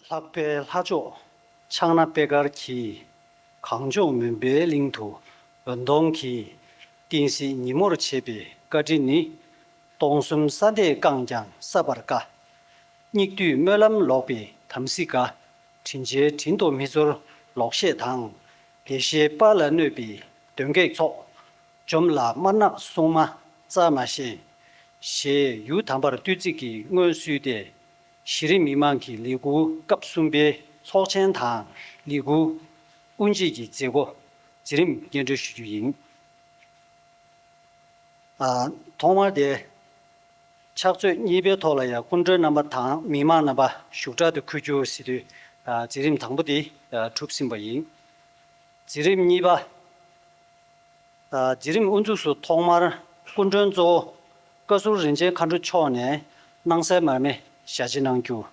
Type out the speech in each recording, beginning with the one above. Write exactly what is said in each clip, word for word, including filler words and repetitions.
ལྷག་པའི་ལྷ་མཆོག་ཕྱག་ན་པད་དཀར་གྱིས། གངས་ལྗོངས་མུན་པའི་གླིང་དུ་འོད་སྟོང་གིས། བསྟན་སྲིད་ཉིན་མོར་བྱེད་པའི་བཀའ་དྲིན་ནི། སྟོང་གསུམ་ས་མཐས་བསྐངས་ཀྱང་བསྲབ་པར་དཀའ། སྙིགས་དུས་སྨོན་ལམ་ལོག་པའི་དམ་སྲི་དགའ། དྲིན་ཆེན་དྲིན་དུ་མི་ཚོར་ལོག་བཤད་དང་། ལེགས་བཤད་དཔལ་ལ་གནོད་པའི་གདོན་བགེགས་ཚོགས། འཇོམས་ལ་དམར་ནག་སྲུང་མ་རྩ་མ་ཤེས། ཞེས་ཡུལ་དམ་པར་བསྟོད་ཚིག་གི་སྔོན་བསུས་ཏེ། གཞི་རིམ་མི་མང་གི་ལས་འགུལ་སྐབས་གསུམ་པའི་ཚོགས་ཆེན་དང་ལས་འགུལ་དབུ་འབྱེད་ཀྱི་མཛད་སྒོ་མཛད་རིམ་སྙན་སྒྲོན་ཞུ་རྒྱུ་ཡིན། ཨ། ཐོག་མར་དེ། ཕྱག་ཚོད་གཉིས་པའི་ཐོག་ལ་ཡང་སྐུ་མགྲོན་རྣམ་པ་དང་མི་མང་རྣམ་པ་བཞུགས་གྲལ་དུ་འཁོད་རྒྱུ་ཟེར་དུས། ཨ། མཛད་རིམ་དང་པོ་དེ། ཨ། གྲུབ་ཟིན་པ་ཡིན། མཛད་རིམ་གཉིས་པ། ཨ། མཛད་རིམ་དབུ་འཛུགས་སུ་ཐོག་མར་སྐུ་མགྲོན་གཙོ་བོ་བཀའ་ཟུར་རིན་ཆེན་མཁའ་འགྲོ་མཆོག་ནས་སྣང་གསལ་མར་མེ་ཞལ་ཕྱེ་གནང་རྒྱུ།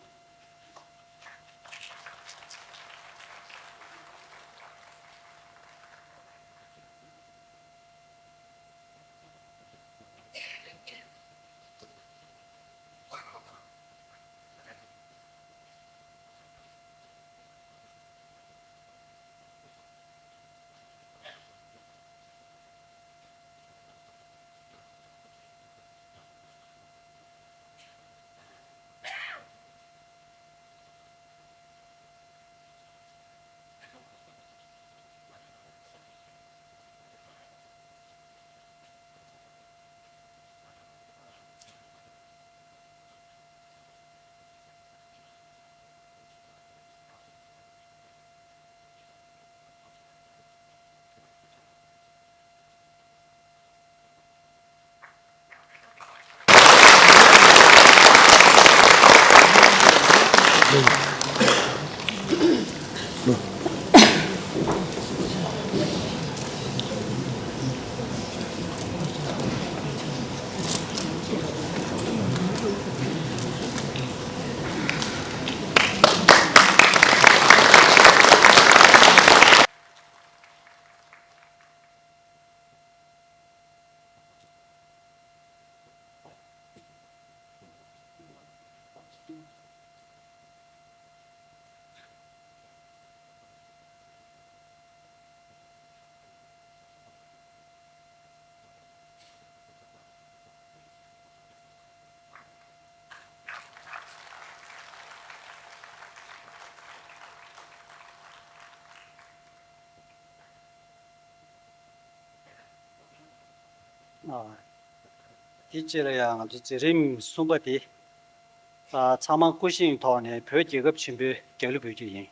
ཨ། དེ་རྗེས་ལ་ཡང་ང་ཚོ་མཛད་རིམ་གསུམ་པ་དེ། ཨ། ཚང་མ་སྐུ་བཞེངས་ཐོག་ནས་བོད་རྒྱལ་ཁབ་ཆེན་པོའི་རྒྱལ་གླུ་འབུལ་རྒྱུ་ཡིན།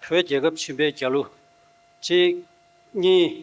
བོད་རྒྱལ་ཁབ་ཆེན་པོའི་རྒྱལ་གླུ། གཅིག་གཉིས།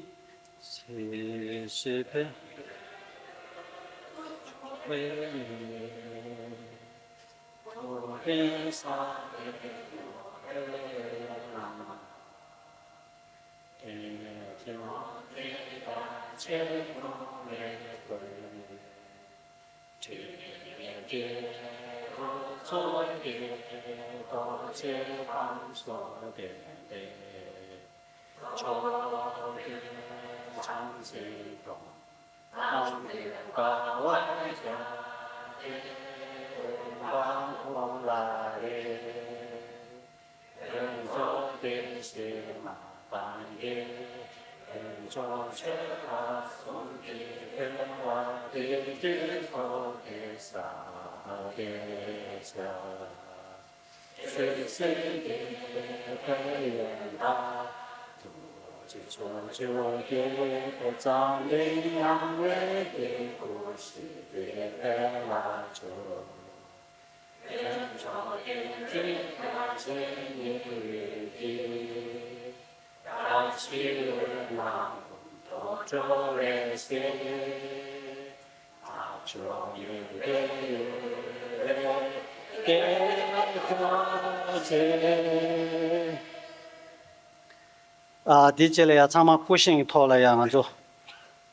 ཨ། དེ་རྗེས་ལ་ཡང་ཚང་མ་སྐུ་བཞེངས་ཐོག་ལ་ཡང་ང་ཚོ།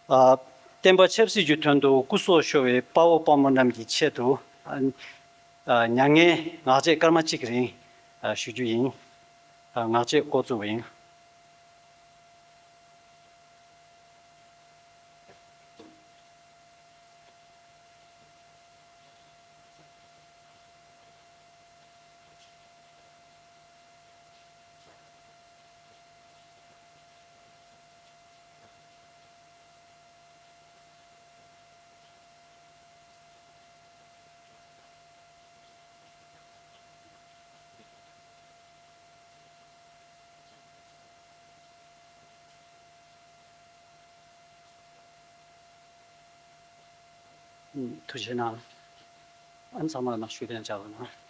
ཨ། བསྟན་པ་ཆབ་སྲིད་ཀྱི་དོན་དུ་སྐུ་སྲོག་ཤོར་བའི་དཔའ་བོ་དཔའ་མོ་རྣམས་ཀྱི་ཆེད་དུ། ཨ། མྱ་ངན་ངག་བཅད་སྐར་མ་གཅིག་གི་རིང་། ཨ། ཞུ་རྒྱུ་ཡིན། ཨ། ངག་བཅད་འགོ་བཙུགས་པ་ཡིན། ཐུགས་རྗེ་གནང་། ཨ་ནི་ཚང་མ་ལ་མར་ཞུ་གཏན་འཇགས་པ་གནང་།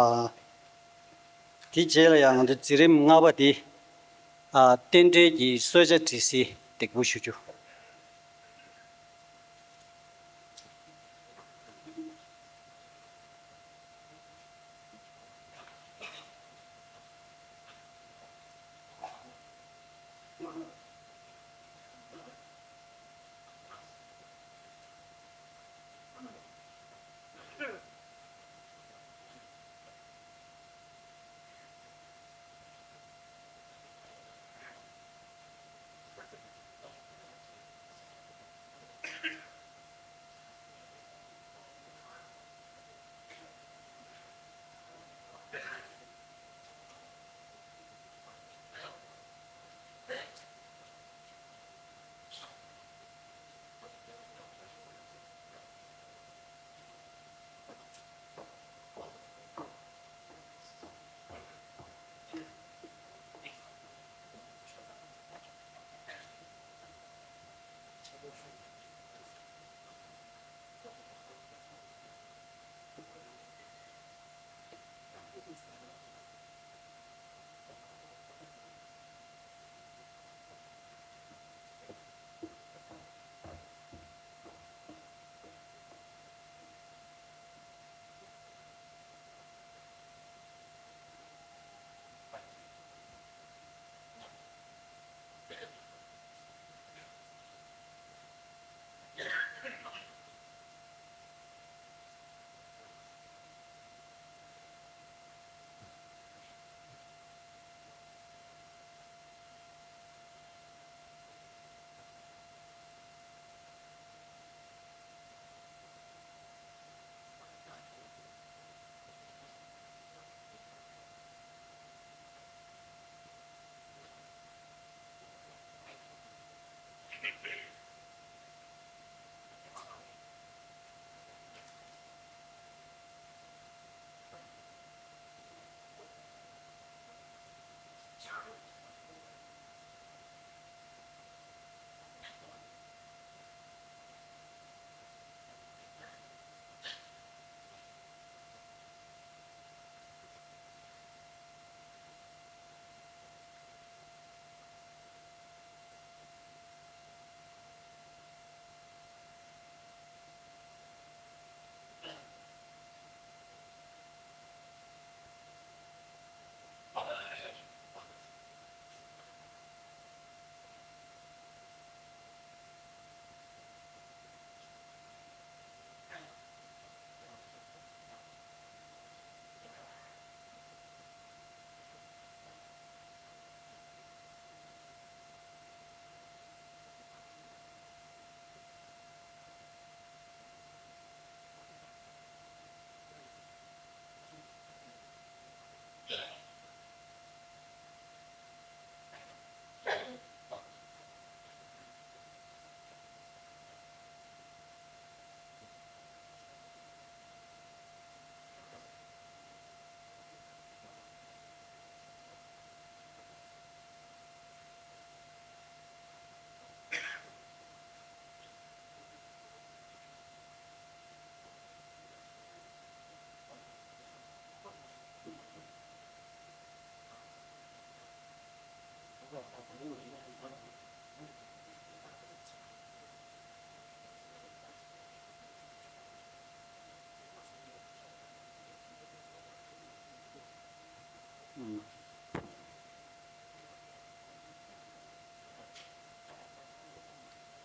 ཨ། དེ་རྗེས་ལ་ཡང་ང་ཚོ་འཛིན་རིམ་ལྔ་པ་དེ། ཨ། རྟེན་འབྲེལ་གྱི་གསོལ་ཇ་སྒྲིག་གསལ་འདེགས་འབུལ་ཞུ་རྒྱུ།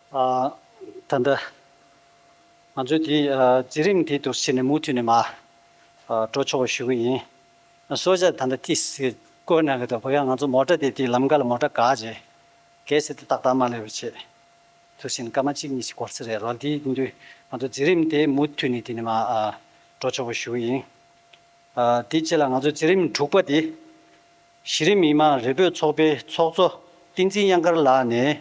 ཨ། ད་ལྟ་ང་ཚོས་དེ་ཨ་འཛིན་རིམ་དེ་འདུག་སེ་བྱས་ནས་མུ་མཐུད་ནས་མར་ཨ་འགྲོ་ཆོག་པ་ཞུ་གི་ཡིན། གསོལ་ཇ་ད་ལྟ་ཏོག་ཙམ་བསྐོལ་གནང་གི་འདུག་ཕ་གིར་ང་ཚོ་མོ་ཊ་དེ་དེ་ལམ་ཁ་ལ་མོ་ཊ་བཀག་བྱས། གལ་སྲིད་དེ་ཏག་ཏག་མ་སླེབས་པ་བྱས། ཐུགས་ཟིན་སྐར་མ་གཅིག་གཉིས་ཤིག་འགོར་ས་རེད་རོ། འདིའི་མདུན་ང་ཚོ་འཛིན་རིམ་དེ་མུ་མཐུད་ནས་དེ་ནས་མར་ཨ་འགྲོ་ཆོག་པ་ཞུ་གི་ཡིན། ཨ་དེའི་རྗེས་ལ་ང་ཚོ་འཛིན་རིམ་དྲུག་པ་དེ། གཞི་རིམ་མི་མང་རེ་འབོད་ཚོགས་པའི་ཚོགས་གཙོ་བསྟན་འཛིན་གཡང་དཀར་ལགས་ནས།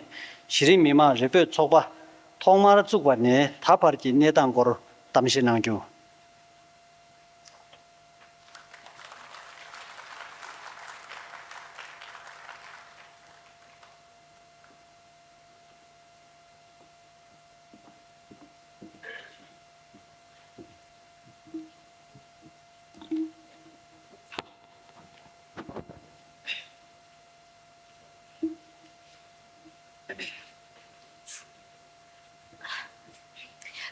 གཞི་རིམ་མི་མང་རེ་འབོད་ཚོགས་པ་ཐོག་མར་བཙུགས་པ་ནས་ད་བར་གྱི་གནས་སྟངས་སྐོར་གཏམ་བཤད་གནང་རྒྱུ།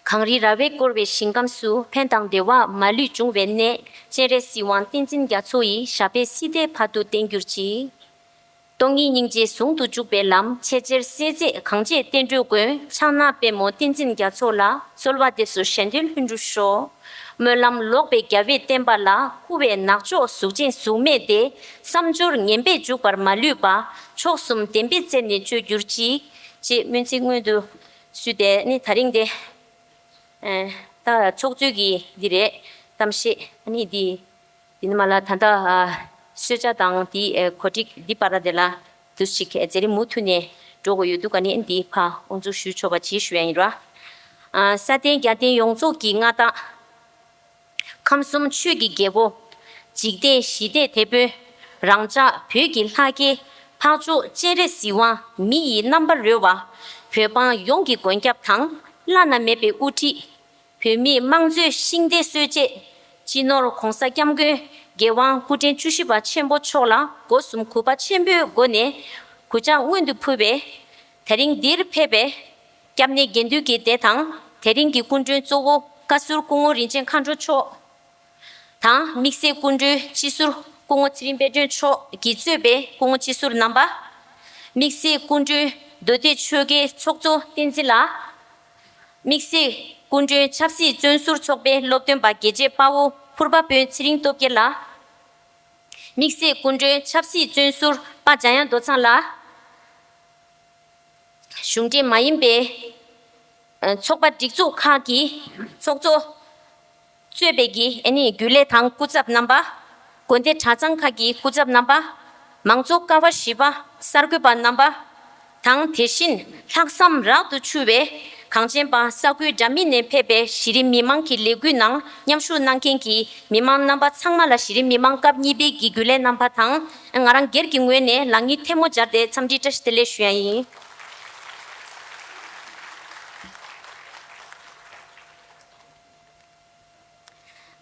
གངས་རི་ར་བས་བསྐོར་བའི་ཞིང་ཁམས་སུ། ཕན་དང་བདེ་བ་མ་ལུས་འབྱུང་བའི་གནས། སྤྱན་རས་གཟིགས་དབང་བསྟན་འཛིན་རྒྱ་མཚོ་ཡི། ཞབས་པད་སྲིད་མཐའི་བར་དུ་བརྟན་གྱུར་ཅིག། སྟོང་ཉིད་སྙིང་རྗེ་ཟུང་དུ་འཇུག་པའི་ལམ། ཆེས་ཆེར་གསལ་མཛད་གངས་ཅན་བསྟན་འགྲོའི་མགོན། ཕྱག་ན་པདྨོ་བསྟན་འཛིན་རྒྱ་མཚོ་ལ། གསོལ་བ་འདེབས་སོ་གཞན་དོན་ལྷུན་གྲུབ་ཤོག། སྨོན་ལམ་ལོག་པའི་རྒྱལ་བས་བསྟན་པ་ལ། བསྐུལ་བའི་ནག་ཕྱོགས་གཟུགས་ཅན་གཟུགས་མེད་དེ། བསམ་སྦྱོར་ངན་པས་འཇུག་པར་མ་ལུས་པ། མཆོག་གསུམ་བདེན་པའི་རྩལ་ནི་སྤྱོད་གྱུར་ཅིག། ཅེས་སྨོན་ཚིག་སྔོན་དུ་བསུས་ཏེ་ནི་ད་རིང་དེ། ཨེ། ད་ཚོགས་གཙོས་ཀྱི་འདི་རེད། གཏམ་བཤད་ཨ་ནི་འདི། འདི་ནི་མ་ལ་ད་ལྟ་ཨ། གསོལ་ཇ་དང་འདི་ཨེ། གོ་སྒྲིག་འདི་བར་དེ་ལ་དུས་ཤིག་ཨེ། མཛད་རིམ་མུ་མཐུད་ནས་འགྲོ་དགོས་ཡོད་འདུག་ག་ནི་འདི་ཕ་དབུ་འཛུགས་ཞུ་ཆོག་པ་ཅིག་ཞུ་ཡ་ཡིན་ར། ཨ། ས་སྟེང་རྒྱལ་བསྟན་ཡོངས་རྫོགས་ཀྱི་མངའ་བདག། ཁམས་གསུམ་ཆོས་ཀྱི་རྒྱལ་པོ། འཇིག་རྟེན་ཞི་བདེའི་དེད་དཔོན། རང་ཅག་བོད་ཀྱི་ལྷ་སྐལ། འཕགས་མཆོག་སྤྱན་རས་གཟིགས་དབང་མི་ཡི་རྣམ་པར་རོལ་བ། བོད་འབངས་ཡོངས་ཀྱི་མགོན་སྐྱབས་དང་། བླ་ན་མེད་པའི་དབུ་ཁྲིད། བོད་མིའི་དམངས་གཙོའི་ཤིང་རྟའི་སྲོལ་འབྱེད། སྤྱི་ནོར་༸གོང་ས་༸སྐྱབས་མགོན་རྒྱལ་དབང་སྐུ་ཕྲེང་བཅུ་བཞི་པ་ཆེན་པོ་མཆོག་ལ་སྒོ་གསུམ་གུས་པ་ཆེན་པོའི་སྒོ་ནས་གུས་ཕྱག་སྔོན་དུ་ཕུལ་བས། དེ་རིང་འདིར་ཕེབས་པའི་སྐྱབས་གནས་དགེ་འདུན་གྱི་སྡེ་དང་། དེ་རིང་གི་སྐུ་མགྲོན་གཙོ་བོ་བཀའ་ཟུར་སྐུ་ངོ་རིན་ཆེན་མཁའ་འགྲོ་མཆོག་དང་། དམིགས་བསལ་སྐུ་མགྲོན་སྤྱི་ཟུར་སྐུ་ངོ་ཚེ་རིང་དཔལ་སྒྲོན་མཆོག་གིས་གཙོས་པའི་སྐུ་ངོ་སྤྱི་ཟུར་རྣམ་པ། དམིགས་བསལ་སྐུ་མགྲོན་མདོ་སྟོད་ཆོལ་ཁའི་ཚོགས་གཙོ་བསྟན་འཛིན་ལགས། དམིགས་བསལ་སྐུ་མགྲོན་ཆབ་སྲིད་བཙོན་ཟུར་ཚོགས་པའི་སློབ་སྟོན་པ་དགེ་བྱེད་དཔའ་བོ་ཕུར་པ་དཔོན་ཚེ་རིང་སྟོབས་རྒྱལ་ལགས། དམིགས་བསལ་སྐུ་མགྲོན་ཆབ་སྲིད་བཙོན་ཟུར་པ་འཇམ་དབྱངས་རྡོ་ཚང་ལགས། གཞུང་འབྲེལ་མ་ཡིན་པའི་ཚོགས་པ་སྒྲིག་འཛུགས་ཁག་གི་ཚོགས་གཙོ་གཙོས་པའི་གི་ཨ་ནི་རྒྱུན་ལས་དང་སྐུ་ཚབ་རྣམ་པ། དགོན་སྡེ་གྲྭ་ཚང་ཁག་གི་སྐུ་ཚབ་རྣམ་པ། མང་གཙོ་ཀ་བ་བཞི་པ་གསར་འགོད་པ་རྣམ་པ། དང་དེ་བཞིན་ལྷག་བསམ་རབ་ཏུ་ཆུ་བའི་གངས་ཅན་པ་ས་ཁུལ་འདྲ་མིན་ནས་ཕེབས་པའི་གཞི་རིམ་མི་མང་གི་ལས་འགུལ་ནང་མཉམ་ཞུགས་གནང་མཁན་གྱི་མི་མང་རྣམ་པ་ཚང་མ་ལ་གཞི་རིམ་མི་མང་སྐབས་གཉིས་པའི་གི་རྒྱུན་ལས་རྣམ་པ་དང་། ང་རང་སྒེར་གྱི་ངོས་ནས་ལག་གཉིས་ཐལ་མོ་སྦྱར་ཏེ་འཚམས་འདྲི་བཀྲ་ཤིས་བདེ་ལེགས་ཞུ་ཡ་ཡིན།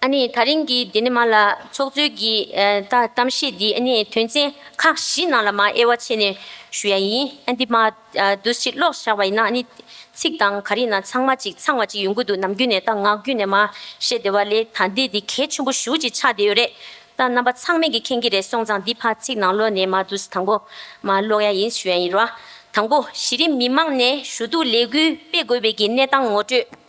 ཨ་ནི་ད་རིང་གི་འདི་ནི་མ་ལ་ཚོགས་གཙོའི་གི་ཨ་ད་གཏམ་བཤད་འདི་ཨ་ནི་དོན་ཚན་ཁག་བཞི་ནང་ལ་མ་དབྱེ་བ་ཕྱེ་ནས་ཞུ་ཡ་ཡིན། ཨ་འདི་མ་ཨ་འདུ་ཤེས་ཀློག་བཞག་པ་ཡིན་ན་ཨ་ནི་ཚིག་དང་ག་རེ་ཡིན་ན་ཚང་མ་ཅིག་ཚང་བ་ཅིག་ཡོང་གི་འདུག་ནམ་རྒྱུན་ནས་ད་ངག་རྒྱུན་ནས་མ་བཤད་བསྡད་པ་ལས་ད་འདི་འདི་གལ་ཆེན་པོ་ཞེ་པོ་ཅིག་ཆགས་བསྡད་ཡོད་རེད། ད་རྣམ་པ་ཚང་མས་གི་མཁྱེན་གི་རེད་སོང་ཙང་འདི་ཕར་ཚིག་ནང་ལོགས་ནས་མ་འདུ་ཤེས་དང་པོ་མ་ཀློག་ཡ་ཡིན་ཞུ་ཡ་ཡིན་ར། དང་པོ་གཞི་རིམ་མི་མང་ནས་ཞུ་གཏུག་ལས་འགུལ་སྤེལ་དགོས་པའི་གི་གནས་སྟངས་ངོ་སྤྲོད།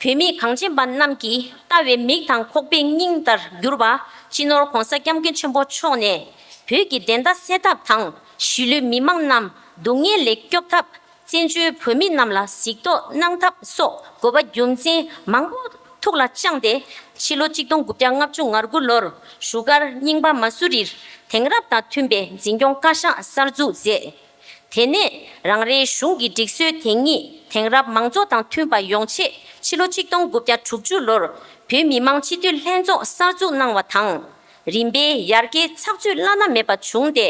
བོད་མི་གངས་ཅན་པ་རྣམས་ཀྱིས་ལྟ་བའི་མིག་དང་ཁོག་པའི་སྙིང་ལྟར་གྱུར་པ་སྤྱི་ནོར་༸གོང་ས་༸སྐྱབས་མགོན་ཆེན་པོ་མཆོག་ནས་བོད་ཀྱི་བདེན་མཐའ་གསལ་ཐབས་དང་གཞིས་ལུས་མི་མང་རྣམས་སྡུག་བསྔལ་ལས་སྐྱོབ་ཐབས། བཙན་བྱོལ་བོད་མི་རྣམས་ལ་གཟིགས་རྟོག་གནང་ཐབས་སོགས་དགོས་པ་རྒྱུ་མཚན་མང་པོ་ཐུགས་ལ་བཅངས་ཏེ་ཕྱི་ལོ་གཅིག་སྟོང་དགུ་བརྒྱ་ལྔ་བཅུ་ང་དགུ་ལོར་བཞུགས་སྒར་རྙིང་པ་མ་སུ་རིར་དེང་རབས་དང་མཐུན་པའི་འཛིན་སྐྱོང་བཀའ་ཤག་གསར་འཛུགས་མཛད། དེ་ནས་རང་རེའི་གཞུང་གི་སྒྲིག་སྲོལ་དེ་ཉིད་དེང་རབས་མང་གཙོ་དང་མཐུན་པ་ཡོང་ཆེད་ཕྱི་ལོ་ཆིག་སྟོང་དགུ་བརྒྱ་དྲུག་ཅུ་ལོར་བོད་མི་མང་སྤྱི་འཐུས་ལྷན་ཚོགས་གསར་འཛུགས་གནང་བ་དང་། རིམ་པས་ཡར་རྒྱས་ཚགས་ཚུད་བླ་ན་མེད་པ་བྱུང་སྟེ།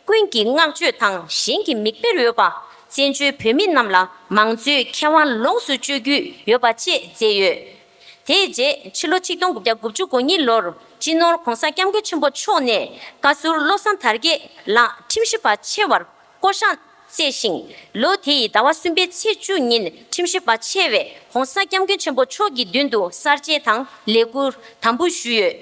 ཀུན་གྱིས་བསྔགས་བརྗོད་དང་གཞན་གྱི་མིག་དཔེར་འོས་པ། བཙན་བྱོལ་བོད་མི་རྣམས་ལ་མང་གཙོའི་ཁེ་དབང་ལོངས་སུ་སྤྱོད་རྒྱུ་ཡོད་པ་བཅས་མཛད་ཡོད། དེའི་རྗེས་ཕྱི་ལོ་ཆིག་སྟོང་དགུ་བརྒྱ་དགུ་བཅུ་གོ་གཉིས་ལོར་སྤྱི་ནོར་༸གོང་ས་༸སྐྱབས་མགོན་ཆེན་པོ་མཆོག་ནས་བཀའ་ཟུར་བློ་བཟང་དར་རྒྱས་ལགས་ཁྲིམས་ཞིབ་པ་ཆེ་བར་བསྐོ་གཞག་བསྩལ་ཞིང་། ལོ་དེ་ཡི་ཟླ་བ་གསུམ་པའི་ཚེས་བཅུ་ཉིན་ཁྲིམས་ཞིབ་པ་ཆེ་བས་༸གོང་ས་༸སྐྱབས་མགོན་ཆེན་པོ་མཆོག་གི་མདུན་དུ་གསར་བརྗེ་དང་ལས་ཁུར་དམ་འབུལ་ཞུས་ཡོད།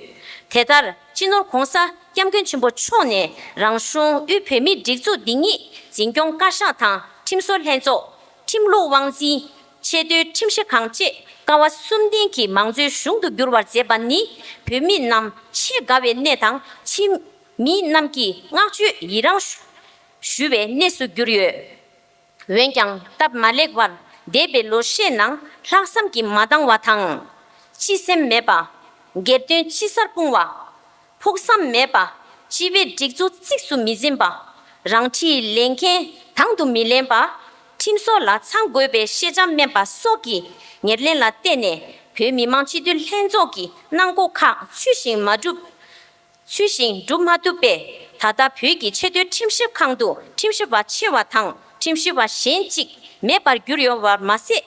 དེ་ལྟར་སྤྱི་ནོར་༸གོང་ས་༸སྐྱབས་མགོན་ཆེན་པོ་མཆོག་ནས་རང་གཞུང་དབུས་བོད་མིའི་སྒྲིག་འཛུགས་འདི་ཉིད་འཛིན་སྐྱོང་བཀའ་ཤག་དང་ཁྲིམས་བཟོ་ལྷན་ཚོགས། ཁྲིམས་ལུགས་དབང་འཛིན། ཆེས་མཐོའི་ཁྲིམས་ཞིབ་ཁང་བཅས་ཀ་བ་གསུམ་ལྡན་གྱི་མང་གཙོའི་གཞུང་དུ་འགྱུར་བར་མཛད་པ་ནི་བོད་མི་རྣམས་ཆེས་དགའ་བའི་གནས་དང་ཕྱི་མི་རྣམས་ཀྱིས་བསྔགས་བརྗོད་ཡི་རངས་ཞུ་བའི་གནས་སུ་གྱུར་ཡོད། འོན་ཀྱང་སྟབས་མ་ལེགས་པར་འདས་པའི་ལོ་ཤས་ནང་ལྷག་བསམ་གྱིས་མ་འདང་བ་དང་། སྤྱི་སེམས་མེད་པ། སྒེར་དོན་དཔྱི་སར་སྤུངས་པ། ཕུགས་བསམ་མེད་པ། སྤྱི་པའི་སྒྲིག་འཛུགས་གཙིགས་སུ་མི་འཛིན་པ། རང་འཁྲིའི་ལས་འགན་དང་དུ་མི་ལེན་པ། ཁྲིམས་སྲོལ་ལ་ཚང་དགོས་པའི་ཤེས་བྱ་དམན་པ་སོགས་ཀྱི་ཉེར་ལེན་ལ་བརྟེན་ནས་བོད་མི་མང་སྤྱི་འཐུས་ལྷན་ཚོགས་ཀྱི་གནང་སྒོ་ཁག་ཚུལ་བཞིན་མ་འགྲུབ། ཚུལ་བཞིན་སྒྲུབ་མ་ཐུབ་པས། ད་ལྟ་བོད་ཀྱི་ཆེས་མཐོའི་ཁྲིམས་ཞིབ་ཁང་དུ་ཁྲིམས་ཞིབ་པ་ཆེ་བ་དང་ཁྲིམས་ཞིབ་པ་གཞན་གཅིག་མེད་པར་གྱུར་ཡོད་པར་མ་ཟད།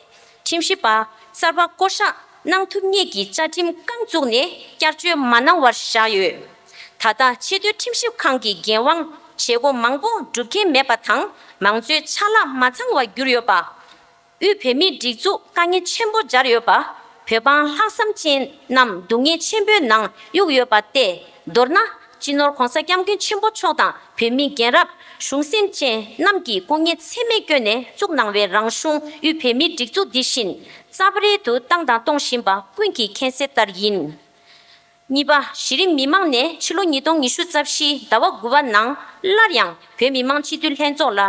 ཁྲིམས་ཞིབ་པ་གསར་པ་བསྐོ་གཞག་གནང་ཐུབ་མཁན་གྱི་བཅའ་ཁྲིམས་རྐང་བཙུགས་ནས་བསྐྱར་བཅོས་མ་གནང་བར་བཞག་ཡོད། ད་ལྟ་ཆེས་མཐོའི་ཁྲིམས་ཞིབ་ཁང་གི་འགན་དབང་བྱེད་སྒོ་མང་པོ་སྒྲུབ་མཁན་མེད་པ་དང་མང་གཙོའི་ཆ་ལག་མ་ཚང་བར་གྱུར་ཡོད་པ། དབུས་བོད་མིའི་སྒྲིག་འཛུགས་དཀའ་ངལ་ཆེན་པོ་སྦྱར་ཡོད་པ། བོད་འབངས་ལྷག་བསམ་ཅན་རྣམས་སྡུག་བསྔལ་ཆེན་པོའི་ནང་གཡུགས་ཡོད་པ་སྟེ། མདོར་ན། སྤྱི་ནོར་༧གོང་ས་༧སྐྱབས་མགོན་ཆེན་པོ་མཆོག་དང་བོད་མི་རྒན་རབས་གཞུང་སེམས་ཅན་རྣམས་ཀྱིས་སྐུ་ངལ་ཚད་མེད་བསྐྱོན་ནས་བཙུགས་གནང་བའི་རང་གཞུང་དབུས་བོད་མིའི་སྒྲིག་འཛུགས་འདི་བཞིན་རྩ་བ་རེད་དུ་བཏང་དང་གཏོང་བཞིན་པ་ཀུན་གྱིས་མཁྱེན་གསལ་ལྟར་ཡིན། གཉིས་པ། གཞི་རིམ་མི་མང་ནས་ཕྱི་ལོ་ཉིས་སྟོང་ཉི་ཤུ་རྩ་བཞི་ཟླ་བ་དགུ་པ་ནང་སླར་ཡང་བོད་མི་མང་སྤྱི་འཐུས་ལྷན་ཚོགས་ལ་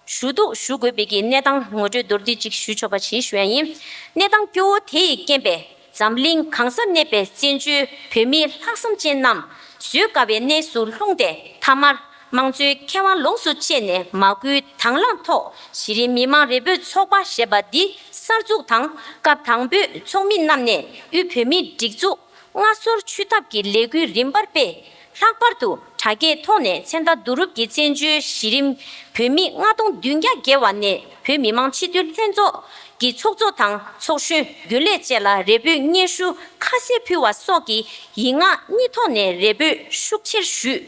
ཞུ་གཏུག་ཞུ་དགོས་པའི་གི་གནས་སྟངས་ངོ་སྤྲོད་མདོར་བསྡུས་ཅིག་ཞུ་ཆོག་པ་ཞིག་ཞུ་ཡ་ཡིན། གནས་སྟངས་སྐྱོ་བོ་དེ་ཡི་རྐྱེན་པས་འཛམ་གླིང་གང་སར་གནས་པའི་བཙན་བྱོལ་བོད་མིའི་ལྷག་བསམ་ཅན་རྣམས་བཟོད་དཀའ་བའི་གནས་སུ་ལྷུང་སྟེ། མཐའ་མར་དམངས་གཙོའི་ཁེ་དབང་ལོངས་སུ་སྤྱད་ནས་མ་བསྐུལ་དང་བླངས་ཐོག་གཞི་རིམ་མི་མང་རེ་འབོད་ཚོགས་པ་ཞེས་པ་འདི་གསར་འཛུགས་དང་། སྐབས་དང་པོའི་ཚོགས་མི་རྣམས་ནས་དབུས་བོད་མིའི་སྒྲིག་འཛུགས་སྔ་སོར་ཆུད་ཐབས་ཀྱི་ལས་འགུལ་རིམ་པར་སྤེལ། ལྷག་པར་དུ་དྲ་རྒྱའི་ཐོག་ནས་མཚན་རྟགས་བསྡུ་རུབ་ཀྱིས་བཙན་བྱོལ་གཞི་རིམ་བོད་མི་ལྔ་སྟོང་བདུན་བརྒྱ་བརྒལ་བ་ནས་བོད་མི་མང་སྤྱི་འཐུས་ལྷན་ཚོགས་ཀྱི་ཚོགས་གཙོ་དང་ཚོགས་གཞོན་རྒྱུན་ལས་བཅས་ལ་རེ་འབོད་སྙན་ཞུ་ཁ་གསལ་ཕུལ་བ་སོགས་ཀྱི་ཡིག་ངག་གཉིས་ཐོག་ནས་རེ་འབོད་ཤུགས་ཆེར་ཞུས།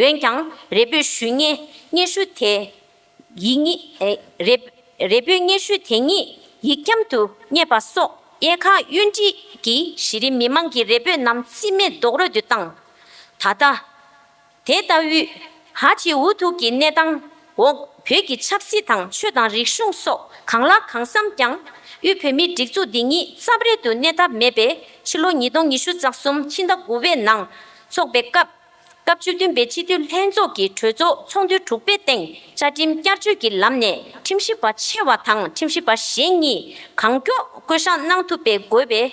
འོན་ཀྱང་རེ་འབོད་ཞུ་མཁན་སྙན་ཞུ་དེ། ཡིག་གཉིས། ཨེ། རེ། རེ་འབོད་སྙན་ཞུ་དེ་ཉིད་ཡིག་རྐྱང་དུ་རྙེད་པ་སོགས་དབྱེ་ཁག་གཡོན་དཀྲིས་ཀྱིས་གཞི་རིམ་མི་མང་གི་རེ་འབོད་རྣམས་རྩིས་མེད་རྡོག་རོལ་དུ་བཏང་། ད་ལྟ། དེ་ལྟ་བུའི་ཧ་ཅང་འུ་ཐུག་གི་གནས་སྟངས་འོག་བོད་ཀྱི་ཆབ་སྲིད་དང་ཆོས་དང་རིག་གཞུང་སོགས་གང་ལ་གང་འཚམ་ཀྱང་དབུས་བོད་མིའི་སྒྲིག་འཛུགས་འདི་ཉིད་རྩ་བ་རེད་དུ་གནས་ཐབས་མེད་པས། ཕྱི་ལོ་ཉིས་སྟོང་ཉི་ཤུ་རྩ་གསུམ་ཕྱི་ཟླ་དགུ་པའི་ནང་འཚོགས་པའི་སྐབས། སྐབས་བཅུ་བདུན་པའི་སྤྱི་འཐུས་ལྷན་ཚོགས་ཀྱི་གྲོས་ཚོགས་ཚོགས་འདུ་དྲུག་པའི་སྟེང་བཅའ་ཁྲིམས་བསྐྱར་བཅོས་ཀྱི་ལམ་ནས་ཁྲིམས་ཞིབ་པ་ཆེ་བ་དང་ཁྲིམས་ཞིབ་པ་གཞན་གཉིས་གང་མགྱོགས་བསྐོ་གཞག་གནང་ཐུབ་པའི་དགོས་པའི་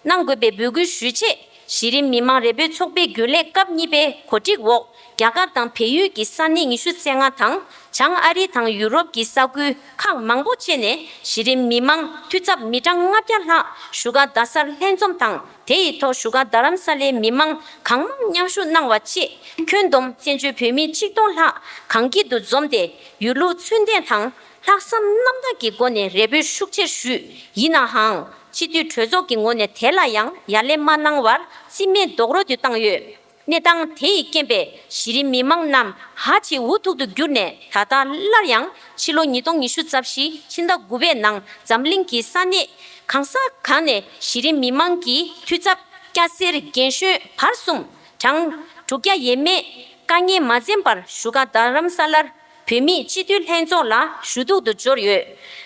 གནང་དགོས་པའི་འབོད་སྐུལ་ཞུས་རྗེས། གཞི་རིམ་མི་མང་རེ་འབོད་ཚོགས་པའི་རྒྱུན་ལས་སྐབས་གཉིས་པའི་གོ་སྒྲིག་འོག་རྒྱ་གར་དང་བལ་ཡུལ་གྱི་ས་གནས་ཉི་ཤུ་རྩ་ལྔ་དང་། བྱང་ཨ་རི་དང་ཡུ་རོབ་ཀྱི་ས་ཁུལ་ཁག་མང་པོ་བཅས་ནས་གཞི་རིམ་མི་མང་འཐུས་ཚབ་མི་གྲངས་ལྔ་བརྒྱ་ལྷག་བཞུགས་སྒར་རྡ་སར་ལྷན་འཛོམས་དང་། དེ་ཡི་ཐོག་བཞུགས་སྒར་རྡ་རམ་ས་ལའི་མི་མང་གང་མང་མཉམ་ཞུགས་གནང་བ་བཅས་ཁྱོན་བསྡོམས་བཙན་བྱོལ་བོད་མི་ཆིག་སྟོང་ལྷག་གངས་སྐྱིད་དུ་འཛོམས་ཏེ། ཡུལ་ལུགས་ཚུལ་ལྡན་དང་ལྷག་བསམ་རྣམ་དག་གི་སྒོ་ནས་རེ་འབོད་ཤུགས་ཆེར་ཞུས། ཡིན་ནའང་སྤྱི་འཐུས་གྲོས་ཚོགས་ཀྱི་ངོས་ནས་དེ་ལ་ཡང་ཡ་ལན་མ་གནང་བར་རྩིས་མེད་རྡོག་རོལ་དུ་བཏང་ཡོད། གནས་སྟངས་དེ་ཡི་རྐྱེན་པས་གཞི་རིམ་མི་མང་རྣམས་ཧ་ཅང་འུ་ཐུག་ཏུ་གྱུར་ནས། ད་ལྟ་སླར་ཡང་ཕྱི་ལོ་ཉིས་སྟོང་ཉི་ཤུ་རྩ་བཞི་ཕྱི་ཟླ་དགུ་པའི་ནང་འཛམ་གླིང་གི་ས་གནས་གང་ས་གང་ནས་གཞི་རིམ་མི་མང་གི་འཐུས་ཚབ་སྐྱ་སེར་རྒན་གཞོན་བར་གསུམ་གྲངས་དྲུག་བརྒྱ་ཡས་མས་དཀའ་ངལ་མ་འཛེམས་པར་བཞུགས་སྒར་རྡ་རམ་ས་ལར་བོད་མིའི་སྤྱི་འཐུས་ལྷན་ཚོགས་ལ་ཞུ་གཏུག་ཏུ་འབྱོར་ཡོད།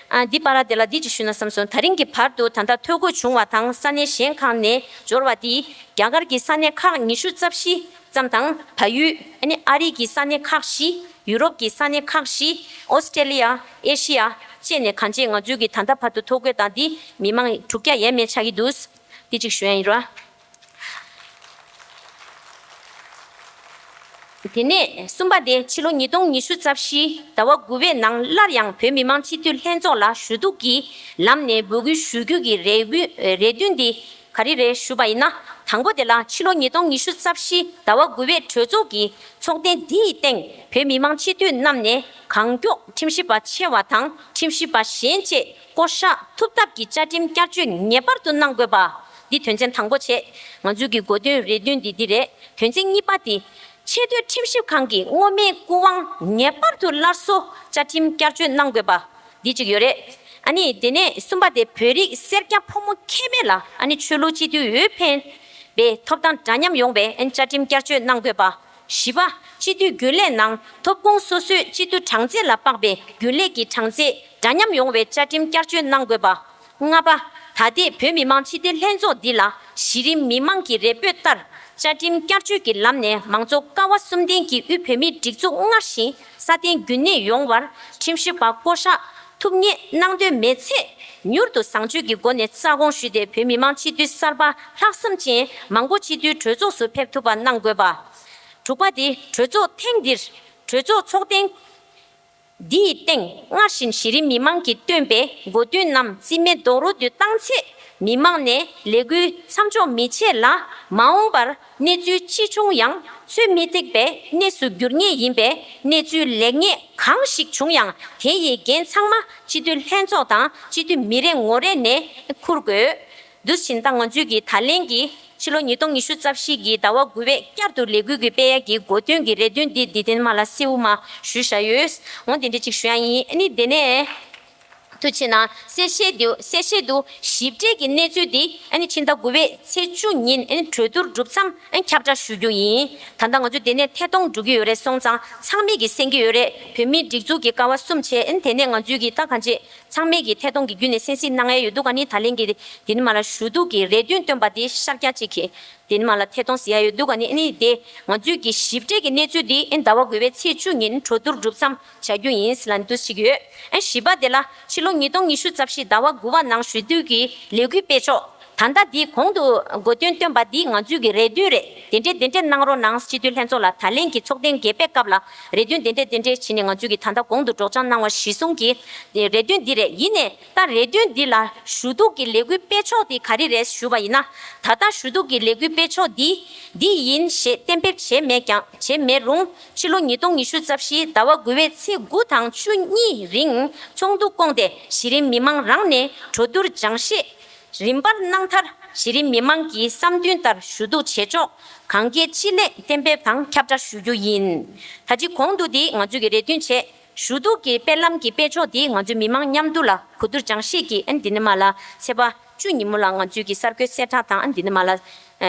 ཨ། འདི་པར་དེ་ལ་འདི་ཅིག་ཞུ་ན་བསམ་སོང་། ད་རིང་གི་བར་དུ་ད་ལྟ་ཐོ་འགོད་བྱུང་བ་དང་ས་གནས་གཞན་ཁག་ནས་འབྱོར་བ་འདི་རྒྱ་གར་གྱི་ས་གནས་ཁག་ཉི་ཤུ་རྩ་བཞི་ཙམ་དང་། བལ་ཡུལ། ཨ་ནི་ཨ་རི་གི་ས་གནས་ཁག་བཞི། ཡུ་རོབ་ཀྱི་ས་གནས་ཁག་བཞི། ཨོ་སི་ཀྲེ་ལི་ཡ། ཨེ་ཤི་ཡ་བཅས་ནས་གང་ཅི་ང་ཚོའི་གི་ད་ལྟ་བར་དུ་ཐོ་འགོད་དང་འདི་མི་མང་དྲུག་བརྒྱ་ཡས་མས་ཆགས་ཀྱི་འདུག། འདི་ཅིག་ཞུ་ཡ་ཡིན་རོ། དེ་ནས་གསུམ་པ་དེ་ཕྱི་ལོ་ཉིས་སྟོང་ཉི་ཤུ་རྩ་བཞི་ཟླ་བ་དགུ་པའི་ནང་སླར་ཡང་བོད་མི་མང་སྤྱི་འཐུས་ལྷན་ཚོགས་ལ་ཞུ་གཏུག་གི་ལམ་ནས་འབོད་སྐུལ་ཞུ་རྒྱུ་གི་རེ་སྐུལ་རེ་འདུན་འདི་ག་རེ་རེད་ཞུ་བ་ཡིན་ན། དང་པོ་དེ་ལ་ཕྱི་ལོ་ཉིས་སྟོང་ཉི་ཤུ་རྩ་བཞི་ཟླ་བ་དགུ་པའི་གྲོས་ཚོགས་ཀྱི་ཚོགས་ཐེངས་འདི་ཡི་སྟེང་བོད་མི་མང་སྤྱི་འཐུས་རྣམས་ནས་གང་མགྱོགས་ཁྲིམས་ཞིབ་པ་ཆེ་བ་དང་ཁྲིམས་ཞིབ་པ་གཞན་བཅས་བསྐོ་གཞག་ཐུབ་ཐབས་ཀྱི་བཅའ་ཁྲིམས་བསྐྱར་བཅོས་ངེས་པར་དུ་གནང་དགོས་པ། འདི་དོན་ཚན་དང་པོ་བྱས། ང་ཚོའི་གི་གོ་སྟོན་རེ་འདུན་འདི་འདི་རེད། དོན་ཚན་གཉིས་པ་དེ། ཆེས་མཐོའི་ཁྲིམས་ཞིབ་ཁང་གི་སྔོན་མའི་སྐུ་དབང་ངེས་པར་དུ་སླར་གསོ་བཅའ་ཁྲིམས་བསྐྱར་བཅོས་གནང་དགོས་པ། འདི་གཅིག་ཡོད་རེད། ཨ་ནི་དེ་ནས་གསུམ་པ་དེ་བོད་རིགས་སེར་སྐྱ་ཕོ་མོ་ཁེ་མེད་ལ་ཨ་ནི་ཆོས་ལུགས་སྤྱི་འཐུས་འོས་འཕེན་པའི་ཐོབ་ཐང་འདྲ་མཉམ་ཡོང་བའི་ཨ་ནི་བཅའ་ཁྲིམས་བསྐྱར་བཅོས་གནང་དགོས་པ། བཞི་པ། སྤྱི་འཐུས་རྒྱུན་ལས་ནང་ཐོབ་ཁུངས་སོ་སོའི་སྤྱི་འཐུས་གྲངས་ཚད་ལ་དཔག་པའི་རྒྱུན་ལས་ཀྱི་གྲངས་ཚད་འདྲ་མཉམ་ཡོང་བའི་བཅའ་ཁྲིམས་བསྐྱར་བཅོས་གནང་དགོས་པ། ལྔ་པ། ད་ལྟའི་བོད་མི་མང་སྤྱི་འཐུས་ལྷན་ཚོགས་འདི་ལ་གཞི་རིམ་མི་མང་གི་རེ་འབོད་ལྟར་བཅའ་ཁྲིམས་བསྐྱར་བཅོས་ཀྱི་ལམ་ནས་མང་གཙོ་ཀ་བ་གསུམ་ལྡན་གྱི་དབུས་བོད་མིའི་སྒྲིག་འཛུགས་སྔར་བཞིན་སྲ་བརྟན་རྒྱུན་གནས་ཡོང་བར་ཁྲིམས་ཞིབ་པ་བསྐོ་གཞག་ཐུབ་ངེས་གནང་འདོད་མེད་ཚེ། མྱུར་དུ་བཟང་སྤྱོད་ཀྱི་སྒོ་ནས་རྩ་དགོངས་ཞུས་ཏེ་བོད་མི་མང་སྤྱི་འཐུས་གསར་པ་ལྷག་བསམ་ཅན་མང་པོ་སྤྱི་འཐུས་གྲོས་ཚོགས་སུ་ཕེབས་ཐུབ་པ་གནང་དགོས་པ། དྲུག་པ་དེ་གྲོས་ཚོགས་ཐེངས་འདིར་གྲོས་ཚོགས་ཚོགས་ཐེངས་འདིའི་སྟེང་སྔར་བཞིན་གཞི་རིམ་མི་མང་གིས་བཏོན་པའི་གོ་སྟོན་རྣམས་རྩིས་མེད་རྡོག་རོལ་དུ་བཏང་ཚེ། མི་མང་ནས་ལས་འགུལ་མཚམས་འཇོག་མི་བྱེད་ལ། མ་འོངས་པར་གནས་ཚུལ་ཅི་བྱུང་ཡང་ཚོད་མི་ཐིག་པའི་གནས་སུ་འགྱུར་ངེས་ཡིན་པས། གནས་ཚུལ་ལེགས་ཉེས་གང་ཞིག་བྱུང་ཡང་དེ་ཡི་འགན་ཚང་མ་སྤྱི་འཐུས་ལྷན་ཚོགས་དང་སྤྱི་འཐུས་མི་རེ་ངོ་རེ་ནས་འཁུར་དགོས། འདུག་ཕྱིན་ད་ང་ཚོའི་གི་ད་ལན་གྱི་ཕྱི་ལོ་ཉིས་སྟོང་ཉི་ཤུ་རྩ་བཞི་གི་ཟླ་བ་དགུ་པའི་བསྐྱར་དུ་ལས་འགུལ་གྱི་སྤེལ་ཡག་གི་གོ་སྟོན་གྱི་རེ་འདུན་འདི་འདི་དེ་མ་ལ་སེའུ་མ་ཞུས་བཞག་ཡོད། འོང་དེ་འདྲ་ཅིག་ཞུ་ཡ་ཡིན། ཨ་ནི་དེ་ནས་ ཐུགས་རྗེ་གནང་། གསལ་བཤད་དུ་གསལ་བཤད་དུ་ཞིབ་ཕྲའི་གི་གནས་ཚུལ་འདི་ཨ་ནི་ཕྱི་ཟླ་དགུ་པའི་ཚེས་བཅུ་ཉིན་ཨ་ནི་གྲོས་བསྡུར་གྲུབ་མཚམས་ཨ་ནི་ཁྱབ་བསྒྲགས་ཞུ་རྒྱུ་ཡིན། ད་ལྟ་ང་ཚོ་དེ་ནས་ཐད་གཏོང་འགྲོ་གི་ཡོད་རེད། སོང་ཙང་ཚང་མས་གི་གསན་གི་ཡོད་རེད། བོད་མིའི་སྒྲིག་འཛུགས་ཀྱི་ཀ་བ་གསུམ་བྱས་ཨ་ནི་དེ་ནས་ང་ཚོས་གི་ད་གང་བྱེད་ཚང་མས་ཀྱི་ཐད་གཏོང་གི་བརྒྱུད་ནས་གསན་གཟིགས་གནང་ཡ་ཡོད་འདུག་ག་ནི་ད་ལན་གྱི་དེ་ནི་མ་ལ་ཞུ་གཏུག་གི་རེ་འདུན་བཏོན་པ་དེ་ཤར་རྒྱག་ཅིག་གི་དེ་ནི་མ་ལ་ཐད་གཏོང་ཟེར་ཡ་ཡོད་འདུག་ག་ནི་ཨ་ནི་དེ་ང་ཚོས་ཀྱི་ཞིབ་ཕྲའི་གི་གནས་ཚུལ་དེ་ཨ་ནི་ཟླ་བ་དགུ་པའི་ཚེས་བཅུ་ཉིན་གྲོས་བསྡུར་གྲུབ་མཚམས་བྱ་རྒྱུ་ཡིན་ཟེར་ལ་འདུག་ཞིག་ཡོད། ཨ་ནི་བཞི་པ་དེ་ལ་ཕྱི་ལོ་ཉིས་སྟོང་ཉི་ཤུ་རྩ་བཞི་ཟླ་བ་དགུ་པ་ནང་ཞུ་གཏུག་གི་ལས་འགུལ་སྤེལ་ཕྱོགས་ད་ལྟ་འདི་གོང་དུ་གོ་སྟོན་བཏོན་པ་འདི་ང་ཚོས་ཀྱི་རེ་འདུན་རེད། དེ་འདྲས་དེ་འདྲས་གནང་རོགས་གནང་། སྤྱི་འཐུས་ལྷན་ཚོགས་ལ་ད་ལན་གྱི་ཚོགས་ཐེངས་བརྒྱད་པའི་སྐབས་ལ་རེ་འདུན་དེ་འདྲས་དེ་འདྲས་བྱས་ནས་ང་ཚོས་ཀྱི་ད་ལྟ་གོང་དུ་སྒྲོག་སྦྱང་གནང་བ་གཞིར་བཟུང་གི་རེ་འདུན་འདི་རེད། ཡིན་ནའི་ད་རེ་འདུན་འདི་ལ་ཞུ་གཏུག་གི་ལས་འགུལ་སྤེལ་ཕྱོགས་དེ་ག་རེ་རེད་ཞུས་པ་ཡིན་ན། ད་ལྟ་ཞུ་གཏུག་གི་ལས་འགུལ་སྤེལ་ཕྱོགས་འདི་འདི་ཡིན་ཞེས་གཏན་འབེབས་བྱས་མེད་ཀྱང་བྱས་མེད་རུང་ཕྱི་ལོ་ཉིས་སྟོང་ཉི་ཤུ་རྩ་བཞི་ཟླ་བ་དགུ་པའི་ཚེས་དགུ་དང་བཅུ་གཉིས་རིང་ཚོགས་འདུ་བསྐོངས་ཏེ་གཞི་རིམ་མི་མང་རང་ནས་གྲོས་བསྡུར་སྦྱང་བཤད་རིམ་པར་གནང་མཐར་གཞི་རིམ་མི་མང་གི་བསམ་འདུན་ལྟར་ཞུ་གཏུག་བྱེད་ཕྱོགས་གང་གལ་ཅི་ལེགས་གཏན་འབེབས་དང་ཁྱབ་བསྒྲགས་ཞུ་རྒྱུ་ཡིན། ད་ཅི་གོང་དུ་འདི་ང་ཚོས་ཀྱི་རེ་འདུན་བྱས། ཞུ་གཏུག་གི་དཔེ་ལམ་གྱི་དཔེ་ཕྱོགས་འདི་ང་ཚོའི་མི་མང་མཉམ་དུ་ལ་གོ་བསྡུར་སྦྱང་བཤད་ཀྱིས་ཨ་ནི་འདི་ནས་མ་ལ་ཚེས་པ་བཅུ་ཉིན་མོ་ལ་ང་ཚོས་ཀྱི་གསར་འགོད་གསལ་བསྒྲགས་དང་ཨ་ནི་འདི་ནས་མ་ལ་ཨ་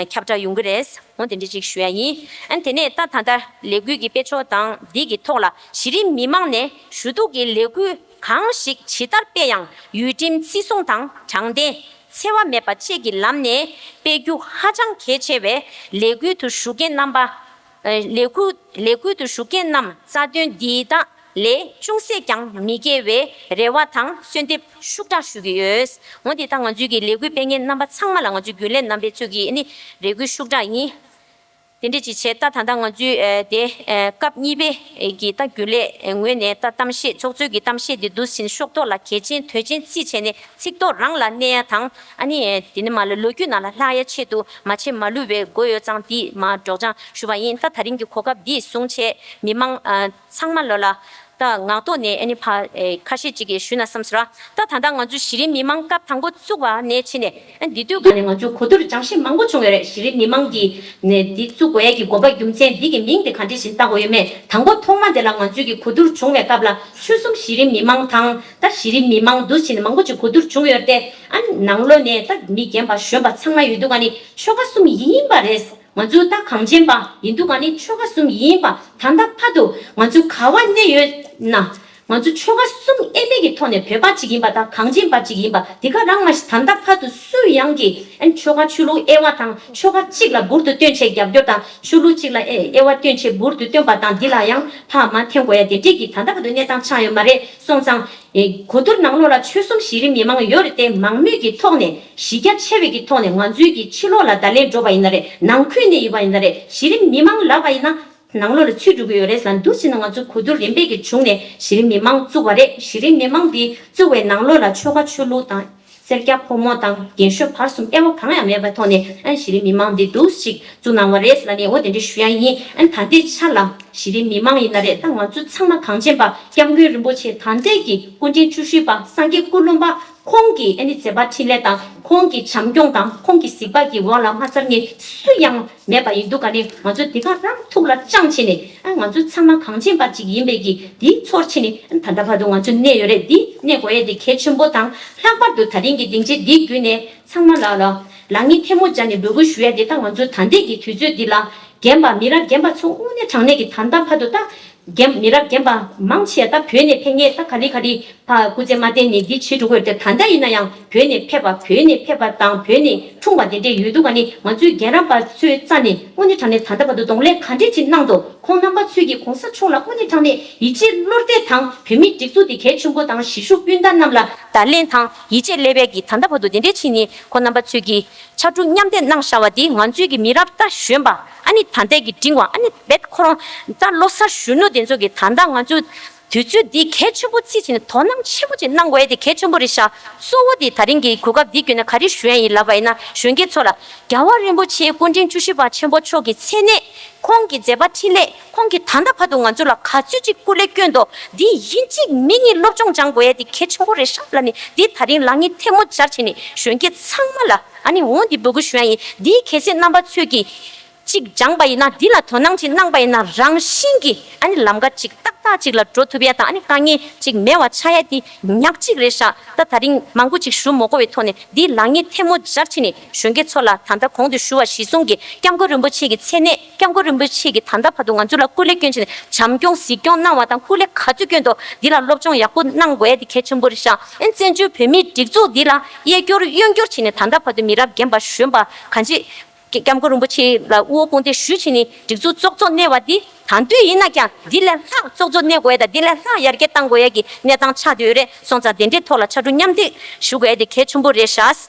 ཁྱབ་བསྒྲགས་ཡོང་གི་རེད། འོ་དེ་འདྲ་ཅིག་ཞུ་ཡ་ཡིན། ཨ་ནི་དེ་ནས་ད་ད་ལྟ་ལས་འགུལ་གྱི་དཔེ་ཕྱོགས་དང་འདི་གི་ཐོག་ལ་གཞི་རིམ་མི་མང་ནས་ཞུ་གཏུག་གི་ལས་འགུལ་གང་ཞིག་ཇི་ལྟར་སྤེལ་ཡང་ཡུལ་ཁྲིམས་བརྩི་སྲུང་དང་དྲང་བདེན་འཚེ་བ་མེད་པ་བཅས་ཀྱི་ལམ་ནས་སྤེལ་རྒྱུ་ཧ་ཅང་གལ་ཆེ་བས། ལས་འགུལ་དུ་ཞུགས་མཁན་རྣམ་པ། ཨ་ལས་འགུལ་ལས་འགུལ་དུ་ཞུགས་མཁན་རྣམས་རྩ་དོན་འདི་དག་ལས་ཅུང་ཟད་ཀྱང་མི་བརྒལ་བའི་རེ་བ་དང་གསོལ་འདེབས་ཤུགས་དྲག་ཞུ་གི་ཡོད། འོན་ཏེ་ད་ང་ཚོའི་གི་ལས་འགུལ་སྤེལ་མཁན་རྣམ་པ་ཚང་མ་ལ་ང་ཚོའི་རྒྱུན་ལས་རྣམ་པའི་ཚོས་ཀྱི་ནི་རེ་སྐུལ་ཤུགས་དྲག་ཡིན། དེ་འདྲ་ཅིག་བྱས་ད་ད་ལྟ་ང་ཚོའི་ཨ་དེ་ཨ་སྐབས་གཉིས་པའི་གི་ད་རྒྱུན་ལས་ངོས་ནས་ད་གཏམ་བཤད་ཚོགས་གཙོའི་གི་གཏམ་བཤད་དེ་འདུག་ཟིན་ཤོག་ཐོག་ལ་གལ་ཆེན་དོན་ཆེན་རྩིས་བྱས་ནས། ཚིག་ཐོ་རང་ལ་གནས་ཡ་དང་ཨ་ནི་དེ་ནི་མ་ལ་ལོ་རྒྱུས་ནང་ལ་ལྷག་ཡ་ཆེད་དུ་མ་བྱེད་མ་ལུས་པའི་དགོས་ཡོད་ཙང་འདི་མ་སྒྲོག་སྦྱང་ཞུ་བ་ཡིན། ད་ད་རིང་གི་གོ་སྐབས་འདི་བཟུང་བྱས་མི་མང་ཨ་ཚང་མ་ལོ་ལ་ད་ངག་ཐོག་ནས་ཨ་ནི་ཕ་ཨེ་ཁ་ཤས་ཅིག་གིས་ཞུས་ན་བསམ་སོང་ར། ད་ད་ལྟ་ང་ཚོ་གཞི་རིམ་མི་མང་སྐབས་དང་པོ་བཙུགས་པ་ནས་ཕྱིན་ནས་ཨ་འདི་དུས་ག་ནས་ང་ཚོ་གོ་བསྡུར་སྦྱང་བཤད་མང་པོ་བྱུང་ཡོད་རེད། གཞི་རིམ་མི་མང་གི་ནས་འདི་བཙུགས་དགོས་ཡ་གི་དགོངས་པ་རྒྱུ་མཚན་འདི་གི་མིང་དེ་ག་འདྲ་ཞིག་བཏགས་དགོས་ཡོད་མེད་དང་པོ་ཐོག་མ་དེ་ལ་ང་ཚོས་ཀྱི་གོ་བསྡུར་བྱུང་བའི་སྐབས་ལ་ཆོལ་གསུམ་གཞི་རིམ་མི་མང་དང་། ད་གཞི་རིམ་མི་མང་འདུ་བྱས་ནས་མང་པོ་ཅིག་གོ་བསྡུར་བྱུང་ཡོད་དེ། ཨ་ནང་ལོགས་ནས་ད་མི་རྒན་པ་གཞོན་པ་ཚང་མ་ཡོད་འདུག་ག་ནི་ཆོལ་ཁ་གསུམ་ཡིན་པ་རེད། ང་ཚོ་ད་གངས་ཅན་པ་ཡིན་འདུག་ག་ནི་ཆོལ་ཁ་གསུམ་ཡིན་པ་ད་ལྟ་བར་དུ་ང་ཚོ་ག་བ་གནས་ཡོད་ན། ང་ཚོ་ཆོལ་ཁ་གསུམ་དབྱེ་མེད་ཀྱི་ཐོག་ནས་བོད་པ་གཅིག་ཡིན་པ་དང་གངས་ཅན་པ་གཅིག་ཡིན་པ་འདི་ག་རང་མ་ཞིག་ད་ལྟ་བར་དུ་སུ་ཡང་གིས་ཨ་ནི་ཆོལ་ཁ་ཆོས་ལུགས་དབྱེ་བ་དང་ཆོལ་ཁ་གཅིག་ལ་འབུར་དུ་བཏོན་བྱས་རྒྱབ་སྐྱོར་དང་ཆོས་ལུགས་གཅིག་ལ་དབྱེ་དབྱེ་བ་བཏོན་བྱས་འབུར་དུ་བཏོན་པ་དང་འདི་ལ་ཡང་ཕར་མར་འཐེན་དགོས་ཡ་དེ་འདྲས་ཀྱི་ད་ལྟ་བར་དུ་གནས་སྟངས་ཆགས་ཡོད་མ་རེད། སོང་ཙང་། ཨེ་གོ་བསྡུར་ནང་ལོགས་ལ་ཆོལ་གསུམ་གཞི་རིམ་མི་མང་ཡོད་རེད་དེ་མང་མོས་ཀྱི་ཐོག་ནས་གཞི་རྒྱ་ཆེ་བའི་ཀྱི་ཐོག་ནས་ང་ཚོའི་ཀྱི་ཕྱི་ལོགས་ལ་བརྡ་ལན་འགྲོ་བ་ཡིན་ན་རེད། ནང་ཁུལ་ནས་ཡིན་པ་ཡིན་ན་རེད། གཞི་རིམ་མི་མང་ལབ་པ་ཡིན་ན་ནང་ལོགས་ལ་ཚུད་འགྲོ་གི་ཡོད་རེད་ལ་འདུག་ཟེར་ན་ང་ཚོ་གོ་བསྡུར་རིམ་པས་ཀྱི་བྱུང་ནས་གཞི་རིམ་མི་མང་བཙུགས་པ་རེད། གཞི་རིམ་མི་མང་འདི་བཙུགས་པའི་ནང་ལོགས་ལ་ཆོལ་ཁ་ཆོས་ལུགས་དང་སེར་སྐྱ་ཕོ་མོ་དང་རྒན་ཤོས་བར་གསུམ་དབྱེ་བ་གང་ཡང་མེད་པའི་ཐོག་ནས་ཨ་གཞི་རིམ་མི་མང་འདི་འདུག་ཞིག་བཙུགས་གནང་བ་རེད་ལ་ནི་འོ་དེ་འདྲ་ཞུ་ཡ་ཡིན། ཨ་ད་ལྟའི་ཆ་ལ་གཞི་རིམ་མི་མང་ཡིན་ན་རེད། ད་ང་ཚོ་ཚང་མ་གངས་ཅན་པ་སྐྱབས་མགོན་རིན་པོ་ཆེ་ད་ལྟའི་གི་སྐུ་ཕྲེང་བཅུ་བཞི་པ་སངས་རྒྱས་ཀུན་སློང་པ་ཁོང་གི་ཨ་ནི་མཛད་པ་འཕྲིན་ལས་དང་ཁོང་གི་བྱམས་སྐྱོང་དང་ཁོང་གི་གཟིགས་པ་གི་འོག་ལ་མ་ཚར་ངེས་སུ་ཡང་མེད་པ་ཡིན་འདུག་ག་ནི་ང་ཚོ་འདི་ག་རང་ཐུགས་ལ་བཅངས་བྱས་ནས་ཨ་ང་ཚོ་ཚང་མ་གངས་ཅན་པ་གཅིག་ཡིན་པའི་གི་འདི་ཚོར་བྱས་ནས་ཨ་ད་ལྟ་བར་དུ་ང་ཚོ་གནས་ཡོད་རེད། འདི་གནས་དགོས་ཡས་འདི་གལ་ཆེན་པོ་དང་ལྷག་པར་དུ་ད་རིང་གི་སྡིངས་ཆ་འདི་བརྒྱུད་ནས་ཚང་མ་ལ་ལ་ལག་གཉིས་ཐལ་མོ་སྦྱར་ནས་འབོད་སྐུལ་ཞུ་ཡ་འདི་ད་ང་ཚོ་ད་ལྟའི་གི་དུས་ཚོད་འདི་ལ་རྒན་པ་མི་རབས་རྒན་པ་ཚོ་དངོས་གནས་དྲང་གནས་ཀྱི་ད་ལྟ་བར་དུ་ད་རྒན་མི་རབས་རྒན་པ་མང་ཆེ་ད་བོད་ནས་ཕེབས་མཁན་ད་ག་ལེ་ག་ལེ་ཕ་སྐུ་ཚེ་མ་བརྟན་ནས་འདི་བྱེད་འགྲོ་གི་ཡོད་དེ། ད་ལྟ་ཡིན་ན་ཡང་བོད་ནས་ཕེབས་པ་བོད་ནས་ཕེབས་པ་དང་བོད་ནས་འཁྲུངས་པ་དེ་འདྲས་ཡོད་འདུག་ག་ནི་ང་ཚོའི་རྒན་རབས་པ་ཚོའི་རྩ་ནས་དངོས་གནས་དྲང་གནས་ད་ལྟ་བར་དུ་གདོང་ལེན་ག་འདྲས་ཅིག་གནང་འདུག་ཁོང་རྣམ་པ་ཚོས་ཀྱིས་གོང་ས་མཆོག་ལ་དངོས་གནས་དྲང་གནས་ཡིད་ཆེས་བློ་གཏད་དང་བོད་མིའི་སྒྲིག་འཛུགས་དེ་གལ་ཆེན་པོ་དང་གཞིས་བཞུགས་སྤུན་ཟླ་རྣམས་ལ་བརྡ་ལན་དང་ཡིད་ཆེས་སླེབས་པའི་གི་ད་ལྟ་བར་དུ་དེ་འདྲས་ཕྱིན་ནས་ཁོང་རྣམ་པ་ཚོས་ཀྱིས་ཕྱར་གྲུ་མཉམ་འདེགས་གནང་བཞག་པ་འདི་ང་ཚོའི་གི་མི་རབས་ད་གཞོན་པ་ཨ་ནི་ད་ལྟའི་གི་འབྲིང་བ་ཨ་ནི་རྦད་ཁོ་རང་ད་ལོ་གསར་གཞོན་ནུ་དེ་ཚོ་གི་ད་ལྟ་ང་ཚོ་དུས་ཚོད་འདི་གལ་ཆེན་པོ་རྩིས་བྱས་ནས་དོ་སྣང་ཆེན་པོ་ཅིག་གནང་དགོས་ཡ་དེ་གལ་ཆེན་པོ་རེད་ཤག་གཙོ་བོ་དེ་ད་རིང་གི་གོ་སྐབས་འདི་བརྒྱུད་ནས་ག་རེ་ཞུ་ཡ་ཡིན་ལབ་པ་ཡིན་ན་གཞོན་སྐྱེས་ཚོ་ལ་རྒྱལ་བ་རིན་པོ་ཆེ་སྐུ་ཕྲེང་བཅུ་བཞི་པ་ཆེན་པོ་མཆོག་གི་མཚན་གནས། ཁོང་གི་མཛད་པ་འཕྲིན་ལས་ཁོང་གིས་ད་ལྟ་བར་དུ་ང་ཚོ་ལ་ག་ཚོད་ཅིག་སྐུ་ལས་བསྐྱོན་ཏོ། འདི་ཡིན་གཅིག་མིན་གཉིས་སློབ་སྦྱོང་སྦྱང་དགོས་ཡ་འདི་གལ་ཆེན་པོ་རེད་ཤག་ལབ་ནས་འདི་ད་རིང་ལག་གཉིས་ཐལ་མོ་སྦྱར་བྱས་ནས་གཞོན་སྐྱེས་ཚང་མ་ལ་ཨ་ནི་འོང་འདི་འབོད་སྐུལ་ཞུ་ཡ་ཡིན། འདིའི་གལ་སྲིད་རྣམ་པ་ཚོས་ཀྱིས་ གཅིག་སྦྱངས་པ་ཡིན་ན། འདི་ལ་དོ་སྣང་ཅིག་གནང་པ་ཡིན་ན། རང་བཞིན་གྱིས་ཨ་ནི་ལམ་ཁ་ཅིག་ཏག་ཏག་ཅིག་ལ་འགྲོ་ཐུབ་ཡ་དང་། ཨ་ནི་དཀའ་ངལ་ཅིག་མེད་པ་ཆགས་ཡ་དེ་ཉག་གཅིག་རེད་ཤག་ད་ད་རིང་མང་པོ་ཅིག་ཞུ་མ་དགོས་པའི་ཐོག་ནས། འདི་ལག་གཉིས་ཐལ་མོ་སྦྱར་བྱས་ནས་གཞོན་སྐྱེས་ཚོ་ལ། ད་ལྟ་གོང་དུ་ཞུ་བ་གཞིར་བཟུང་གིས་སྐྱབས་མགོན་རིན་པོ་ཆེ་གི་མཚན་གནས། སྐྱབས་མགོན་རིན་པོ་ཆེ་གིས་ད་ལྟ་བར་དུ་ང་ཚོ་ལ་སྐུ་ལས་བསྐྱོན་བྱས་ནས་བྱམས་སྐྱོང་གཟིགས་སྐྱོང་གནང་བ་དང་། སྐུ་ལས་ག་ཚོད་བསྐྱོན་འདུག་འདི་ལ་སློབ་སྦྱོང་ཡག་པོ་གནང་དགོས་ཡ་དེ་གལ་ཆེན་པོ་རེད་ཤག་ཨ་ནི་བཙན་བྱོལ་བོད་མིའི་སྒྲིག་འཛུགས་འདི་ལ་གཡས་སྐྱོར་གཡོན་སྐྱོར་བྱས་ནས། ད་ལྟ་བར་དུ་མི་རབས་རྒན་པ་གཞོན་པ་གང་ཅི། སྐྱབས་མགོན་རིན་པོ་ཆེ་ལ་དབུ་བོ་དཔུང་འདེགས་ཞུས་བྱས་ནས་སྒྲིག་འཛུགས་བཙོག་བཙོག་གནས་པ་འདི། ད་དུང་ཡིན་ན་ཀྱང་འདི་ལས་ལྷག་བཙོག་བཙོག་གནས་དགོས་ཡ་དང་། འདི་ལས་ལྷག་ཡར་རྒྱས་གཏང་དགོས་ཡ་གི་གནས་སྟངས་ཆགས་བསྡད་ཡོད་རེད་སོང་ཙང་། དེ་འདྲའི་ཐོག་ལ་ཕྱར་གྲུ་མཉམ་འདེགས་ཞུ་དགོས་ཡ་དེ་གལ་ཆེན་པོ་རེད་ཤག་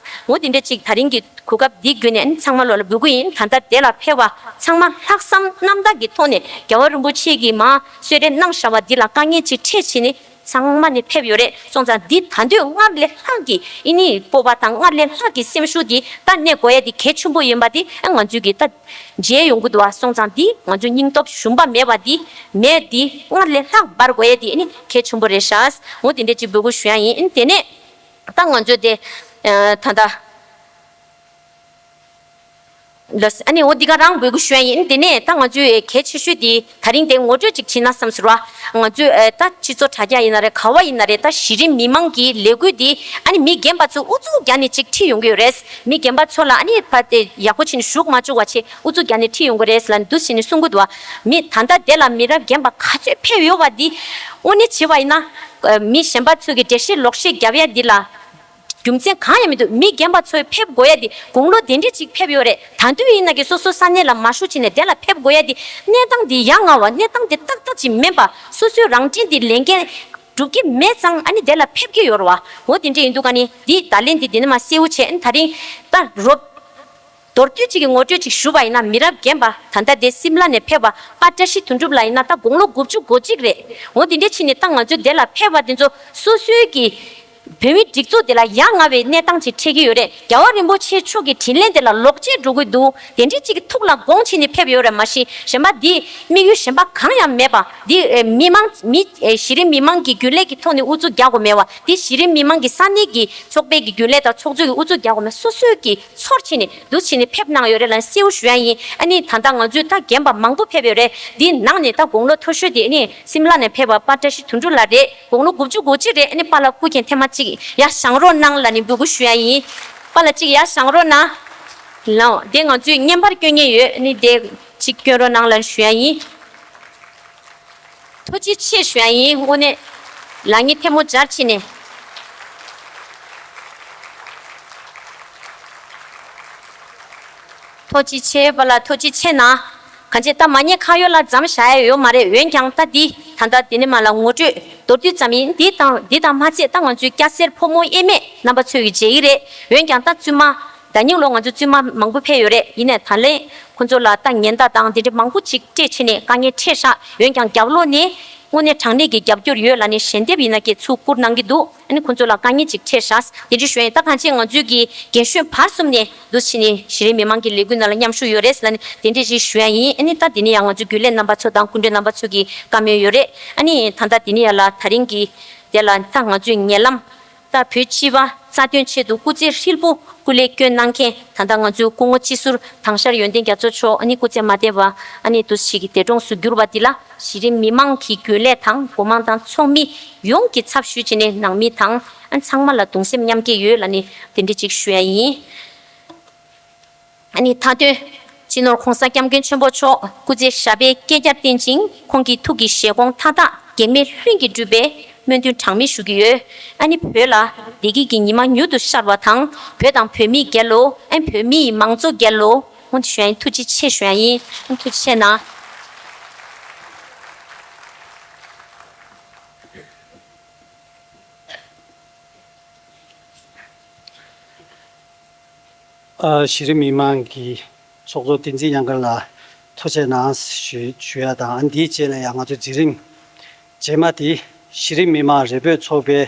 འོ་དེ་འདྲ་ཅིག་ད་རིང་གི་གོ་སྐབས་འདི་བརྒྱུད་ནས་ཚང་མ་ལོ་ལ་འབོད་སྐུལ་ཡིན། ད་ལྟ་དེ་ལ་ཕེབས་པ་ཚང་མ་ལྷག་བསམ་རྣམ་དག་གི་ཐོག་ནས་རྒྱལ་བ་རིན་པོ་ཆེ་གིས་མར་གསོལ་རས་གནང་བཞག་པ་འདི་ལ་དཀའ་ངལ་ཅིག་འཕྲད་བྱས་ནས་ཚང་མ་ནས་ཕེབས་ཡོད་རེད་སོང་ཙང་། འདི་ད་དུང་སྔར་ལས་ལྷག་གི་ཨ་ནི་སྤོབས་པ་དང་། སྔར་ལས་ལྷག་གི་སེམས་ཤུགས་འདི་ད་གནས་དགོས་ཡ་འདི་གལ་ཆེན་པོ་ཡིན་པ་འདི་ང་ཚོས་ཀྱི་ད་མཇལ་ཡོང་གི་འདུག་པ་སོང་ཙང་། འདི་ང་ཚོ་སྙིང་སྟོབས་ཞུམ་པ་མེད་པ་འདི་མེད་འདི་སྔར་ལས་ལྷག་འབར་དགོས་ཡ་འདི་ཨ་ནི་གལ་ཆེན་པོ་རེད་ཤག་འོ་དེ་འདྲ་ཅིག་འབོད་སྐུལ་ཞུ་ཡ་ཡིན། ཨ་ནི་དེ་ནས་ད་ང་ཚོས་དེ་ད་ལྟ། ལགས། ཨ་ནི་འོ་འདི་ག་རང་འབོད་སྐུལ་ཞུ་ཡ་ཡིན། དེ་ནས་ད་ང་ཚོའི་གལ་ཆེ་ཤོས་དེ་ད་རིང་དེ་ངོ་སྤྲོད་ཅིག་བྱེད་ན་བསམ་ཟེར་བ། ང་ཚོས་ཨེ་ད་སྤྱི་ཚོགས་དྲ་རྒྱ་ཡིན་ན་རེད། ག་བ་ཡིན་ན་རེད། ད་གཞི་རིམ་མི་མང་གི་ལས་འགུལ་འདི་ཨ་ནི་མི་རྒན་པ་ཚོ་ཨུ་ཚུགས་རྒྱག་ནས་ཅིག་ཁྲིད་ཡོང་གི་ཡོད་རེད། མི་རྒན་པ་ཚོ་ལ་ཨ་ནི་ཕར་དེ་ཡག་པོ་བྱས་ནས་ཞུགས་མ་བཅུག་པ་བྱས་ཨུ་ཚུགས་རྒྱག་ནས་ཁྲིད་ཡོང་གི་རེད་ལབ་འདུག་བྱས་ནས་གསུང་གི་འདུག་བ། མི་ད་ལྟ་དེ་ལ་མི་རབས་རྒན་པ་ག་ཚོད་ཕེབས་ཡོད་པ་འདི་དངོས་གནས་བྱས་པ་ཡིན་ན། མི་གཞན་པ་ཚོས་ཀྱི་འགྲེལ་བཤད་ལོག་བཤད་རྒྱབ་ཡ་འདི་ལ། རྒྱུ་མཚན་གང་ཡང་མི་འདུག་མི་རྒན་པ་ཚོས་ཕེབས་དགོས་ཡ་དེ་དགུང་ལོ་དེ་འདྲས་ཅིག་ཕེབས་ཡོད་རེད། ད་དུང་ཡིན་ན་གི་སོ་སོ་ས་གནས་ལ་མ་བཞུགས་བྱས་ནས་དེ་ལ་ཕེབས་དགོས་ཡ་དེ། གནས་སྟངས་དེ་ཡ་ང་བ། གནས་སྟངས་དེ་ཏག་ཏག་ཅིག་མིན་པ། སོ་སོའི་རང་འགན་དེ་ལས་འགན་སྒྲུབ་ཀྱི་མེད་ཙང་ཨ་ནི་དེ་ལ་ཕེབས་ཀྱི་ཡོད་རེད་བ། འོ་དེ་འདྲས་ཡིན་དུས་ཀ་ནི་འདི་བརྡ་ལན་དེ་འདི་ནས་མར་གསལ་བོ་བྱས། ཨ་ནི་ད་རིང་ད་རོབ་མདོར་བསྡུས་ཅིག་གི་ངོ་སྤྲོད་ཅིག་ཞུ་བ་ཡིན་ན། མི་རབས་རྒན་པ་ད་ལྟ་དེ་སིམ་ལ་ནས་ཕེབས་པ་པ་བཀྲ་ཤིས་དོན་གྲུབ་ལགས་ཡིན་ན་ད་དགུང་ལོ་དགུ་བཅུ་གོ་གཅིག་རེད། འོ་དེ་འདྲས་ཕྱིན་ནས་ད་ང་ཚོའི་དེ་ལ་ཕེབས་པ་དེ་ཚོ་སོ་སོའི་གི་བོད་མིའི་སྒྲིག་འཛུགས་དེ་ལ་ཡ་ང་བའི་གནས་སྟངས་ཅིག་འཕྲད་ཀྱི་ཡོད་རེད། རྒྱལ་བ་རིན་པོ་ཆེ་མཆོག་གི་དྲིན་ལན་དེ་ལ་ལོག་འཇལ་འགྲོ་གི་འདུག་དེ་འདྲའི་ཅིག་གི་ཐུགས་ལ་དགོངས་བྱས་ནས་ཕེབས་ཡོད་རེད། མ་གཞི་གཞན་པ་འདི་དམིགས་ཡུལ་གཞན་པ་གང་ཡང་མེད་པ། འདི་ཨེ་མི་མང་མི་ཨེ་གཞི་རིམ་མི་མང་གི་རྒྱུན་ལས་ཀྱི་ཐོག་ནས་ཨུ་ཚུགས་རྒྱག་དགོས་མེད་པ། འདི་གཞི་རིམ་མི་མང་གི་ས་གནས་ཀྱི་ཚོགས་པའི་གི་རྒྱུན་ལས་དང་ཚོགས་གཙོ་གི་ཨུ་ཚུགས་རྒྱག་དགོས་མེད། སོ་སོའི་གི་ཚོར་བྱས་ནས་འདུག་བྱས་ནས་ཕེབས་གནང་ཡོད་རེད་ལབ་གསལ་བོ་ཞུ་ཡ་ཡིན། ཨ་ནི་ད་ལྟ་ང་ཚོའི་ད་རྒན་པ་མང་པོ་ཕེབས་ཡོད་རེད། འདིའི་ནང་ནས་ད་དགུང་ལོ་མཐོ་ཤོས་དེ་ཨ་ནི་སིམ་ལ་ནས་ཕེབས་པ་པ་བཀྲ་ཤིས་དོན་གྲུབ་ལགས་རེད། དགུང་ལོ་དགུ་བཅུ་གོ་གཅིག་རེད། ཨ་ནི་པཱ་ལགས་སྐུ་མཁྱེན་ཐེངས་མ་གཅིག་ཡར་བཞེངས་རོགས་གནང་ལབ་ནས་འབོད་སྐུལ་ཞུ་ཡ་ཡིན། པཱ་ལགས་གཅིག་ཡར་བཞེངས་རོགས་གནང་། ལགས་དེ་ང་ཚོས་བརྙན་པར་བསྐྱོན་མཁན་ཡོད། ཨ་ནི་དེ་གཅིག་བསྐྱོན་རོགས་གནང་ལབ་ཞུ་ཡ་ཡིན། ཐུགས་རྗེ་ཆེ་ཞུ་ཡ་ཡིན། དངོས་གནས་ལག་གཉིས་ཐལ་མོ་སྦྱར་བྱས་ནས། ཐུགས་རྗེ་ཆེ་པཱ་ལགས། ཐུགས་རྗེ་ཆེ་གནང་། གང་ཅི་ད་མ་ཉེས་ཁ་ཡོད་ལ་མཚམས་བཞག་ཡ་ཡོད་མ་རེད། འོན་ཀྱང་ད་འདི་ད་ལྟ་འདི་ནས་མར་ལ་ངོ་སྤྲོད་མདོར་བསྡུས་ཙམ་ཡིན། འདི་དང་འདི་དང་མ་ཚད་ད་ང་ཚོའི་སྐྱ་སེར་ཕོ་མོ་དབྱེར་མེད་རྣམ་པ་ཚོས་ཀྱི་མཇལ་གྱི་རེད། འོན་ཀྱང་ད་བཙུན་མ་ཟླ་ཉིན་ལོ་ང་ཚོ་བཙུན་མ་མང་པོ་ཕེབས་ཡོད་རེད། ཡིན་ནའི་ད་ལན་ཁོང་ཚོ་ལ་ད་ཉེན་བརྡ་དང་འདི་འདྲ་མང་པོ་ཅིག་སྤྲད་བྱས་ནས་དཀའ་ངལ་འཕྲད་ཤག་འོན་ཀྱང་རྒྱབ་ལོགས་ནས་དངོས་གནས་དྲང་གནས་ཀྱི་རྒྱབ་སྐྱོར་ཡོད་ལབ་ནས་ཞལ་འདེབས་ཡིན་ན་སྐད་ཚུར་བསྐུར་གནང་གི་འདུག་ཨ་ནི་ཁོང་ཚོ་ལ་དཀའ་ངལ་ཅིག་འཕྲད་ཤག་དེ་འདྲ་ཞུ་ཡིན། ད་གང་ཅི་ང་ཚོའི་གི་རྒན་གཞོན་བར་གསུམ་ནས་འདུག་བྱས་ནས་གཞི་རིམ་མི་མང་གི་ལས་འགུལ་ནང་ལ་མཉམ་ཞུགས་ཡོད་རེད་ལབ་ནས་དེ་འདྲ་ཞིག་ཞུ་ཡ་ཡིན། ཨ་ནི་ད་དེ་ནས་ཡང་ང་ཚོའི་རྒྱུན་ལས་རྣམ་པ་ཚོ་དང་སྐུ་མགྲོན་རྣམ་པ་ཚོ་གི་བཀའ་མོལ་ཡོད་རེད། ཨ་ནི་ད་ལྟ་དེ་ནས་ཡར་ལ་ད་རིང་གི་དེ་ལ་ད་ང་ཚོའི་ཉེ་ལམ་ད་བོད་སྤྱི་པ་རྩ་དོན་ཆེད་དུ་སྐུ་ཚེ་ཧྲིལ་པོ་སྐུ་ལས་བསྐྱོན་གནང་མཁན་ད་ལྟ་ང་ཚོའི་སྐུ་ངོ་སྤྱི་ཟུར་དྭངས་ཤར་ཡོན་ཏན་རྒྱ་མཚོ་མཆོག་ཨ་ནི་སྐུ་ཚེ་མ་བརྟན་པ་ཨ་ནི་འདུག་ཞིག་གི་འདས་གྲོངས་སུ་གྱུར་པ་འདི་ལ་གཞི་རིམ་མི་མང་གི་རྒྱུན་ལས་དང་སྒོ་མང་དང་ཚོགས་མི་ཡོངས་ཀྱི་ཚབ་ཞུས་བྱས་ནས་ནང་མི་དང་ཨ་ཚང་མ་ལ་གདུང་སེམས་མཉམ་སྐྱེད་ཡོད་ལབ་ནས་དེ་འདྲ་ཅིག་ཞུ་ཡ་ཡིན། ཨ་ནི་མཐའ་དོན། སྤྱི་ནོར་༸གོང་ས་༸སྐྱབས་མགོན་ཆེན་པོ་མཆོག་སྐུ་ཚེ་ཞབས་པད་བསྐལ་བརྒྱར་བརྟན་ཅིང་ཁོང་གི་ཐུགས་ཀྱི་བཞེད་དགོངས་མཐའ་དག་གེགས་མེད་ལྷུན་གྱིས་འགྲུབ་པའི་སྨོན་འདུན་གྲངས་མེད་ཞུ་གི་ཡོད། ཨ་ནི་བོད་ལ་བདེ་སྐྱིད་ཀྱི་ཉི་མ་མྱུར་དུ་ཤར་བ་དང་། བོད་དང་བོད་མིའི་རྒྱལ་ལོ། ཨ་ནི་བོད་མིའི་མང་གཙོ་རྒྱལ་ལོ། ཨ་ནི་ཞུ་ཡ་ཡིན། ཐུགས་རྗེ་ཆེ་ཞུ་ཡ་ཡིན། ཨ་ནི་ཐུགས་རྗེ་ཆེ་གནང་། ཨ། གཞི་རིམ་མི་མང་གི་ཚོགས་གཙོ་བསྟན་འཛིན་ཉང་མཁར་ལགས་ཐུགས་རྗེ་གནང་ཞུ་ཞུ་ཡ་དང་། ཨ་ནི་དེའི་རྗེས་ལ་ཡང་ང་ཚོ་འཛིན་རིམ་རྗེས་མ་དེ་གཞི་རིམ་མི་མང་རེ་འབོད་ཚོགས་པའི་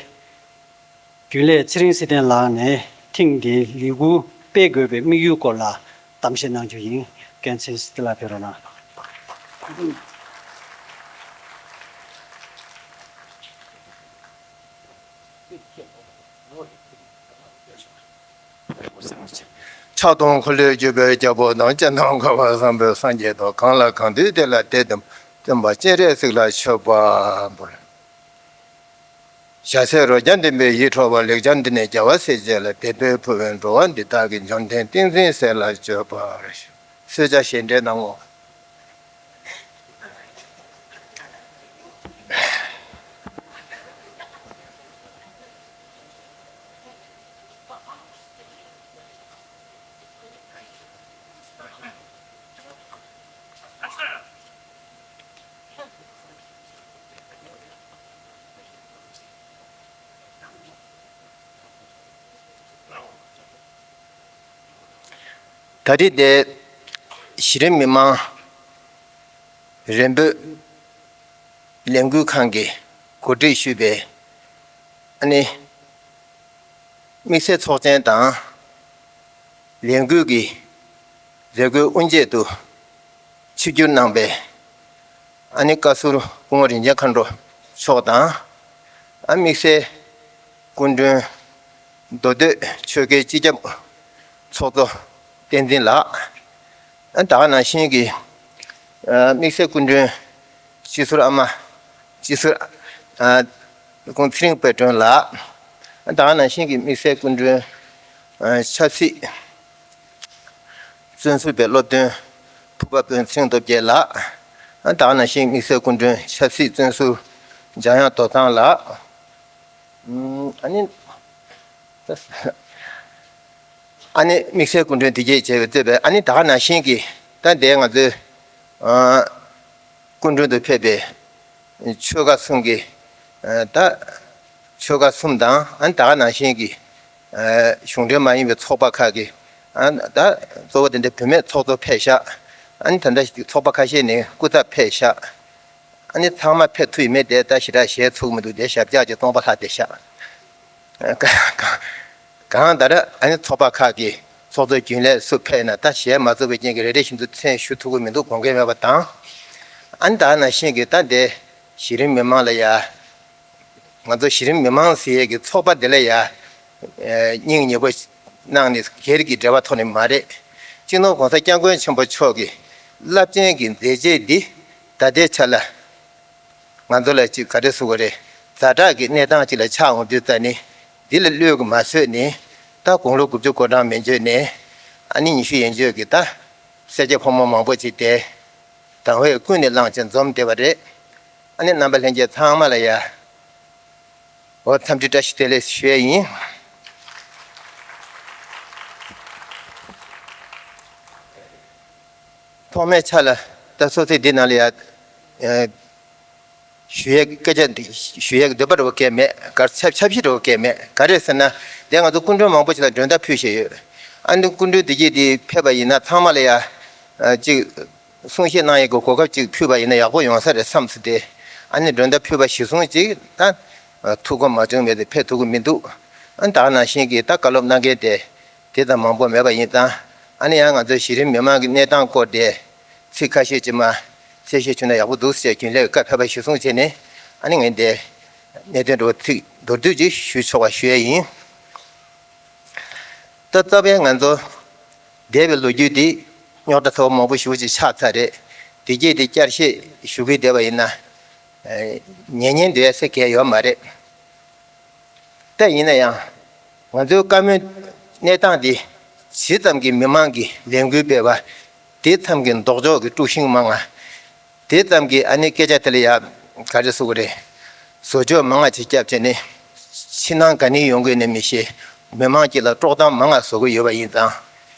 རྒྱུན་ལས་ཚེ་རིང་བསིལ་ལྡན་ལགས་ནས་ཐེངས་འདིའི་ལས་འགུལ་སྤེལ་དགོས་པའི་དམིགས་ཡུལ་སྐོར་ལ་གཏམ་བཤད་གནང་རྒྱུ་ཡིན། རྒན་ཚེ་རིང་བསིལ་ལྡན་ལགས་ཕེབས་རོགས་གནང་། ཕྱག་སྟོང་འཁོར་ལོས་སྒྱུར་བའི་རྒྱལ་པོ་དང་། སྤྱན་སྟོང་གང་བ་བཟང་པོའི་སངས་རྒྱས་དང་། གང་ལ་གང་འདུལ་དེ་ལ་དེ་བསྟན་པ། སྤྱན་རས་གཟིགས་ལ་མཆོད་པ་འབུལ། ཞྭ་སེར་རོ་བརྒྱ་ལྡན་པའི་ཡིད་འཕྲོག་པ། ལེགས་སྦྱར་འདི་ནི་རྒྱལ་བ་སྲས་བཅས་ལ། དད་པས་ཕུལ་བས་འགྲོ་བ་འདི་དག་གི། འབྱོར་ལྡན་ཏིང་འཛིན་སྲས་ལ་སྤྱོད་པར་ཤོག། གསོལ་ཇ་བཞེས་འདྲེན་གནང་ངོ་། ད་རེས་འདིར་གཞི་རིམ་མི་མང་རིམ་སྤོར་ལས་འགུལ་ཁང་གིས་གོ་སྒྲིག་ཞུས་པའི་ཨ་ནི། དམིགས་བསལ་ཚོགས་ཆེན་དང་ལས་འགུལ་གྱི་མཛད་སྒོའི་དབུ་འབྱེད་དུ་ཆིབས་བསྒྱུར་གནང་པའི་ཨ་ནི་བཀའ་ཟུར་སྐུ་ངོ་རིན་ཆེན་མཁའ་འགྲོ་མཆོག་དང་། ཨ་དམིགས་བསལ་སྐུ་མགྲོན་མདོ་སྟོད་ཆོལ་ཁའི་སྤྱི་ཁྱབ་ཚོགས་གཙོ་བསྟན་འཛིན་ལགས། ཨ་ད་ག་ནང་བཞིན་གྱི་ཨ་དམིགས་བསལ་སྐུ་མགྲོན་སྤྱི་ཟུར་ཨ་མ་སྤྱི་ཟུར་ཨ་ཁོང་ཚེ་རིང་དཔལ་སྒྲོན་ལགས། ཨ་ད་ག་ནང་བཞིན་གྱི་དམིགས་བསལ་སྐུ་མགྲོན་ཨ་ཆབ་སྲིད་བཙོན་ཟུར་པའི་སློབ་སྟོན་ཕུར་པ་དཔོན་ཚེ་རིང་སྟོབས་རྒྱལ་ལགས། ཨ་ད་ག་ནང་བཞིན་དམིགས་བསལ་སྐུ་མགྲོན་ཆབ་སྲིད་བཙོན་ཟུར་འཇམ་དབྱངས་རྡོར་ཐང་ལགས། ཨ་ནི། ཨ་ནི་དམིགས་བསལ་སྐུ་མགྲོན་དེ་རྗེས་བྱས་པའི་གཙོས་པའི་ཨ་ནི་ད་ག་ནང་བཞིན་གྱི་ད་ལྟའི་ང་ཚོའི་ཨ་སྐུ་མགྲོན་དུ་ཕེབས་པའི་ཆོལ་ཁ་གསུམ་གྱི་ཨ་ད་ཆོལ་ཁ་གསུམ་དང་ཨ་ནི་ད་ག་ནང་བཞིན་གྱི་ཨ་གཞུང་འབྲེལ་མ་ཡིན་པའི་ཚོགས་པ་ཁག་གི་ཨ་ད་གཙོ་བོ་དེ་འདྲ་བུད་མེད་ཚོགས་གཙོ་ཕེབས་ཤག་ཨ་ནི་ད་ལྟ་ཚོགས་པ་ཁ་ཤས་ནས་སྐུ་ཚབ་ཕེབས་ཤག་ཨ་ནི་ཚང་མ་ཕེབས་ཐུབ་ཡོད་མེད་དེ་ད་ཞེ་དྲག་ཞལ་ཚུགས་མི་འདུག་དེ་ཞབས་བཀྱག་ཅིག་སྟོང་པ་ལྷག་བསྡད་ཤག་གང་ལྟར་ཨ་ནི་ཚོགས་པ་ཁག་གི་ཚོགས་གཙོ་རྒྱུན་ལས་སུ་ཕེབས་ན་ད་ཞལ་མ་ཚུགས་པའི་རྐྱེན་གྱིས་རེ་རེ་བཞིན་དུ་མཚན་ཞུ་ཐུབ་ཀྱི་མི་འདུག་དགོངས་འགལ་མེད་པ་དང་། ཨ་ནི་ད་ནང་བཞིན་གྱི་ད་འདི་གཞི་རིམ་མི་མང་ལ་ཡ། ང་ཚོ་གཞི་རིམ་མི་མང་ཟེར་ཡས་ཀྱི་ཚོགས་པ་འདི་ལ་ཡ། སྙིང་ཉེ་པོ་གནང་ནས་སྒེར་གྱི་འབྲེལ་བ་ཐོག་ནས་མ་རེད། སྤྱི་ནོར་༸གོང་ས་༸སྐྱབས་མགོན་ཆེན་པོ་མཆོག་གི་རླབས་ཆེན་གྱི་མཛད་རྗེས་འདི་ད་ལྟའི་ཆ་ལ་ང་ཚོ་ལ་ཅིག་ག་རེ་ཟེར་དགོས་རེད། ཛ་དྲག་གི་གནས་སྟངས་ཅིག་ལ་ཆགས་འོང་དུས་ཙ་ནི་འདི་ལ་བློས་ཀྱི་མ་བཟོད་ནས་ད་དགུང་ལོ་དགུ་བཅུ་གོ་གྲངས་མན་ཆད་ནས་ཨ་ནི་ཉི་ཤུ་ཡན་ཆད་ཀྱི་ད་སེར་སྐྱ་ཕོ་མོ་མང་པོ་ཅིག་དེ་དང་བས་ཀུན་ནས་བསླངས་བྱས་འཛོམས་བསྡད་པ་རེད། ཨ་ནི་རྣམ་པ་ལྷན་རྒྱས་ཚང་མ་ལ་ཡ། འོ་འཚམས་འདྲི་བཀྲ་ཤིས་བདེ་ལེགས་ཞུ་ཡས་ཡིན། ཐོག་མའི་ཆ་ལ་ད་སོ་སོའི་འདི་ནང་ལ་ཡ། ཨ་ཞུ་ཡས་སྐད་ཆ་འདི་ཞུ་ཡས་འདོད་པ་རེ་བ་སྐད་མེད། ག་ཆབ་ཆབ་གཞི་རེ་བ་སྐད་མེད། ག་རེ་ཟེར་ན་འདི་ང་ཚོ་སྐུ་མགྲོན་མང་པོ་ཞིག་ལ་མགྲོན་བརྡ་ཕུལ་བཞིན་ཡོད། ཨ་ནི་སྐུ་མགྲོན་འདི་གྱིས་འདི་ཕེབས་པ་ཡིན་ན་ཚང་མ་ལ་ཡ། ཨ་ཅིག་གསུང་བཤད་གནང་ཡས་ཀྱི་གོ་སྐབས་ཅིག་ཕུལ་བ་ཡིན་ན་ཡག་པོ་ཡོང་ས་རེད་བསམ་སོང་སྟེ། ཨ་ནི་མགྲོན་བརྡ་ཕུལ་བ་གཞིར་བཟུང་ཅིག་ད་ཐུགས་ཁོམ་མ་བྱུང་བས་དེ་ཕེབས་ཐུབ་ཀྱི་མི་འདུག་ཨ་ནི་ད་ག་ནང་བཞིན་གྱི་ད་བཀའ་སློབ་གནང་མཁན་དེ་དེ་ཙམ་མང་པོ་མེད་པ་ཡིན་ཙང་། ཨ་ནི་ཡང་ང་ཚོའི་གཞི་རིམ་མི་མང་གི་གནས་སྟངས་སྐོར་དེ་ཚིག་ཁ་ཤས་ཅིག་མ་གསལ་བཤད་བྱུང་ན་ཡག་པོ་འདུག་ཟེར་རྒྱུན་ལས་ཀྱི་བཀའ་ཕེབས་པ་གཞིར་བཟུང་བྱས་ནས། ཨ་ནི་ངས་འདི་གནད་དོན་འདྲ་བོ་ཚིག་མདོར་བསྡུས་ཅིག་ཞུ་ཆོག་པ་ཞུ་ཡས་ཡིན། ད་རྩ་བའི་ང་ཚོ་འདས་པའི་ལོ་རྒྱུས་འདི་རྙོག་དྲ་ཚ་བོ་མང་པོ་ཞེ་པོ་ཅིག་ཆགས་ཚར་རེད། དེ་རྗེས་དེ་བསྐྱར་བཤད་ཞུ་གི་བསྡད་པ་ཡིན་ན། ཨེ་ཉན་ཉན་འདོད་ཡ་ས་གལ་ཡོད་མ་རེད། ད་ཡིན་ན་ཡང་ང་ཚོའི་བཀའ་མོལ་གནས་སྟངས་འདི་ཇི་ཙམ་གྱི་མི་མང་གིས་ལས་འགུལ་སྤེལ་བ་དེ་ཙམ་གྱི་ལྡོག་ཕྱོགས་ཀྱི་དཀྲུག་ཤིང་མང་ང་། དེ་ཙམ་གྱིས་ཨ་ནི་སྐད་ཆ་དེ་ལ་ཡ་ག་རེ་ཟེར་དགོས་རེད། བཟོ་བཅོས་མང་ང་ཅིག་བརྒྱབ་བྱས་ནས་ཕྱི་ནང་ག་ནས་ཡོང་གི་ནས་མི་ཤེས། མི་མང་གཅིག་ལ་དཀྲོག་གཏམ་མང་ང་བཟོ་གི་ཡོད་པ་ཡིན་ཙང་།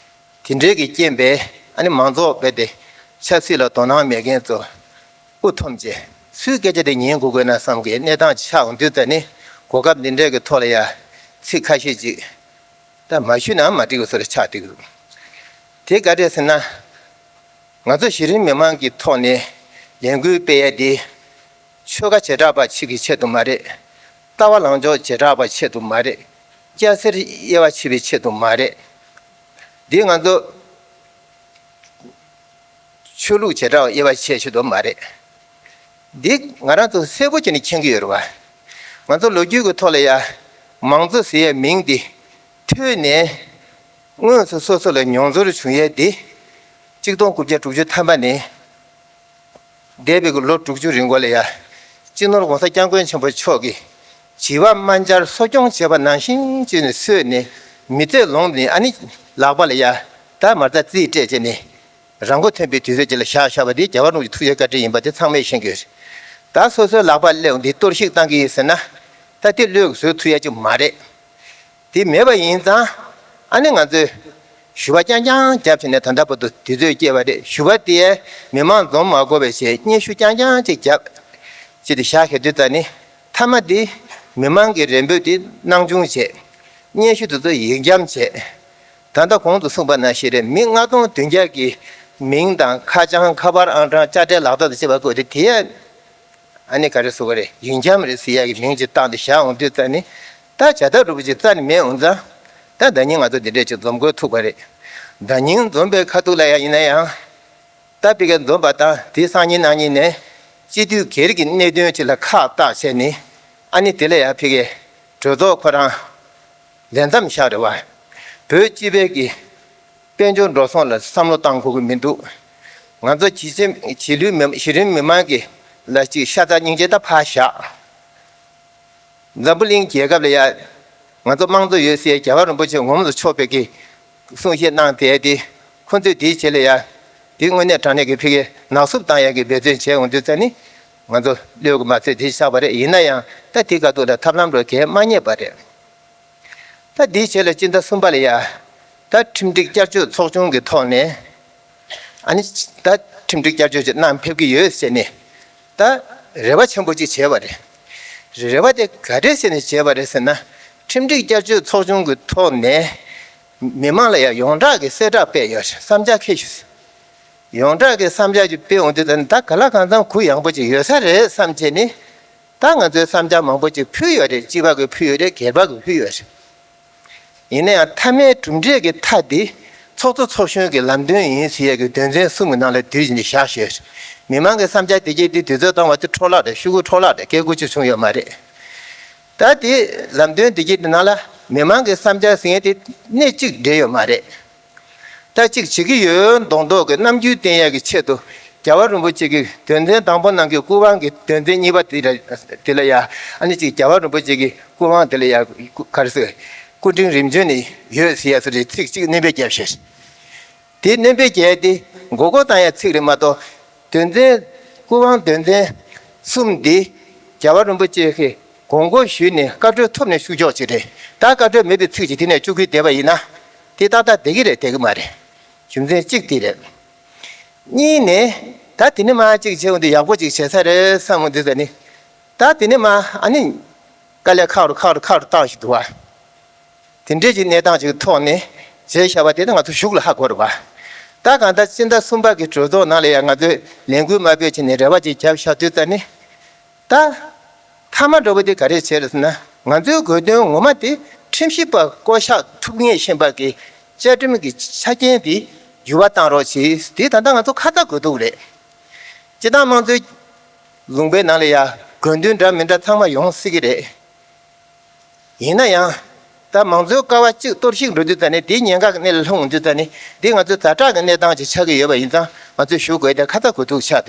དེ་འདྲའི་གི་རྐྱེན་པས་ཨ་ནི་མང་ཚོགས་རྦད་དེ་ཆབ་སྲིད་ལ་དོ་སྣང་མེད་མཁན་ཚོ་དབུ་འཐོམས་བྱས་སུའི་སྐད་ཆ་དེ་ཉན་དགོས་དགོས་ན་བསམ་གི་གནས་སྟངས་ཆགས་འོང་དུས་ད་ནི་གོ་སྐབས་འདི་འདྲའི་གི་ཐོག་ལ་ཡ་ཚིག་ཁ་ཤས་ཅིག་ད་མ་ཞུས་ན་མ་འགྲིག་གི་བཟོ་འདྲ་ཆགས་བསྡད་ཀྱི་འདུག་དེ་ག་རེ་ཟེར་ན། ང་ཚོ་གཞི་རིམ་མི་མང་གི་ཐོག་ནས་ལས་འགུལ་སྤེལ་ཡ་དེ་ཆོལ་ཁ་བྱེ་བྲག་པ་གཅིག་གི་ཆེད་དུ་མ་རེད། ལྟ་བ་ལངས་ཕྱོགས་བྱེ་བྲག་པ་ཆེད་དུ་མ་རེད། སྐྱ་སེར་དབྱེ་བ་ཕྱེ་བའི་ཆེད་དུ་མ་རེད། འདི་ང་ཚོ་ཆོས་ལུགས་བྱེ་བྲག་དབྱེ་བ་ཕྱེ་ཆེད་དུ་མ་རེད། འདི་ང་རང་ཚོ་གསལ་པོ་བྱས་ནས་མཁྱེན་གྱི་ཡོད་རེད་བ། ང་ཚོ་ལོ་རྒྱུས་ཀྱི་ཐོག་ལ་ཡ་མང་གཙོ་ཟེར་ཡའི་མིང་འདི་ཐོས་ནས་ དངོས་སུ་སོ་སོ་ལ་མྱོང་ཚོར་བྱུང་ཡས་འདི། གཅིག་སྟོང་དགུ་བརྒྱ་དྲུག་ཅུ་ཐམ་པ་ནས། འདས་པའི་ལོ་དྲུག་ཅུ་རིང་གོ་ལ་ཡ། སྤྱི་ནོར་༸གོང་ས་༸སྐྱབས་མགོན་ཆེན་པོ་མཆོག་གིས། བྱིས་པ་དམར་འབྱར་གསོ་སྐྱོང་བྱས་པ་ནང་བཞིན་བྱས་ནས་གསོས་ནས། མི་ཚེ་ལོངས་ནས་ཨ་ནི་ལག་པ་ལ་ཡ། ད་མར་ད་རྩིས་སྤྲད་བྱས་ནས། རང་མགོ་ཐོན་པའི་དུས་ཚོད་ཅིག་ལ་བཞག་བཞག་པ་འདི་རྒྱལ་བ་རིན་པོ་ཆེ་ཐུགས་རྗེ་བཀའ་དྲིན་ཡིན་པ་དེ་ཚང་མས་ཤེས་ཀྱི་ཡོད་རེད། ད་སོ་སོའི་ལག་པ་སླེབས་འདི་གཏོར་བཤིག་བཏང་གི་ཡིན་ཟེར་ན། ད་དེ་བློས་བཟོད་ཐུབ་ཡ་ཅིག་མ་རེད། དེ་མེད་པ་ཡིན་ཙང་། ཨ་ནི་ང་ཚོས་ཞུ་བ་རྐྱང་རྐྱང་བརྒྱབ་བྱས་ནས་ད་ལྟ་བར་དུ་དུས་ཚོད་སྐྱེལ་བ་རེད། ཞུ་བ་དེ་མི་མང་འཛོམས་མ་དགོས་པའི་ཆེད་སྙན་ཞུ་རྐྱང་རྐྱང་ཅིག་བརྒྱབ། ཅིག་དེ་བཞག་གི་དུས་ཙ་ནི། མཐའ་མ་དེ་མི་མང་གི་རེ་འབོད་དེ་སྣང་ཆུང་བྱས། སྙན་ཞུ་དེ་ཚོ་ཡིག་འཁྱམ་བྱས། ད་ལྟ་གོང་དུ་གསུངས་པ་ནང་བཞིན་རེད། མི་ལྔ་སྟོང་བདུན་བརྒྱ་གི་མིང་དང་ཁ་བྱང་ཁ་པར་ཨང་གྲངས་དཔྱ་ཁྲལ་ལག་བསྟར་དང་བཅས་པ་བཀོད་དེ་དེ་ཡང་ཨ་ནི་ག་རེ་ཟེར་དགོས་རེད། ཡིག་འཁྱམ་རེད་ཟེར་ཡག་གི་མིང་ཅིག་བཏགས་ཏེ་བཞག་འོང་དུས་ཙ་ནི། ད་བྱ་ཐབས་རུ་པོ་ཅིག་རྩ་ནས་མེད་འོང་ཙང་། ད་ཟླ་ཉིན་ང་ཚོ་འདི་འདྲས་ཅིག་འཛོམས་དགོས་ཐུག་པ་རེད། ཟླ་ཉིན་འཛོམས་པའི་ཁ་ཐུག་ལ་ཡང་ཡིན་ན་ཡང་། ད་ཕ་གིར་འཛོམས་པ་དང་དེའི་སང་ཉིན་གནངས་ཉིན་ནས་སྤྱི་འཐུས་སྒེར་གྱི་གནད་དོན་ཅིག་ལ་ཁག་བཏགས་བྱས་ནས། ཨ་ནི་དེ་ལ་ཡང་ཕ་གིའི་གྲོས་ཚོགས་ཁོ་རང་ལས་མཚམས་བཞག་རེད་བ། བོད་སྤྱི་པའི་གི་དཔལ་འབྱོར་འགྲོ་སོང་ལ་བསམ་བློ་བཏང་དགོས་ཀྱི་མི་འདུག། ང་ཚོ་གཞིས་བྱེས་གཞིས་ལུས་མི་གཞི་རིམ་མི་མང་གི་ལ་ཅིག་ཤ་ཚ་སྙིང་རྗེ་ད་ཕར་བཞག། འཛམ་བུ་གླིང་རྒྱལ་ཁབ་ལ་ཡ། ང་ཚོ་དམངས་གཙོ་ཡོད་ཟེར་རྒྱལ་བ་རིན་པོ་ཆེ་ངོམ་དུ་ཕྱོགས་པའི་གི་གསུང་བཤད་གནང་དེ་དེ། ཁོ་ཚོས་དེའི་རྗེས་ལ་ཡ། དེ་དངོས་གནས་དྲང་གནས་ཀྱི་ཕ་གིའི་ནག་བསུབ་བཏང་ཡག་གི་འབད་བརྩོན་བྱས་འོང་དུས་ཙ་ནི། ང་ཚོ་བློས་གི་མ་ཚད་དེ་བཞག་པ་རེད། ཡིན་ན་ཡང་ད་དེ་ག་ཐུག་ལ་ཐབས་ལམ་རོ་གས་མ་རྙེད་པ་རེད། ད་དེའི་རྗེས་ལ་སྤྱི་ཟླ་གསུམ་པ་ལ་ཡ། ད་ཁྲིམས་སྒྲིག་བསྐྱར་བཅོས་ཚོགས་ཆུང་གི་ཐོག་ནས། ཨ་ནི། ད་ཁྲིམས་སྒྲིག་བསྐྱར་བཅོས་ཅིག་གནང་ཕེབས་ཀྱི་ཡོད་ཟེར་ནས། ད་རེ་བ་ཆེན་པོ་ཅིག་བྱས་པ་རེད། རེ་བ་དེ་ག་རེ་བྱས་ནས་བྱས་པ་རེད་ཟེར་ན། ཁྲིམས་སྒྲིག་བསྐྱར་བཅོས་ཚོགས་ཆུང་གི་ཐོག་ནས་མི་མང་ལ་ཡང་ཡོངས་གྲགས་ཀྱི་གསལ་བསྒྲགས་སྤེལ་ཡོད་རེད། བསམ་འཆར་ཁྱེར་ཤོག་ཟེར། ཡོངས་གྲགས་ཀྱི་བསམ་འཆར་ཅིག་སྤེལ་འོང་དུས་ད་ག་ལ་གང་འཚམ་གུ་ཡངས་པོ་ཅིག་ཡོད་ས་རེད་བསམ་བྱས་ནས། ད་ང་ཚོའི་བསམ་འཆར་མང་པོ་ཅིག་ཕུལ་ཡོད་རེད། སྤྱི་པ་གིས་ཕུལ་ཡོད་རེད། སྒེར་པ་གིས་ཕུལ་ཡོད་རེད། ཡིན་ན་ཡང་མཐའ་མའི་གྲུབ་འབྲས་ཀྱི་མཐའ་འདི་ཚོགས་གཙོ་ཚོགས་གཞོན་གྱི་ལམ་སྟོན་ཡིན་ཟེར་ཡས་ཀྱི་དོན་ཚན་གསུམ་གྱི་ནང་ལ་བསྡུས་ནས་བཞག་ཞོར། མི་མང་གི་བསམ་འཆར་དེ་གྱད་དེ་དུས་ཚོད་བཏང་བ་དེ་འཕྲོ་བརླག་རེད། ཤོག་གུ་འཕྲོ་བརླག་རེད། སྐད་ཁུར་ཅིག་བྱུང་ཡོད་མ་རེད། ད་དེ་ལམ་སྟོན་དེ་གྱད་དེ་ནང་ལ་མི་མང་གི་བསམ་འཆར་ཟེར་མཁན་དེ་སྣེ་གཅིག་འབྲེལ་ཡོད་མ་རེད། ད་གཅིག་བྱེད་ཀྱི་ཡོད་མདོག་མདོག་གི་རྣམ་འགྱུར་བསྟན་ཡག་གི་ཆེད་དུ། རྒྱལ་བ་རིན་པོ་ཆེ་གི་དོན་ཚན་དང་པོ་ནང་གི་སྐུ་དབང་གི་དོན་ཚན་གཉིས་པ་དེ་ལ་དེ་ལ་ཡ། ཨ་ནི་གཅིག་རྒྱལ་བ་རིན་པོ་ཆེ་གི་སྐུ་དབང་དེ་ལ་ཡ། ག་རེ་ཟེར། སྐུ་དྲིན་རིམ་བྱོན་ནས་ཡོད་ཟེར་ཡ་ཟེར་རེད། ཚིག་གཅིག་སྣོན་པ་བརྒྱབ་ཤག། དེ་སྣོན་པ་བརྒྱབ་དེ་མགོ་སྐོར་བཏང་ཡ་ཚིག་རེད་མ་གཏོགས། དོན་ཚན། སྐུ་དབང་དོན་ཚན་གསུམ་འདི་རྒྱལ་བ་རིན་པོ་ཆེ་གིས་དགོངས་སྐོར་ཞུས་ནས་བཀའ་འཁྲོལ་ཐོབ་ནས་ཞུ་ཆོག་ཅིག་རེད། ད་བཀའ་འཁྲོལ་མེད་པའི་ཚིག་ཅིག་དེ་ནས་བཅུག་གི་བསྡད་པ་ཡིན་ན། དེ་ཏག་ཏག་བསྡད་ཀྱི་རེད། བསྡད་ཀྱི་མ་རེད། རྒྱུ་མཚན་གཅིག་དེ་རེད། གཉིས་ནས། ད་དེ་ནས་མར་གཅིག་བྱས་འོང་དུས་ཡག་པོ་ཅིག་བྱས་ས་རེད་བསམ་འོང་དུས་ཙ་ནི། ད་དེ་ནས་མར་ཨ་ནི། དཀའ་ལས་ཁག་རུ་ཁག་རུ་ཁག་རུ་བཏང་བཞིན་འདུག་བ། དེ་འདྲས་ཀྱི་གནས་སྟངས་ཅིག་ཐོག་ནས་བྱས་བཞག་པ་དེ་ད་ང་ཚོ་གཞུག་ལ་ཧ་གོ་རེད་བ། ད་གང་ལྟར་སྤྱི་ཟླ་གསུམ་པ་གི་གྲོས་ཚོགས་ནང་ལ་ཡང་ང་ཚོས་ལས་འགུལ་མ་སྤེལ་བྱས་ནས་རེ་བ་ཅིག་བརྒྱབ་བཞག་དུས་ཙ་ནི། ད། མཐའ་མ་འགྲོ་བ་དེ་ག་རེ་བྱས་རེད་ཟེར་ན། ང་ཚོའི་དགོས་དོན་ངོ་མ་དེ་ཁྲིམས་ཞིབ་པ་བསྐོ་གཞག་ཐུབ་ངེས་ཤེས་པ་གི་བཅའ་ཁྲིམས་ཀྱི་ཆ་རྐྱེན་དེ་འགྱུར་བ་བཏང་རོགས་བྱེད། དེ་ད་ལྟ་ང་ཚོ་ཁ་ཚ་དགོས་གཏུགས་རེད། སྤྱི་བཏང་དམངས་གཙོའི་ལུང་པའི་ནང་ལ་ཡ་དགོས་འདུན་འདྲ་མི་འདྲ་ཚང་མ་ཡོང་སྲིད་ཀྱི་རེད། ཡིན་ན་ཡང་། ད་མང་གཙོའི་ཀ་བ་གཅིག་གཏོར་བཤིག་འགྲོ་དུས་ཙ་ནས། དེའི་ཉེན་ཁ་གི་གནས་ལ་ལྷུང་དུས་ཙ་ནས། འདི་ང་ཚོའི་ཛ་དྲག་གི་གནས་སྟངས་ཅིག་ཆགས་ཀྱི་ཡོད་པ་ཡིན་ཙང་། ང་ཚོས་ཞུ་དགོས་དེ་ཁ་ཚ་དགོས་གཏུགས་ཆགས་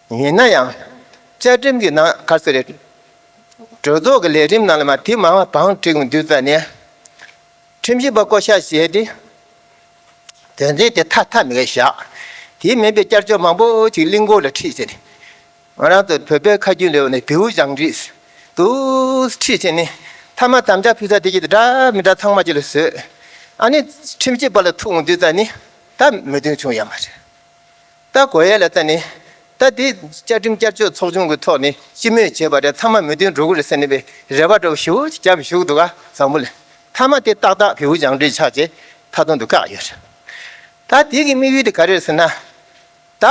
ཏེ། ཡིན་ན་ཡང་། བཅའ་ཁྲིམས་ཀྱི་ནང་ག་རེ་ཟེར་རེད། གྲོས་ཚོགས་ཀྱི་ལས་རིམ་ནང་ལ་མ་དེ་མང་བ་བང་བསྒྲིགས་དུས་ཙ་ནས། ཁྲིམས་ཞིབ་པ་བསྐོ་གཞག་བྱས་ཏེ། དོན་ཚན་དེ་མཐའ་མཐའ་མེད་པ་བཞག། དེ་མིན་པའི་བསྐྱར་བཅོས་མང་པོ་ཅིག་གླིང་སྐོར་ལ་ཁྲིད་བྱས་ནས། ང་རང་ཚོ་བོད་པའི་ཁ་རྒྱུན་ལས་འོ་ནས་བེའུ་ལྗང་རིས་དུ་ཁྲིད་བྱས་ནས། མཐའ་མ་དམ་བཅའ་ཕུལ་ས་དེ་གྱད་འདྲ་མི་འདྲ་ཚང་མ་ཅིག་ལ་བཟོས། ཨ་ནི་ཁྲིམས་ཞིབ་པ་ལ་ཐུག་འོང་དུས་ཙ་ནི། ད་མོས་མཐུན་བྱུང་ཡོད་མ་རེད། ད་གོ་ཡས་ལ་ལྟ་ནས། ད་དེ་བཅའ་ཁྲིམས་བསྐྱར་བཅོས་ཚོགས་ཆུང་གི་ཐོག་ནས་སྤྱི་མོས་བྱས་པ་རེད། ཚང་མ་མོས་མཐུན་འགྲོ་གི་རེད་ཟེར་ནས་པའི་རེ་བ་འདྲ་བོ་ཞེ་པོ་ཅིག་བརྒྱབ་བཞུགས་འདུག་ག་བཟང་པོ་ལ། མཐའ་མ་དེ་ཏག་ཏག་བེའུ་ལྗང་འདྲེས་ཆགས་བྱས་མཐའ་སྟོང་དུ་བཀག་ཡོད་རེད། ད་དེ་གི་དམིགས་ཡུལ་དེ་ག་རེ་རེད་ཟེར་ན། ད་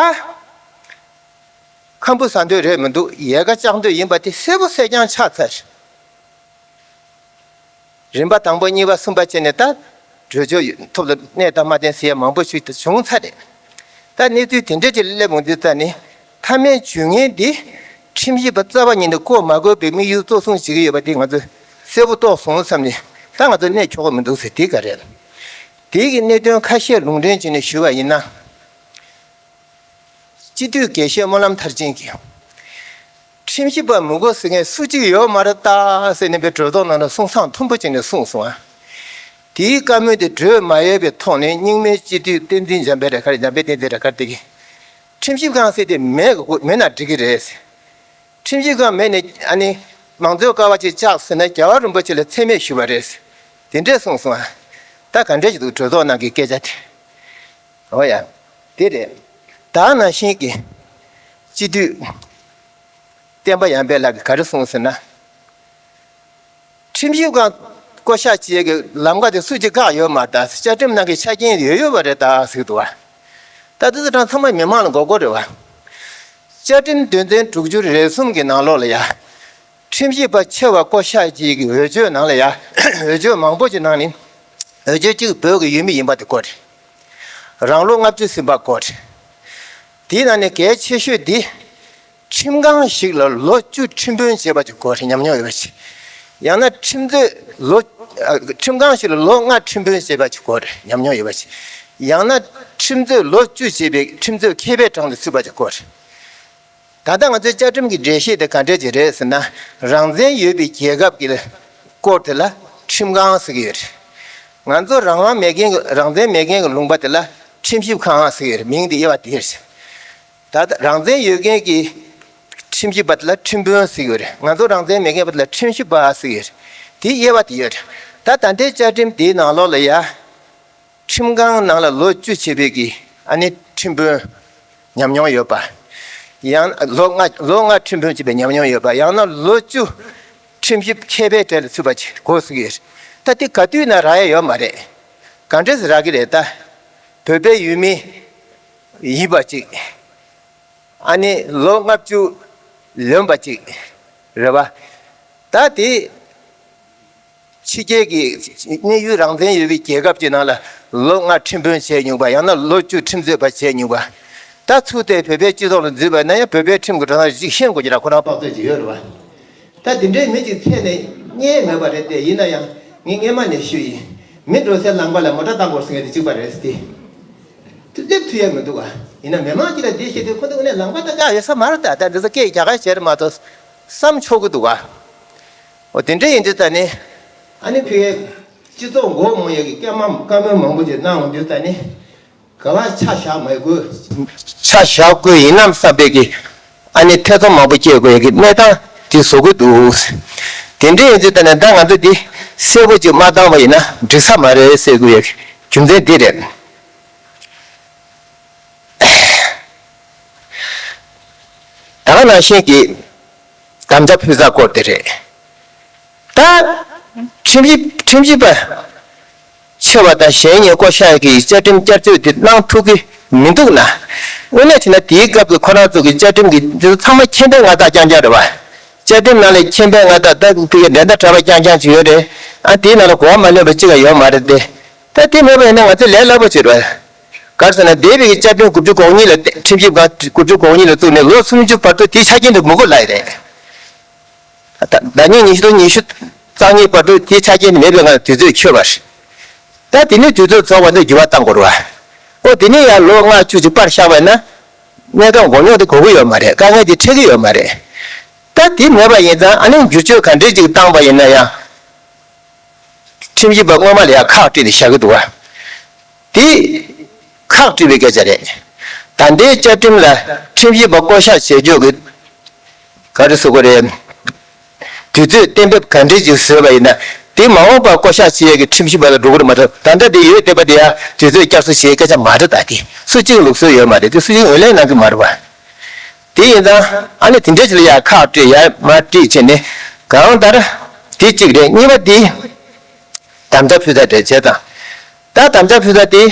ཁམ་བུ་ཟ་འདོད་རེད་མི་འདུག། ཡལ་ག་བཅག་འདོད་ཡིན་པ་དེ་གསལ་པོ་གསལ་རྐྱང་ཆགས་ཚར། རིམ་པ་དང་པོ་གཉིས་པ་གསུམ་པ་བྱས་ནས་ད་གྲོས་ཆོད་ཐོག་ལ་གནས་དང་མ་བརྟེན་ཟེར་ཡ་མང་པོ་ཞིག་ཏུ་བྱུང་ཚར་རེད། ད་གནས་ཚུལ་དེ་འདྲ་ཅིག་སླེབས་འོང་དུས་ཙ་ནི། མཐའ་མའི་ཇུས་ངན་འདི་ཁྲིམས་ཞིབ་པ་རྩ་བ་ཉིད་ནས་བསྐོ་མ་དགོས་པའི་དམིགས་ཡུལ་གཙོ་བཟུང་བྱེད་ཀྱི་ཡོད་པ་དེ་ང་ཚོས་གསལ་པོ་རྟོགས་སོང་བསམ་ནས། ད་ང་ཚོ་གནས་ཆོག་གི་མི་འདུག་ཟེར་དེ་ག་རེད། དེའི་གི་གནད་དོན་ཁ་ཤས་ལུང་འདྲེན་བྱས་ནས་ཞུ་བ་ཡིན་ན། སྤྱི་འཐུས་དགེ་བཤེས་སྨོན་ལམ་མཐར་ཕྱིན་གྱིས། ཁྲིམས་ཞིབ་པ་མི་དགོས་ཟེར་མཁན་སུ་གཅིག་ཡོད་མ་རེད་ད་ཟེར་ནས་པའི་གྲོས་ཚོགས་ནང་ལ་གསུང་སྟངས་མཐུན་པོ་བྱས་ནས་གསུངས་སོང་ཨ། དེའི་བཀའ་མོལ་དེ་གྲོས་མ་ཡོད་པའི་ཐོག་ནས་རྙིང་མའི་སྤྱི་འཐུས་བསྟན་འཛིན་འཇམ་དཔལ་རེད་ཁར་འཇམ་དཔལ་བསྟན་འཛིན་རེད་ཁར་དེ་གི། ཁྲིམས་ཞིབ་ཁང་ཟེར་དེ་མེད་དགོས་མེད་ན་འགྲིག་གི་རེད། ཁྲིམས་ཞིབ་ཁང་མེད་ནས་ཨ་ནི་མང་གཙོའི་ཀ་བ་ཅིག་བཅག་ཟེར་ན་རྒྱལ་བ་རིན་པོ་ཆེ་ལ་མཚན་སྨད་ཞུས་པ་རེད། དེ་འདྲས་གསུངས་སོང་ཨ། ད་ག་འདྲས་ཅིག་འདུག་གྲོས་ཚོགས་ནང་གི་སྐད་ཆ་དེ། འོ་ཡ། དེ་རེད། ད་ནང་བཞིན་གྱི་སྤྱི་འཐུས་བསྟན་པ་ཡར་འཕེལ་ལགས་ཀྱིས་ག་རེ་གསུངས་ཟེར་ན། ཁྲིམས་ཞིབ་ཁང་བསྐོ་གཞག་བྱེད་ཀྱི་ལམ་ཁ་དེ་སུ་གཅིག་བཀག་ཡོད་མ་རེད་ད། བཅའ་ཁྲིམས་ནང་གི་ཆ་རྐྱེན་ཡོད་ཡོད་པ་རེད་ད་ཟེར་འདུག་བ། ད་དེ་ཚོ་གྲངས་ཚང་མ་མི་མང་ལ་མགོ་སྐོར་རེད་བ། བཅའ་ཁྲིམས་དོན་ཚན་དྲུག་ཅུ་རེ་གསུམ་གྱི་ནང་ལོགས་ལ་ཡ། ཁྲིམས་ཞིབ་པ་ཆེ་བ་བསྐོ་གཞག་བྱེད་ཀྱི་འོས་ཆོས་ནང་ལ་ཡ། འོས་ཆོས་མང་པོ་ཅིག་ནང་ནས། འོས་ཆོས་གཅིག་བོད་ཀྱི་ཡུལ་མི་ཡིན་པ་དེ་སྐོར་རེད། རང་ལོ་ལྔ་བཅུ་ཟིན་པ་སྐོར་རེད། དེའི་ནང་ནས་གལ་ཆེ་ཤོས་འདི། ཁྲིམས་ཁང་ཞིག་ལ་ལོ་བཅུ་ཁྲིམས་དཔོན་བྱས་པ་ཅིག་དགོས་རེད་ཉམས་མྱོང་ཡོད་པ་ཅིག་ཡང་ན་ཁྲིམས་རྩོད་ལོ། ཨ། ཁྲིམས་ཁང་ཞིག་ལ་ལོ་ལྔ་ཁྲིམས་དཔོན་བྱས་པ་ཅིག་དགོས་རེད་ཉམས་མྱོང་ཡོད་པ་ཅིག་ཡང་ན་ཁྲིམས་རྩོད་ལོ་བཅུ་བྱས་པའི་ཁྲིམས་རྩོད་མཁས་པའི་གྲངས་ལ་ཚུད་པ་ཅིག་དགོས་རེད། ད་ལྟ་ང་ཚོའི་བཅའ་ཁྲིམས་ཀྱི་འགྲེལ་བཤད་དེ་ག་འདྲས་ཅིག་རེད་ཟེར་ན། རང་བཙན་ཡོད་པའི་རྒྱལ་ཁབ་ཀྱི་སྐོར་དེ་ལ་ཁྲིམས་ཁང་ཟེར་གྱི་ཡོད་རེད། ང་ཚོ་རང་དབང་མེད་མཁན་གྱི་རང་བཙན་མེད་མཁན་གྱི་ལུང་པ་དེ་ལ་ཁྲིམས་ཞིབ་ཁང་ཟེར་གྱི་ཡོད་རེད། མིང་དེ་དབྱེ་བ་དེ་རེད། ད་ལྟ་རང་བཙན་ཡོད་མཁན་གྱི་ཁྲིམས་ཞིབ་པ་དེ་ལ་ཁྲིམས་དཔོན་ཟེར་གྱི་ཡོད་རེད། ང་ཚོ་རང་བཙན་མེད་མཁན་པ་དེ་ལ་ཁྲིམས་ཞིབ་པ་ཟེར་གྱི་ཡོད་རེད། དེ་དབྱེ་བ་དེ་ཡོད་རེད། ད་ད་ལྟའི་བཅའ་ཁྲིམས་དེའི་ནང་ལོགས་ལ་ཡ། ཁྲིམས་ཁང་ནང་ལ་ལོ་བཅུ་བྱས་པའི་གི་ཨ་ནི་ཁྲིམས་དཔོན་ཉམས་མྱོང་ཡོད་པ། ཡང་ལོ་ལྔ་ལོ་ལྔ་ཁྲིམས་དཔོན་བྱས་པའི་ཉམས་མྱོང་ཡོད་པ། ཡང་ན་ལོ་བཅུ་ཁྲིམས་ཞིབ་མཁས་པའི་གྲས་ལ་ཚུད་པ་ཅིག་དགོས་ཟེར་གྱི་ཡོད། ད་དེ་ག་དུས་ན་རག་ཡ་ཡོད་མ་རེད། ག་འདྲས་སེ་རག་གི་རེད་ད། བོད་པའི་ཡུལ་མི་ཡིན་པ་ཅིག་ཨ་ནི་ལོ་ལྔ་བཅུ་ལོན་པ་ཅིག་རེད་བ། ད་དེ་ཕྱི་རྒྱལ་གྱི་གནས་ཡུལ་རང་བཙན་ཡོད་པའི་རྒྱལ་ཁབ་ཀྱི་ནང་ལ་ལོ་ལྔ་ཁྲིམས་དཔོན་བྱས་མྱོང་པ། ཡང་ན་ལོ་བཅུ་ཁྲིམས་རྩོད་པ་བྱས་མྱོང་པ། ད་ཚུར་དེ་བོད་པའི་སྤྱི་ཚོགས་ལ་འཛུལ་བ་ན་ཡང་བོད་པའི་ཁྲིམས་ཀྱི་གྲོགས་ཐག་ཅིག་ཤེས་དགོས་ཀྱི་ར། ཁོ་རང་དཔག་ཚོད་ཅིག་ཡོད་རེད་བ། ད་དེ་འདྲའི་མི་ཅིག་འཚོལ་ནས་རྙེད་མེད་པ་རེད་དེ། ཡིན་ན་ཡང་ངས་སྔས་མ་ནས་ཞུས་ཡིན། མི་འགྲོ་སའི་ལམ་ཁ་ལ་མོ་ཊ་བཏང་དགོས་ཟེར་མཁན་དེ་གཅིག་པ་རེད་ཟེར་ཏེ། དེ་སླེབས་ཐུབ་ཡ་མི་འདུག་ཨ། ཡིན་ན་མི་མང་གཅིག་ལ་འདི་བཤད་དུས་ཁོ་ཚོ་དངོས་གནས་ལམ་ཁ་ལྟ་འཇགས་ཡོད་ས་མ་རེད་ད། ད་འདི་ཚོ་སྐད་རྒྱག་ག་བྱེད་རེད་མ་གཏོགས་བསམ་ཆོག་གི་འདུག་ཨ། འོ་དེ་འདྲ་ཡིན་དུས་ད་ནི། ཨ་ནི་ཕ་གིའི་སྤྱི་ཚོགས་མགོ་རྨོངས་ཡས་ཀྱི་སྐད་མ་བཀའ་མོལ་མང་པོ་ཅིག་གནང་འོང་དུས་ད་ནི། ག་བ་ཆ་བཞག་མི་དགོས། ཆ་བཞག་དགོས་ཡིན་ནམ་བསམ་པའི་གི་ཨ་ནི་ཐེ་ཚོམ་མང་པོ་སྐྱེ་དགོས་ཡ་གི་གནས་སྟངས་དེ་བཟོ་གི་འདུག། དེ་འདྲ་ཡིན་དུས་ད་ནི་ད་ང་ཚོ་འདི་གསལ་པོ་ཅིག་མ་བཏང་བ་ཡིན་ན་འགྲིག་ས་མ་རེད་ཟེར་དགོས་ཡ་གི་རྒྱུ་མཚན་འདི་རེད། ད་ག་ནང་བཞིན་གྱི་དམ་བཅའ་ཕུལ་ས་སྐོར་དེ་རེད། ད་ཁྲིམས་ཞིབ་ཁྲིམས་ཞིབ་པ་ཆེ་བ་དང་གཞན་གཉིས་བསྐོ་གཞག་གི་བཅའ་ཁྲིམས་བསྐྱར་བཅོས་དེ་གནང་ཐུབ་ཀྱི་མི་འདུག་ན། དངོས་གནས་བྱས་ན་དེའི་སྐབས་ཀྱི་ཁོ་རང་ཚོ་གི་བཅའ་ཁྲིམས་ཀྱི་འདི་ཚོ་ཚང་མ་ཁྱད་ལྡན་མངའ་བདག་རྐྱང་རྐྱང་རེད་བ། བཅའ་ཁྲིམས་ནང་ལ་ཁྱད་ལྡན་མངའ་བདག་ད་ཕ་གི་འགྲན་ཟླ་གྲགས་པ་རྐྱང་རྐྱང་ཅིག་ཡོད་རེད། ཨ་དེའི་ནང་ལ་གོ་བ་མ་ལོན་པ་གཅིག་ཀྱང་ཡོད་མ་རེད་དེ། ད་དེ་མེད་པ་ཡིན་ན་ང་ཚོ་ལས་སླ་པོ་བྱེད་རོགས། ག་རེ་ཟེར་ན་འདས་པའི་བཅའ་ཁྲིམས་དགུ་བཅུ་གོ་གཉིས་ལ་བརྟེན་ཁྲིམས་ཞིབ་ཁང་དགུ་བཅུ་གོ་གཉིས་ལ་བཙུགས་ནས་ལོ་སུམ་ཅུ་བར་དུ་དེའི་ཆ་རྐྱེན་དེ་མི་དགོས་ལབ་ཡ་རེད། ད་ཟླ་ཉིན་ཉི་ཤུ་དང་ཉི་ཤུ་རྩ་གཉིས་བར་དུ་དེའི་ཆ་རྐྱེན་དེ་མེད་པའི་ངང་དུས་ཚོད་འཁྱོལ་བ་རེད། ད་དེ་ནས་དུས་ཚོད་རྫོགས་པ་ནས་འགྱུར་བ་གཏང་དགོས་རེད་བ། ཨོ་དེ་ནས་ཡང་ལོ་ལྔ་བཅུ་ཅིག་པར་བཞག་པ་ཡིན་ན། གནས་སྐབས་མགོ་རྙོག་དེ་གོ་གི་ཡོད་མ་རེད། དཀའ་ངལ་དེ་འཕྲད་ཀྱི་ཡོད་མ་རེད། ད་དེ་མེད་པ་ཡིན་ཙང་ཨ་ནི་བསྒྱུར་བཅོས་ག་འདྲས་ཅིག་བཏང་པ་ཡིན་ན་ཡང་། ཁྲིམས་ཞིབ་པ་སྔོན་མ་ལ་ཡང་ཁག་དཀྲིས་ནས་བཞག་གི་འདུག་བ། དེ་ཁག་དཀྲིས་པའི་སྐད་ཆ་རེད། ད་ལྟའི་བཅའ་ཁྲིམས་ལ་ཁྲིམས་ཞིབ་པ་བསྐོ་གཞག་བྱེད་ཕྱོགས་ཀྱི་ག་རེ་ཟེར་དགོས་རེད། དུས་ཚོད་གཏན་འབེབས་ག་འདྲས་ཅིག་བཟོས་པ་ཡིན་ན་དེ་མ་འོངས་པར་བསྐོ་གཞག་བྱེད་ཡས་ཀྱི་ཁྲིམས་ཞིབ་པ་ལ་འགྲོ་གི་རེད་མ་གཏོགས། ད་ལྟ་དེ་ཡོད་བསྡད་པ་དེ་ཡང་དུས་ཚོད་བསྐྱར་གསོ་བྱེད་ཡས་སྐད་ཆ་མ་རེད། ད་དེ་སུ་གཅིག་ལུགས་སྲོལ་ཡོད་མ་རེད། དེ་སུ་གཅིག་ངོས་ལེན་གནང་གི་མ་རེད་བ། དེ་ཡིན་ཙང་ཨ་ནི་དེ་འདྲས་ཅིག་ལ་ཡང་ཁག་དཀྲིས་ཡ་མ་དཀྲིས་བྱས་ནས་གང་ལྟར་དེ་གཅིག་རེད། གཉིས་པ་དེ་དམ་བཅའ་ཕུལ་ས་རེད་བྱས་ཙང་། ད་དམ་བཅའ་ཕུལ་ས་དེ་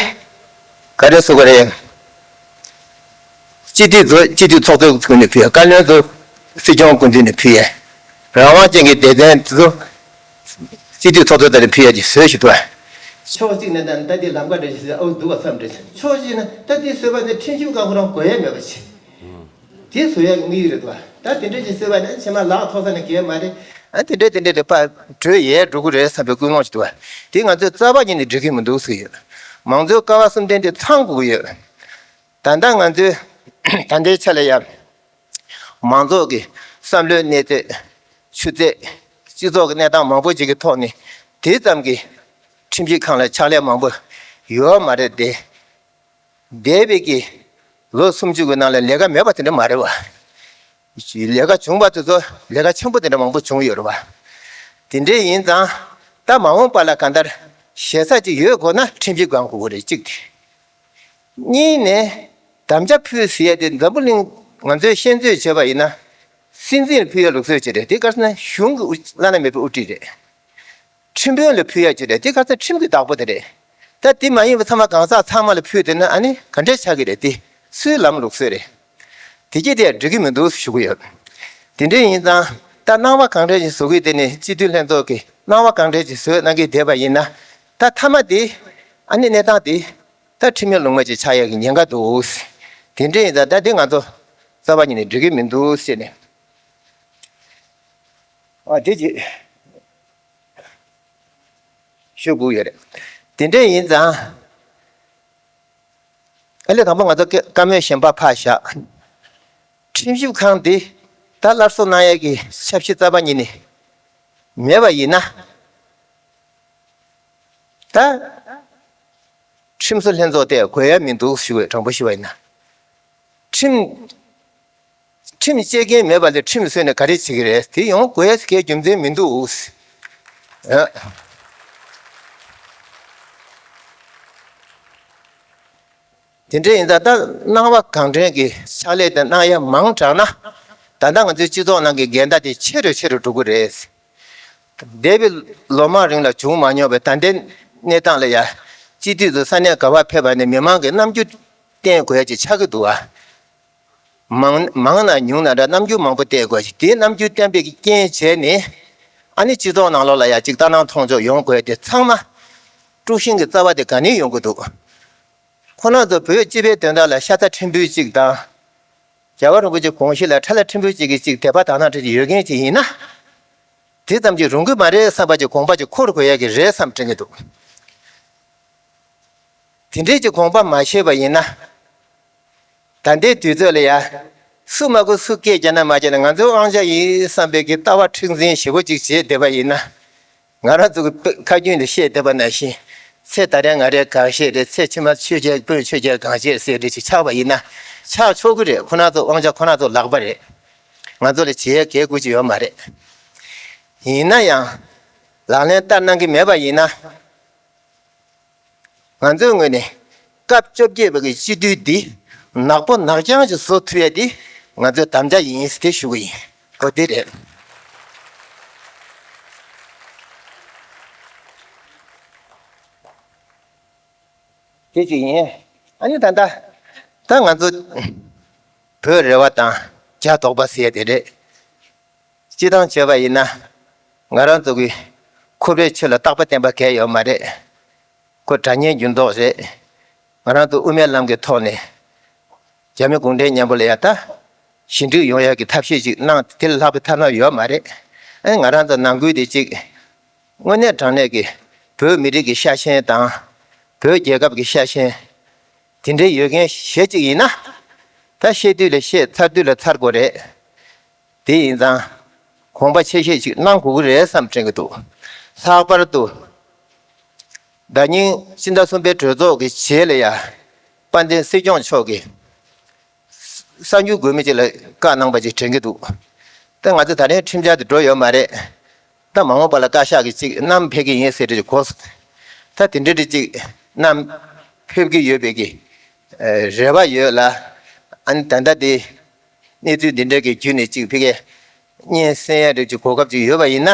ག་རེ་ཟེར་དགོས་རེད། སྤྱི་འཐུས་ཚོ་སྤྱི་འཐུས་ཚོགས་གཙོའི་ངོས་ནས་ཕུལ་ཡ། བཀའ་བློན་ཚོ་སྲིད་སྐྱོང་སྐུ་མདུན་ནས་ཕུལ་ཡ། རང་དབང་ཅན་གྱི་སྡེ་ཚན་ཚོ་སྤྱི་འཐུས་ཚོགས་གཙོ་དེ་ནས་ཕུལ་ཡ་ཅིག་བཟོས་ཞུ་ཐུབ་ཨ། ཕྱོགས་གཅིག་ནས་ད་ད་འདི་ལམ་ཁ་འདྲ་ཞིག་ཟེར་ཨོ་འདུག་བ་བསམ་འདྲ་ཞིག་ཕྱོགས་གཅིག་ནས་ད་འདི་བཟོས་པ་ནི་ཁྲིམས་ཞིབ་ཁང་ཁོ་རང་དགོས་ཡ་མེད་པ་ཞིག་དེ་བཟོ་ཡ་གི་དམིགས་ཡུལ་རེད་འདུག་བ། ད་དེ་འདྲ་ཅིག་བཟོས་པ་ནི་ཕྱི་མ་ལག་ཐོགས་ས་ནི་གལ་མ་རེད། ཨ་དེ་འདྲ་དེ་འདྲ་རེད་པ། བྲོས་ཡས་འགྲོ་གི་རེད་བསམ་པའི་ཀུན་སློང་ཞིག་འདུག་བ། དེ་ང་ཚོས་རྩ་བ་ཉིད་ནས་འགྲིག་གི་མི་འདུག་ཟེར་གྱི་ཡོད། མང་གཙོའི་ཀ་བ་གསུམ་ལྡན་དེ་ཚང་དགོས་ཀྱི་ཡོད། ད་ལྟ་ང་ཚོས་ད་ལྟའི་ཆ་ལ་ཡང་མང་ཚོགས་ཀྱི་བསམ་བློའི་གནས་ཚད། ཆུ་ཚད། སྤྱི་ཚོགས་ཀྱི་གནས་སྟངས་མང་པོ་ཅིག་གི་ཐོག་ནས་དེ་ཙམ་གྱི་ཁྲིམས་ཞིབ་ཁང་ལ་ཕྱག་ལས་མང་པོ་ཡོད་མ་རེད་དེ། འདས་པའི་གི་ལོ་སུམ་ཅུ་གི་ནང་ལ་ལས་ཀ་མེད་པ་དེ་འདྲ་མ་རེད་བ། ལས་ཀ་བྱུང་བ་དེ་ཚོ་ལས་ཀ་ཆེན་པོ་དེ་འདྲ་མང་པོ་བྱུང་ཡོད་རེད་བ། དེ་འདྲ་ཡིན་ཙང་ད་མ་འོངས་པ་ལ་གང་ལྟར་ཞེ་ས་ཅིག་ཡོད་དགོས་ན་ཁྲིམས་ཞིབ་ཁང་དགོས་ཀྱི་རེད་གཅིག་དེ། གཉིས་ནས་དམ་བཅའ་ཕུལ་ཟེར་ཡ་དེ་འཛམ་བུ་གླིང་ང་ཚོའི་ཤེས་ཚོད་བྱས་པ་ཡིན་ན་སྲིད་འཛིན་ལ་ཕུལ་ཡ་ལུགས་སྲོལ་ཅིག་རེད། དེ་ག་རེ་ཟེར་ན་གཞུང་གི་དབུ་བླ་ན་མེད་པའི་དབུ་ཁྲིད་རེད། ཁྲིམས་དཔོན་ལ་ཕུལ་ཡ་ཅིག་རེད། དེ་ག་ཚོད་ཁྲིམས་ཀྱི་བདག་པོ་དེ་རེད། ད་དེ་མ་ཡིན་པ་ཚང་མ་གང་ཟག་ཚང་མ་ལ་ཕུལ་དེ་ན་ཨ་ནི་ག་འདྲས་ཆགས་ཀྱི་རེད། དེ་སུའི་ལམ་ལུགས་སྲོལ་རེད། དེ་གྱིས་དེ་འགྲིག་གི་མི་འདུག་ཞུ་གི་ཡོད། དེ་འདྲས་ཡིན་ཙང་ད་སྣང་བ་གང་འདྲས་ཅིག་བཟོ་གི་དེ་ནི་སྤྱི་འཐུས་ལྷན་ཚོགས་ཀྱི་སྣང་བ་གང་འདྲས་ཅིག་བཟོས་གནང་གི་བསྡད་པ་ཡིན་ན་ད་མཐའ་མ་དེ་ཨ་ནི་གནས་སྟངས་དེ་ད་ཁྲིམས་ཡིག་ལུང་མ་ཅིག་ཆགས་ཡ་གི་ཉེན་ཁ་འདུག། དེ་འདྲས་ཡིན་ཙང་ད་དེ་ང་ཚོ་རྩ་བ་ཉིད་ནས་འགྲིག་གི་མི་འདུག་ཟེར་ནས་ཨ་དེ་ཅིག་ཞུ་དགོས་ཡོད་རེད། དེ་འདྲ་ཡིན་ཙང་། ཨ་ལས་དང་པོ་ང་ཚོ་བཀའ་བཀའ་མོལ་གཞན་པ་ཕར་བཞག། ཁྲིམས་ཞིབ་ཁང་འདི་ད་སླར་གསོ་གནང་ཡས་ཀྱི་འཆར་གཞི་རྩ་བ་ཉིད་ནས་མེད་པ་ཡིན་ན། ད་ཁྲིམས་བཟོ་ལྷན་ཚོགས་དེ་དགོས་ཡ་མི་འདུག་ཞུ་བའི་དྲང་པོ་ཞུ་བ་ཡིན་ན། ཁྲིམས། ཁྲིམས་བཅད་མཁན་མེད་པ་ལས་ཁྲིམས་བཟོས་ནས་ག་རེ་བྱེད་ཀྱི་རེད། དེ་ཡོང་དགོས་ཡ་གའི་རྒྱུ་མཚན་མི་འདུག། ཨ། དེ་འདྲ་ཡིན་ཙང་ད་སྣང་བ་གང་དྲན་གྱི་ཕྱག་ལས་དེ་གནང་ཡ་མང་དྲགས་ན་ད་ལྟ་ང་ཚོའི་སྤྱི་ཚོགས་ནང་གི་འགལ་ཟླ་དེ་ཆེ་རུ་ཆེ་རུ་འགྲོ་གི་རེད། འདས་པའི་ལོ་མང་རིང་ལ་བྱུང་མ་མྱོང་བའི་ད་ལྟའི་གནས་སྟངས་ལ་ཡ། སྤྱི་འཐུས་ཚོ་ས་གནས་ག་པར་ཕེབས་པ་ནས་མི་མང་གི་རྣམ་འགྱུར་བསྟན་དགོས་ཡ་ཅིག་ཆགས་ཀྱི་འདུག་ཨ། མང་མང་ན་ཉུང་ན་འདྲ་རྣམ་འགྱུར་མང་པོ་བསྟན་དགོས་ཤིང་དེའི་རྣམ་འགྱུར་བསྟན་པའི་རྐྱེན་བྱས་ནས་ཨ་ནི་སྤྱི་ཚོགས་ནང་ལོགས་ལ་ཡ་ཅིག་ལྟ་སྣང་མཐོང་ཕྱོགས་ཡོང་དགོས་དེ་ཚང་མ་དཀྲུག་ཤིང་གི་རྩ་བ་དེ་ག་ནས་ཡོང་གི་འདུག། ཁོ་རང་ཚོ་བོད་སྤྱི་པའི་དོན་དག་ལ་ཤ་ཚ་ཕྲན་བུ་གཅིག་དང་། རྒྱལ་བ་རིན་པོ་ཆེ་དགོངས་གཞི་ལ་ཁྲ་ལ་ཕྲན་བུ་གཅིག་གིས་གཅིག་དད་པ་དག་སྣང་ཕྲན་གཅིག་ཡོད་མཁན་ཅིག་ཡིན་ན། དེ་ཙམ་གྱིས་རུང་གི་མ་རེད་བསམ་པ་ཅིག་དགོངས་པ་ཅིག་འཁོར་དགོས་ཡ་གི་རེད་བསམ་དྲན་གྱི་འདུག། དེ་འདྲའི་ཅིག་དགོངས་པ་མ་བཞེས་པ་ཡིན་ན། ད་ལྟའི་དུས་ཚོད་ལ་ཡ། སུ་མ་གོ་སུ་སྐད་རྒྱག་ན་མ་རྒྱག་ན་ང་ཚོའི་དབང་ཆ་ཡིན་བསམ་པའི་གི་ལྟ་བ་མཁྲེགས་འཛིན་ཞེ་པོ་ཅིག་བྱས་བསྡད་པ་ཡིན་ན། ང་རང་ཚོ་གི་ཁ་རྒྱུན་ལ་བཤད་བསྡད་པ་ནང་བཞིན། ཚེ་ད་རེས་ང་རེ་གང་བཤད་རེད། ཚེ་ཕྱི་མ་ཆོས་རྒྱལ་དཔོན་ཆོས་རྒྱལ་གང་བཤད་ཟེར་རེད་ཅིག་ཆགས་པ་ཡིན་ན། ཆགས་ཆོག་གི་རེད། ཁོ་རང་ཚོ་དབང་ཆ་ཁོ་རང་ཚོ་ལག་པ་རེད། ང་ཚོ་ལ་བྱེད་ཡས་གལ་དགོས་ཀྱི་ཡོད་མ་རེད། ཡིན་ན་ཡང་། ལག་ལེན་བསྟར་གནང་གི་མེད་པ་ཡིན་ན། ང་ཚོའི་ངོས་ནས་སྐབས་བཅོ་བརྒྱད་པ་གི་སྤྱི་འཐུས་འདི་ནག་པོ་ནག་རྐྱང་ཞིག་བཟོ་ཐུབ་ཡ་འདི་ང་ཚོའི་དམ་བཅའ་ཡིན་ཟེར་དེ་ཞུ་གི་ཡིན། འོ་དེ་རེད། དེ་གཅིག་ཡིན། ཨ་ནི་ད་ལྟ་ད་ང་ཚོ་བོད་རེ་བ་དང་རྒྱ་དོགས་པ་ཟེར་ཡ་དེ་རེད། སྤྱི་བཏང་བྱས་པ་ཡིན་ན། ང་རང་ཚོ་གི་ཁོ་པའི་ཆོས་ལ་རྟག་པ་བརྟན་པ་གང་ཡོད་མ་རེད། ཁོ་དགྲ་གཉེན་འགྱུར་ལྡོག་རེད། ང་རང་ཚོ་དབུ་མའི་ལམ་གྱི་ཐོག་ནས་རྒྱ་མི་གུང་ཁྲན་མཉམ་པོ་ལ་ཡ་ད་ཞི་འགྲིག་ཡོང་ཡ་གི་ཐབས་ཤེས་ཅིག་གནང་དེ་ལས་ལྷག་པའི་ཐབས་ལམ་ཡོད་མ་རེད། ཨ་ང་རང་ཚོ་ནང་ཁུལ་དེ་ཅིག་དངོས་གནས་དྲང་གནས་ཀྱི་བོད་མི་རིགས་ཀྱི་ཤ་ཞེན་དང་། བོད་རྒྱལ་ཁབ་ཀྱི་ཤ་ཞེན། དེ་འདྲའི་ཡོད་མཁན་གཞན་ཅིག་ཡིན་ན། ད་བཤད་དུས་ལ་བཤད། ཚར་དུས་ལ་ཚར་དགོས་རེད། དེ་ཡིན་ཙང་། དགོངས་པ་ཆེ་བཞེས་ཅིག་གནང་དགོས་ཀྱི་རེད་བསམ་དྲན་གྱི་འདུག། ལྷག་པར་དུ། ཟླ་ཉིན་སྤྱི་ཟླ་གསུམ་པའི་གྲོས་ཚོགས་ཀྱི་རྗེས་ལ་ཡ། དཔལ་ལྡན་སྲིད་སྐྱོང་མཆོག་གིས། གསར་འགྱུར་འགོད་མི་ཅིག་ལ་བཀའ་གནང་པ་ཅིག་དྲན་གྱི་འདུག། ད་ང་ཚོ་ད་རིང་ཁྲིམས་འཆར་དེ་འགྲོ་ཡོད་མ་རེད། ད་མ་འོངས་པ་ལ་བཀའ་ཤག་གིས་ཅིག་བསྣམས་ཕེབས་ཀྱི་ཡིན་ཟེར་དེ་གོ། ད་དེ་འདྲ་དེ་ཅིག་བསྣམས་ཕེབས་ཀྱི་ཡོད་པའི་གི་རེ་བ་ཡོད་ལ། ཨ་ནི་ད་ལྟ་དེ་གནས་ཚུལ་འདི་འདྲ་གི་བརྒྱུད་ནས་ཅིག་ཕ་གིར་སྙན་གསན་ཡ་རེ་ཅིག་གོ་སྐབས་ཅིག་ཡོད་པ་ཡིན་ན།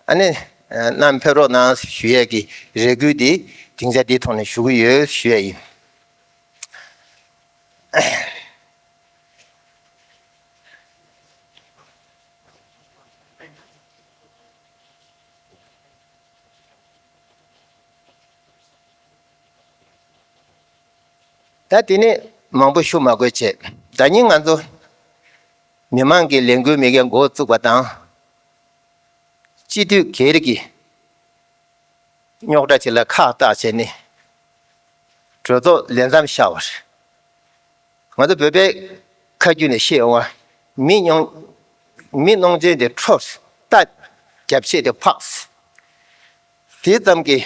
ཨ་ནི་བསྣམས་ཕེབས་རོགས་གནང་ཞུ་ཡས་ཀྱི་རེ་སྐུལ་དེ་སྡིངས་ཆ་འདིའི་ཐོག་ནས་ཞུ་གི་ཡོད་ཞུ་ཡས་ཡིན། ད་དེ་ནས་མང་པོ་ཞུ་མ་དགོས་བྱས། ཟླ་ཉིན་ང་ཚོ་ མི་མང་གི་ལས་འགུལ་མི་སྒེར་འགོ་བཙུགས་པ་དང་། སྤྱི་འཐུས་སྒེར་གྱི་རྙོག་དྲ་ཅིག་ལ་ཁག་བཏགས་བྱས་ནས། གྲོས་ཚོགས་ལས་མཚམས་བཞག་པ་རེད། ང་ཚོ་བོད་པའི་ཁ་རྒྱུན་ནས་བཤད་ཡོང་བ། མི་གནོང་མི་གནོང་ཆེན་དེ་ཁྲོ། རྟ་རྒྱབ་ཆད་དེ་ཕག་དེ་ཙམ་གྱི་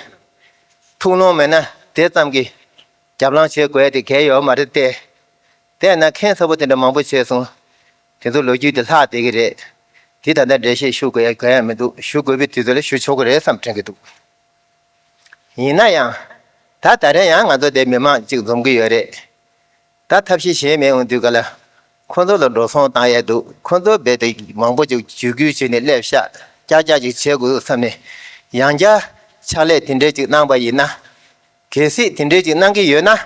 ཐུགས་སྣང་མེད་ན། དེ་ཙམ་གྱི་རྒྱབ་ལངས་བྱེད་དགོས་ཡ་དེ་གལ་ཡོད་མ་རེད་དེ། དེས་ན་ཁྱད་མཚར་པོ་དེ་འདྲ་མང་པོ་བྱས་སོང་། དེ་ཚོ་ལོ་རྒྱུས་དེ་ལྷག་བསྡད་ཀྱི་རེད། དེ་ད་ལྟ་འགྲེལ་བཤད་ཞུ་དགོས་ཡ་གང་ཡང་མི་འདུག་ཞུ་དགོས་པའི་དུས་ཚོད་ལ་ཞུ་ཆོག་གི་རེད་བསམ་དྲན་གྱི་འདུག་ཡིན་ན་ཡང་། ད་ད་རེས་ཡང་ང་ཚོ་དེ་མི་མང་གཅིག་འཛོམས་ཀྱི་ཡོད་རེད། ད་ཐབས་ཤེས་གཞན་མེད་འོང་དུས་ག་ལ། ཁོ་ཚོ་ལ་འགྲོ་སོང་བཏང་ཡས་འདུག་ཁོ་ཚོ་རྦད་དེ་མང་པོ་ཅིག་འཇུ་སྐུལ་བྱས་ནས་སླེབས་ཤག་ཀྱག་ཀྱག་ཅིག་བྱེད་དགོས་བསམ་ནས། ཡང་བསྐྱར་ཕྱག་ལས་དེ་འདྲས་ཅིག་གནང་པ་ཡིན་ན། གལ་སྲིད་དེ་འདྲས་ཅིག་གནང་གི་ཡོད་ན།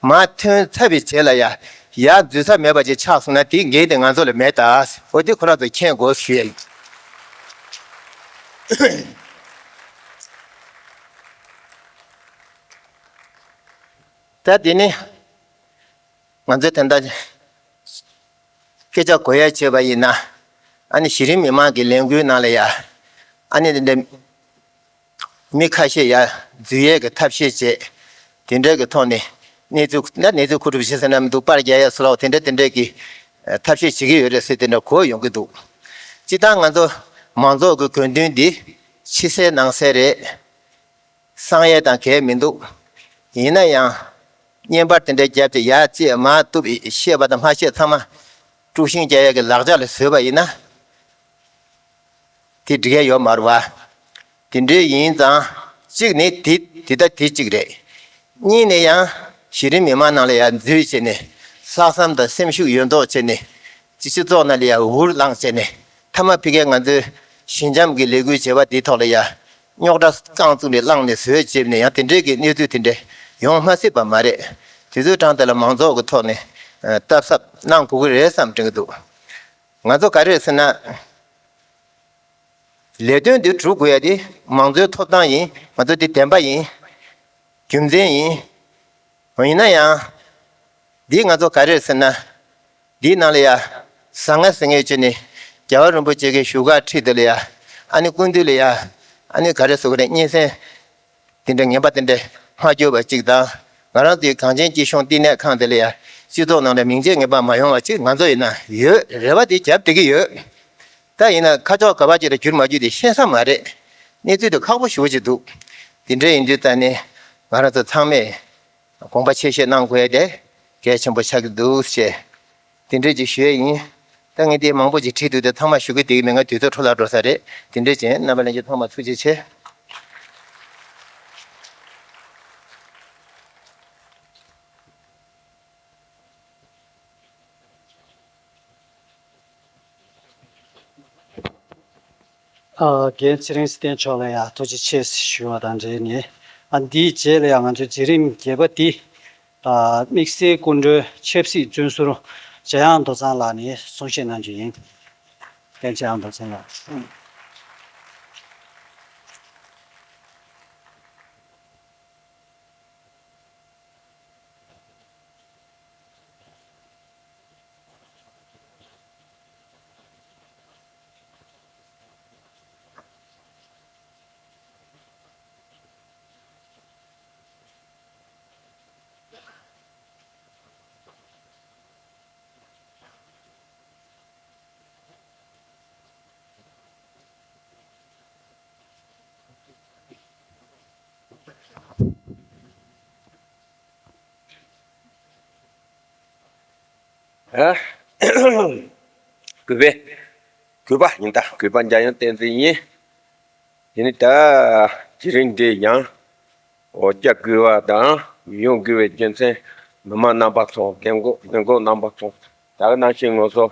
མ་ཐོན་ཚར་བའི་རྗེས་ལ་ཡ། ཡར་འཛུལ་ས་མེད་པ་ཅིག་ཆགས་སོང་ན། དེའི་འགན་དེ་ང་ཚོ་ལ་མེད་ད། འོ་དེ་ཁོ་རང་ཚོ་མཁྱེན་དགོས་ཞུ་ཡ་ཡིན། ད་དེ་ནི། ང་ཚོས་ད་ལྟ་སྐད་ཆ་གོ་ཡ་བྱས་པ་ཡིན་ན། ཨ་ནི་གཞི་རིམ་མི་མང་གི་ལས་འགུལ་ནང་ལ་ཡ། ཨ་ནི་འདི་འདྲ་མི་ཁ་ཤས་ཡ་འཛུལ་ཡས་ཀྱི་ཐབས་ཤེས་བྱས། དེ་འདྲའི་གི་ཐོག་ནས་གནས་ཚུལ་ན་གནས་ཚུལ་མཁོ་སྒྲུབ་བྱེད་ས་ན་མི་འདུག་པར་རྒྱག་ཡ་སུ་ལའོ་དེ་འདྲ་དེ་འདྲའི་གི་ཐབས་ཤེས་བྱེད་ཀྱི་ཡོད་རེད་ཟེར་དེ་འདྲ་གོ་ཡོང་གི་འདུག་སྤྱིར་བཏང་ང་ཚོ་མང་ཚོགས་ཀྱི་དགོས་འདུན་འདི་ཕྱི་གསལ་ནང་གསལ་རེད། གསང་ཡས་དང་གལ་མི་འདུག་ཡིན་ན་ཡང་། བརྙན་པར་དེ་འདྲའི་རྒྱབ་ཏེ་ཡར་བཅད་མར་གཏུབ་བཤད་པ་དང་མ་བཤད་ཚང་མ་དཀྲུག་ཤིང་རྒྱག་ཡས་ཀྱི་ལག་ཆ་ལ་བཟོས་པ་ཡིན་ན། དེ་འགྲིག་ཡ་ཡོད་མ་རེད་བ། དེ་འདྲའི་ཡིན་ཙང་གཅིག་ནི་དེ་དེ་ལྟ་དེ་གཅིག་རེད། གཉིས་ནས་ཡང་གཞི་རིམ་མི་མང་ནང་ལ་ཡང་འཛུལ་བྱས་ནས་ལྷག་བསམ་དང་སེམས་ཤུགས་ཡོད་མདོག་བྱས་ནས་སྤྱི་སྤྱི་ཚོགས་ནང་ལ་ཡང་འུར་ལངས་བྱས་ནས་མཐའ་མ་ཕ་གིའི་ང་ཚོའི་ཞི་འཇམ་གྱི་ལས་འགུལ་བྱེད་པ་འདིའི་ཐོག་ལ་ཡང་རྙོག་དྲ་རྐང་བཙུགས་ནས་བསླངས་ནས་བཟོས་བྱས་ནས་ཡང་དེ་འདྲའི་གི་གནས་ཚུལ་དེ་འདྲ་ཡོང་མ་སྲིད་པ་མ་རེད། དེ་ཚོའི་གྲངས་དེ་ལ་མང་ཚོགས་ཀྱི་ཐོག་ནས་ཨ་སྟབས་གསབ་གནང་དགོས་ཀྱི་རེད་བསམ་དྲན་གྱི་འདུག་ང་ཚོ་ག་རེ་རེད་ཟེར་ན། ལས་དོན་འདི་སྒྲུབ་དགོས་ཡ་དེ་མང་གཙོའི་ཐོབ་ཐང་ཡིན། ང་ཚོ་འདི་བདེན་པ་ཡིན། རྒྱུ་མཚན་ཡིན། ཡིན་ན་ཡང་། འདི་ང་ཚོ་ག་རེ་རེད་ཟེར་ན། འདིའི་ནང་ལ་ཡ། ཟང་ངེ་ཟིང་ངེ་བྱས་ནས་རྒྱལ་བ་རིན་པོ་ཆེ་གི་བཞུགས་སྒར་ཁྲི་དེ་ལ་ཡ། ཨ་ནི་སྐུ་མདུན་ལ་ཡ། ཨ་ནི་ག་རེ་ཟེར་དགོས་རེད། སྙན་སེང་དེ་འདྲ་ངན་པ་དེ་འདྲ་མ་བརྗོད་པ་གཅིག་དང་། ང་རང་ཚོའི་གངས་ཅན་སྐྱིད་གཤོངས་བསྟི་གནས་ཁང་དེ་ལ་ཡ། སྤྱི་ཚོགས་ནང་ལ་མིང་ཆད་ངན་པ་མ་ཡོང་བ་གཅིག་ང་ཚོ་ཡིན་ན་ཡོད། རེ་བ་དེ་རྒྱབ་བསྡད་ཀྱི་ཡོད། ད་ཡིན་ན་ཁ་ཕྱོགས་ག་པར་ཅིག་ལ་འགྱུར་མ་འགྱུར་དེ་ཤེས་ས་མ་རེད། གནས་ཚུལ་དེ་ཁག་པོ་ཞེ་པོ་ཅིག་འདུག་དེ་འདྲ་ཡིན་དུས་ད་ནི་ང་རང་ཚོ་ཚང་མས་དགོངས་པ་ཆེ་བཞེས་གནང་དགོས་དེ་གལ་ཆེན་པོ་ཆགས་ཀྱི་འདུག་ཅེས་དེ་འདྲ་ཅིག་ཞུ་ཡས་ཡིན། ད་ངས་དེ་མང་པོ་ཅིག་བྲིས་འདུག་དེ་ཚང་མ་ཞུ་གི་བསྡད་ཀྱི་མེད། ང་དུས་ཚོད་འཕྲོ་བརླག་འགྲོ་ས་རེད། དེ་འདྲ་ཅན་རྣམ་པ་ལྷན་རྒྱས་ཚང་མ་ཐུགས་རྗེ་ཆེ། ཨ། རྒན་ཚེ་རིང་ཚེ་བརྟན་མཆོག་ལ་ཡང་ཐུགས་རྗེ་ཆེ་ཞུ་བ་དང་འབྲེལ་ནས། ཨ། འདིའི་རྗེས་ལ་ཡང་ང་ཚོའི་མཛད་རིམ་བརྒྱད་པ་འདི། ཨ། དམིགས་བསལ་སྐུ་མགྲོན་ཆབ་སྲིད་བཙོན་ཟུར་འཇམ་དབྱངས་རྡོ་རྩང་ལགས་ནས་གསུང་བཤད་གནང་རྒྱུ་ཡིན། རྒན་འཇམ་དབྱངས་རྡོ་རྩང་ལགས། ཨ། གུས་པས། གུས་པ་ཡིན་ད། གུས་པ་འཇམ་དབྱངས་བསྟན་འཛིན་ཡིན། དེ་ནི་ད་དེ་རིང་འདི་ཡང་འོ་སྐྱབས་དགོས་པ་དང་ཡོང་དགོས་པའི་རྒྱུ་མཚན། མི་མང་རྣམ་པ་ཚོ། རྒན་གོག་རྒན་གོག་རྣམ་པ་ཚོ། ད་ག་ནང་བཞིན་ང་ཚོ་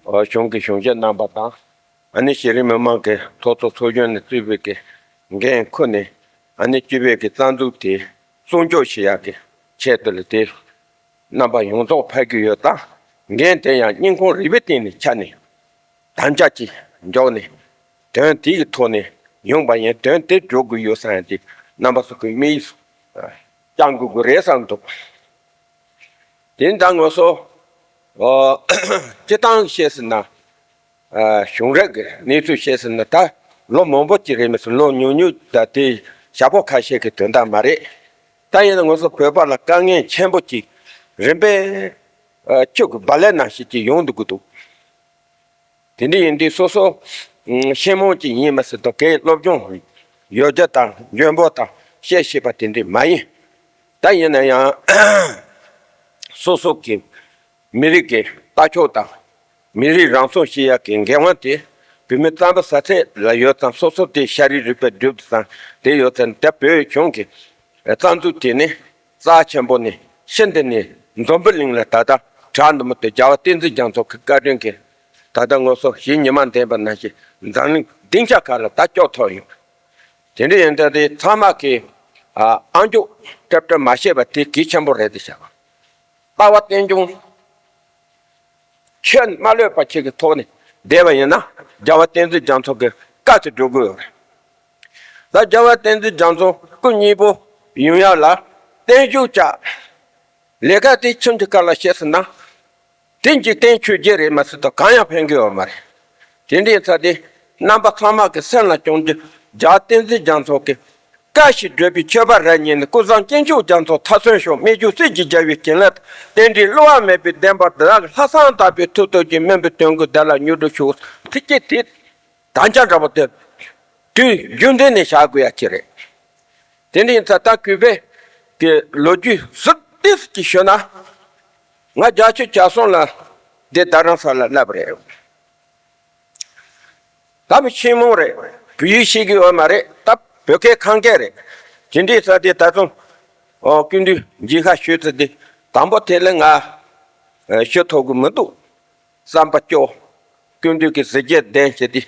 འོ་གཞུང་གི་གཞུང་ཞབས་རྣམ་པ་དང་། ཨ་ནི་གཞི་རིམ་མི་མང་གི་ཚོགས་གཙོ་ཚོགས་གཞོན་ནས་གཙོས་པའི་གི་འགན་ཁུར་ནས། ཨ་ནི་སྤྱི་པའི་གི་རྩ་འཛུགས་དེ་སྲུང་སྐྱོབ་བྱེད་ཡག་གི་ཆེད་དུ་ལ་དེ། རྣམ་པ་ཡོངས་རྫོགས་ཕེབས་ཀྱི་ཡོད་ད། འགན་དེ་ཡང་སྙིང་ཁོང་རུས་པའི་གཏིང་ནས་ཁྱེར་ནས་དམ་བཅའ་ཅིག་འཇོག་ནས། དོན་དེ་གི་ཐོག་ནས་ཡོང་པ་ཡིན། དོན་དེ་འགྲོ་དགོས་ཡོད་བསམ་ཡང་དེ་རྣམ་པ་ཚོ་གི་དམིགས་སུ་བཅངས་དགོས་ཀྱི་རེད་བསམ་འདུག་དེ་ད་ང་ཚོ་ ཨོ། སྤྱི་བཏང་བཤད་ཟིན་ན། ཨ། གཞུང་རབ་ཀྱི་གནས་ཚུལ་བཤད་ཟིན་ན་ད་ལོ་མང་པོ་ཅིག་རེད་མི་སྲིད། ལོ་ཉུང་ཉུང་ད་དེ་ཞག་པོ་ཁ་ཤས་ཀྱི་དོན་དག་མ་རེད། ད་ཡིན་ན་ང་ཚོ་བོད་པ་ལ་དཀའ་ངལ་ཆེན་པོ་ཅིག་རིམ་པས་ཨ་ཆུ་གི་རྦ་རླབས་ནང་བཞིན་ཅིག་ཡོང་འདུག་གི་འདུག་དེ་འདྲ་ཡིན་དུས་སོ་སོ་ཨ་ཤེས་མང་ཅིག་ཡིན་མི་སྲིད་དོ། གའི་སློབ་སྦྱོང་ཡོད་རྒྱུ་དང་འཇོན་པོ་དང་བཤད་ཤེས་པ་དེ་འདྲ་མ་ཡིན། ད་ཡིན་ན་ཡང་སོ་སོ་གི་མི་རིགས་ཀྱི་ལྟ་ཕྱོགས་དང་མི་རིགས་རང་སྲུང་བྱེད་ཡག་གི་འགན་དབང་དེ་བོད་མི་རྩམ་པ་ཟ་ཚད་ལ་ཡོད་ཙང་། སོ་སོ་དེ་ཤ་རུས་རུས་པའི་རྒྱུད་དུ་ཙང་དེ་ཡོད་ཙང་། ད་བོད་གཞུང་གི་རྩ་འཛུགས་དེ་ནི་རྩ་ཆེན་པོ་ནི་ཤིན་ཏུ་ནི་འཛམ་བུ་གླིང་ལ་ད་ལྟ་གྲགས་འདུག་མི་དེ་རྒྱལ་བ་བསྟན་འཛིན་རྒྱ་མཚོ་གི་བཀའ་དྲིན་གྱིས་ད་ལྟ་ང་ཚོ་གཞི་ཉི་མ་འདས་པ་ནང་བཞིན་འཛམ་གླིང་སྡིངས་ཆ་ཁག་ལ་ད་སྐྱོབ་ཐུབ་ཡོད། དེ་འདྲ་ཡིན་ད་དེ་ཚང་མ་གི་ཨ་ཨ་མཆོག་སྐྲག་སྐྲག་མ་བཤད་པ་དེ་གལ་ཆེན་པོ་རེད་དེ་བྱ་བ། ལྟ་བ་རྟེན་འབྱུང་ཆོས་མ་ལུས་པ་ཅིག་གི་ཐོག་ནས་བསྡད་པ་ཡིན་ན་རྒྱལ་བ་བསྟན་འཛིན་རྒྱ་མཚོ་གི་བཀའ་དེ་སྒྲུབ་དགོས་ཡོད་རེད། ད་རྒྱལ་བ་བསྟན་འཛིན་རྒྱ་མཚོ་སྐུ་གཉིས་པོ་ཡོང་ཡག་ལ་བརྟན་བཞུགས་བྱ། ལས་ཀ་དེ་ཁྱིམ་གྱི་ཁ་ལ་བཤད་ཟིན་ན། དེ་འཇིག་རྟེན་ཆོས་བརྒྱད་རེད་མ་ཟེར་ད་གང་ཡང་ཕན་གི་ཡོད་མ་རེད། དེ་འདྲའི་ཚ་དེ་རྣམ་པ་ཚང་མ་གི་སེམས་ལ་བཅངས་རྒྱུ། རྒྱལ་བ་བསྟན་འཛིན་རྒྱ་མཚོ་གི་བཀའ་བཞིན་བགྲོད་པའི་ཆོས་པ་རབ་གཉིས་ནི། ཀུན་བཟང་སྐྱེས་མཆོག་རྒྱ་མཚོ་མཐའ་སོན་ཤོག་སྨྲས་སྒྱུར་སྲིད་ཀྱི་རྒྱལ་བའི་བྱིན་རླབས་དང་། རྟེན་འབྲེལ་བསླུ་བ་མེད་པའི་བདེན་པ་བདག་གི་ལྷག་བསམ་དག་པའི་མཐུ་སྟོབས་ཀྱིས། སྨིན་པའི་དོན་ཀུན་བདག་ལ་མྱུར་དུ་ཤོག་ཚིགས་བཅད་དེ་དམ་བཅའ་འདྲ་པོ་དེ་དུས་རྒྱུན་ལྡན་ནས་བཞག་དགོས་ཡ་ཅིག་རེད། དེ་འདྲ་ཡིན་ཙང་ད་གུས་པས་ཀྱི་ལོ་རྒྱུས་ཟུར་ཏོག་ཙམ་ཅིག་ཞུས་ན། ང་རྒྱ་ཆོས་བྱ་གསུམ་ལ་འདི་རྡ་རམ་ས་ལ་བསླབས་པ་རེད། ད་མི་ཤེས་མོ་རེད། བོད་ཡིག་ཤེས་ཀྱི་ཡོད་མ་རེད། ད་བོད་སྐད་ཁང་སྐད་རེད། ཇི་འདྲའི་ས་དེ་ད་དུང་ཨོ་སྐུ་མདུན་མཇལ་ཁ་ཞུས་ཚེ་དེ་དང་པོ་དེ་ལ་ང་ཨ་ཞུ་ཐུབ་ཀྱི་མི་འདུག་བསམ་པ་སྐྱོ། སྐུ་མདུན་གྱི་གཟི་བརྗིད་ལྡན་བྱས་ཏེ་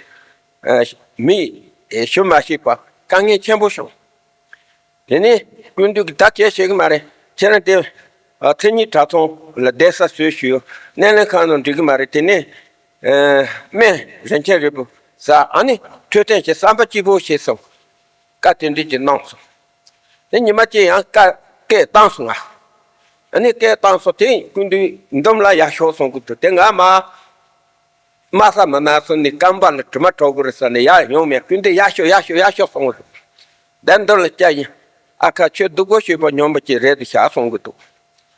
ཨ་མི་ཞུ་མ་ཤེས་པ་དཀའ་ངལ་ཆེན་པོ་བྱུང་། དེ་ནས་སྐུ་མདུན་གྱིས་ད་གལ་བྱེད་ཀྱི་མ་རེད། ཁྱེད་རང་དེ་ཨ་མཚན་ཉིད་གྲྭ་ཚང་ལ་བསྡད་ས་བཟོས་ཞུས། སྣེ་ལེན་ཁང་ནང་འགྲིག་གི་མ་རེད། དེ་ནས་ཨ་སྨན་རིན་ཆེན་རིལ་བུ་ཟ། ཨ་ནི་འཕྲོད་བསྟེན་བྱེད། བསམ་པ་སྐྱིད་པོ་བྱེད་སོང་། བཀའ་དེ་འདྲ་ཅིག་གནང་སོང་། དེ་ཉི་མ་གཅིག་ཡང་བཀའ་སྐད་བཏང་སོང་ང་། ཨ་ནི་སྐད་བཏང་སོང་། དེ་སྐུ་མདུན་འདོམས་ལ་ཡར་ཤོག་གསུང་གི་འདུག་དེ་ང་མ་དམའ་ས་མི་དམའ་སོང་ནས་རྐང་པ་ལ་དྲི་མ་བྲོ་གི་རེད་ཟེར་ནས་ཡར་ཡོང་མེད། སྐུ་མདུན་ཡར་ཤོག་ཡར་ཤོག་ཡར་ཤོག་གསུང་གི་འདུག་དེ་མདུན་ལ་བསྐྱལ་ཡིན། ཨ་ཁ་ཁྱོད་སྡུག་པོ་ཞེ་པོ་མྱོང་པ་ཅིག་རེད་འདུག་བྱ་གསུང་གི་འདུག་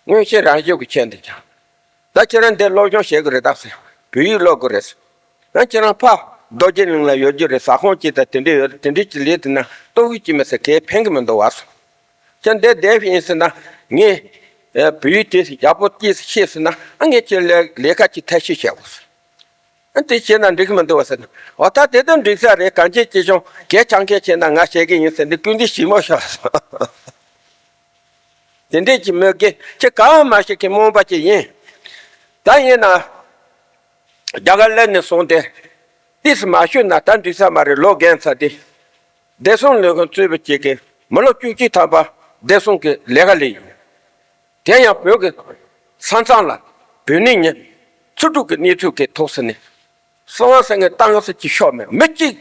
མངོན་ཤེས་རང་བཞིན་གྱི་ཆེད་དུ་བྱ། ད་ཁྱེད་རང་འདིར་སློབ་སྦྱོང་བྱེད་ཀྱི་རེད་ད་ཟེར། བོད་ཡིག་ཀློག་གི་རེད་ཟེར། ཡང་ཁྱེད་རང་ཕ་རྡོ་རྗེ་གླིང་ལ་ཡོད་རྒྱུ་རེད། ཟ་ཁང་གཅིག་དང་དེ་འདྲ་ཡོད་རེད། དེ་འདྲའི་གཅིག་ལས་དེ་ན་ལྟོ་གོས་གཅིག་མི་ཟ། གས་ཕན་གི་མི་འདུག་བ་ཟེར། ཁྱེད་འདིར་བསྡད་ཡིན་ཟེར་ན་ངས་ཨ་བོད་ཡིག་དེ་ཡག་པོ་གཅིག་ཤེས་ཟེར་ན། ཨ་ངས་ཁྱེད་ལས་ལས་ཀ་གཅིག་ཐབས་ཤེས་བྱེད་དགོས་ཟེར། ཨ་དེ་བྱས་ན་འགྲིག་གི་མི་འདུག་བ་ཟེར་ན། འོ་ད་དེ་དོན་འགྲིག་ས་རེད། གང་ཅི་ཅི་བྱུང་གས་ཆང་གས་བྱས་ན་ང་བྱེད་ཀྱི་ཡིན་ཟེར་འདི་སྐུ་མདུན་ཞིབ་མོ་ཤོག་ཟེར། དེ་འདྲས་ཀྱི་མོས་གལ་ཁྱེད་གང་མ་ཤེས་ཀྱི་རྨོངས་པ་ཅིག་ཡིན། ད་ཡིན་ན་རྒྱ་གར་སླེབས་ནས་བཟུང་སྟེ་ཏིས་མ་ཤོད་ན་ད་འགྲིག་ས་མ་རེད། ལོ་རྒན་ཚར་ཏེ་བདེ་སྲུང་ལས་ཁུངས་གཙོས་པའི་ཅིག་གི་མི་ལོ་བཅུ་གཅིག་ཐམ་པ་བདེ་སྲུང་གི་ལས་ཀ་ལས་ཡིན། དེ་ཡང་བོད་ཀྱི་ས་མཚམས་ལ་བོད་ནས་ཉིན་ཚུར་འགྲོ་གི་གནས་ཚུལ་གྱི་ཐོག་སུ་ནས་སྲིད་དབང་སེང་གེ་བཏང་ས་ཅིག་ཤོར་མེད། མི་གཅིག་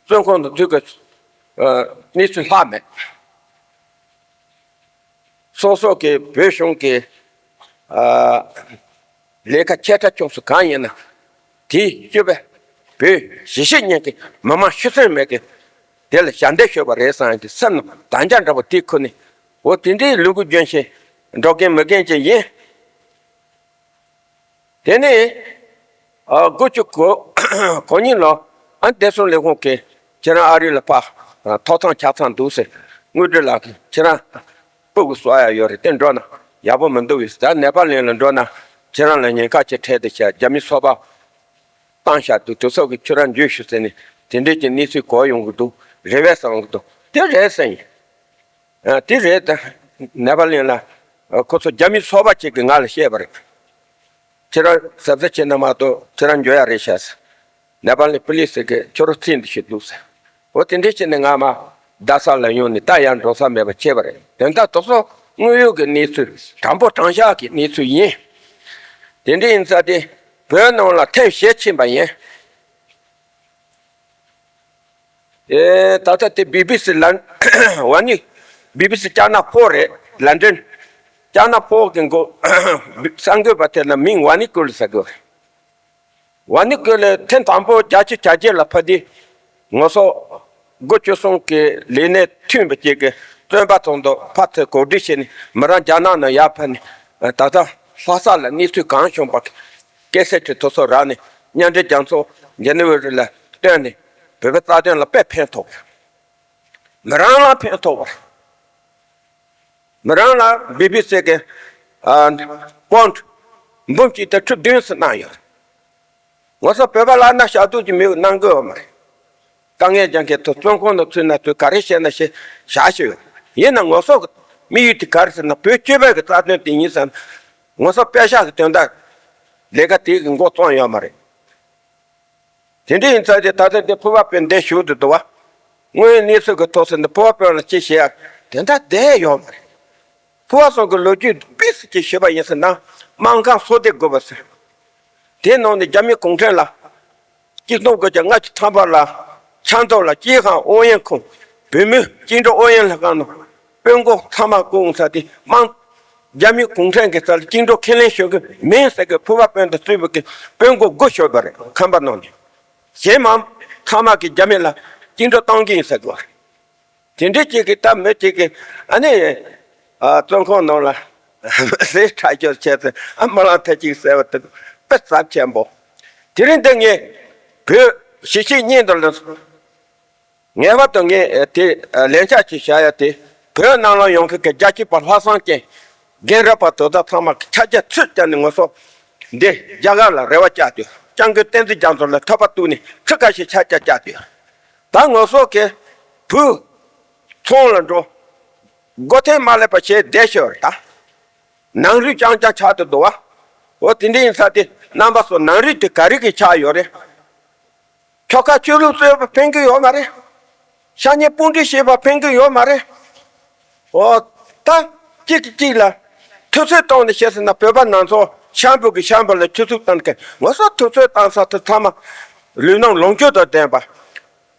བཙོན་ཁང་དུ་འཛུལ་གི་གནས་ཚུལ་ལྷག་མེད། སོ་སོ་གི་བོད་གཞུང་གི་ཨ་ལས་ཀ་ཆེ་ཕྲ་ཆུང་སུ་གང་ཡིན་ན་དེའི་སྤྱོད་པ་བོད་གཞིས་བྱེས་གཉིས་ཀྱི་མི་མང་ཤི་གསོན་མེད་ཀི་དེ་ལ་ཞབས་འདེགས་ཞུས་པ་རེད་བསམ་གི་སེམས་ནང་དམ་བཅའ་འདྲ་པོ་དེ་ཁུར་ནས། འོ་དེ་འདྲའི་ལུ་གུ་རྒྱུན་ཞིག་འགྲོ་མཁན་མི་རྒན་ཅིག་ཡིན། དེ་ནས་ཨ་དགུ་བཅུ་གོ་གོ་གཉིས་ལོ་ཨ་བདེ་སྲུང་ལས་ཁུངས་ཀྱིས་ཁྱེད་རང་ཨ་རི་ལ་ཕར་ཐོབ་ཐང་ཆ་ཚང་འདུག་ཟེར། དངུལ་འབྲེལ་ལགས་ཀྱིས་ཁྱེད་རང་སྤུ་གུ་གསོ་ཡ་ཡོད་རེད། དེ་འགྲོ་ན་ཡག་པོ་མི་འདུག་ཟེར། ད་ནེ་པ་ལི་ལ་འགྲོ་ན་ཁྱེད་རང་ལ་ཉེན་ཁ་ཆེ་འཕྲད་དེ་བྱས་རྒྱ་མི་ཚོགས་པ་བཏང་བཞག་འདུག་དེ་ཚོ་གིས་ཁྱོད་རང་འཇུས་ཤོག་ཟེར་ནས་དེ་འདྲས་ཀྱི་གནས་ཚུལ་གོ་ཡོང་གི་འདུག་རེད་པས་བསམ་གི་འདུག་དེ་རེད་ཟེར་ཡིན། ཨ་དེ་རེད་ད། ནེ་པ་ལི་ལ་ཁོ་ཚོ་རྒྱ་མི་ཚོགས་པ་ཅིག་གིས་ང་ལ་བཤད་པ་རེད། ཁྱེད་རང་གཟབ་གཟབ་བྱས་ན་མ་གཏོགས་ཁྱེད་རང་འགྱོ་ཡ་རེད་ཤག་ཟེར། ནེ་པ་ལི་པུ་ལི་སི་གིས་ཁྱོད་རང་ཚིག་འདི་ཞིག་འདུག་ཟེར། འོ་དེ་འདྲས་བྱས་ནས་ང་མར་རྡ་ས་ལ་ཡོང་ནས་ད་ཡར་འགྲོ་ས་མེད་པ་བྱས་པ་རེད། དོན་དག་དེ་ཚོ་དངོས་ཡོད་ཀྱི་གནས་ཚུལ་དྲང་པོ་དྲང་བཞག་གི་གནས་ཚུལ་ཡིན། དེ་འདྲས་ཡིན་ཙང་དེ་བོད་ནང་ལ་ཐེངས་ཞེ་ཕྱིན་པ་ཡིན། ཨེ་ད་ལྟ་དེ་བི་བི་སི་ལན་ཝ་ནི་བི་བི་སི་ཅ་ན་ཕོ་རེད། ལན་ཌན། ལྕགས་ནག་ཕོ་གི་མགོ་གསར་འགོད་པ་དེ་ལ་མིང་ཝ་ནི་ཀུལ་ཟེར་གི། ཝ་ནི་ཀུལ་ལ་ཐེངས་དང་པོ་བརྒྱད་ཅུ་གྱ་བརྒྱད་ལ་ཕེབས་དུས་ང་ཚོ་དགུ་བཅུ་གསུམ་གི་ལས་གནས་མཐུན་པ་ཅིག་གི་བཙོན་པ་ཚོ་དང་ཕར་ཚུར་གོ་སྒྲིག་བྱས་ནས་མི་རང་རྒྱ་ནག་ནང་ཡར་ཕེབས་ནས། ད་ལྟ་ལྷ་ས་ལ་གནས་ཚུལ་གང་བྱུང་པ་གི་སྐད་ཆ་དེ་ཚོ་ཚོ་རག་ནས་མཉམ་འབྲེལ་རྒྱལ་ཚོགས་ཇི་ནི་ཝ་ལ་བཏོན་ནས་བོད་པའི་རྩ་དོན་ལ་དཔེ་ཕན་ཐོགས། མི་རང་ལ་ཕན་ཐོགས་པ། མི་རང་ལ་བི་བི་སི་གི་ཨ་པོན་འབུམ་གཅིག་དང་ཁྲི་བདུན་ཙམ་གནང་ཡོད། ང་ཚོ་བོད་པ་ལ་ན་ཞག་སྡུག་ཅིག་མི་གནང་དགོས་པ་མ་རེད། དཀའ་ངལ་རྒྱག་མཁན་ཚོ་བཙོན་ཁང་ནང་ཚུད་ན་ཚུད། ག་རེ་བྱས་ན་བྱས་བཞག་ཤོག་ཡོད། ཡིན་ན་ང་ཚོ་གི་དམིགས་ཡུལ་དེ་ག་རེ་ཟེར་ན་བོད་སྤྱི་པའི་གི་རྩ་དོན་དེ་ཡིན་ཙང་། ང་ཚོ་པད་ཤག་གི་དོན་དག་ལས་ཀ་དེ་གི་མགོ་རྩོམ་ཡོད་མ་རེད། དེ་འདྲ་ཡིན་ཙང་དེ་ད་ལྟ་དེ་ཕུར་པ་དཔོན་འདིར་བཞུགས་བསྡད་འདུག་པ། དངོས་ཡོད་གནས་ཚུལ་གྱི་ཐོག་ཟེར་ན་ཕུར་པ་དཔོན་ལ་ཅི་བྱེད་ཡ་དེ་འདྲ་བསྡད་ཡོད་མ་རེད། ཕུར་པ་ཚང་གི་ལོ་རྒྱུས་དཔེ་སྲིད་ཀྱི་ཞུས་པ་ཡིན་ཟེར་ན། སྨར་ཁམས་བསོད་བདེ་དགོན་པ་ཟེར། དེའི་ནང་ནས་རྒྱ་མི་གུང་ཁྲན་ལ་གཅིག་སྟོང་དགུ་བརྒྱ་ལྔ་བཅུ་ཐམ་པ་ལ་ཆབ་མདོ་ལ་སྐྱེ་ཁམས་ཨོ་ཡན་ཁུལ་བོད་མི་བཅིངས་འགྲོལ་ཨོ་ཡན་ལྷན་ཁང་ནང་དཔོན་སྒོ་ཚང་མ་བསྐོང་ས་དེ་དམངས། རྒྱ་མི་གུང་ཁྲན་གྱི་རྩ་ལ་བཅིངས་འགྲོལ་ཁས་ལེན་ཞུ་གི་མིན་ཟེར་གི་ཕུར་པ་དཔོན་དུ་བརྩིས་པའི་གི་དཔོན་སྒོ་དགུ་ཞུས་པ་རེད། ཁམས་པ་ནང་ནས། གཞན་མང་ཚང་མ་གི་རྒྱ་མི་ལ་བཅིངས་འགྲོལ་གཏོང་གི་ཡིན་ཟེར་གི་བ་རེད། དེ་འདྲའི་གཅིག་གི་ད་མི་གཅིག་གི་ཨ་ནི་ཨ་བཙོན་ཁང་ནང་ལ་ཟས་ཁྲག་སྦྱོར་བྱས་ཏེ་ཨ་མ་ལང་ཐལ་གཅིག་ཟེར་བ་དེ་དཔེ་ཚབས་ཆེན་པོ། དེ་རིང་འདི་ངས་བོད་གཞིས་བྱེས་གཉིས་དུ་ལ། ངེས་པར་དུ་ངས་དེ་ལན་ཆགས་ཀྱི་བྱ་ཡ་དེ་བོད་ནང་ལ་ཡོང་མཁན་གྱི་རྒྱ་ཆེ་བ་ལྷག་བསམ་ཅན་རྒན་རབས་པ་དེ་དག་ཚང་མ་ཕྱག་རྒྱ་ཚུར་བསྐྱངས་ནས་ང་ཚོ་འདི་རྒྱ་གར་ལ་རེ་བ་བཅག་དུས་སྐྱབས་མགོན་བསྟན་འཛིན་རྒྱ་མཚོ་ལ་ཐོབ་པ་བཏུགས་ནས་ཚུར་ཁ་ཞིག་ཕྱག་རྒྱ་བཅག་དུས། ད་ང་ཚོ་གི་བུ་ཚོང་ལ་འགྲོ། སྒོ་ཐེངས་མ་སླེབས་པ་བྱས་བསྡད་ཤོར་ད། ནང་རུལ་རྐྱང་རྐྱང་ཆགས་ཏེ་འདུག་བ། འོ་དེ་འདྲ་ཡིན་ས་དེ་རྣམ་པ་ཚོ་ནང་རུལ་དེ་ག་རེ་གི་ཆགས་ཡོད་རེད། ཁྱོ་ག་ཆོས་ལུགས་གསོལ་བ་ཕན་གི་ཡོད་མ་རེད། ཤ་ཉེ་དཔུང་སྒྲིག་བྱེད་པ་ཕན་གི་ཡོད་མ་རེད། འོ། ད། གཅིག་གིས་གཅིག་ལ། ཐུབ་ཚོད་གཏོང་ནས་བཤད་ཟེར་ན་བོད་པ་ནང་ཚོ་ཤམ་བུ་གི་ཤམ་བུ་ལ་ཆུ་ཚུགས་བཏང་མཁན་ང་ཚོ་ཐུབ་ཚོད་བཏང་ས་དེ་ཚང་མ། ལུས་ནང་ལོངས་སྤྱོད་དང་ལྡན་པ།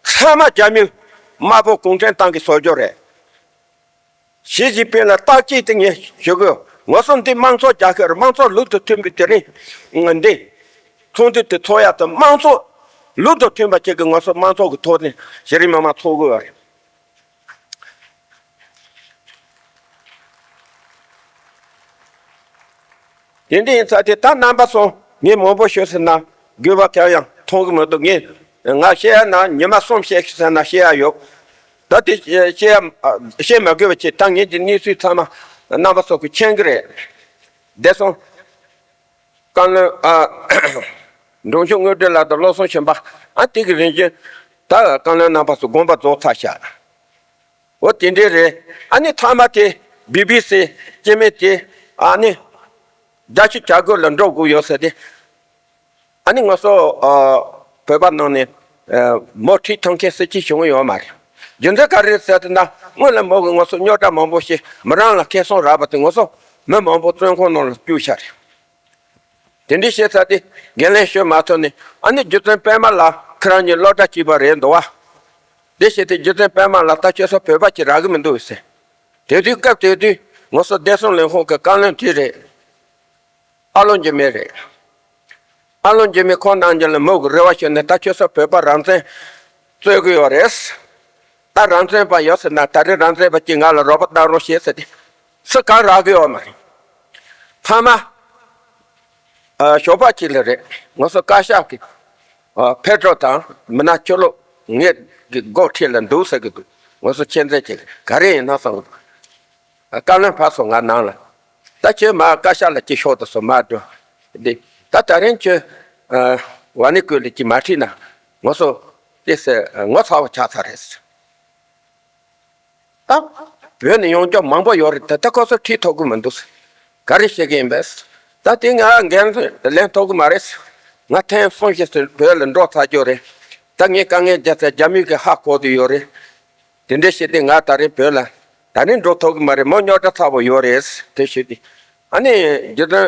ཚང་མ་རྒྱ་མི། དམར་པོ་གུང་ཁྲན་ཏང་གི་བཟོ་བཅོས་རེད། ཞི་ཅིན་ཕིང་ལ་རྟག་གཅིག་དེ་ངས་ཞུ་གི་ཡོད། ང་ཚོ་འདི་དམངས་གཙོ་རྒྱལ་ཁབ་རེད། དམངས་གཙོ་ལུགས་དང་མཐུན་པའི་དེ་རིང་འདི་ཚོགས་འདུ་དེ་ཚོགས་ཡག་དང་དམངས་གཙོ་ལུགས་དང་མཐུན་པ་ཅིག་གི་ང་ཚོ་དམངས་གཙོ་གི་ཐོག་ནས་གཞི་རིམ་མི་མང་ཚོགས་དགོས་པ་རེད། དེ་འདྲ་ཡིན་ཙང་དེ་ད་རྣམ་པ་ཚོ་ངས་མང་པོ་ཤོད་ཟེར་ན་དགོས་པ་གང་ཡང་མཐོང་གི་མི་འདུག་ངས་ང་བཤད་ཡ་ན་ཉི་མ་གསུམ་བཤད་ཤིག་ཟེར་ན་བཤད་ཡ་ཡོད། ད་དེ་བཤད་ཡ་བཤད་མ་དགོས་པ་བྱས། ད་ངས་ཀྱི་གནས་ཚུལ་ཚང་མ་རྣམ་པ་ཚོ་གི་མཁྱེན་གི་རེད། བདེ་སོང་། བཀའ་བློན་ཨ། འབྲོང་ཆུང་དངོས་གྲུབ་ལགས་དང་བློ་བཟང་ཆོས་འཕེལ། ཨ་དེ་གི་རིང་བཞིན་ད་བཀའ་བློན་རྣམ་པ་ཚོ་དགོངས་པ་རྫོགས་ཚར་ཤག་འོ་དེ་འདྲས་རེད། ཨ་ནི་མཐའ་མ་དེ་བི་བི་སི་སྐྱེ་དམན་དེ་ཨ་ནི་བརྒྱད་ཅུ་གྱ་དགུ་ལ་འགྲོ་དགོས་ཡོད་ཟེར་ཏེ། ཨ་ནི་ང་ཚོ་ཨ་བོད་པ་ནང་ནས་ཨ་མོ་ཁྲིད་ཐུབ་མཁན་སུ་གཅིག་བྱུང་ཡོད་མ་རེད། རྒྱུ་མཚན་ག་རེ་རེད་ཟེར་ཏེ་ན་སྔོན་ལ་མོ་གིས་ང་ཚོ་རྙོག་དྲ་མང་པོ་ཞིག་མི་རང་ལ་ཁེ་བཟང་རག་པ་དེ་ང་ཚོ་མི་མང་པོ་བཙོན་ཁང་ནང་ལ་བསྐྱུར་ཤག་རེད། དེ་འདྲའི་བཤད་ཚར་ཏེ་འགན་ལེན་ཞུ་མ་ཐུབ་ནས་ཨ་ནི་རྒྱུ་མཚན་པད་མ་ལགས་ཁྱེད་རང་གཉིས་སློབ་གྲྭ་གཅིག་པ་རེད་འདུག་བ། དེ་བྱས་ཏེ་རྒྱུ་མཚན་པད་མ་ལགས་ད་ཁྱོད་ཚོ་བོད་པ་ཅིག་རག་གི་མི་འདུག་ཟེར། དེ་དུས་སྐབས་དེ་དུས་ང་ཚོ་བདེ་སྲུང་ལས་ཁུངས་ཀྱི་བཀའ་བློན་དེ་རེད། ཨ་ལོ་འཇིགས་མེད་རེད། ཨ་ལོ་འཇིགས་མེད་ཁོང་རྣམས་ཀྱི་ལ་མོ་གི་རེ་བ་ཞུས་ནས་ད་ཁྱོད་ཚོ་བོད་པ་རང་བཙན་རྩོད་གི་ཡོད་རེད། ད་རང་བཙན་པ་ཡོད་ཟེར་ན་ད་རེས་རང་བཙན་པ་གཅིག་ང་ལ་རོགས་པ་གནང་རོགས་བྱེད་ཟེར་ཏེ། སུ་གང་རག་གི་ཡོད་མ་རེད། ཕ་མ། ཨ་ཞོགས་པ་གཅིག་ལ་རེད། ང་ཚོ་བཀའ་ཤག་གི་ཨ་ཕེ་ཏྲོ་དང་མི་སྣ་ཕྱི་ལོགས་ངེད་ཀྱི་སྒོ་འཁྲིས་ལ་འདུག་ཟེར་གི་འདུག་ང་ཚོ་ཁྱེད་ཚོས་ཀྱི་ག་རེ་ཡིན་ན་བསམ་གི་འདུག་བཀའ་བློན་ཕར་སོང་ང་ནང་ལ། ད་ཁྱོད་མ་བཀའ་ཤག་ལ་ཅིག་ཤོག་དང་སོ་མ་འགྲོ། འདི་ད་ད་རིང་ཁྱོད་ཨ་ཝ་ནི་ཀུ་ལི་ཅིག་མ་ཁྲིད་ན་ང་ཚོ་དེ་ཟེར་ངོ་ཚ་བ་ཆགས་ཚར་རེད་ཟེར། ད་བོད་ནས་ཡོང་རྒྱུ་མང་པོ་ཡོད་རེད། ད་ད་ཁོ་ཚོ་ཁྲིད་ཐུབ་ཀྱི་མི་འདུག་ཟེར། ག་རེ་བཤད་ཀྱི་ཡིན་པས། ད་དེ་ང་འགན་ལེན་ཐུབ་ཀྱི་མ་རེད། ང་ཐེངས་གསུམ་བཞི་ཙམ་བོད་ལ་འགྲོ་ཚར་རྒྱུ་རེད། ད་ངས་དཀའ་ངལ་རྒྱག་ཚར། རྒྱ་མི་གིས་ཧ་གོ་བསྡད་ཡོད་རེད། དེ་འདྲ་བྱས་ཏེ་ང་ད་རེས་བོད་ལ་ད་རེས་འགྲོ་ཐུབ་ཀྱི་མ་རེད། མོ་རྙོག་དྲ་ཚ་པོ་ཡོད་རེད་དེ་བྱས་ཏེ། ཨ་ནི་རྒྱུ་མཚན་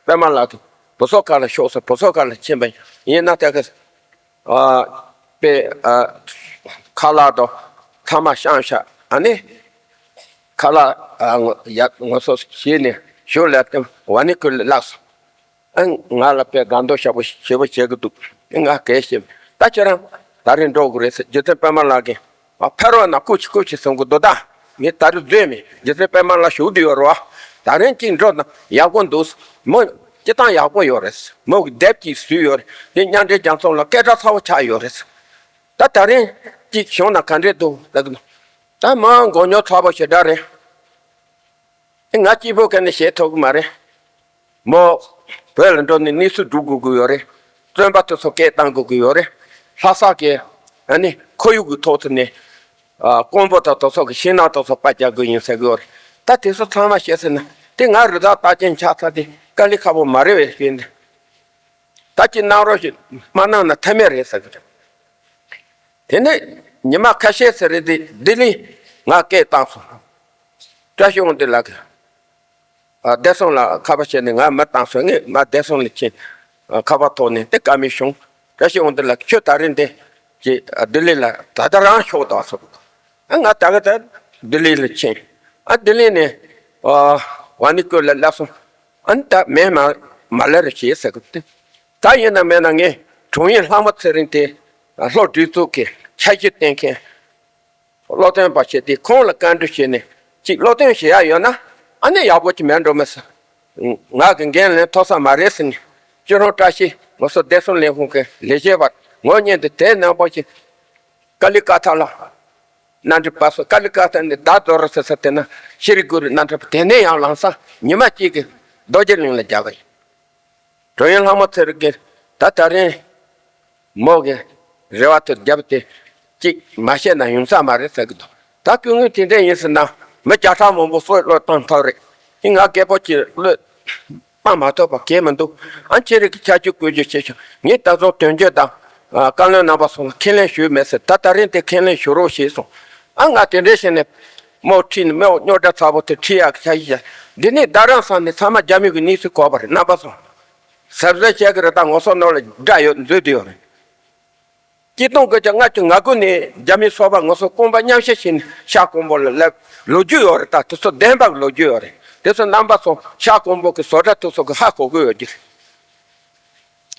པད་མ་ལགས་ཀྱིས་བུ་ཚོ་ག་ལ་ཤོག་ཟེར། བུ་ཚོ་ག་ལ་ཕྱིན་པ་ཡིན་ན་ད་ག་ཨ་པེ་ཨ་ཁ་ལག་དང་ཚང་མ་བཤམས་ཤག་ཨ་ནི་ ཁ་ལག་ཨ་ངོ་ཡ་ངོ་སོ་བྱས་ནས་ཞོར་ལ་དེ་ཝ་ནི་ཀུ་ལ་ལབ་སོང་། ཨ་ང་ལ་དཔེ་དགའ་མདོག་ཞེ་པོ་ཞེ་པོ་བྱེད་ཀྱི་འདུག་ང་གལ་ཞེ་ད་ཁྱེད་རང་ད་རེས་འགྲོ་དགོས་རེད་ཟེར། རྗེ་བཙུན་པད་མ་ལགས་ཀྱིས་ཨ་ཕེར་བ་ན་སྐུ་མཁྱེན་སྐུ་མཁྱེན་གསུང་གི་འདུག་ད་ངས་ད་རེས་བཟོས་མེད། རྗེ་བཙུན་པད་མ་ལགས་བཞུགས་བསྡད་ཡོད་རེད་བ། ད་རེས་གཅིག་འགྲོ་ན་ཡག་པོ་འདུག་མོ་སྤྱིར་བཏང་ཡག་པོ་ཡོད་རེད། མོ་གི་དེབ་ཅིག་བཟོས་ཡོད་རེད། དེ་མཉམ་འབྲེལ་རྒྱལ་ཚོགས་ལ་སྐད་གྲགས་ཚ་བོ་ཆགས་ཡོད་རེད། ད་ད་རེས་གཅིག་བྱུང་ན་ག་འདྲས་འདུག་ལབ་གི་འདུག་ད་མོ་མགོ་རྙོག་ཚ་བོ་ཞེ་དྲག་རེད། ང་གཅིག་པོ་ག་ནས་བྱེད་ཐུབ་ཀྱི་མ་རེད། མོ་བོད་ལ་འགྲོ་ནས་གནས་ཚུལ་སྒྲུབ་དགོས་ཀྱི་ཡོད་རེད། བཙོན་པ་དེ་ཚོ་སྐད་བཏང་དགོས་ཀྱི་ཡོད་རེད། ལྷ་ས་གི་ཨ་ནི་ཁོར་ཡུག་གི་ཐོག་ཏུ་ནས་ཨ་ཀོང་པོ་དང་དེ་ཚོ་གི་ཤིང་ནགས་དེ་ཚོ་པར་རྒྱག་དགོས་ཡིན་ཟེར་གི་ཡོད་རེད། ད་དེ་ཚོ་ཚང་མ་བྱས་ཟིན་ན་དེ་ང་རི་དྭགས་རྟགས་ཅན་ཆགས་ཚར་དེ་དཀའ་ལས་ཁག་པོ་མ་རེད་པས་ཞུས་ནས། ད་ཅི་གནང་རོགས་ཞུ། མ་གནང་ན་ཐབས་མེད་རེད་ཟེར་གི་རེད། དེ་ནས་ཉི་མ་ཁ་ཤས་ཟེར་རེད་དེ་ལྡི་ལི་ང་སྐད་བཏང་སོང་། བཀྲ་ཤིས་དབང་འདུས་ལགས་ཀྱིས་ཨ་བདེ་སྲུང་ལ་ཁ་པར་བྱས་ནས་ང་མི་བཏང་སོང་། ངས་མ་བདེ་སྲུང་ལ་ཕྱིན། ཨ་ཁ་པར་ཐོག་ནས་དེ་བཀའ་མོལ་བྱུང་། བཀྲ་ཤིས་དབང་འདུས་ལགས་ཁྱོད་ད་རེས་འདི་ཅི་ཨ་ལྡི་ལི་ལ་ད་ལྟ་རང་ཤོག་དང་སོང་། ཨ་ང་ད་ག་ད་ལྡི་ལི་ལ་ཕྱིན། ཨ་ལྡི་ལི་ནས་ཨ་ཝ་ནི་ཀུ་ལ་སླེབས་སོང་། ཨ་ནི་ད་མེད་མ་མ་ལེ་རེ་བྱེད་ཟེར་གི་འདུག་ད་ཡིན་ན་མེད་ན་ངས་དྲུང་ཡིག་ལྷག་མ་ཚེ་རིང་དེ་སློབ་སྒྲིག་འཛུགས་ཀྱི་འཆར་གཞི་བཏིང་མཁན་སློབ་སྟོན་པ་བྱས་ཏེ་ཁོང་ལ་བཀའ་འདྲི་བྱས་ནས་ཅིག་སློབ་སྟོན་བྱེད་ཡ་ཡོད་ན་ཨ་ནི་ཡག་པོ་ཅིག་མེད་འགྲོ་མི་སྲིད། ང་གི་འགན་ལེན་ཐུབ་ས་མ་རེད་ཟེར་ནས་སྤྱི་ནོར་བཀྲ་ཤིས་ངོ་སོ་བདེ་སྲུང་ལས་ཁུངས་ཀྱི་ལས་བྱེད་པར་ངོ་བརྙན་དུ་དེ་ནང་པ་ཞིག་ཀ་ལི་ཀ་ཐ་ལ་གནམ་གྲུ་པ་སོ་ཀ་ལི་ཀ་ཐ་ནས་ད་དོ་རུ་ཟེར་ས་དེ་ན་ཤི་རི་གུ་རུ་གནམ་གྲུ་པ་དེ་ནས་ཡང་ལང་ས་ཉི་མ་གཅིག་གི་རྡོ་རྗེ་གླིང་ལ་རྒྱག་གི་ཡིན། དྲུང་ཡིག་ལྷག་མ་ཚེ་རིང་གིས་ད་ད་རིང་མོ་གི་རེ་བ་དེ་རྒྱབ་སྟེ་གཅིག་མ་བཤད་ན་ཡོང་ས་མ་རེད་ཟེར་གི་འདུག་ད་སྐུ་ངོ་དེ་འདྲ་ཡིན་ཟེར་ན་མི་བརྒྱ་ཕྲག་མང་པོ་སྲོག་བློས་བཏང་ཐབས་རེད། དེ་ང་རྒད་པོ་གཅིག་བློས་བཏང་མ་ཐུབ་པ་གལ་མི་འདུག་ཨ་ཁྱེད་རིགས་ཀྱི་ཆ་རྒྱུས་བཀོད་རྒྱུ་བྱེད་ཤོག་ངས་ད་གཟོད་དོན་བརྗོད་དང་བཀའ་བློན་རྣམ་པ་ཚོ་ལ་ཁས་ལེན་ཞུས་མེད་ཟེར། ད་ད་རིང་དེ་ཁས་ལེན་ཞུ་རོགས་ཞེས་གསུངས། ཨ་ང་དེ་འདྲ་བྱས་ནས་མོ་ཁྲིད་ནས་མོ་རྙོག་དྲ་ཚ་པོ་དེ་ཁྲིད་ཡག་གི་ཆ་ཞིག་བྱས། འདི་ནས་རྡ་རམ་ས་ནས་ཚང་མ་རྒྱ་མི་གི་གནས་ཚུལ་གོ་བ་རེད། རྣམ་པ་ཚོ་གཟབ་གཟབ་བྱེད་གི་རེད། ད་ངོ་སོ་ནོར་ལ་འདྲ་ཡོད་འཛུལ་དུ་ཡོད་རེད། སྐྱིད་གཏོང་དགོས་ཀྱང་ལྔ་བཅུ་ང་དགུ་ནས་རྒྱ་མི་ཚོགས་པ་ངོ་སོ་སྐོང་པ་མཉམ་བཤད་བྱས་ནས་ཤར་ཀོང་པོ་ལ་སླེབས་ལོ་རྒྱུས་ཡོད་རེད། ད་དེ་ཚོ་བདེན་པ་གི་ལོ་རྒྱུས་ཡོད་རེད། དེ་ཚོ་རྣམ་པ་ཚོ་ཤར་ཀོང་པོ་གི་བཟོ་གྲྭ་དེ་ཚོ་གི་ཧ་གོ་གི་ཡོད་ཀྱི་རེད།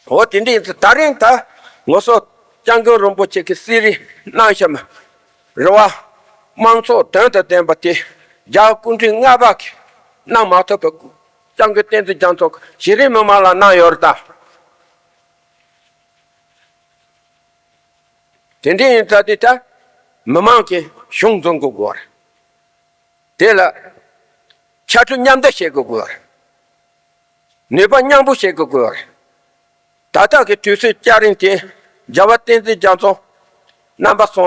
འོ་དེ་འདྲ་ཡིན་ཙང་ད་རིང་ད་ངོ་སོ་སྐྱབས་མགོན་རིན་པོ་ཆེ་གི་གསེར་རི་གནང་བཞིན་རེ་བ་དམངས་གཙོ་དོན་དང་ལྡན་པ་དེ་རྒྱལ་བ་སྐུ་ཕྲེང་ལྔ་པ་གིས་གནང་མ་ཐུབ་པའི་སྐུ་སྐྱབས་མགོན་བསྟན་འཛིན་རྒྱ་མཚོ་གིས་གཞི་རིམ་མི་མང་ལ་གནང་ཡོད་རེད་ད། དེ་འདྲ་ཡིན་ཙང་དེ་ད་མི་མང་གིས་གཞུང་འཛིན་དགོས་དགོས་རེད། དེ་ལ་ཕྱར་གྲུ་མཉམ་འདེགས་བྱེད་དགོས་དགོས་རེད། ནུས་པ་མཉམ་སྤུངས་བྱེད་དགོས་དགོས་རེད། ད་ལྟ་གི་དུས་ཚོད་སྐྱ་རེངས་དེ་རྒྱལ་བ་བསྟན་འཛིན་རྒྱ་མཚོ་རྣམ་པ་ཚོ་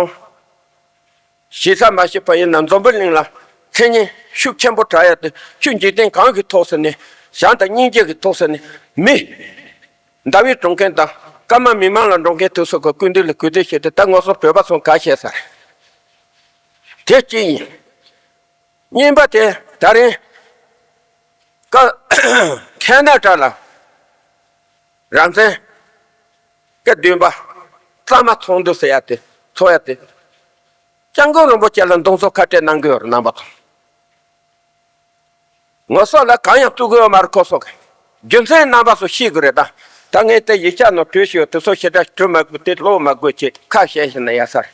ཞེ་ས་མ་ཞེས་པ་ཡིན་ན་འཛམ་བུ་གླིང་ལ་མཚན་སྙན་ཤུགས་ཆེན་པོ་གྲགས་ཡ་དེ་ཆོས་འཇིག་རྟེན་གང་གི་ཐོག་ཟེར་ནས་བྱམས་དང་སྙིང་རྗེ་གི་ཐོག་ཟེར་ནས་མི་ཟླ་བའི་འགྲོ་མཁན་དང་སྐར་མ་མི་མང་ལ་འགྲོ་མཁན་དེ་ཚོ་གི་སྐུ་མདུན་ལ་གུས་བསྟོད་བྱས་ཏེ་ད་ངོ་སོ་བོད་པ་ཚོ་ག་བྱས་ས་རེད། དེ་གཅིག་ཡིན། གཉིས་པ་དེ་ད་རིང་ཀ་ཁེ་ན་ཌ་ལ་རང་བཙན་སྐབས་བདུན་པ་གཙང་མ་ཚོགས་འདུ་ཟེར་ཡ་དེ་ཚོགས་ཡ་དེ་སྐྱབས་མགོན་རིན་པོ་ཆེ་ལ་མདུང་ཚོགས་ཁ་བྲལ་གནང་གི་ཡོད་རེད། རྣམ་པ་ཚོ་ངོ་སོ་ལ་གང་ཡང་བཙུགས་གི་ཡོད་མ་རེད། ཁོ་ཚོ་གི་རྒྱུ་མཚན་རྣམ་པ་ཚོ་ཤེས་དགོས་རེད་ད། ད་ངས་དེ་ཡིག་ཆ་ནང་བྲིས་ཤིག་ཡོད། དེ་ཚོ་ཞེ་དྲག་བྲི་མ་དགོས་དེ་ཀློག་མ་དགོས་ཅེས་ཁ་བཤད་ཤིག་ན་ཡ་ས་རེད།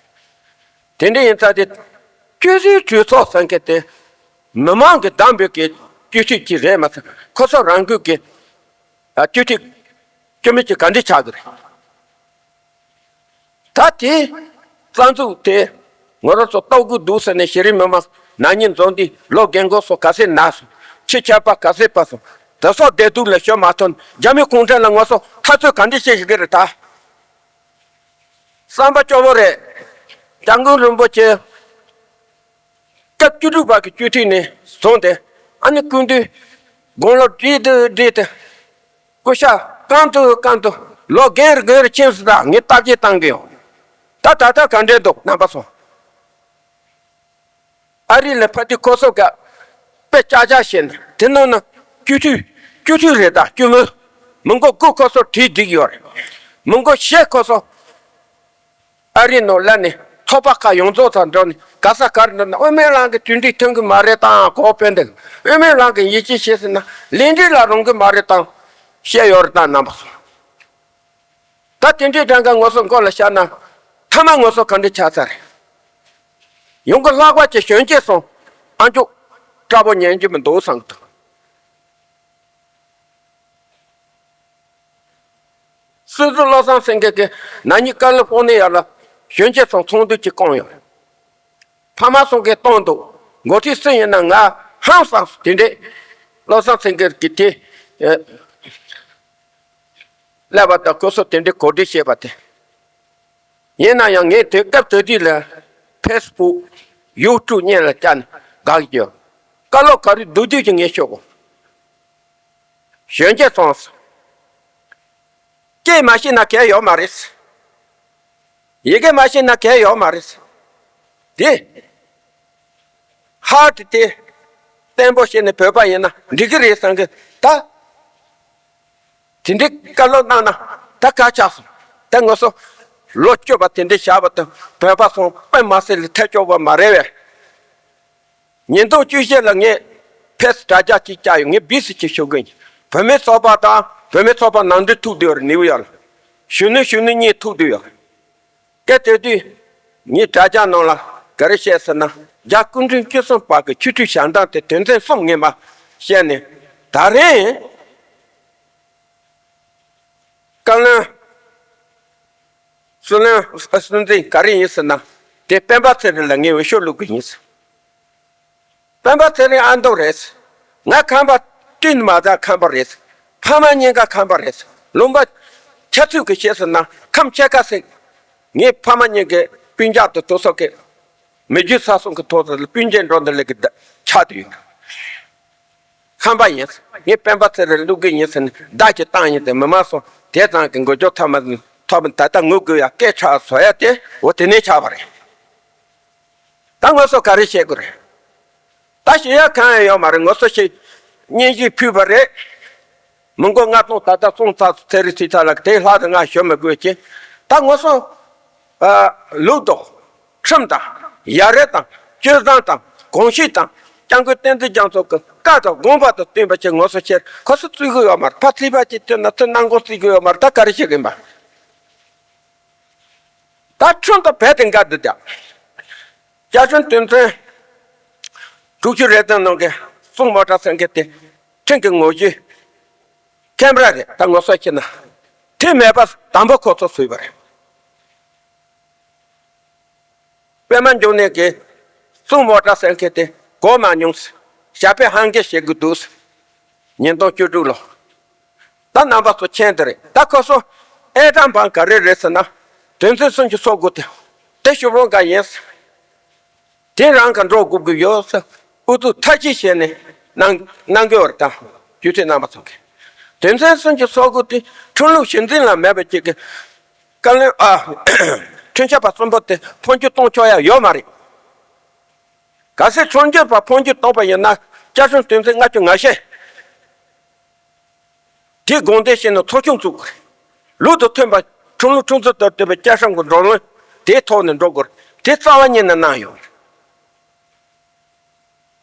དེ་འདྲ་ཡིན་ཙང་དེ་སྤྱི་འཐུས་གྲོས་ཚོགས་ཟེར་མཁན་དེ་མི་མང་གིས་བདམས་པའི་གི་སྤྱི་འཐུས་ཅིག་རེད་མ་ཟད་ཁོ་ཚོ་རང་འགུལ་གྱི་ཨ་སྤྱི་འཐུས་བཅུ་མེད་ཅིག་ག་འདྲ་ཆགས་ཀྱི་རེད། ད་དེ་རྩ་འཛུགས་དེ་ང་རང་ཚོ་ལྟོ་གོས་སྡུག་ཟེར་ནས་ཤེས་རིག་མི་མང་ན་ནིང་འཛོམས་འདི་ལོ་རྒན་འཁོགས་སོ་ག་ཚད་ན་སོ་ཁྱི་ཆགས་པ་ག་ཚད་པ་སོ་དེ་སོགས་བདེ་སྡུག་ལ་ཤོད་མ་ཐོན་རྒྱ་མི་གུང་ཁྲན་ལ་ང་ཚོ་འཐབ་རྩོད་ག་འདྲ་བྱེད་ཤེས་ཀྱི་རེད་ད། བསམ་པ་སྐྱོ་བོ་རེད། སྐྱབས་མགོན་རིན་པོ་ཆེ་སྐབས་བཅུ་དྲུག་པ་གི་སྤྱི་འཐུས་ནས་བཟུང་སྟེ་ཨ་ནི་སྐུ་མདུན་དགུང་ལོ་བགྲེས་དུ་བགྲེས་ཏེ་སྐུ་ཞབས་རྐང་དུ་རྐང་དུ་ལོ་རྒན་རུ་རྒན་རུ་ཕྱིན་སོང་ད་ངས་བརྟག་དཔྱད་བཏང་གི་ཡོད། ད་ད་ལྟ་ག་འདྲས་འདུག་རྣམ་པ་ཚོ། ཨ་རི་ལ་ཕ་དེ་ཁོ་ཚོ་ག་དཔེ་ཅག་ཅག་བྱས་ནས་དེ་ནང་ན་སྤྱི་འཐུས་སྤྱི་འཐུས་རེད་ད་སྐྱུ་མོ། མི་མགོ་དགུ་ཁོ་ཚོ་བྲིས་བསྒྲིགས་ཡོད་རེད། མི་མགོ་བཞི་ཁོ་ཚོ་ཨ་རི་ནང་ལ་ནས་ཚོགས་པ་ཁག་ཡོངས་རྫོགས་དང་འགྲོ་ནས་ ག་ས་གར་འགྲོ་ན་དབུ་མའི་ལམ་གྱི་དུས་འགྲིག་ཐོན་གི་མ་རེད་དང་གོ་དཔེ་འདུག་དབུ་མའི་ལམ་གྱི་ཡིད་ཆེས་བྱེད་ཟེར་ན་ལས་འགྲིག་ལ་རུང་གི་མ་རེད་དང་བཤད་ཡོད་རེད་དང་རྣམ་པ་ཚོ། ད་དེ་འདྲའི་གྲངས་ཀ་ངོ་སོ་མགོ་ལ་ཤར་ན་ཐ་མ་ངོ་སོ་ག་འདྲ་ཆགས་ཚར་རེད། ཡོང་གི་ལྷག་པ་ཅིག་གཞོན་སྐྱེས་སོང་ཨ་མཆོག་སྐྲ་པོ་ཉན་རྒྱུ་མི་འདུག་བསམ་གི་འདུག་སྲིད་ཟུར་བློ་བཟང་སེང་གེ་གིས་ན་ནིང་ཀ་ལི་ཧྥོ་ནི་ཡ་ལ་གཞོན་སྐྱེས་ཚོ་ཚོགས་འདུ་ཅིག་བསྐོངས་ཡོད། ཕ་མ་ཚོ་གིས་བཏང་འདུག་འགོ་ཁྲིད་སུ་ཡིན་ན་ང་ཧང་སངས་སོང་། དེ་འདྲས་བློ་བཟང་སེང་གེ་གིས་དེ་ཨེ་སླེབས་པ་དང་ཁོ་ཚོ་དེ་འདྲས་གོ་སྒྲིག་བྱས་པ་དེ། ཡིན་ན་ཡང་ངས་དེ་སྐབས་དེ་དུས་ལ་ཕེ་སི་བུག་ཡུ་ཊུབ་གཉིས་ལ་བཅར་ནས་དགག་རྒྱུ། བཀའ་སློབ་ག་རེ་སྡུག་སྡུག་ཅིག་ངས་ཤོད་གོ། གཞོན་སྐྱེས་ཚོ། སྐད་མ་ཤེས་ན་གལ་ཡོད་མ་རེད། ཡི་གེ་མ་ཤེས་ན་གལ་ཡོད་མ་རེད། དེ། ཧར་ཊི་དེ། བརྟན་པོ་བྱས་ནས་བོད་པ་ཡིན་ན་འགྲིག་གི་རེད་བསམ་གི་ད། དེ་འདྲའི་བཀའ་སློབ་གནང་ན་ད་ག་ཆགས་སོང་། ད་ང་ཚོ་ལོ་བཅུ་པ་དེ་འདྲའི་བཞག་པ་དང་བོད་པ་ཚོ་དཔེ་མ་སྲིད་ལ་ཐལ་ཆོག་པ་མ་རེད་པས། ཉིས་སྟོང་བཅུ་བཞི་ལ་ངས་ཕེ་སི་དྲ་རྒྱ་གཅིག་བརྒྱབ་ཡོད། ངས་བི་སི་གཅིག་ཞུ་གི་ཡིན། བུད་མེད་ཚོགས་པ་དང་བུད་མེད་ཚོགས་པ་ནང་འདྲེན་ཐུག་བསྡད་ཡོད་རེད་ནིའུ་ཡོག་ལ། གཞོན་ནུ་གཞོན་ནུ་གཉིས་ཐུག་བསྡད་ཡོད་རེད། སྐད་དེ་དུས་ངས་དྲ་རྒྱ་ནང་ལ་ག་རེ་བཤད་ཟེར་ན་རྒྱ་སྐུ་ཕྲེང་བཅུ་གསུམ་པ་གི་ཆོས་ཁྲིད་ཞལ་འདོན་དེ་དོན་ཚན་གསུམ་ངས་མར་བཤད་ནས་ད་རིང་བཀའ་བློན། སྲིད་བློན། སྲིད་འཛིན་ག་རེ་ཡིན་ཟེར་ན། དེ་སྤེན་པ་ཚེ་རིང་ལ་ངས་འོས་ཤོག་བླུག་གི་ཡིན་ཟེར། སྤེན་པ་ཚེ་རིང་ཨ་མདོ་རེད། ང་ཁམས་པ་སྤྲིན་མ་རྫ་ཁམས་པ་རེད། ཕ་མ་གཉིས་ཀ་ཁམས་པ་རེད། ལུང་པ་ཁྱད་ཚོས་ཀྱི་བཤད་ཟེར་ན་ཁམས་ཕྱེད་ཀ་ཟེར། ངའི་ཕ་མ་གཉིས་ཀའི་སྤུན་ཀྱག་དང་དུ་སོག་གི་མི་རྒྱུད་ས་སོང་གི་ཐོག་ཏུ་སྤུན་མཆེད་འགྲོ་འདི་ལས་ཀྱི་ཆགས་དུ་ཡོད། ཁམས་པ་ཡིན། ངས་སྤེན་པ་ཚེ་རིང་བླུག་གི་ཡིན་ཟེར་ནས་བརྡ་ཅིག་བཏང་ཡིན་ཏེ་མི་མང་ཚོ་དེ་ཙམ་གྱི་འགུལ་སྐྱོད་ཐོབ་མ་ཐོབ་ད་ལྟ་ངུ་དགོས་ཡ་སྐད་ཆ་བཟོ་ཡ་དེ་འོ་དེ་ནས་ཆགས་པ་རེད། ད་ང་ཚོ་ག་རེ་བྱེད་དགོས་རེད། ད་ཞུ་ཡ་གང་ཡང་ཡོད་མ་རེད། ང་ཚོ་ཞིག་སྙན་ཞུ་ཕུལ་བ་རེད། མི་མགོ་ལྔ་སྟོང་ད་ལྟ་སོང་ཚར་ཚེ་རིང་ཚེ་ཚ་ལགས་དེ་ལྷག་ཏུ་ང་ཞུ་མི་དགོས་ཀྱི། ད་ང་ཚོ་ཨ་ལུགས་དང་ཁྲིམས་དང་ཡ་རབས་དང་སྤྱོད་བཟང་དང་གོམས་གཤིས་དང་སྐྱབས་མགོན་བསྟན་འཛིན་རྒྱ་མཚོ་གི་བཀའ་དང་དགོངས་པ་དང་བསྟུན་པ་བྱས་ང་ཚོ་བྱས་ཁོ་ཚོ་བརྩི་གི་ཡོད་མ་རེད། ཕ་ཚིག་པ་ཅིག་ཐོན་ན་ཚུར་གནང་སྒོ་བརྩི་གི་ཡོད་མ་རེད། ད་ག་རེ་བྱེད་གི་ཡིན་པ། ད་ཁྲིམས་དང་རྦད་དེ་འགལ་འདུག་ཀྱང་། བཅའ་ཁྲིམས་དོན་ཚན་དྲུག་ཅུ་རེ་བདུན་ནང་གི་གསུང་མོ་ཊ་ཟེར་མཁན་དེ་ཁྲིམས་ཀྱི་ངོ་བཤུས་ཁེམ་ར་རེད། ད་ངོ་སོ་ཁྱེར་ན་དེ་མེད་པ་དམ་པོ་ཁོ་ཚོ་བཟོས་པ་རེད། པད་མ་འབྱུང་གནས་ཀྱི་གསུང་མོ་ཊ་ཟེར་མཁན་དེ་གོ་མ་མྱོང་ཟེར། ཞྭ་པའི་ཧང་གེ་བྱེད་དགོས་འདུག་ཟེར། ཉིས་སྟོང་བཅུ་དྲུག་ལོ། ད་རྣམ་པ་ཚོ་མཁྱེན་དེ་རེད། ད་ཁོ་ཚོ་ཨེ་ཀྲམ་བང་ག་རེ་རེད་ཟེར་ན། དོན་ཚན་སུམ་ཅུ་སོ་དགུ་དེ་དེ་ཞུ་བོ་འགའ་ཡིན་ཟེར། དེ་རང་ག་འགྲོ་དགོས་ཀྱི་ཡོད་ཟེར། ཨུ་ཚུགས་མཐའ་གཅིག་བྱས་ནས་གནང་གནང་གི་ཡོད་རེད། ད་རྒྱུ་མཚན་རྣམ་པ་ཚོ་གིས་དོན་ཚན་སུམ་ཅུ་སོ་དགུ་དེ་ཁྲིམས་ལུགས་གཞི་འཛིན་ལ་མེད་པ་ཅིག་གི་བཀའ་བློན་ཨ་ཁྲིམས་ཞིབ་པ་གསུམ་པོ་དེ་འཕོ་འགྱུར་གཏོང་ཆོག་ཡ་ཡོད་མ་རེད། གལ་སྲིད་ཁྲིམས་ཞིབ་པ་འཕོ་འགྱུར་གཏོང་པ་ཡིན་ན་བཅའ་ཁྲིམས་དོན་ཚན་ལྔ་བཅུ་ང་བཞི། དེ་དགོངས་དོན་བཞིན་དུ་ཚོགས་ཆུང་བཙུགས་དགོས་རེད། ལུགས་དང་མཐུན་པ་ཁྲིམས་ལུགས་ཁྲིམས་སྲོལ་ལྟར་བསྟན་པའི་བཅའ་ཁྲིམས་ཀྱི་འགྲོ་ལུགས་དེའི་ཐོག་ནས་འགྲོ་དགོས་རེད། དེ་རྩ་བ་ཉིད་ནས་གནང་ཡོད་རེད།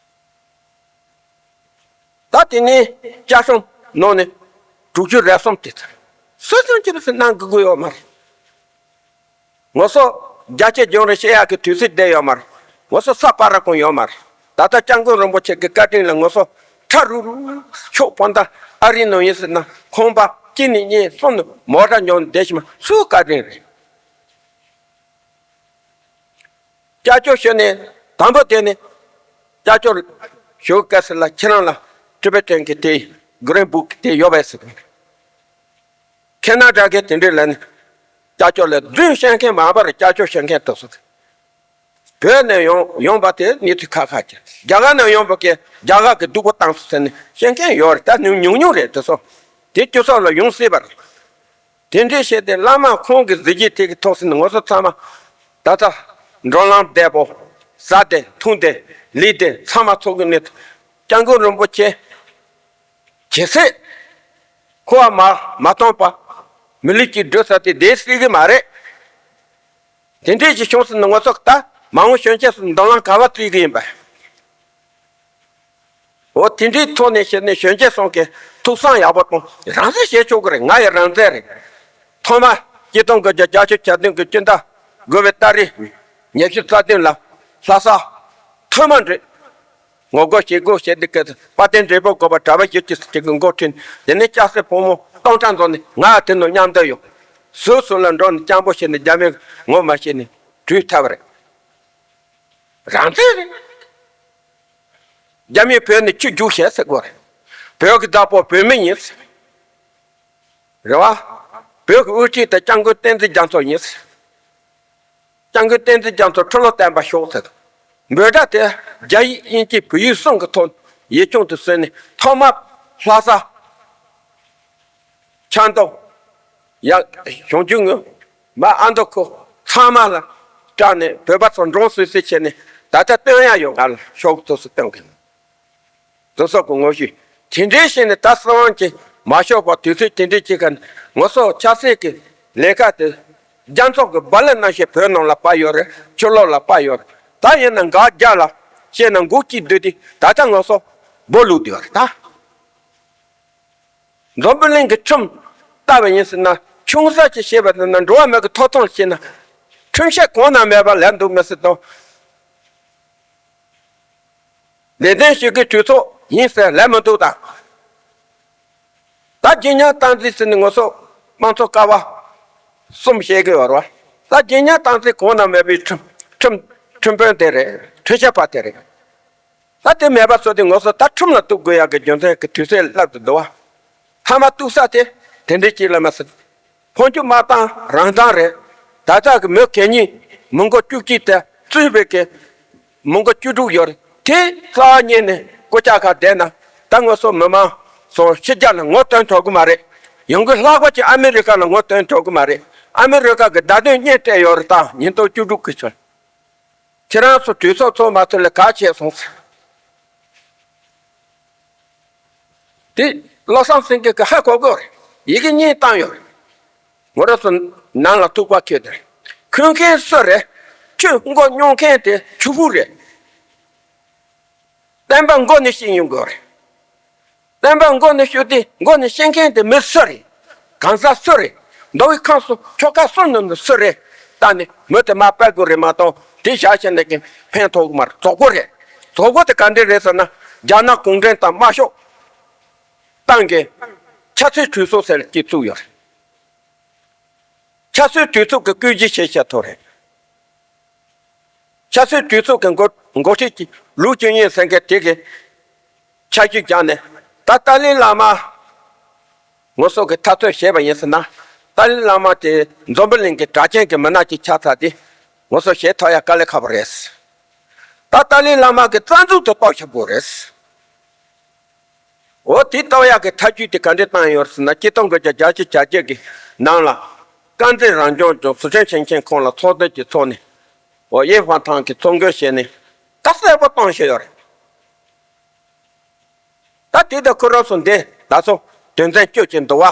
ད་དེ་ནས་བཅའ་ཁྲིམས་ནང་ནས་དྲུག་ཅུ་རེ་གསུམ་དེ་ཚོ་སུ་ཚོད་ཅི་རིགས་སུ་གནང་དགོས་ཀྱི་ཡོད་མ་རེད། ང་ཚོ་རྒྱ་ཆེ་རྒྱང་རིང་བཤད་ཡག་གི་དུས་ཚོད་བསྡད་ཡོད་མ་རེད། ང་ཚོ་ས་སྤར་ར་གང་ཡོད་མ་རེད། ད་ལྟ་སྐྱབས་མགོན་རིན་པོ་ཆེ་གི་བཀའ་དྲིན་ལ་ང་ཚོ་ཁྲ་རུ་རུ་ཕྱོགས་བོད་ཟླ་ཨ་རིའི་ནང་ཡིན་ཟེར་ན་ཁང་པ་གཅིག་ནས་གཉིས་གསུམ་ནས་མོ་ཊ་ཉོས་ནས་བསྡད་ཤི་མ་སུའི་བཀའ་དྲིན་རེད། སྐྱབས་བཅོལ་ཞུ་ནས་དང་པོ་དེ་ནས་སྐྱབས་བཅོལ་ཞུ་སྐབས་སུ་ལ་ཁྱེད་རང་ལ་ཊི་བེ་ཊན་གི་དེ་གྷི་རིན་བུག་གི་དེ་ཡོད་པས་ཟེར། ཁེ་ན་ཌ་གི་དེ་འདྲའི་ལ་ནི་སྐྱབས་བཅོལ་ལ་རྫུན་བཤད་མཁན་མང་པར་སྐྱབས་བཅོལ་བཤད་མཁན་དུ་སོང་། བོད་ནས་ཡོང་ཡོང་པ་དེ་གནས་ཚུལ་ཁག་ཁག་ཅིག་རྒྱ་གར་ནས་ཡོང་པ་གི་རྒྱ་གར་གི་སྡུག་པོ་བཏང་སོང་ཟེར་ནས་བཤད་མཁན་ཡོད་རེད། ད་ཉུང་ཉུང་ཉུང་རེད་དེ་ཚོ། དེ་སྤྱི་ཚོགས་ལ་ཡོང་སྲིད་པ་རེད། དེ་འདྲའི་བཤད་དེ་བླ་མ་ཁོང་གི་གཟི་བརྗིད་དེ་གི་ཐོག་སོང་ནས་ང་ཚོ་ཚང་མ་ད་ལྟ་འགྲོ་ལམ་བདེ་པོ་ཟ་བདེ་འཐུང་བདེ་ལུས་བདེ་ཚང་མ་ཚོགས་ཀྱི་གནས་ཚུལ་སྐྱབས་མགོན་རིན་པོ་ཆེ། གལ་སྲིད་ཁོ་བ་མ་མ་གཏོང་པ་མི་ལུས་ཀྱི་སྒྲུབ་ས་དེ་བསྡད་སྲིད་ཀྱི་མ་རེད། དེ་འདྲའི་ཅིག་བྱུང་སོང་ན་ང་ཚོ་ད་ མ་འོངས་གཞོན་སྐྱེས་སུ་མདུན་ལམ་ག་བ་བརྩི་གི་ཡིན་པ། འོ་དེ་འདྲའི་ཐོག་ནས་བཤད་ནས་གཞོན་སྐྱེས་ཚོ་གི་ཐུགས་བསམ་ཡག་པོ་དང་རང་བཙན་བྱེད་ཆོག་གི་རེད། ང་ཡི་རང་བཙན་རེད། ཐོག་མ་ཆིག་སྟོང་དགུ་བརྒྱ་བརྒྱད་ཅུ་གྱ་བདུན་གྱི་སྤྱི་ཟླ་དགུ་པའི་ཏ་རིག་ཉི་ཤུ་རྩ་བདུན་ལ་ལྷ་ས་ཐོག་མ་འདྲི། ངོ་རྒོལ་བྱེད་དགོས་བྱས་འདི་ག་དཔལ་ལྡན་འབྲས་སྤུངས་དགོན་པ་གྲྭ་པ་བཞི་བཅུ་ཞིག་གི་འགོ་ཁྲིད་ནས་དེ་ནས་སྐྱ་སེར་ཕོ་མོ་སྟོང་ཕྲག་འཛོམས་ནས་ང་དེ་ནང་མཉམ་དུ་ཡོད། ཟུར་ཟུར་ལ་འགྲོ་ནས་སྤྱང་པོ་བྱས་ནས་རྒྱ་མི་ངོ་མ་ཤེས་ནས་བྲོས་ཐལ་བ་རེད། རང་བཙན་རེད། རྒྱ་མིས་བོད་ནས་ཆུ་རྒྱུག་བྱས་ཟེར་དགོས་རེད། བོད་ཀྱི་བདག་པོ་བོད་མི་ཡིན་ཟེར། རེད་བ། བོད་ཀྱི་དབུ་ཁྲིད་དེ་སྐྱབས་མགོན་བསྟན་འཛིན་རྒྱ་མཚོ་ཡིན་ཟེར། སྐྱབས་མགོན་བསྟན་འཛིན་རྒྱ་མཚོ་ཁྲི་ལོ་བརྟན་པར་ཤོག་ཟེར། འབོད་སྒྲ་དེ་རྒྱ་ཡིག་དབྱིན་ཇི་བོད་ཡིག་གསུམ་གྱི་ཐོག་ཡིག་ཆུང་དུ་བཟོས་ནས་ཐོག་མར་ལྷ་ས། ཆབ་མདོ། ཡ། ཞང་ཞུང་ངོས། མ་ཨ་མདོ་ཁུལ་ཚང་མ་ལ་སྤྲད་ནས་བོད་པ་ཚོ་འབྲོམ་སོད་སོད་བྱས་ནས་ད་ལྟ་སྟོན་ཡ་ཡོད། ང་ལ་ཤོག་ཐུགས་སུ་སྟོན་གི། དེ་ཚོ་གི་ངོ་བཤུས་དེ་འདྲའི་བྱས་ནས་ད་སྲིད་དབང་གིས་མ་ཤོར་བར་དུས་ཚོད་དེ་འདྲའི་ཅིག་ག་ནས་ང་ཚོ་ཆབ་སྲིད་ཀྱི་ལས་ཀ་དེ་རྒྱ་མཚོ་གི་རྦ་རླབས་ནང་བཞིན་བོད་ནང་ལ་བབས་ཡོད་རེད། ཕྱི་ལོགས་ལ་བབས་ཡོད་རེད། ད་ཡིན་ན་འགག་རྒྱ་ལ་བཤད་ན་འགོག་གི་འདུག་དེ་ད་ལྟ་ང་ཚོ་སྦོ་ལུག་བསྡད་ཡོད་རེད་ད། འཛམ་བུ་གླིང་གི་ཁྲིམས་ལྟ་བ་ཡིན་ཟེར་ན་ཆུང་ས་ཅིག་བྱས་པ་ཡིན་ན་འགྲོ་བ་མི་གི་ཐོབ་ཐང་བྱས་ན་ཁྲིམས་བཤད་གང་ན་མེད་པ་ལབ་འདུག་མི་སྲིད་དང་། ལས་དོན་བྱེད་ཀྱི་གྲོས་ཚོགས་ཡིན་ཟེར་ལབ་མི་འདུག་ད། ད་རྗེ་ཉང་སྟག་རྩེ་ཟེར་ནས་ང་ཚོ་དམངས་གཙོ་ཀ་བ་གསུམ་བཤད་ཀྱི་ཡོད་རེད་བ། ད་རྗེ་ཉང་སྟག་རྩེ་གང་ན་མེད་པའི་ཁྲིམས་ཁྲིམས་ཁྲིམས་དཔོན་དེ་རེད། ཁྲིམས་ཞིབ་པ་དེ་རེད། ད་དེ་མེད་པ་བཟོས་ཏེ་ང་ཚོ་ད་ཁྲིམས་ལ་གཏུག་དགོས་ཡག་གི་རྒྱུ་མཚན་གྱི་དུས་ཚོད་སླེབས་ཏེ་འདུག་བ། མཐའ་མ་གཏུག་ས་དེ་དེ་འདྲའི་ཅིག་ལ་མ་ཟད། འཕོ་འགྱུར་མ་བཏང་རང་བཏང་རེད། ད་ལྟ་གི་མི་གད་སྙིགས་མི་མགོ་བཅུ་གཅིག་དེ་གཙོས་པའི་གི་མི་མགོ་བཅུ་དྲུག་ཡོད་རེད། དེ་རྩ་བ་ཉིད་ནས་སྐུ་ཕྱྭ་ཁ་བསྡད་ན་ད་ང་ཚོ་མི་མང་ཚོ་ཕྱི་རྒྱལ་ལ་ངོ་སྟོན་ཐུབ་ཀྱི་མ་རེད། ཡང་སྒོས་ལྷག་པར་གྱི་ཨ་མི་རི་ཀ་ལ་ངོ་སྟོན་ཐུབ་ཀྱི་མ་རེད། ཨ་མི་རི་ཀ་གི་བརྡ་དོན་སྙན་སྤྲད་ཡོད་རེད། ད་ཉིས་སྟོང་བཅུ་དྲུག་གི་ཆར། ཁྱེད་རང་ཚོ་གྲོས་ཚོགས་ཚོགས་མ་ཐུབ་ལ་ག་བྱས་སོང་ཟེར། དེ་བློ་བཟང་སེང་གེ་གི་ཧ་གོ་གོ་རེད། ཡི་གེ་གཉིས་བཏང་ཡོད་རེད། ང་རང་ཚོ་ནང་ལ་ཐུག་པ་ཁྱོད་དེ་རེད། ཁུར་མཁན་སུ་རེད། ཁྱོད་མགོ་རྙོག་མཁན་དེ་ཆུ་བུར་རེད། བསྟན་པ་མགོ་ནས་བཤིག་ཡོང་དགོས་རེད། བསྟན་པ་མགོ་ནས་བཤིག་དེ་མགོ་ནས་བཤིག་མཁན་དེ་མི་སུ་རེད། གང་ཟག་སུ་རེད། མདོ་དབུས་ཁམས་གསུམ་ཆོལ་ཁ་གསུམ་ནང་ནས་སུ་རེད། ད་ནི་མི་དེ་མར་ཕབ་དགོས་རེད་མ་གཏོགས་དེ་བཞག་བྱས་ནས་ཀྱི་ཕན་ཐོགས་ཀྱི་མ་རེད། རྫོགས་པོ་རེད། རྫོགས་པོ་དེ་ག་འདྲས་རེད་ཟེར་ན་རྒྱ་ནག་གུང་ཁྲན་ཏང་དམར་ཤོག་ཏང་གི་ཆབ་སྲིད་གྲོས་ཚོགས་ཟེར་གྱི་བཙུགས་ཡོད་རེད། ཆབ་སྲིད་གྲོས་ཚོགས་ཀྱི་བཀོད་སྒྲིག་བྱེད་བྱ་ཐོ་རེད། ཆབ་སྲིད་གྲོས་ཚོགས་ཀྱི་འགོ་འགོ་ཁྲིད་ཀྱི་ལུའུ་ཅུན་ཡིན་ཟེར་མཁན་དེ་གི་ཆ་ཤས་བཞག་ནས་ད་ཏཱ་ལའི་བླ་མ་ང་ཚོ་གི་འཐབ་རྩོད་བྱས་པ་ཡིན་ཟེར་ན། ཏཱ་ལའི་བླ་མ་དེ་འཛམ་བུ་གླིང་གི་གྲགས་ཅན་གྱི་མི་སྣ་ཅིག་ཆགས་ཚར་དེ་ང་ཚོ་ཞེད་ཐག་ཡ་དཀའ་ལས་ཁག་པོ་རེད། ད་ཏཱ་ལའི་བླ་མ་གི་རྩ་འཛུགས་དེ་གཏོར་བྱེད་དགོས་རེད། འོ་དེ་གཏོར་ཡག་གི་ཐབས་ཇུས་དེ་ག་འདྲས་བཏང་ཡོད་ཟེར་ན་ཆིག་སྟོང་དགུ་བརྒྱ་བརྒྱད་ཅུ་གྱ་བརྒྱད་ཀྱི་ནང་ལ་དཀར་མཛེས་རང་སྐྱོང་ལྗོངས་ཟི་ཁྲོན་ཞིང་ཆེན་ཁོངས་ལ་ཚོགས་སྡེ་གཅིག་ཚོགས་ནས་འོ་ཡེ་ཧྥང་ཐང་གིས་ཚོགས་འགོ་བྱས་ནས་ད་གསལ་པོ་བཏང་བཞག་ཡོད་རེད། ད་དེ་ད་ཁོ་རང་ཚོ་འདི་ད་ཚོ་དོན་ཚན་བཅུ་ཅིག་འདུག་བ།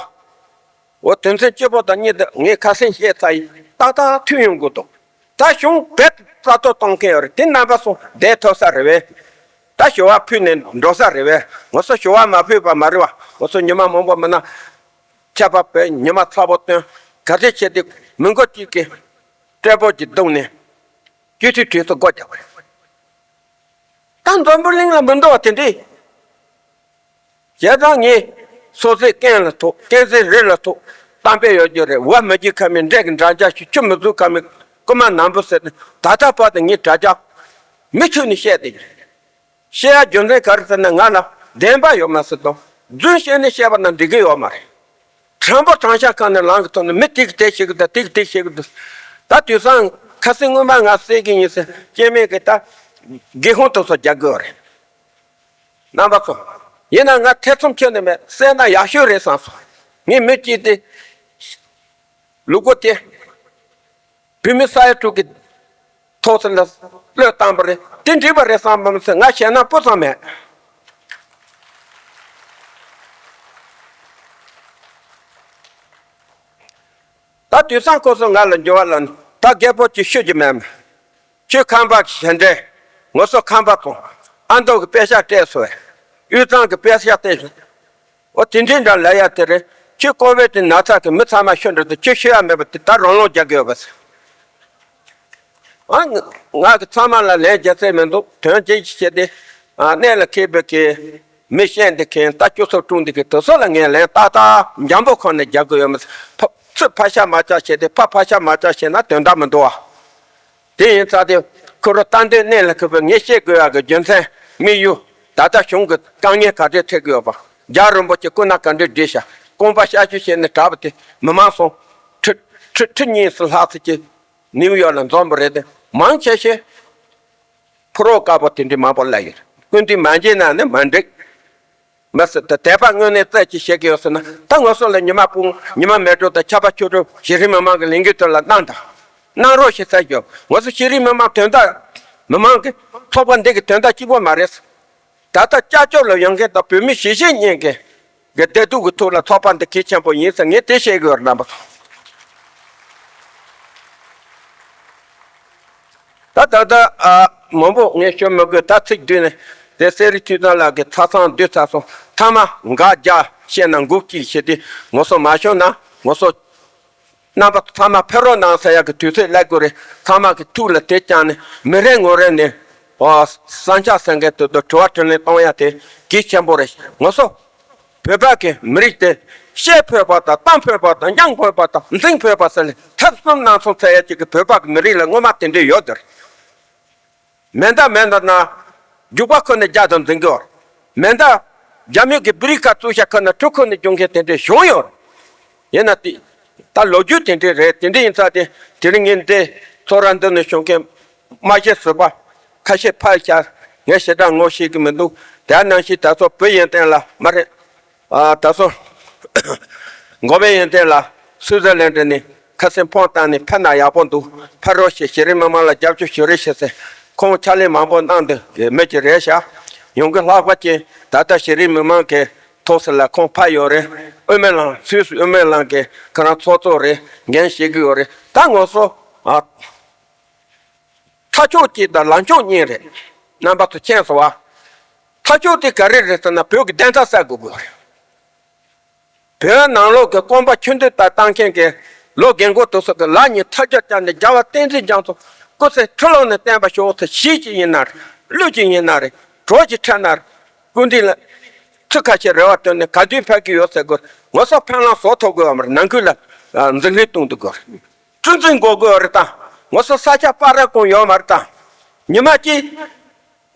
འོ་དོན་ཚན་བཅུ་པོ་དང་གཉིས་དེ་ངས་ཁ་སང་བཤད་ཚར་ཡིན། ཏག་ཏག་མཐུན་ཡོང་དགོས་འདུག་ད་གཞུང་རྦད་རྩ་གཏོར་གཏོང་མཁན་ཡོད་རེད། དེ་རྣམ་པ་ཚོ་བསྡད་ཐུབ་ས་རེད་བས། ད་ཞུ་བ་ཕུལ་ནས་འགྲོ་ས་རེད་བས། ང་ཚོ་ཞུ་བ་མ་ཕུལ་བ་མ་རེད་བ། ང་ཚོ་ཉི་མ་མང་པོ་མིན་ན་ཆད་པ་བབས། ཉི་མ་ཚ་པོ་བཏོན། ག་ཚོད་བྱས་ཏེ་མི་མགོ་གཅིག་གི་སྤྲད་པོ་གཅིག་བརྡུངས་ནས་སྤྱི་འཐུས་གྲོས་ཚོགས་སྒོ་རྒྱག་པ་རེད། ད་འཛམ་བུ་གླིང་ལ་མི་འདུག་བ་དེ་འདྲས། བྱས་ཙང་ངས་སོ་སོའི་རྐན་ལ་ཐུག། རྐན་སེན་རི་ལ་ཐུག། གཏམ་དཔེ་ཡོད་རྒྱུ་རེད། བ་མི་འཇིགས་ཁ་མེད། འབྲས་ཀྱི་འགྲམ་ལྕག་ཞུ། ཆུ་མི་འཛུལ་ཁ་མེད། རྐུན་མ་ནག་འབུ་ཟེར་ནས་ད་ལྟ་བར་དུ་ངས་དྲ་རྒྱ་མུ་མཐུད་ནས་བཤད་དེ་ཡིན། བཤད་ཡ་རྒྱུ་མཚན་ག་རེ་ཟེར་ན་ང་ལ་བདེན་པ་ཡོད་མ་ཟེར་དང་རྫུན་བཤད་ནས་བཤད་པ་ན་འགྲིག་གི་ཡོད་མ་རེད། དྲང་པོ་དྲང་བཞག་གང་ནས་ལངས་གི་ཐོག་ནས་མི་དེ་གིས་དེ་བཤད་གི་འདུག་དེ་གིས་དེ་བཤད་གི་འདུག་ད་དུས་སང་ཁ་སང་སྔོན་མ་ང་ཟེར་གི་ཡིན་ཟེར་སྐྱེ་དམན་གི་ད་སྒེར་ཁོང་དུ་སོ་རྒྱག་གི་ཡོད་རེད། རྣམ་པ་ཚོ། ཡིན་ན་ང་ཐེ་ཚོམ་ཁྱོན་ནས་མེད། བསད་ན་ཡག་ཤོས་རེད་བསམ་སོང་། ངས་མི་གཅིག་དེ་ལུ་གུ་དེ་བུད་མེད་ས་ཡ་དྲུག་གི་ཐོག་ཚད་ལ་བློས་བཏང་པ་རེད། དེ་འགྲིག་པ་རེད་བསམ་པ་མ་ཟད་ང་ཞེད་སྣང་སྤུ་ཙམ་མེད། ད་དུས་སང་ཁོ་ཚོ་ང་ལ་འགྱུར་བ་ལ་ད་རྒད་པོ་གཅིག་ཤོད་ཀྱི་མེད་མ། ཁྱོད་ཁམས་པ་གི་ཞལ་འདྲེན། ང་ཚོ་ཁམས་པ་དང་ཨ་མདོ་གི་པད་ཤག་སྤྲད་སོང་། དབུས་གཙང་གི་པད་ཤག་སྤྲད་སོང་། འོ་དེ་འདྲའི་འདྲ་ལབ་ཡ་དེ་རེད། ཁྱོད་ཀོ་བེད་དེ་ན་ཚ་གི་མི་ཚང་མ་ཤོད་འགྲོ་དུས་ཁྱོད་ཤོད་ཡ་མེད་པ་དེ་ད་རང་ལོག་རྒྱག་གི་ཡོད་པ་ཟེར། ཨ། ང་གི་ཚང་མ་ལ་ལན་རྒྱག་ཚད་མི་འདུག་དོན་ཅི་ཞིག་བྱས་ཏེ། ཨ། གནད་ལ་འཁེལ་བའི་གི་མི་བཤད་འདི་མཁན་ད་སྐྱོ་ཚོགས་དཀྲུག་འདི་གི་དེ་ཚོ་ལ་ངས་ལན་ཏག་ཏག་འཇམ་པོ་ཁོ་ནས་རྒྱག་གི་ཡོད་མ་ཚད། ཕ་ཚུར་ཕར་ཤ་མ་བཅག་བྱས་ཏེ་ཕར་ཕར་ཤ་མ་བཅག་བྱས་ན་དོན་དག་མི་འདུག་བ། དེ་ཡིན་ཙང་དེ་ཁོ་རང་ལྟ་འདོད་གནད་ལ་འཁེལ་བའི་ངས་བཤད་དགོས་ཡག་གི་རྒྱུ་མཚན་དམིགས་ཡུལ། ད་ལྟ་གཞུང་གི་དཀའ་ངལ་ག་འདྲས་འཕྲད་ཀྱི་ཡོད་པ། རྒྱལ་བ་རིན་པོ་ཆེ་སྐུ་ན་ག་འདྲས་བགྲེས་ཤག་རྐང་པ་ཤ་ཤུ་བྱས་ནས་གྲགས་པ་དེ་མི་མང་སོང་། ཁྲི་ཁྲི་ཁྲི་གཉིས་སུ་ལྷག་ཙམ་གྱི་ནིའུ་ཡོག་ལ་འཛོམས་པ་རེད་དེ་མང་ཆེ་ཤོས་ཕུ་རོ་དཀར་པོ་དེ་འདྲས་མང་པོ་སླེབས་ཡོད། སྐུ་མདུན་མ་མཇལ་ན་ནི་མ་འགྲིག་མ་ཟད་དེ་དད་པ་དངོས་གནས་རྩད་ཅིག་བྱེད་ཀྱི་ཡོད་ཟེར་ན། ད་ང་ཚོ་ལ་ཉི་མ་སྤུན་ཉི་མ་མལ་གྲོ་དང་ཆར་པ་ཆུ་གྲོ་གཞི་རིམ་མི་མང་གི་ལས་འགུལ་དེ་ལ་གནང་དང་། གནང་རོགས་ཞེས་ཟེར་རྒྱུ། ང་ཚོ་གཞི་རིམ་མི་མང་དོན་དག་མི་མང་གི་ཚོགས་པ་འདི་གི་དོན་དག་གཅིག་པོ་མ་རེད། ད་ལྟ་ཀྱག་ཀྱོག་ལ་ཡོང་མཁན་དང་བོད་མི་གཞིས་བྱེས་གཉིས་ཀྱི་གི་བདེ་སྡུག་གི་ཐོག་ལ་ཚོགས་པ་འདི་གལ་ཆེན་པོ་ཡིན་ཟེར་ངས་དེ་བཤད་ཀྱི་ཡོད་རེད་རྣམ་པ་ཚོ། ད་ད་ལྟ་ཨ་མང་པོ་ངས་ཤོད་མི་དགོས། ད་ཚིག་བསྡུས་ནས་དེ་གསེར་རི་ཆོས་བཟང་ལགས་ཀྱིས་ཚ་ཚང་བསྡུས་ཚར་སོང་། ཐ་མ་འགག་རྒྱག་བཤད་ན་འགུག་ཅིག་བྱེད་དུས་ང་ཚོ་མ་ཤོང་ན་ང་ཚོ་རྣམ་པ་ཚང་མ་ཕེབས་རོགས་གནང་ཟེར་ཡག་གི་དུས་ཚོད་སླེབས་དགོས་རེད། ཚང་མ་གི་ཐུགས་ལ་དེ་བཅངས་ནས་མི་རེ་ངོ་རེ་ནས་ཨོ་བསམ་འཆར་ཟེར་མཁན་དེ་ཚོ་དྲི་བ་དྲིས་ལན་གཏོང་ཡ་དེ་གལ་ཆེན་པོ་རེད། ང་ཚོ་བོད་པ་གི་མི་རིགས་དེ་བཤད་ཕོད་པ་དང་གཏམ་ཕོད་པ་དང་སྙན་ཕོད་པ་དང་འཛིང་ཕོད་པ་ཟེར་ནས་ཐབས་གསུམ་སྣ་ཚོགས་འཚོལ་ཡ་གཅིག་གི་བོད་པ་གི་མི་རིགས་ལ་སྔོན་མ་དེ་འདྲས་ཡོད་དེ་རེད། མེ་མདའ་མེ་མདའ་ན་རྒྱུག་པ་ཁོ་ནས་རྒྱ་དང་འཛིང་གི་ཡོད། མེ་མདའ་རྒྱ་མི་གི་བི་རི་ཀ་བཙུགས་ཤག་ཁ་ན་གྲུ་ཁོ་ནས་རྒྱུག་མཁན་དེ་འདྲས་བྱུང་ཡོད། ཡིན་ན་དེ་ད་ལོ་རྒྱུས་དེ་འདྲས་རེད། དེ་འདྲས་ཡིན་ཙང་དེ་དེ་རིང་ངས་འདི་ཚོགས་ར་འདི་ནས་བྱུང་མཁན་སྨྲ་བརྗོད་ཟུར་པ་ཁ་ཤས་ཕར་བཞག་ངས་ཞེ་དྲག་ངོ་ཤེས་ཀྱི་མི་འདུག་དེ་ནང་བཞིན་ད་ཚོ་བོད་ཡོན་ཏན་ལ་མ་རེད། ཨ་ད་སོ། འགོ་བའི་ཡོན་ཏན་ལ་སུའུ་ཙེར་ལན་ཌི་ནས་ཁ་སེམས་ཕོངས་བཏང་ནས་ཕེབས་ན་ཡག་པོ་འདུག་ཕེབས་རོགས་ཞེས་གཞི་རིམ་མི་མང་ལ་རྒྱབ་སྐྱོར་ཞུ་རེས་ཞེས་ཟེར། ཁོང་ཕྱག་ལས་མང་པོ་གནང་འདུག་མི་ཅིག་རེད་ཤག་ཡོང་གི་ལྷག་པ་ཅན་ད་ལྟ་གཞི་རིམ་མི་མང་གི་ཐོག་སུ་ལ་ཁོང་ཕེབས་ཡོད་རེད། དབུ་མའི་ལམ་སུད་སི་དབུ་མའི་ལམ་གི་ཁོ་རང་ཚོགས་གཙོ་རེད། འགན་བཞེས་ཀྱི་ཡོད་རེད། ད་ང་ཚོ་ཨ། ཐབས་ཕྱོགས་གཅིག་དང་ལངས་ཕྱོགས་གཉིས་རེད། རྣམ་པ་ཚོ་མཁྱེན་སོང་བ། ཐབས་ཕྱོགས་དེ་ག་རེ་རེད་ཟེར་ན་བོད་ཀྱི་བདེན་མཐའ་གསལ་དགོས་དགོས་རེད། བོད་ནང་ལོགས་ཀྱི་རྐང་པ་ཆུ་མདོག་ལྟར་བཏང་མཁན་གྱི་ལོ་རྒན་གོག་དེ་ཚོ་གི་ལག་གཉིས་ཐལ་སྦྱར་བརྐྱངས་ནས་རྒྱལ་བ་བསྟན་འཛིན་རྒྱ་མཚོ་སྐུ་ཚེ་ཁྲི་ལོ་ནས་བརྟན་པར་ཤོག་ཟེར། གཞིས་ཅིག་ཡིན་ན་རེད། ཀླུ་ཅིག་ཡིན་ན་རེད། གྲོགས་ཅིག་འཕྲད་ན་རེད། སྐུ་མདུན་ལ་ཚིག་ཁ་ཤས་རེ་བ་བཏོན་ནས་ག་དུས་ཕེབས་ཀྱི་ཡོད་ཟེར་དགོས། ང་ཚོ་ཕེབས་ལམ་བཟོ་ཐུབ་དགོས་བ་མ་རེད། ནང་ཁུལ་ལ་འཛིང་རེས་གཏོང་དགོས་རེད། གྲུ་འཛིན་དགོས་དགོས་རེད་ད། ང་ཚོ་ས་ཆ་སྤ་ར་ཁོང་ཡོད་མ་རེད་ད། ཉི་མ་གཅིག་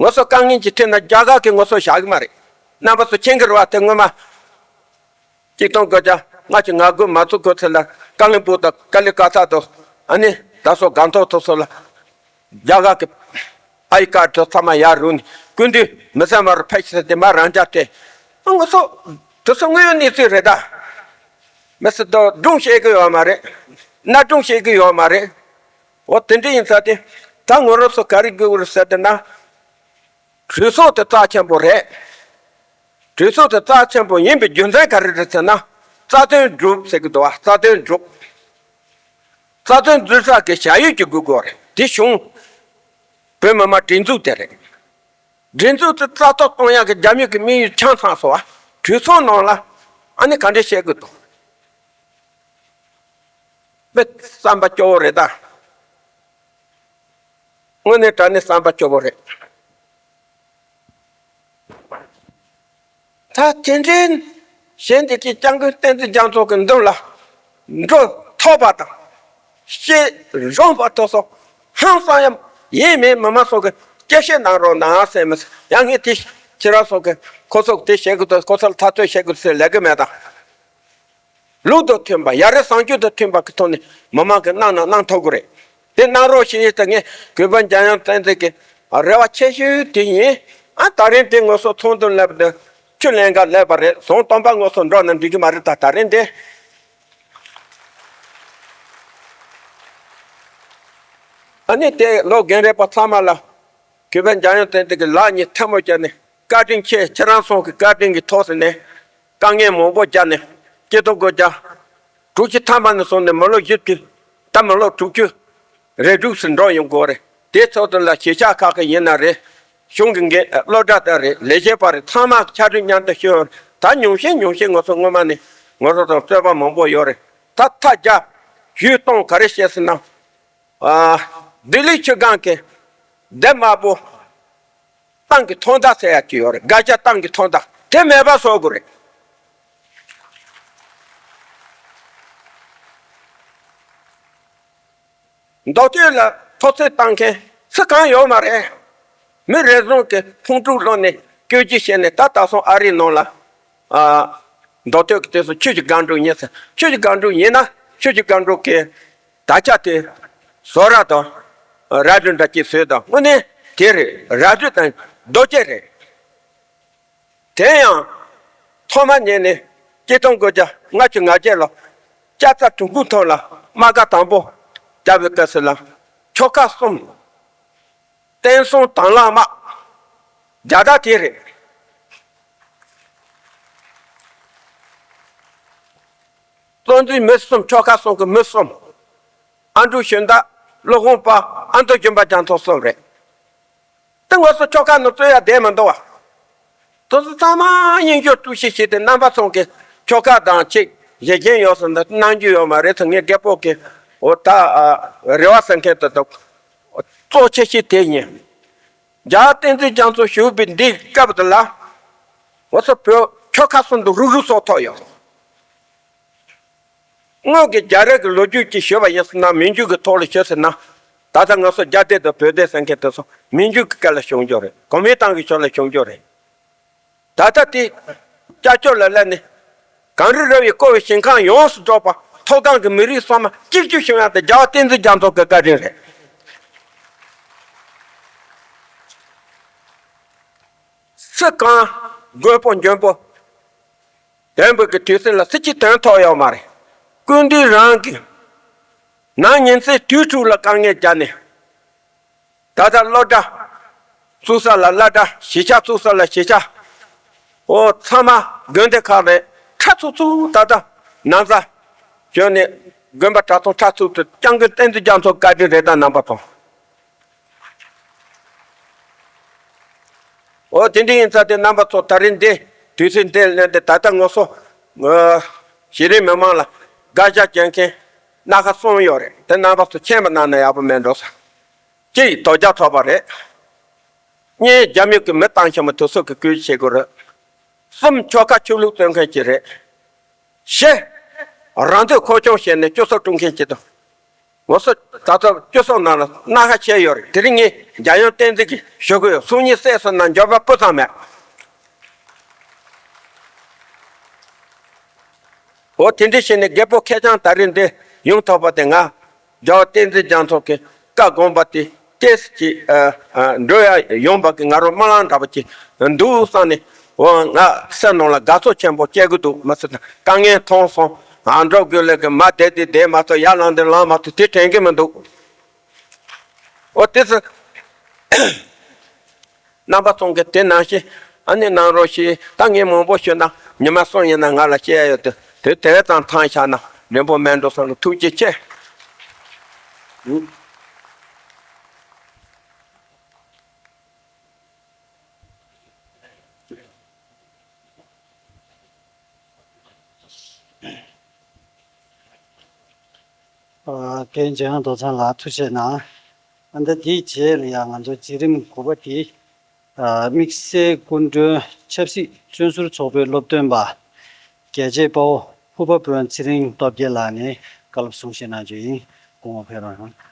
ང་ཚོ་དཀའ་ངལ་གྱི་ཁྲིད་ན་རྒྱ་གར་གྱིས་ང་ཚོ་བཞག་གི་མ་རེད། རྣམ་པ་ཚོ་མཁྱེན་གྱི་རེད་བ། དེ་སྔོན་མ་གཅིག་སྟོང་དགུ་བརྒྱ་ལྔ་བཅུ་ང་དགུ་མ་བཙུགས་གོང་ཚད་ལ་ཀ་ལིམ་པོང་དང་ཀ་ལི་ཀ་ཐ་དང་ཨ་ནི་ད་སོ་སྒང་ཏོག་ཏོ་སོ་ལ་རྒྱ་གར་གྱི་ཨའི་ཀར་དེ་ཚང་མ་ཡར་རུ་ནས་སྐུ་མདུན་མི་ཚང་མ་རུ་ཕེབས་ཤིག་ཟེར་ཏེ་མ་རང་འཇགས་སྤྲད། ང་ཚོ་དེ་ཚོ་དངོས་ཡོད་གནས་ཚུལ་རེད་ད། མི་སྲིད་དོ་སྒྲུང་བཤད་གི་ཡོད་མ་རེད། གནའ་སྒྲུང་བཤད་གི་ཡོད་མ་རེད། འོ་དེ་འདྲ་ཡིན་ཙང་དེ་ད་ང་རང་ཚོ་ག་རེ་དགོས་རེད་ཟེར་ཏེ་ན། གྲོས་ཚོགས་དེ་རྩ་ཆེན་པོ་རེད། གྲོས་ཚོགས་དེ་རྩ་ཆེན་པོ་ཡིན་པའི་རྒྱུ་མཚན་ག་རེ་རེད་ཟེར་ན། རྩ་དོན་སྒྲུབ་ཟེར་གི་འདུག་བ། རྩ་དོན་སྒྲུབ། རྩ་དོན་སྒྲུབ་ས་གི་བྱ་ཡུལ་གྱི་དགོས་དགོས་རེད། དེ་གཞུང་། བོད་མི་མང་སྒྲིག་འཛུགས་དེ་རེད། སྒྲིག་འཛུགས་དེ་རྩ་གཏོར་གཏོང་ཡག་གི་རྒྱ་མི་གི་དམིགས་ཡུལ་ཆང་ཚང་སོང་བ། གྲོས་ཚོགས་ནང་ལ་ཨ་ནི་ག་འདྲ་བཤད་དགོས་འདུག་དཔེ་བསམ་པ་སྐྱོ་བོ་རེད་ད། དངོས་གནས་དྲང་གནས་བསམ་པ་སྐྱོ་བོ་རེད། ད་དེ་འདྲའི་གཞན་དེ་གའི་སྐྱབས་མགོན་བསྟན་འཛིན་རྒྱ་མཚོ་གི་མདུན་ལ་འགྲོ་ཐུབ་པ་དང་། ཤེས་རོགས་པ་ཐོབ་སོང་། ཧང་སང་ཡ་ཡིན་མིན་མི་མང་ཚོ་གི་སྐད་ཆ་གནང་རོགས་གནང་ཟེར་མི་ཡང་ངས་དེ་ཁྱེད་རང་ཚོ་གི་ཁོ་ཚོ་དེ་བྱེད་དགོས་དང་ཁོ་ཚོ་ལ་ཐག་གཅོད་བྱེད་དགོས་ཟེར་ལས་ཀྱི་མེད་ད། ལུགས་དང་མཐུན་པ་ཡ་རབས་བཟང་སྤྱོད་དང་མཐུན་པ་གི་ཐོག་ནས་མི་མང་གི་གནང་ན་གནང་ཐུབ་ཀྱི་རེད། དེ་གནང་རོགས་ཞེས་ཡིན་ད། ངས་གུས་པ་འཇམ་དབྱངས་བསྟན་འཛིན་གྱི་རེ་བ་ཆེ་ཤོས་དེ་ཡིན། ཨ་ད་རིང་དེ་ངོ་སོ་ཚོགས་འདུ་སླེབས་དུས་ཆུ་ལེན་ག་སླེབས་པ་རེད། ཟོང་སྟོང་པ་ངོ་སོ་འགྲོ་ན་འགྲིག་གི་མ་རེད་ད། ད་རིང་དེ། ཨ་ནི་དེ་ལོ་རྒན་རབས་པ་ཚང་མ་ལ་གུས་པ་འཇམ་དབྱངས་བསྟན་འཛིན་གྱི་ལག་གཉིས་ཐལ་མོ་སྦྱར་ནས་བཀའ་དྲིན་ཆེ། ཁྱེད་རང་ཚོ་གི་བཀའ་དྲིན་གྱི་ཐོག་ནས་དཀའ་ངལ་མང་པོ་བརྒྱབ་ནས་སྐྱིད་སྡུག་སྒོ་བརྒྱབ། དྲུག་ཅུ་ཐམ་པ་ནས་བཟུང་ནས་མི་ལོ་བཞི་བཅུ། ད་མི་ལོ་དྲུག་ཅུ་རེ་དྲུག་ཙམ་འགྲོ་ཡོང་གི་ཡོད་རེད། དེ་ཚོ་དེ་ལ་གཞིས་ཆགས་ཁག་གི་ཡིན་ན་རེད། གཞུང་གི་འགན་སློབ་གྲྭ་དེ་རེད། ལས་བྱེད་པ་རེད། ཚང་མ་ཕྱག་སྦྲེལ་མཉམ་དུ་ཞུ། ད་ཉུང་ཤས་ཉུང་ཤས་ང་ཚོ་སྔོན་མ་ནས་ང་ཚོ་དང་རྩོད་པ་མང་པོ་ཡོད་རེད། ད་ཐག་བརྒྱབ། ཞུས་གཏོང་ག་རེ་བྱས་ཟེར་ན། ཨ། ལྡི་ལི་ཆུ་སྒང་གི་སྡེ་དམར་པོ་ཏང་གི་ཐོག་མདའ་ཟེར་ཡ་ཅིག་ཡོད་རེད། སྒ་རྒྱ་ཏང་གི་ཐོག་མདའ་དེ་མེད་པ་བཟོ་དགོས་རེད། མདོ་སྟོད་ལ་ཐོབ་ཚོད་བཏང་མཁན་སུ་གང་ཡོད་མ་རེད། མི་རེ་ཟུང་གིས་ཕུང་དཀྲུག་སློང་ནས་བཀོད་སྒྲིག་བྱས་ནས། ད་ད་སོང་ཨ་རིའི་ནང་ལ། ཨ། མདོ་སྟོད་ཀྱི་དུས་སུ་ཆོས་ཀྱི་སྒང་དྲུག་ཡིན་ཟེར། ཆོས་ཀྱི་སྒང་དྲུག་ཡིན་ན་ཆོས་ཀྱི་སྒང་དྲུག་གི་དར་ཆ་དེ་བཟོ་ར་དང་རལ་གྲི་འདྲ་ཅིག་བཟོས་དང་། དངོས་གནས་དེ་རེད། རལ་གྲི་དང་རྡོ་སྐྱེས་རེད། དེ་ཡང་ཐོག་མ་ཉིད་ནས་ཆིག་སྟོང་དགུ་བརྒྱ་ལྔ་བཅུ་ང་བརྒྱད་ལོ་ལྕགས་རྩ་གྲུ་འགོ་ཐོག་ལ་དམག་སྒར་དང་པོ་བརྒྱབ་པའི་སྐབས་སུ་ལ་ཆོལ་ཁ་གསུམ། བསྟན་སྲུང་དྭང་བླངས་དམག་རྒྱ་དར་དེ་རེད། གཙོ་འཛིན་མི་གསུམ། ཆོལ་ཁ་གསུམ་གྱི་མི་གསུམ། ཨ་འབྲུག་གཞོན་དར། ཀླུ་ཧོང་པ། ཨ་མདོ་སྦྱིན་པ་རྒྱ་མཚོ་གསུམ་རེད། དེ་ང་ཚོ་ཆོལ་ཁ་ནང་རྩོད་ཡ་བསྡད་མི་འདུག་བ། དེ་ཚོ་ཚང་མ་གཉེན་སྐྱོང་གཏུག་བཤེར་བྱས་ཏེ། རྣམ་པ་ཚོ་གིས་ཆོལ་ཁ་དང་ཅིག་བཞེད་མཁན་ཡོད་ཟེར་ན་གནང་རྒྱུ་ཡོད་མ་རེད་ཟེར། ངས་རྒད་པོ་གི་འོ་ད་རེ་བ་ཟེར་མཁན་དེ་དང་གཙོ་ཆེ་ཤོས་དེ་ཡིན། རྒྱལ་བ་བསྟན་འཛིན་རྒྱ་མཚོ་བཞུགས་པའི་འདིའི་སྐབས་དེ་ལ་ང་ཚོ་བོད་ཆོལ་ཁ་གསུམ་དུ་རུག་རུག་སོགས་ཐོབ་ཡོད། སྔོན་གྱི་རྒྱལ་རབས་ཀྱི་ལོ་རྒྱུས་ཀྱི་ཞུས་པ་ཡིན་ཟེར་ན། མི་འཇུག་གི་ཐོག་ལ་ཞུས་ཟེར་ན། ད་ལྟ་ང་ཚོ་རྒྱ་སྡེ་དང་བོད་སྡེ་ཟེར་མཁན་དེ་ཚོ་མི་འཇུག་གི་སྐད་ལ་བྱུང་རྒྱུ་རེད། གོ་མིན་ཏང་གི་ཕྱོགས་ལ་བྱུང་རྒྱུ་རེད། ད་ལྟ་དེ་ཀྱག་ཀྱོག་ལ་སླེབས་ནས་གངས་རི་ར་བས་བསྐོར་བའི་ཞིང་ཁམས་ཡོངས་སུ་རྫོགས་པ། མཐོ་སྒང་གི་མི་རིགས་ཚང་མ་གཅིག་གྱུར་བྱུང་ཡག་དེ་རྒྱལ་བ་བསྟན་འཛིན་རྒྱ་མཚོ་གི་བཀའ་དྲིན་རེད། སུ་གང་མགོན་པོ་འཇོན་པོ་ལྡན་པའི་གི་དུས་ཚོད་ལ་སུ་གཅིག་དོན་ཐོག་ཡོད་མ་རེད། སྐུ་མདུན་རང་གིས་ནམ་ཉིན་མཚན་དུས་དྲུག་ལ་དཀའ་ངལ་བརྒྱབ་ནས། ད་ལྟ་སློབ་གྲྭ་བཙུགས་ས་ལ་སློབ་གྲྭ། གཞིས་ཆགས་བཙུགས་ས་ལ་གཞིས་ཆགས། འོ་ཚང་མ་དགོན་སྡེ་ཁག་ལ་ཁྲ་ཚུབ་ཚུབ། ད་ལྟ་ན་བཟའ་བྱོན་ནས་དགོན་པ་གྲྭ་ཚང་ཁྲ་ཚུབ་ཚུབ། སྐྱབས་མགོན་བསྟན་འཛིན་རྒྱ་མཚོ་བཀའ་དྲིན་རེད། ད་རྣམ་པ་ཚོ། འོ་དེ་འདྲ་ཡིན་ཙང་དེ་རྣམ་པ་ཚོ་ད་རིང་འདི་དུས་ཚོད་འདི་ལེན་ཏེ། ད་ལྟ་ང་ཚོ་གཞི་རིམ་མི་མང་ལ་དགག་བཞག་བྱེད་མཁན་སྣ་ཁ་གསུམ་ཡོད་རེད། དེ་རྣམ་པ་ཚོ་མཁྱེན་པ་གནང་ན་ཡག་པོ་མེད་འགྲོ་ས། གཅིག་དོལ་རྒྱལ་ཚོགས་པ་རེད། གཉིས་རྒྱ་མི་གི་མི་བཏང་ཤོག་མི་དེ་ཚོ་གི་བཀོད་བྱེད་དགོས་རེད། གསུམ་ཆོལ་ཁ་ཆོས་ལུགས་རྩོད་མཁན་གྱི་རེད། བཞི་རང་འདོད་མཁོ་ཆུང་བྱས་ནས་སྤྱི་ཚོགས་དཀྲུག་མཁན་གྱི་དང་། ང་ཚོ་ད་ལྟ་སྤྱི་ཚོགས་ནང་ལ་སྣ་ཁ་ཆེ་ཡོད་རེད། དེ་རིང་ངས་རྒྱལ་ཡོངས་བསྟན་འཛིན་གྱི་ཞུ་གི་ཡོད། སང་ཉིན་བསད་སོང་ན་འགྱོད་པ་སྤུ་ཙམ་མེད། འོ་དེ་འདྲ་བྱས་ནས་རྒད་པོ་ཁེར་རྐྱང་ད་རེས་འདི་ཡོང་ཐུབ་པ་དེ། ང་རྒྱལ་བ་བསྟན་འཛིན་རྒྱ་མཚོ་གི་བཀའ་དགོངས་པ་དེ་ཏོག་ཙམ་ཅིག་ཨ་ཨ་འགྲོ་ཡ་ཡོང་བ་གི་ང་རང་སྨོན་ལམ་འདྲ་པོ་ཅིག་འདུག་བསམ་ནས། འོ་ང་སེམས་ནང་ལ་དགའ་ཚོར་ཆེན་པོ་སྐྱེ་གི་འདུག་མི་ཚེ་དཀའ་ངལ་མཐོང་སོང་། ཨ་འགྲོ་དགོས་ལས་གི་མ་བསྡད་དེ་བསྡད་མ་ཐུབ། ཡར་ལངས་དེ་ལངས་མ་ཐུབ། དེ་དྲན་གི་མི་འདུག་འོ་དེ་ཚོ་རྣམ་པ་ཚོ་གིས་དེ་ནང་བཞིན་ཨ་ནི་གནང་རོགས་ཞེས། ད་ངས་མང་པོ་ཞུས་ན་ཉི་མ་གསུམ་ཡིན་ན་ང་ལ་བཤད་ཡ་ཡོད་དེ། དེ་དེ་ཙམ་ཐང་བཞག་ན་རིང་པོ་མེད་འགྲོ་བསམ་གི། ཐུགས་རྗེ་ཆེ། ཨ། རྒན་འཇམ་དབྱངས་རྡོ་རྩ་ལགས་ཐུགས་རྗེ་གནང་། ཨ་ནི་འདིའི་རྗེས་ལ་ཡང་ང་ཚོ་འཛིན་རིམ་དགུ་པ་དེ། ཨ། དམིགས་བསལ་སྐུ་མགྲོན་ཆབ་སྲིད་བཙོན་ཟུར་ཚོགས་པའི་སློབ་སྟོན་པ་རྒྱལ་གཅེས་དཔའ་བོ་ཕུར་པ་དཔོན་ཚེ་རིང་སྟོབས་རྒྱལ་ལགས་ནས་བཀའ་སློབ་གསུང་བཤད་གནང་རྒྱུ་ཡིན། སྐུ་ངོ་ཕེབས་རོགས་གནང་།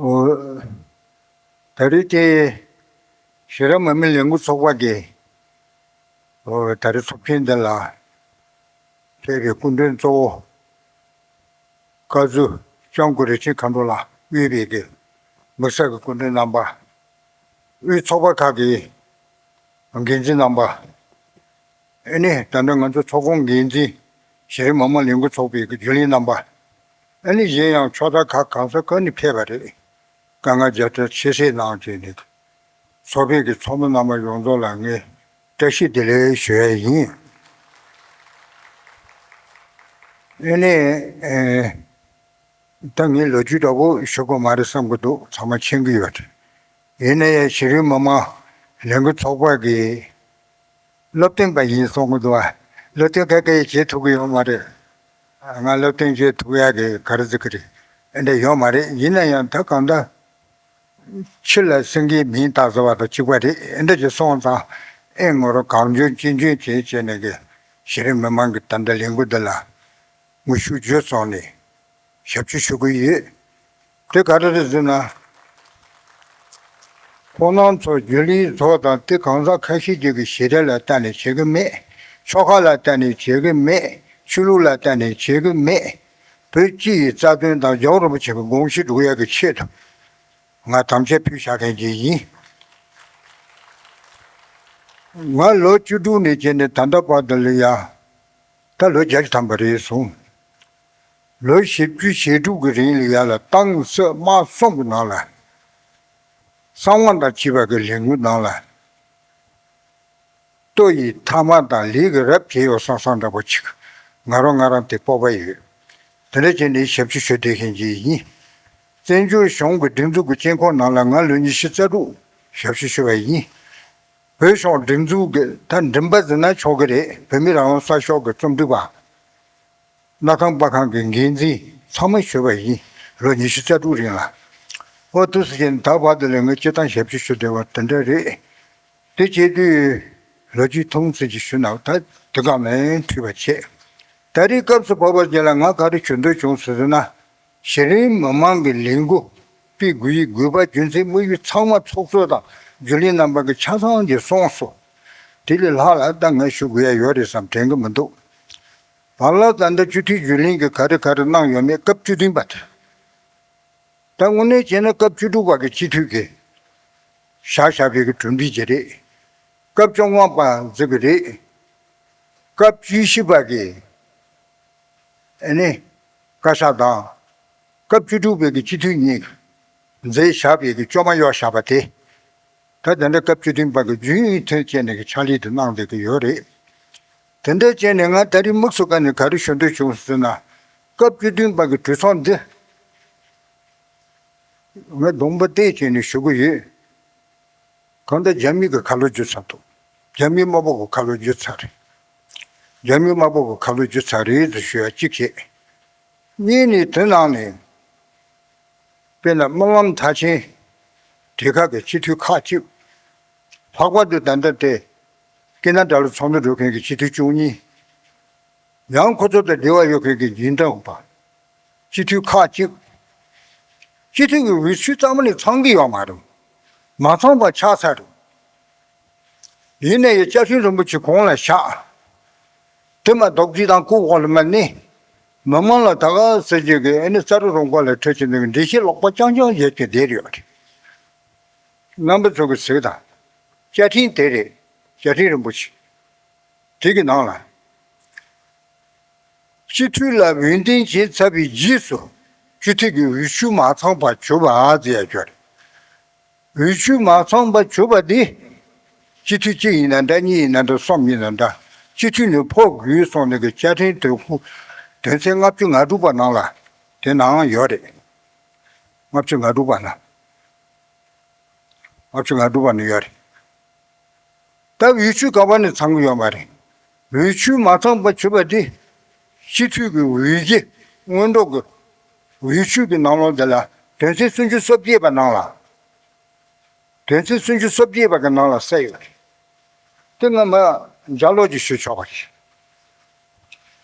ཨོ། ད་རེས་ཀྱི་གཞི་རིམ་མི་མང་ལས་འགུལ་ཚོགས་པ་གི་ཨོ་ད་རེས་ཚོགས་ཆེན་འདི་ལ་ཕེབས་པའི་སྐུ་མགྲོན་གཙོ་བོ་བཀའ་ཟུར་ལྕམ་སྐུ་རིན་ཆེན་མཁའ་འགྲོ་ལགས་དབུས་པའི་གི་དམིགས་བསལ་གྱི་སྐུ་མགྲོན་རྣམ་པ། དབུས་ཚོགས་པ་ཁག་གི་འགན་འཛིན་རྣམ་པ། ཨ་ནི་ད་ལྟ་ང་ཚོ་ཚོགས་ཁང་འགན་འཛིན་གཞི་རིམ་མི་མང་ལས་འགུལ་ཚོགས་པའི་རྒྱུན་ལས་རྣམ་པ། ཨ་ནི་གཞན་ཡང་ཕྱོགས་མཐའ་ཁག་གང་ས་གང་ནས་ཕེབས་པ་རེད། དཀའ་ངལ་རྒྱབ་སྐྱོར་ཆེ་སེ་གནང་བྱས་ནས་ཚོགས་པའི་གི་ཚོགས་མི་རྣམ་པ་ཡོངས་རྫོགས་ལ་ངས་བཀྲ་ཤིས་བདེ་ལེགས་ཞུ་ཡ་ཡིན། ཨ་ནི་ཨེ། ད་ངས་ལོ་རྒྱུས་འདྲ་པོ་ཞུ་དགོས་མ་རེད་བསམ་གྱི་འདུག་ཚང་མ་མཁྱེན་གྱི་ཡོད་རེད། ཡིན་ན་ཡང་གཞི་རིམ་མི་མང་ལས་འགུལ་ཚོགས་པ་གི་སློབ་སྟོན་པ་ཡིན་གསུང་གི་འདུག་བ། སློབ་སྟོན་ག་གེ་བྱེད་ཐུབ་ཀྱི་ཡོད་མ་རེད། ང་སློབ་སྟོན་བྱེད་ཐུབ་ཡག་གི་ག་རེ་ཟེར་གི་རེད། ཨེ་འདྲ་ཡོད་མ་རེད། ཡིན་ན་ཡང་ད་གང་ལྟར་ཕྱི་ལ་སེང་གེའི་མིང་བཏགས་ཟེར་བ་དང་གཅིག་པ་རེད། ཨེ་འདྲ་ཅིག་སོང་ཙང་ཨེ་ངོ་རང་གང་འཇོན་ཅི་འཇོན་བྱེད་བྱས་ནས་གི་གཞི་རིམ་མི་མང་གི་ད་ལྟ་ལས་འགུལ་འདི་ལ་དངོས་ཤུགས་བརྒྱུད་སོང་ནས་ཞབས་ཕྱི་ཞུ་གི་ཡོད། དེ་ག་རེ་རེད་ཟེར་ན། ཁོང་རྣམ་ཚོ་རྒྱུན་ལས་ཚོ་དང་དེ་གང་ཟག་ཁ་ཤས་ཅིག་གི་ཞེ་དྲག་ལ་ལྟ་ནས་བྱེད་གི་མེད། ཆོལ་ཁ་ལ་ལྟ་ནས་བྱེད་གི་མེད། ཆོས་ལུགས་ལ་ལྟ་ནས་བྱེད་གི་མེད། བོད་སྤྱི་ཡི་རྩ་དོན་དང་རྒྱལ་བ་རིན་པོ་ཆེ་གི་དགོངས་གཞི་སྒྲུབ་ཡག་གི་ཆེད་དུ་ང་དམ་བཅའ་ཕུལ་བཞག་མཁན་ཅིག་ཡིན། ང་ལོ་བཅུ་དྲུག་ནས་བྱས་ནས་ད་ལྟ་བར་དུ་ལ་ཡ། ད་ལོ་བརྒྱད་ཅུ་ཐམ་པ་རེད་སོང་། ལོ་བཞི་བཅུ་ཞེ་དྲུག་གི་རིང་ལ་ཡ་ལ་ཏང་སྲིད་དམག་གསུམ་གྱི་ནང་ལ་གསང་བ་དང་བཅས་པ་གི་ལས་འགུལ་ནང་ལ་ལྟོ་ཡི་ཐ་མག་དང་ལུས་ཀྱི་རབ་བྱས་ཡོད་བསམ་བསམ་འདྲ་པོ་ཅིག་ང་རང་ང་རང་དེ་སྤོབས་པ་ཡོད། དེ་འདྲ་བྱས་ནས་ཞབས་ཕྱི་ཞུ་བསྡད་མཁན་ཅིག་ཡིན། བཙན་བྱོལ་གཞུང་གི་སྒྲིག་འཛུགས་ཀྱི་དཀྱིལ་འཁོར་ནང་ལ་ང་ལོ་ཉི་ཤུ་རྩ་དྲུག་ཞབས་ཕྱི་ཞུ་བ་ཡིན། བོད་གཞུང་སྒྲིག་འཛུགས་ཀྱི་ད་མགྲིན་པ་ཟེར་ན་ཆོག་གི་རེད། བོད་མི་རང་དབང་གསར་ཤོག་གི་རྩོམ་སྒྲིག་པ། གནའ་ཁང་པར་ཁང་གི་འགན་འཛིན་ཚང་མ་ཞུས་པ་ཡིན། ལོ་ཉི་ཤུ་རྩ་དྲུག་རིང་ལ། ཨོ་དུ་སི་ཅན་ད་བར་དུ་ལས་ངས་སྤྱི་བཏང་ཞབས་ཕྱི་ཞུ་བདེ་བ་དེ་འདྲ་རེད། དེ་བྱེད་དུས་ལོ་རྒྱུས་ཐུང་ཙམ་ཅིག་ཞུ་ན་ད་དེ་ག་མེད་འཐུས་པ་བྱས། ད་རེས་སྐབས་སུ་བབས་པ་ཅིག་ལ་ང་ག་རེ་ཞུ་འདོད་བྱུང་ཟེར་ན། གཞི་རིམ་མི་མང་གི་ལས་འགུལ་སྤེལ་དགོས་ཡི་དགོས་པ་རྒྱུ་མཚན་དམིགས་ཡུལ་ཚང་མ་ཚོགས་གཙོ་དང་རྒྱུན་ལས་རྣམ་པ་གི་ཆ་ཚང་གིས་གསུངས་སོང་། དེ་ལས་ལྷག་ལ་ད་ངས་ཞུ་དགོས་ཡ་ཡོད་རེད་བསམ་དྲན་གི་མི་འདུག་བར་ལ་ད་ལྟ་སྤྱི་འཐུས་རྒྱུན་ལས་ཀྱི་ག་རེ་ག་རེ་གནང་ཡོད་མེད་སྐབས་བཅུ་བདུན་པ་དེ། ད་དངོས་གནས་བྱས་ན་སྐབས་བཅུ་དྲུག་པ་གི་སྤྱི་འཐུས་ཀྱི་བཞག་བཞག་པའི་གི་གྲུབ་འབྲས་ཅིག་རེད། སྐབས་བཅོ་ལྔ་པ་ཟེར་གི་རེད། སྐབས་བཅུ་བཞི་པ་གི་ཨ་ནི་བཀའ་ཤག་དང་། སྐབས་བཅུ་དྲུག་པའི་གི་སྤྱི་འཐུས་གཉིས་མཛད་བཞག་པའི་གི་བཅོ་ལྔ་གཡོག་བཞག་པ་དེ། ད་དེ་འདྲ་སྐབས་བཅུ་བདུན་པ་གི་རྒྱུན་ཡིན་ཐོན་བྱས་ནས་གི་ཕྱག་ལས་དེ་གནང་བསྡད་ཀྱི་ཡོད་རེད། དེ་འདྲ་བྱས་ནས་ང་ད་རེས་དམིགས་སུ་བཀར་ནས་ག་རེ་ཞུ་འདོད་བྱུང་ཟེར་ན། སྐབས་བཅུ་བདུན་པ་གི་གྲོས་ཚོགས་འདི་ང་གདོང་པ་བལྟས་བྱས་ནས་ཞུ་གི་ཡོད། གང་ལྟར་རྒྱ་མི་གི་ཁ་ལོ་བསྒྱུར་ཚར་འདུག་རྒྱ་མི་དམར་པོ་གི་ཁ་ལོ་བསྒྱུར་ཚར་རེད། རྒྱ་མི་དམར་པོ་གི་ཁ་ལོ་བསྒྱུར་ཚར་རེད་ཟེར་ཞུ་ཡ་གཅིག་བྱས། གཉིས་ནས་དེ་ནང་ནས་དཔེར་ན་སྨོན་ལམ་མཐར་ཕྱིན་སྡེ་ཁག་གི་སྤྱི་འཐུས་ཁག་ཅིག་ལྷག་པར་དུ་ད་ལྟ་དེ་ཀེ་ན་ཌ་ལ་ཚོགས་འདུ་འགྲོ་མཁན་གྱི་སྤྱི་འཐུས་བཅུ་གཉིས། ཡང་ཁོ་ཚོ་དང་འབྲེལ་བ་ཡོད་མཁན་གྱི་སྦྱིན་བདག་པ། སྤྱི་འཐུས་ཁག་ཅིག་སྤྱི་འཐུས་ཀྱི་འོས་ཤོག་ཙམ་ནས་ཚང་གི་ཡོད་མ་རེད། མ་ཚང་པ་ཆགས་ཚར་རེད། ཡིན་ན་ཡང་བཅའ་ཁྲིམས་རིན་པོ་ཆེ་གོང་ལ་བཞག་དེ་མ་རྡོག་རྫིས་དང་རྐུབ་འོག་ལ་མ་གནས། མི་མང་ལ་ད་ག་ཟེར་རྒྱུ་གི་ཨ་ནི་རྩ་རུ་རུང་བ་ལ་ཁྲིད་ཀྱི་འདུག་འགྲེལ་བཤད་ལོག་པ་རྐྱང་རྐྱང་བྱེད་ཀྱི་བསྡད་ཡོད་རེད། རྣམ་པ་ཚོ་གི་གཟིགས་དང་། བཅའ་ཁྲིམས་དེ་རེད། བཅའ་ཁྲིམས་རིན་པོ་ཆེ། དེ་གི་ནང་ལ། སྤྱི་འཐུས་ལ་འོས་འདེམས་བྱས་ཚར་བའི་རྗེས་སུ་སྤྱི་འཐུས་ཀྱི་འོས་ཤོག་མ་ཚང་བར་གྱུར་པ་ཟེར་ཡ་ཡོད་རེད། འོས་ཤོག་མ་ཚང་བར་གྱུར་པ་དེ་སྤྱི་འཐུས་གཅིག་ཡིན་ན་འདྲ། གཉིས་ཡིན་ན་འདྲ། གསུམ་ཡིན་ན་འདྲ། སྤྱི་འཐུས་ནས་ཕོག་དགོས་གསུངས་ནས་ཀྱི་བཅའ་ཁྲིམས་དོན་ཁུངས་དོན་ཚན་ལྔ་བཅུ་ང་དྲུག་པ་ནང་ལ་དེ་ནའང་ཡོད་རེད། ལྔ་བཅུ་ང་དྲུག་པ་ན། ལྔ་བཅུ་ང་དྲུག་པ་ནས་ཡོད་རེད། ད་འོས་ཤོག་ག་པ་ནས་ཚང་གི་ཡོད་མ་རེད། འོས་ཤོག་མ་ཚང་པ་གྱུར་པ་དེ་སྤྱི་འཐུས་ཀྱི་འོས་གཞི་སྔོན་འགྲོ་གི་འོས་ཤོག་གི་ནང་ལོགས་དེ་ལ་དོན་ཚན་སུམ་ཅུ་སོ་བརྒྱད་པ་ནང་ལ་ དོན་ཚན་སུམ་ཅུ་སོ་བརྒྱད་པ་གི་ནང་ལ་གསལ་ཡོད་རེད། དེ་ང་མ་ལྗགས་ཀློག་ཅིག་ཞུ་ཆོག་པ་ཞིག་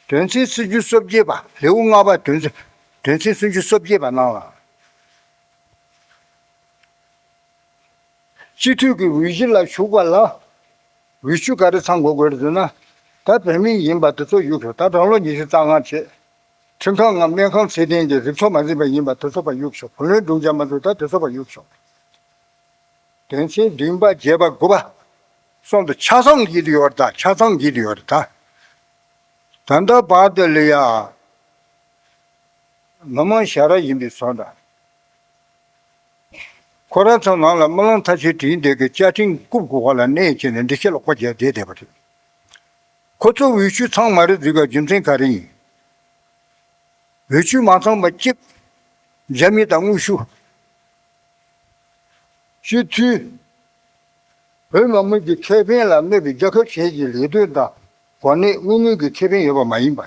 དོན་ཚན་སུམ་ཅུ་སོ་བརྒྱད་པ། ལེའུ་ལྔ་པ། དོན་ཚན་དོན་ཚན་སུམ་ཅུ་སོ་བརྒྱད་པ་ནང་ལ། སྤྱི་འཐུས་ཀྱི་འོས་གཞི་ལ་ཞུགས་པ་ལ་འོས་ཆོས་ག་རེ་ཚང་དགོས་དགོས་རེད་ཟེར་ན། ད་བོད་མི་ཡིན་པ་དེ་ཚོ་གཡུག་ཆོག་ད་གྲངས་ལོ་ཉི་ཤུ་རྩ་ལྔ་བྱས། ཁྲིམས་ཁང་ངམ་སྨན་ཁང་ཚད་ལྡན་གྱི་རིགས་ཚོགས་མ་འཛིན་པ་ཡིན་པ་དེ་ཚོ་ཕར་གཡུག་ཆོག་བུ་ལོན་སྒྲུབ་བྱ་མ་འཛུགས་ད་དེ་ཚོ་ཕར་གཡུག་ཆོག་དོན་ཚན་བདུན་པ་བརྒྱད་པ་དགུ་པ་གསུམ་དུ་ཆ་ཚང་བགྱིས་ཏེ་ཡོད་རེད། ད་ཆ་ཚང་བགྱིས་ཏེ་ཡོད་རེད། ད་ད་ལྟ་བར་དུ་ལ་ཡ་མི་མང་ཞབས་ར་ཡིན་པའི་བཟོ་འདྲ། ཁོ་རང་ཚོ་ནང་ལ་སྨོན་ལམ་མཐར་ཕྱིན་དྲིན་ལྡན་གྱི་བཅའ་ཁྲིམས་རྐུབ་ཀྱི་འོག་ལ་གནས་བྱས་ནས་འདི་ཕྱི་ལོག་པ་རྒྱག་བསྡད་བསྡད་པ་རེད། ཁོ་ཚོ་འོས་ཆོས་ཚང་མ་རེད་ཟེར་བའི་རྒྱུ་མཚན་ག་རེ་ཡིན། འོས་ཆོས་མ་ཚང་པ་གཅིག་རྒྱ་མི་དང་དངོས་ཤུགས། སྤྱི་འཐུས། བོད་མི་མང་གི་ཁེ་ཕན་ལ་གནོད་པའི་རྒྱལ་ཁབ་གཞན་གྱི་ལས་དོན་དང་གོ་གནས་དངོས་དངོས་ཀྱི་ཁེ་ཕན་ཡོད་པ་མ་ཡིན་པ།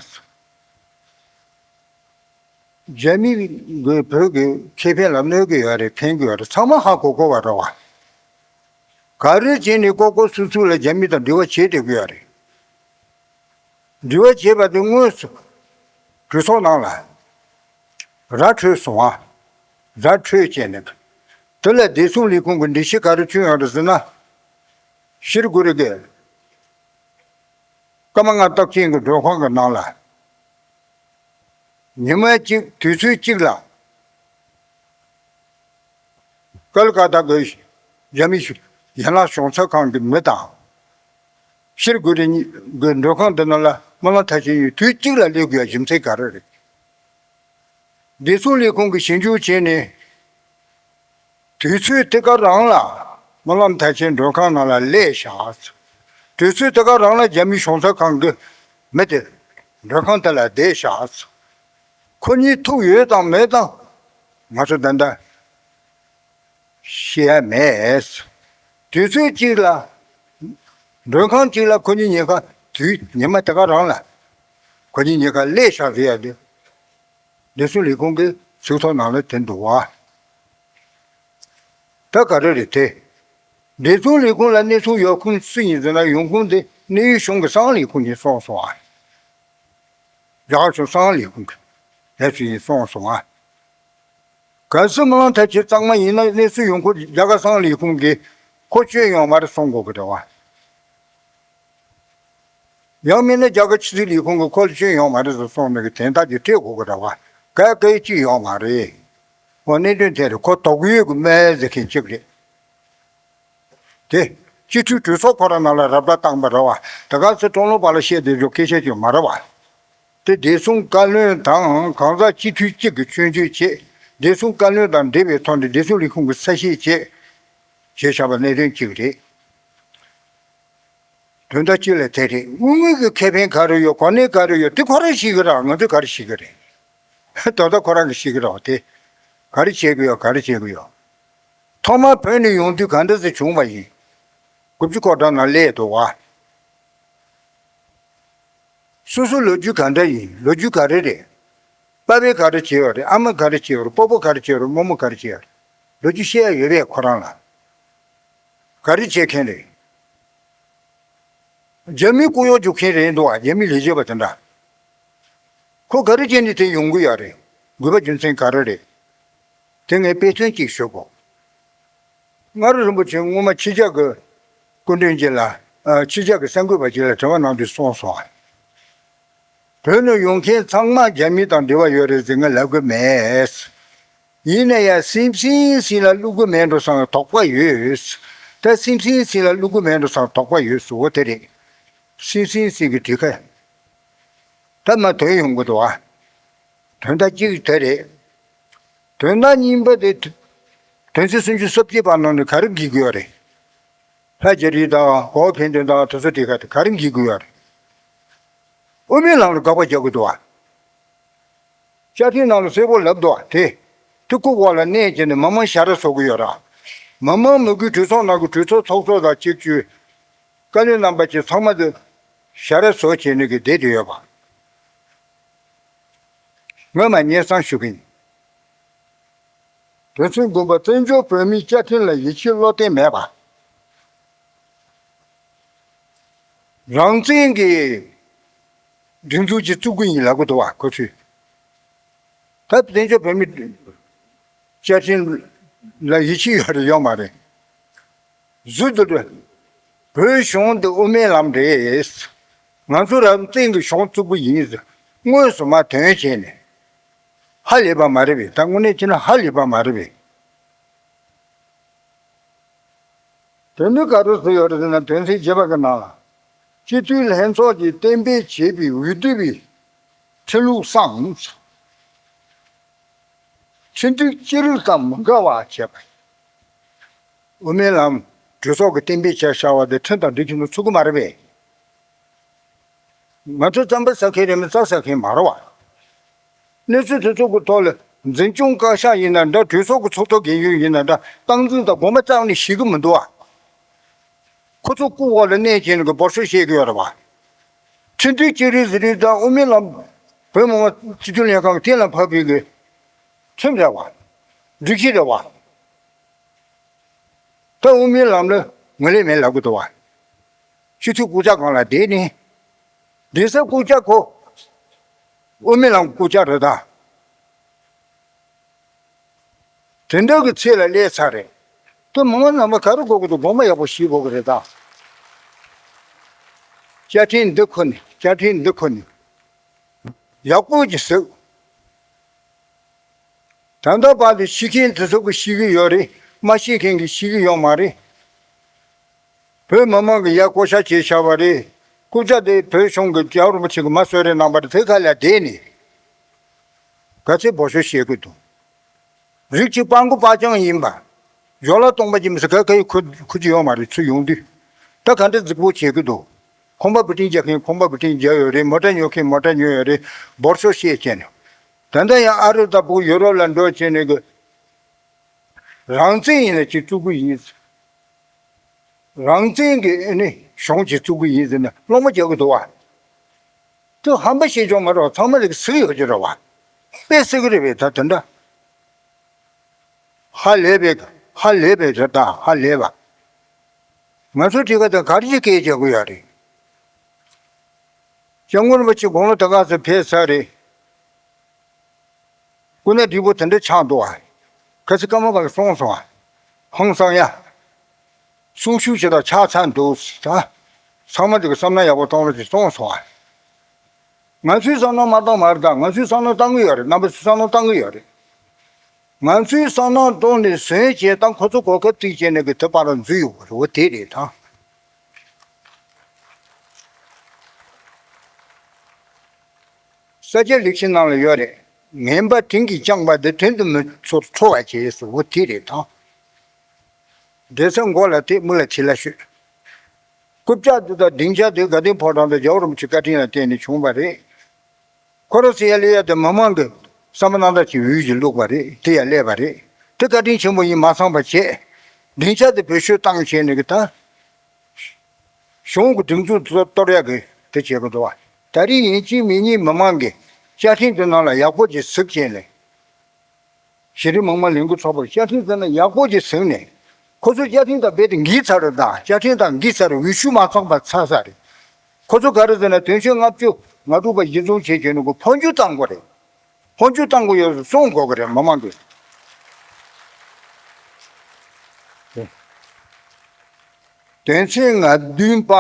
རྒྱ་མི་གིས་བོད་ཀྱི་ཁེ་ཕན་ལ་གནོད་ཀྱི་ཡོད་རེད། ཕན་གྱི་ཡོད་རེད། ཚང་མ་ཧ་གོ་གོ་བ་རེད་བ། ག་རེ་བྱས་ནས་ལྐོག་ལྐོག་སུད་སུད་ལ་རྒྱ་མི་དང་འབྲེལ་བ་བྱེད་བསྡད་ཀྱི་ཡོད་རེད། འབྲེལ་བ་བྱེད་པ་དེ་དངོས་སུ་གྲོས་ཚོགས་ནང་ལ་ར་འཕྲོད་སོང་བ། ར་འཕྲོད་བྱས་ནས་དེ་ལ་བདེ་སྲུང་ལས་ཁུངས་ཀྱི་འགྲེལ་བཤད་ག་རེ་བྱུང་ཡོད་རེད་ཟེར་ན། ཤི་རི་གུ་རི་གི་ཀརྨ་ང་རྟགས་ཅན་གྱི་མགྲོན་ཁང་གི་ནང་ལ། ཉི་མ་གཅིག་དུས་ཚོད་གཅིག་ལ། ཀལ་ཀ་ཏ་གི་རྒྱ་མི་ཡན་ལག་གཞུང་ཚབ་ཁང་གི་མི་དང་། ཤི་རི་གུ་རི་གཉིས་ཀྱི་མགྲོན་ཁང་འདི་ནང་ལ་སྨོན་ལམ་མཐར་ཕྱིན་ཡོད་དུས་གཅིག་ལ་སླེབས་དགོས་ཡ་རྒྱུ་མཚན་ག་རེ་རེད། བདེ་སྲུང་ལས་ཁུངས་ཀྱིས་ཞིབ་འཇུག་བྱས་ནས། དུས་ཚོད་དེ་ག་རང་ལ་སྨོན་ལམ་མཐར་ཕྱིན་མགྲོན་ཁང་ནང་ལ་སླེབས་ཤག་དུས་ཚོད་དེ་ག་རང་ལ་རྒྱ་མི་གཞུང་ཚབ་ཁང་གི་མི་དེ་མགྲོན་ཁང་དེ་ལ་བསྡད་ཤག་ཁོ་གཉིས་ཐུག་ཡོད་དང་མེད་དང་ང་ཚོ་ད་ལྟ་ཤེས་ཡ་མེད། དུས་ཚོད་གཅིག་ལ་མགྲོན་ཁང་གཅིག་ལ་ཁོ་གཉིས་ཉེ་ཁ་དུས་ཉི་མ་དེ་ག་རང་ལ་ཁོ་གཉིས་ཉེ་ཁ་སླེབས་ཤག་ཟེར་ཡ་དེ། བདེ་སྲུང་ལས་ཁུངས་ཀྱི་ཚིག་ཐོ་ནང་ལ་དེ་འདུག་བ། ད་ག་རེ་རེད་དེ། བདེ་སྲུང་ལས་ཁུངས་ལ་གནས་ཚུལ་ཡོད་ཁུངས་སུ་ཡིན་ཟེར་ན་ཡོང་ཁུངས་དེ་གནས་ཡུལ་གཞུང་གི་གསང་ལས་ཁུངས་ཡིན་གསུངས་སོང་ཨ། རྒྱ་གར་གཞུང་གསང་ལས་ཁུངས་ཀྱི་གནས་ཚུལ་ཡིན་གསུངས་སོང་ཨ། གལ་སྲིད་སྨོན་ལམ་མཐར་ཕྱིན་གཙང་མ་ཡིན་ན་གནས་ཚུལ་ཡོང་ཁུངས་རྒྱ་གར་གསང་ལས་ཁུངས་ཀྱིས་ཁོ་བསྐྱོན་ཡོང་མ་རེད་གསུང་དགོས་ཀྱི་རེད་བ། ཡང་མིན་ན་རྒྱ་གར་ཕྱི་སྲིད་ལས་ཁུངས་ཀྱིས་ཁོ་ལ་བསྐྱོན་ཡོང་མ་རེད་ཟེར་གསུངས་ནས་ཀྱི་དན་རྟགས་ཀྱི་སྤྲད་དགོས་ཀྱི་རེད་བ། ག་གེ་ཅིག་ཡོད་མ་རེད། འོ་གནད་དོན་དེ་རེད། ཁོ་དོགས་ཡོད་ཀྱི་སྨྲས་ཟེར་མཁན་གཅིག་རེད། དེ་སྤྱི་འཐུས་གྲོས་ཚོགས་ཁོ་རང་ནང་ལ་ར་སྤྲོད་བཏང་པ་རེད་བ། དེ་ག་ཚོད་ཀྲུང་ལུང་པ་ལ་བཤད་དེ་འཇོག་སྐད་ཆ་ཅིག་མ་རེད་བ། དེ་བདེ་སྲུང་བཀའ་བློན་དང་གང་ཟག་སྤྱི་འཐུས་གཅིག་གིས་སྐྱོན་བརྗོད་བྱས། བདེ་སྲུང་བཀའ་བློན་དང་འབྲེལ་བའི་ཐོག་ནས་བདེ་སྲུང་ལས་ཁུངས་ཀྱིས་གསལ་བཤད་བྱས། བྱས་བཞག་པ་གནད་དོན་གཅིག་རེད། དོན་དག་གཅིག་ལ་དེ་རེད། དངོས་ཡོད་ཀྱི་ཁེ་ཕན་ག་རེ་ཡོད། གོ་གནས་ག་རེ་ཡོད། དེ་ཁོ་རང་ཤེས་ཀྱི་རེད། ང་ཚོས་ག་རེ་ཤེས་ཀྱི་རེད། དོན་དག་ཁོ་རང་གིས་ཤེས་ཀྱི་རེད་བ། དེ་ག་རེ་བྱེད་ཀྱི་ཡོད། ག་རེ་བྱེད་ཀྱི་ཡོད། ཐོག་མར་བོད་ནས་ཡོང་དུས་ག་འདྲ་ཞིག་བྱུང་བ་ཡིན། དགུ་བཅུ་གོ་གྲངས་ནང་སླེབས་འདུག་བ། སོ་སོའི་ལོ་རྒྱུས་ག་འདྲ་ཡིན། ལོ་རྒྱུས་ག་རེ་རེད། པ་ཕས་ག་རེ་བྱས་ཡོད་རེད། ཨ་མས་ག་རེ་བྱས་ཡོད་རེད། སྤོ་བོས་ག་རེ་བྱས་ཡོད་རེད། རྨོ་མོས་ག་རེ་བྱས་ཡོད་རེད། ལོ་རྒྱུས་བཤད་ཡ་ཡོད་པས་ཁོ་རང་ལ། ག་རེ་བྱེད་མཁན་རེད། རྒྱ་མིའི་སྐུ་གཡོག་རྒྱུག་མཁན་རེད་འདུག་བ། རྒྱ་མི་ལས་བྱེད་པ་དེ་འདྲ། ཁོ་ག་རེ་བྱས་ནས་དེ་ཡོང་གི་ཡོད་རེད། དགོས་པ་རྒྱུ་མཚན་ག་རེ་རེད། དེ་ངས་དཔེ་མཚོན་གཅིག་ཞུ་དགོས། མངའ་རིས་རིན་པོ་ཆེ་སྔོན་མ་ཕྱི་རྒྱལ་གྱི་སྐུ་མགྲོན་ཅིག་ལ། ཨ། ཕྱི་རྒྱལ་གྱི་གསར་འགོད་པ་ཅིག་ལ་དྲི་བ་གནང་དུས་གསུངས་སོང་། བོད་ནས་ཡོང་མཁན་ཚང་མ་རྒྱ་མི་དང་འབྲེལ་བ་ཡོད་རེད་ཟེར་ངས་ལབ་གི་མེད། ཡིན་ན་ཡང་སིན་སིན་སིན་ལ་བླུག་གི་མེད་འགྲོ་བསམ་དོགས་པ་ཡོད། ད་སིན་སིན་སིན་ལ་བླུག་གི་མེད་འགྲོ་བསམ་དོགས་པ་ཡོད་ཟེར་བ་དེ་རེད། སིན་སིན་སིན་གྱི་དྲི་ཁ་ད་མ་ཐོན་ཡོང་གི་འདུག་ཨ། དོན་དག་གཅིག་དེ་རེད། དོན་དག་གཉིས་པ་དེ། དོན་ཚན་སུམ་ཅུ་སོ་བརྒྱད་པ་ནང་ནས་ག་རེ་འགེལ་གྱི་ཡོད་རེད། ལྷ་རྒྱ་རི་དང་འོ་ཕན་དོན་དང་དེ་ཚོ་དེ་ག་དེ་ག་རེ་འགེལ་གྱི་ཡོད་རེད། དབུ་མའི་ལམ་ལ་དགག་པ་རྒྱག་གི་འདུག་བ། བཅའ་ཁྲིམས་ནང་ལ་གསལ་པོ་ལབ་འདུག་བ། དེ་དེ་རྐུབ་འོག་ལ་གནས་བྱས་ནས་མི་མང་ཞབས་ར་བཟོ་གི་ཡོད་ར། མི་མང་མི་དགོས། གྲོས་ཚོགས་ནང་གི་གྲོས་ཚོགས་ཚོགས་གཙོ་དང་གཅིག་གྱུར། བཀའ་བློན་རྣམ་པ་བཅས་ཚང་མ་དེ་ཞབས་ར་བཟོ་བྱས་ནས་གི་བསྡད་དེ་ཡོད་པ། ངོ་མ་སྙན་སེང་ཞུ་གི་ཡིན། དོན་ཚན་དགུ་པ། བཙན་བྱོལ་བོད་མིའི་བཅའ་ཁྲིམས་ལ་ཡིད་ཆེས་བློ་གཏད་མེད་པ། རང་བཙན་གྱི་སྒྲིག་འཛུགས་ཅིག་བཙུགས་ཀྱི་ཡིན་ལབ་ཀྱི་འདུག་བ། ཁོ་ཚོས། ད་བཙན་བྱོལ་བོད་མིའི་བཅའ་ཁྲིམས་ལ་ཡིད་ཆེས་ཡོད་རེད་ཡོད་མ་རེད། གཟུགས་འདི་འདྲ། བོད་གཞུང་འདི་དབུ་མའི་ལམ་རེད། ང་ཚོ་རང་བཙན་གྱི་གཞུང་བཙུགས་པ་ཡིན་ཟེར་དངོས་སུ་མར་ཐོན་བྱས་ནས། ཧ་ལས་པ་མ་རེད་པས། ད་དངོས་གནས་བྱས་ན་ཧ་ལས་པ་མ་རེད་པས། དེ་ནི་ག་རེ་ཟེར་ཡོད་རེད་ཟེར་ན། དོན་ཚན་བརྒྱད་པ་གི་ནང་ལ། སྤྱི་འཐུས་ལྷན་ཚོགས་ཀྱིས་གཏན་འབེབས་བྱས་པའི་འོས་བསྡུ་བའི་ཁྲིམས་ལུགས་སམ། ཁྲིམས་སྒྲིག་ཅི་རིགས་དང་མི་འགལ་བ་བྱས་པ། དབུ་མའི་ལམ་གྲོས་ཚོགས་ཀྱིས་གཏན་འབེབས་བྱས་བཞག་པ་དེ་ཁྲིམས་དང་འགྲིག་གི་འདུག་ཚུགས་ཀྱི་མ་རེད་པས། ང་ཚོ་རྩམ་པ་ཟ་མཁན་རེད་མིན་རྩྭ་ཟ་མཁན་མ་རེད་བ། གནས་ཚུལ་དེ་ཚོ་གི་ཐོག་ལ་འཛིན་སྐྱོང་བཀའ་ཤག་ཡིན་ན་འདྲ། གྲོས་ཚོགས་ཀྱི་ཚོགས་གཙོ་རྒན་གཞོན་ཡིན་ན་འདྲ། སྟངས་འཛིན་དང་དགོངས་པ་རྩ་ནས་ཞིག་གི་མི་འདུག་བ། ཁོ་ཚོ་སྐུ་འོག་ལ་གནས་བྱས་ནས་གི་འབོར་ཤོག་བཤད་གི་ཡོད་རེད་བ། ཁྲིམས་སྒྲིག་ཅི་རིགས་ཟེར་རིགས་དང་དབུ་མའི་ལམ་བོད་མི་མང་སྤྱི་འཐུས་ལྷན་ཁང་གི་གཏན་ལ་ཕབ་པའི་གི་ཁྲིམས་རེད་བ། སྒྲིག་གཞི་རེད་བ། ད་དབུ་མའི་ལམ་ལ་ངོས་ལེན་མེད་ལབ་གི་འདུག་བ། སྤྱི་འཐུས་རྐུབ་བཀྱག་སྒང་ལ་བསྡད་ནས། བསྡད་ས་རྐུབ་བཀྱག་ཁོ། དབུ་མའི་ལམ་རྐུབ་བཀྱག་རེད་ད། དེ་འདྲ་གི་ཚད་ལ་སླེབས་ཚར་རེད། དེ་མི་མང་རྣམ་པ་ག་རེ་དགོས་ཀྱི་འདུག་དགོངས་པ་ཡག་པོ་བཞེས་དགོས་ཀྱི་རེད་ད། བཅའ་ཁྲིམས་འདི་ཁོ་ནས། བཅའ་ཁྲིམས་འདི་ཁོ་ནས་ཡག་པོ་ཅིག་གཟིགས། ད་ལྟ་བར་དུ་ཤེས་མཁན་དེ་ཚོ་གིས་ཤེས་ཀྱི་ཡོད་རེད། མ་ཤེས་མཁན་གྱིས་ཤེས་ཀྱི་ཡོད་མ་རེད། བོད་མི་མང་གིས་ཡར་བསྐོ་བཞག་བྱས་བཞག་པ་རེད། རྐུབ་བཀྱག་དེ་བོད་གཞུང་གི་རྒྱལ་བ་རིན་པོ་ཆེ་གིས་མར་གསོལ་རས་གནང་བ་རེད། དེ་ཁ་ལ་བསྡད་ནས་ག་ཚད་འབོར་ཤོག་བཤད་ཀྱི་འདུག་རིགས་གཅིག་སྤྲང་པོ་སྤྲང་རྐྱང་ཡིན་པ། སྦྱོར་ལ་གཏོང་པ་ཅིག་མི་སྲིད། ག་ག་ཡི་ཁུ་ཁུ་ཅི་ཡོད་མ་རེད། ཚུར་ཡོང་དུས་ད་ག་འདྲ་རྫིག་པོ་བྱེད་ཀྱི་འདུག་ཁང་པ་བུ་ཏིང་རྒྱག་མཁན་ཁང་པ་བུ་ཏིང་རྒྱག་ཡོད་རེད། མོ་ཊ་ཉོ་མཁན་མོ་ཊ་ཉོ་ཡོད་རེད། འབོར་ཤོག་བཤད་བྱས་ནས། ད་ལྟ་ཡང་ཨ་རི་དང་བུ་ཡུ་རོབ་ལ་འགྲོ་བྱས་ནས་གི། རང་བཙན་ཡིན་ན་ཅིག་བཙུགས་ཀྱི་ཡིན། རང་བཙན་གྱི་ཨ་ནི་གཞུང་ཅིག་བཙུགས་ཀྱི་ཡིན་ཟེར་ནས་སློང་མོ་རྒྱག་གི་འདུག་བ། དེ་ཧམ་པ་བཤད་ཆོག་མ་རེད་བ། ཚང་མ་ལ་གཟིགས་ཡོད་ཀྱི་རེད་བ། དཔེ་གཟིགས་ཀྱི་རེད་བས། ད་དེ་འདྲ་ཧ་ལས་པའི་ཧ་ལས་པའི་རེད་ད། ཧ་ལས་པ། ང་ཚོ་དེ་ག་དང་ག་རེ་ཅིག་སྐད་རྒྱག་གི་ཡོད་རེད། སྐྱབས་མགོན་རིན་པོ་ཆེ་དགུང་ལོ་ད་ག་ཚོད་ཕེབས་ཚར་རེད། སྐུ་ན་བགྲེས་པོ་དེ་འདྲ་ཆགས་འདུག་ཨ། ཁ་སི་ཀརྨ་པ་གིས་གསུངས་སོང་ཨ། ཧང་སང་ཡ། གསོན་ཤུགས་ཆེ་དྲགས་ཆགས་ཚར་འདུག་ཟེར། ཚང་མ་དེ་གི་བསམ་བློ་ཡག་པོ་གཏོང་རོགས་ཞེས་གསུངས་སོང་ཨ། ང་ཚོས་བསམ་བློ་མ་བཏང་མ་རེད་ད། ང་ཚོས་བསམ་བློ་བཏང་གི་ཡོད་རེད། རྣམ་པ་ཚོས་བསམ་བློ་བཏང་གི་ཡོད་རེད། ང་ཚོས་བསམ་བློ་བཏང་ནས་ཟོན་བྱས་ད་ཁོ་ཚོ་གོ་སྐབས་བརྩིས་བྱས་ནས་གི་དེ་པར་འཛུལ་ཡོད་པ་རེད། འོ་དེ་རེད་ད། ས་སྐྱ་ལེགས་བཤད་ནང་ལ་ཡོད་རེད། ངན་པ་དྲིན་གྱིས་བསྐྱངས་པ་དེ་དོན་དུ་མི་ཚོར་ཁྲོ་བ་བྱས་སོ། འོ་དེ་རེད་དང་། བསྡད་ས་མགོ་ལ་བལྟས་མིག་ལ་ཐིག་ལ་ཤོད། རྐུབ་བཀྱག་དེ་དང་སྡིངས་ཆ་དེ་དགའ་ལྡན་ཕོ་བྲང་དང་རྒྱལ་བ་རིན་པོ་ཆེའི་བཀའ་དྲིན་ལ་བརྟེན་ནས་བྱུང་བ་རེད། ཁོ་ར་སི་ཡ་ལེ་ཡ་དེ་མི་མང་གི་བསམ་པ་རྣམ་དག་ཅིག་འོས་ཀྱིས་བླུགས་པ་རེད། དེ་ཡ་སླེབས་པ་རེད། དེ་བཀའ་དྲིན་ཆེན་པོ་ཡིན་མ་ཚང་བ་བྱས། སྡིངས་ཆ་དེ་བེད་སྤྱོད་བཏང་བྱས་ནས་གི་ད། གཞུང་གི་སྒྲིག་འཛུགས་དེ་གཏོར་ཡག་གི་དེ་བྱེད་དགོས་འདུག་བ། ད་རིང་ཡིན་གཅིག་མིན་གཉིས་མི་མང་གིས་བཅའ་ཁྲིམས་དེ་ནང་ལ་ཡག་པོ་ཅིག་གཟིགས་བྱས་ནས། གཞི་རིམ་མི་མང་ལས་འགུལ་ཚོགས་པར་བཅའ་ཁྲིམས་དེ་ནང་ཡག་པོ་ཅིག་གཟིགས་ནས། ཁོ་ཚོས་བཅའ་ཁྲིམས་དང་རྦད་དེ་འགལ་ཚར་རེད་ད། བཅའ་ཁྲིམས་དང་འགལ་ཚར་རེད། འོས་ཤོག་མ་ཚང་བ་ཚར་ས་རེད། ཁོ་ཚོ་ག་རེ་ཟེར་ན་དོན་ཚན་ལྔ་བཅུ་ང་དྲུག་པ་གཞི་བཟུང་བྱས་བྱས་ནས་ཁོ་འཕོ་འགྱུར་བཏང་དགོས་རེད། འཕོ་འགྱུར་བཏང་དགོས་ཡོད་ཟེར་གསུང་དགོས་ཀྱི་རེད་མི་མང་གིས། དོན་ཚན་ང་བདུན་པ།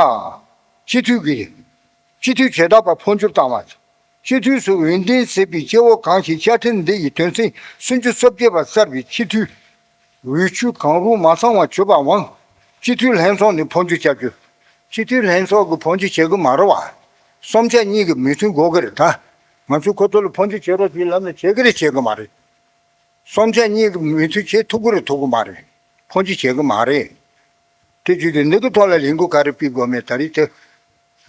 སྤྱི་འཐུས་ཀྱི། སྤྱི་འཐུས་བྱེ་བྲག་པ་འཕོ་འགྱུར་བཏང་བ། སྤྱི་འཐུས་སུ་འོས་འདེམས་ཟིན་པའི་སྐྱེ་བོ་གང་ཞིག་བཅའ་ཁྲིམས་འདི་ཡི་དོན་ཚན་སུམ་ཅུ་སོ་བརྒྱད་པ་གསར་བའི་སྤྱི་འཐུས་འོས་ཆོས་གང་རུང་མ་ཚང་བར་གྱུར་པའམ། སྤྱི་འཐུས་ལྷན་ཚོགས་ནས་འཕོ་འགྱུར་བྱ་རྒྱུ། སྤྱི་འཐུས་ལྷན་ཚོགས་ཀྱིས་འཕོ་འགྱུར་བྱེད་ཀྱི་མ་རེད་བ། བསམ་འཆར་གཉིས་ཀྱི་མོས་མཐུན་དགོས་ཀྱི་རེད་ད། ང་ཚོས་ཁོ་ཚོ་ལ་འཕོ་འགྱུར་བྱེད་རོགས་ཞེས་ལབ་ན་བྱེད་ཀྱི་རེད་བྱེད་ཀྱི་མ་རེད། བསམ་འཆར་གཉིས་ཀྱི་མོས་མཐུན་བྱེད་ཐུབ་ཀྱི་རེད་ཐུབ་ཀྱི་མ་རེད། འཕོ་འགྱུར་བྱེད་ཀྱི་མ་རེད། དེ་བྱེད་དུས་འདི་གི་ཐོག་ལ་ལས་འགུལ་ག་རེ་སྤེལ་དགོས་མེད་ད་རེས་དེ།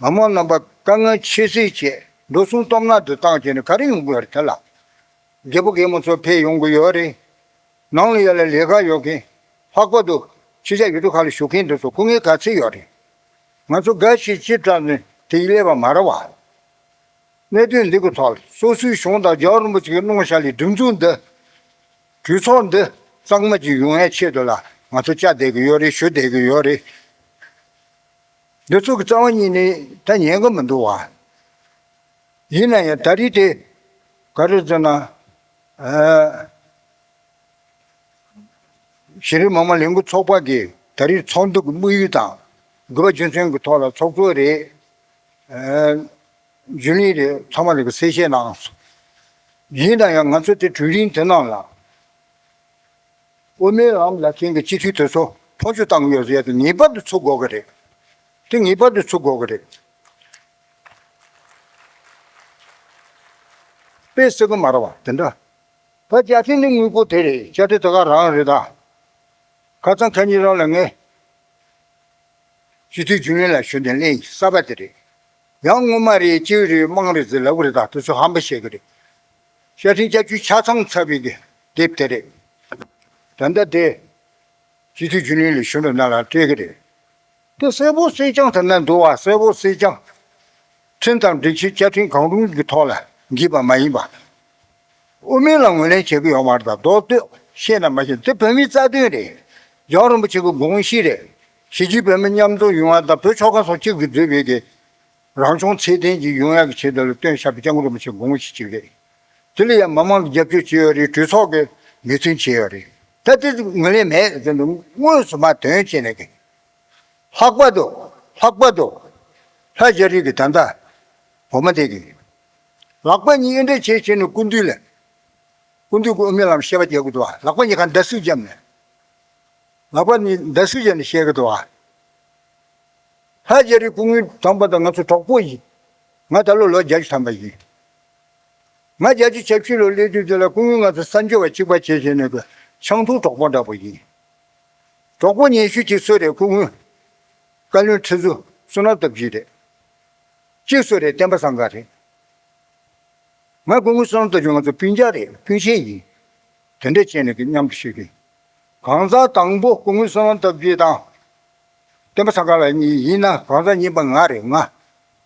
མི་མང་རྣམ་པ་དཀའ་ངལ་ཁྱད་བསད་བྱས་འགྲོ་སོང་སྟོབས་ན་དུ་བཏང་བྱས་ནས་ག་རེ་ཡོང་གི་ཡོད་རེད་དེ་ལ། རྒད་པོ་རྒད་མོ་ཚོ་ཕེབས་ཡོང་གི་ཡོད་རེད། ནང་ལ་ཡ་ལ་ལས་ཀ་ཡོད་མཁན། ལྷག་པར་དུ་ཕྱི་རྒྱལ་ཡུལ་གྲུ་ཁག་ལ་བཞུགས་མཁན་འདི་ཚོ་སྐུ་ངལ་ག་ཚོད་ཡོད་རེད། ང་ཚོ་འགའ་ཞིག་ཅི་དྲག་ནས་དེ་ཡི་སླེབས་པ་མ་རེད་བ། གནད་དོན་འདི་གི་ཐོག་ལ་སོ་སོའི་གཞུང་དང་རྒྱལ་བ་རིན་པོ་ཆེ་གི་གནང་བཞག་ལས་སྒྲིག་འཛུགས་འདི། གྲོས་ཚོགས་འདི། གཙང་མ་ཅིག་ཡོང་ཡའི་ཆེད་དུ་ལ་ང་ཚོ་བཅར་བསྡད་ཀྱི་ཡོད་རེད། ཞུ་བསྡད་ཀྱི་ཡོད་རེད། འདི་ཚོ་གི་རྩ་བ་ཉིད་ནས་ད་ཉན་གི་མི་འདུག་བ། ཡིན་ན་ཡང་ད་རེས་དེ་ག་རེ་ཟེར་ན། ཨ། གཞི་རིམ་མི་མང་ལས་འགུལ་ཚོགས་པ་གིས་ད་རེས་ཚོགས་འདུ་གི་དམིགས་ཡུལ་དང་དགོས་པ་རྒྱུ་མཚན་གྱི་ཐོག་ལ་ཚོགས་གཙོ་རེད། ཨ། རྒྱུན་ལས་རེད། ཚང་མ་ལ་གི་གསལ་བཤད་གནང་སོང་། ཡིན་ན་ཡང་ང་ཚོ་དེ་གྲོས་རིམ་དེ་ནང་ལ་དབུ་མའི་ལམ་ལབ་མཁན་གྱི་སྤྱི་འཐུས་དེ་ཚོ་འཕོ་འགྱུར་བཏང་གི་ཡོད་ཟེར་ཡ་དེ་ངེས་པར་དུ་ཚུགས་དགོས་ཀྱི་རེད། དེ་ངེས་པར་དུ་ཚུགས་དགོས་ཀྱི་རེད། དཔེ་སྲིད་གི་མ་རེད་བ་དེ་འདྲ། ད་བཅའ་ཁྲིམས་ནི་དངོས་པོ་དེ་རེད། བཅའ་ཁྲིམས་དེ་ག་རང་རེད་ད། ཁ་སང་ཁ་ཉིན་རང་ལ་ངས་སྤྱི་འཐུས་རྒྱུན་ལས་ལ་ཞུ་ནས་གླེང་གསར་པ་དེ་རེད། ཡང་སྔོན་མ་རེད། གཅིག་རེད། དམངས་རེད་ཟེར་ལབ་གི་རེད། ད་དེ་ཚོ་ཧམ་པ་བཤད་གི་རེད། བཅའ་ཁྲིམས་བསྐྱར་བཅོས་ཆ་ཚང་ཚར་བའི་གི་དེབ་དེ་རེད། ད་ལྟ་དེ་སྤྱི་འཐུས་རྒྱུན་ལས་ལ་ཞུ་འགྲོ་ན་ལ་སྤྲད་གི་རེད། དེ་གསལ་པོ་གསལ་རྐྱང་དེ་ན་འདུག་བ། གསལ་པོ་གསལ་རྐྱང་། ཁྲིམས་དང་སྒྲིག་གཞི་བཅའ་ཁྲིམས་གང་རུང་གི་ཐོག་ལ་འགྱིས་པ་མ་ཡིན་པ། དབུ་མའི་ལམ་ངོས་ལེན་བྱེད་ཀྱི་ཡོད་མ་རེད། ད་མདོར་བསྡུས་བཤད་ན་མ་ཤེས། དེ་བོད་མིའི་རྩ་དོན་རེད། རྒྱལ་བ་རིན་པོ་ཆེ་གི་དགོངས་གཞི་རེད། གཞིས་བྱེས་བོད་མི་མཉམ་འཛོམས་ཡོང་བ་དང་བོད་ཆོལ་ཁ་གསུམ་གཅིག་གིས་བསྡུས་པའི་གི་རང་བྱུང་ཚད་ལྡན་ཅིག་ཡོང་ཡག་གི་ཆེད་དུ་ལ་བཏོན་བཞག་པའི་སྐྱབས་མགོན་རིན་པོ་ཆེའི་དགོངས་གཞི་ཅིག་རེད། དེ་ལ་ཡང་མི་མང་གིས་རྒྱབ་སྐྱོར་བྱས་ཡོད་རེད། གྲོས་ཚོགས་ཀྱིས་མོས་མཐུན་བྱས་ཡོད་རེད། ད་དེ་ངོས་ལེན་མེད་ཟེར་འདུག་དངོས་སུ་མ་དོན་བྱས་ནས་གི། ལྷག་པར་དུ་ལྷག་པར་དུ་ལྷ་རྒྱ་རི་གི་ད་ལྟ་བུ་མོ་དེ་གི་ལག་པ་གཉིས་འདྲ་བྱས་བྱས་ནས་སྐུ་མདུན་ལ། སྐུ་མདུན་གྱི་དབུ་མའི་ལམ་བཤད་པ་རྒྱག་གི་འདུག་བ། ལག་པ་གཉིས་ཀ་མདའ་གསོད་བརྒྱབ་ནས། ལག་པ་གཉིས་མདའ་གསོད་བརྒྱབ་ནས་བཤད་གི་འདུག་བ། ལྷ་རྒྱ་རི་སྐུ་ངོ་དམ་པ་དང་ང་ཚོ་གྲོགས་པོ་ཡིན། ང་ད་ལོ་ལོ་བརྒྱད་ཅུ་ཐམ་པ་ཡིན། ང་བརྒྱད་ཅུ་གྱ་བཞི་ལོ་སླེབས་དུས་དེ་ལ་སྐུ་ངོ་ང་ཚོ་གསར་འབྱོར་བ་གཅིག་པ་བྱས་བྱས་ནས་གི་ཆང་འཐུང་གྲོགས་པོ་འདྲ་པོ་ཡིན། གྲོགས་པོ་ཉེ་ཤོས་གཅིག་སུ་རེད། སྐུ་ངོ་བཀའ་བློན་ཁྲི་ཟུར་བསོད་ནམས་སྟོབས་རྒྱལ་རེད། གཅིག་སུ་རེད། བསྟན་པ་སངས་དགའ་རེད། ང་སྐུ་ངོ་བསོད་ནམས་སྟོབས་རྒྱལ་ང་ཚོ་སྤུན་ཀྱག་རེད། སྤུན་མཆེད་ཡིན། དེ་འདྲ་བྱས་ནས་ཀྱི་མཉམ་དུ་བཤད་ཀྱི། གང་ཟག་དང་པོ་སྐུ་ངོ་བསོད་ནམས་སྟོབས་རྒྱལ་དང་། བསྟན་པ་སངས་དགའ་ལགས་གཉིས་ཡིན་ན་གང་ཟག་གཉིས་པ་ང་རེད། ང་།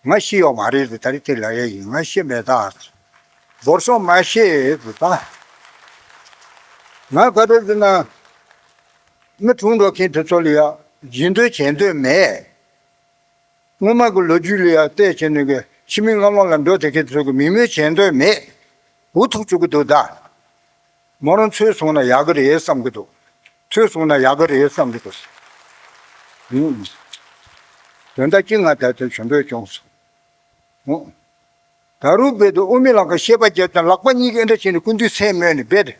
ང་ཤི་ཡོད་མ་རེད་ཟེར། ད་རེས་དེ་ལབ་ཡ་ཡིན། ང་ཤི་མེད་ད། འབོར་སོང་མ་ཤེས་ཟེར་ད། ང་ག་རེ་ཟེར་ན། མི་གྲོངས་འགྲོ་མཁན་དེ་ཚོ་ལ་ཡ་བརྗེད་འདོད་བྱེད་འདོད་མེད། སྔོན་མ་གི་ལོ་རྒྱུས་ལ་ཡང་བལྟས་བྱས་ནས་གི་ཕྱི་མི་རྔམ་ལམ་ལ་འགྲོ་བསྡད་མཁན་ཚོ་གི་མིག་སྨོན་བྱེད་འདོད་མེད། འུ་ཐུག་བཅུག་གི་འདུག་ད། མོ་རང་འཚོས་སོང་ན་ཡག་གི་རེད་བསམ་གི་འདུག་འཚོས་སོང་ན་ཡག་གི་རེད་བསམ་གི་འདུག་ཨུམ། དོན་དག་གཅིག་ང་ད་ལྟ་ཞུ་འདོད་བྱུང་སོང་། ཨུམ། ད་རུང་རྦད་དེ་དབུ་མའི་ལམ་ཁ་བཤད་པ་རྒྱབ་ཀྱང་ལག་པ་གཉིས་ཀྱིས་འདྲ་བྱས་ནས་སྐུ་མདུན་སེམས་མོས་ནས་རྦད་དེ་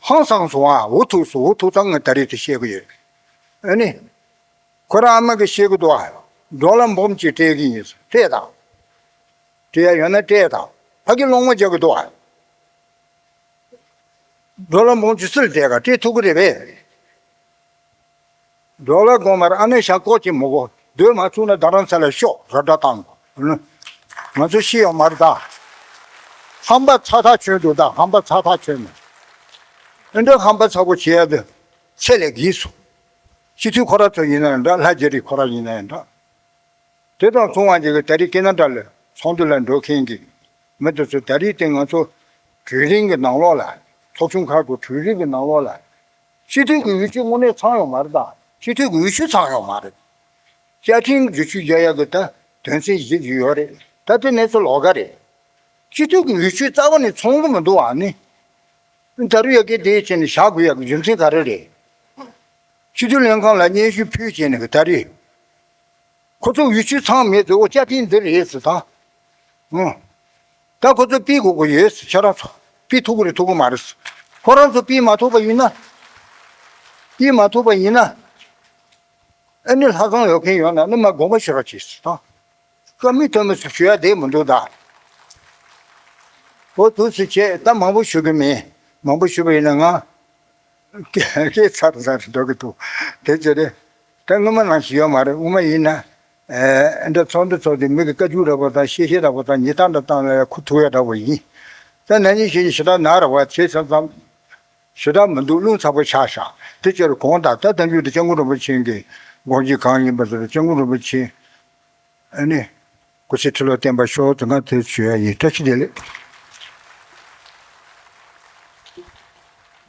ཧང་སངས་སོང་ཨ། འུ་ཐུག་སོང་། འུ་ཐུག་ཙང་ངས་ད་རེས་དེ་བཤད་གི་ཡོད། ཨ་ནི། ཁོ་རང་ཨ་མ་གིས་བཤད་གི་འདུག་ཨ། ཌོ་ལར་འབུམ་གཅིག་སྤྲད་གི་ཡིན། སྤྲད་དང་། སྤྲད་ཡ་ཡོད་ན་སྤྲད་དང་། ཕ་གི་སློང་མོ་རྒྱག་གི་འདུག་ཨ། ཌོ་ལར་འབུམ་གཅིག་སུ་ལ་སྤྲད་ག་སྤྲད་ཐུབ་གི་རེད་པས། ཌོ་ལར་གོང་མར་ཨ་ནེ་ཤ་ཀོ་ཅིག་མི་གོ། སྡོད་མ་ཚུགས་ན་རྡ་རམ་ས་ལ་ཤོག་ར་སྒྲ་བཏང་། ང་ཚོ་ཤི་ཡོང་མ་རེད་ད། ཧམ་པ་ཚ་ཐག་ཆོད་འདུག་ད། ཧམ་པ་ཚ་ཐག་ཆོད་མེད། ཨེ་འདྲ་ཧམ་པ་ཚ་པོ་བྱེད་ཡ་དེ་ཚད་ལས་བརྒལ་སོང་། སྤྱི་འཐུས་ཁོ་ར་ཚོ་ཡིན་ན་འདྲ། ལྷ་རྒྱ་རི་ཁོ་ར་ཡིན་ན་འདྲ། དེ་དང་མཚུངས་པ་ཅིག་གི་ད་རེས་ཀེ་ན་ཌ་ལ་ཚོགས་འདུ་ལ་འགྲོ་མཁན་གྱི་མི་དེ་ཚོ་ད་རེས་དེ་ང་ཚོ་གྲོས་རིམ་གྱི་ནང་ལོགས་ལ། ཚོགས་ཆུང་ཁག་གི་གྲོས་རིམ་གྱི་ནང་ལོགས་ལ། སྤྱི་འཐུས་ཀྱི་འོས་ཆོས་དངོས་གནས་ཚང་ཡོད་མ་རེད་ད། སྤྱི་འཐུས་ཀྱི་འོས་ཆོས་ཚང་ཡོད་མ་རེད། བཅའ་ཁྲིམས་བསྒྱུར་བཅོས་རྒྱག་ཡག་གི་ད་དོན་ཚན་བཞི་ཅིག་ཡོད་རེད། ད་དེ་གནས་ཚུལ་ལོགས་ཀ་རེད། སྤྱི་འཐུས་ཀྱི་འོས་ཆོས་རྩ་བ་ནས་ཚང་གི་མི་འདུག་ཨ་ནི། ད་རུང་ཡ་གི་དེ་བྱས་ནས་བཞག་དགོས་ཡག་གི་རྒྱུ་མཚན་ག་རེ་རེད། སྤྱི་འཐུས་ལྷན་ཁང་ལ་སྙན་ཞུ་ཕུལ་བྱས་ནས་གི་ད་རེས། ཁོ་ཚོ་འོས་ཆོས་ཚང་མེད་ཚེ་ཨོ་བཅའ་ཁྲིམས་འདི་རེད་ཟེར་དང་། ཨོ། ད་ཁོ་ཚོ་ཕུལ་དགོས་ཀྱི་ཡོད་ཟེར། ཁྱེད་རང་ཚོ་ཕུལ་ཐུབ་ཀྱི་རེད་ཐུབ་ཀྱི་མ་རེད་ཟེར། ཁོ་རང་ཚོ་ཕུལ་མ་ཐུབ་པ་ཡིན་ན། ཕུལ་མ་ཐུབ་པ་ཡིན་ན། ཨ་ནི་ལྷ་ཁང་ཡོད་མཁན་ཡོད་ན་ནི་མ་དགོངས་པ་ཞུ་རོགས་གྱིས་ཟེར་དང་། བཀའ་མོལ་ཐོན་མི་ཚོ་ཞུ་ཡ་བསྡད་མི་འདུག་ད། ཨོ་དུས་སུ་བྱས་ད་མང་པོ་ཞུ་གི་མེད། མང་པོ་ཞུ་བ་ཡིན་ན་ང་། སྐད་ཚར་ཚར་འགྲོ་གི་འདུག་དེ་ཚོ་རེད། ད་སྔོན་མ་ནང་བཞིན་ཡོད་མ་རེད། སྔོན་མ་ཡིན་ན། ཨེ་འདྲ་ཚོགས་འདུ་ཚོགས་དུས་མི་གི་བཀའ་བཀྱོན་འདྲ་པོ་དང་གཤེ་གཤེ་འདྲ་པོ་དང་ཉེས་རྡུང་འདྲ་བཏང་ལ་ཁུ་ཐུག་ཡ་འདྲ་པོ་ཡིན། ད་ན་ནིང་གཞེས་ནིང་ཞེ་དྲག་ན་ར་བ་བྱས་ཙམ་ཙམ། ཞེ་དྲག་མི་འདུག་རླུང་ཚ་པོ་ཆགས་ཤག་དེ་ཕྱིར་གོང་དང་ད་ལྟ་མཇུག་ཏུ་སྐྱབས་མགོན་རིན་པོ་ཆེ་གི་དགོངས་གཞི་གང་ཡིན་པ་ཟེར་སྐྱབས་མགོན་རིན་པོ་ཆེ། ཨ་ནི། སྐུ་ཚེ་ཁྲི་ལོ་བརྟན་པར་ཤོག་དེ་སྔ་དེ་ཞུ་ཡ་ཡིན། བཀྲ་ཤིས་བདེ་ལེགས།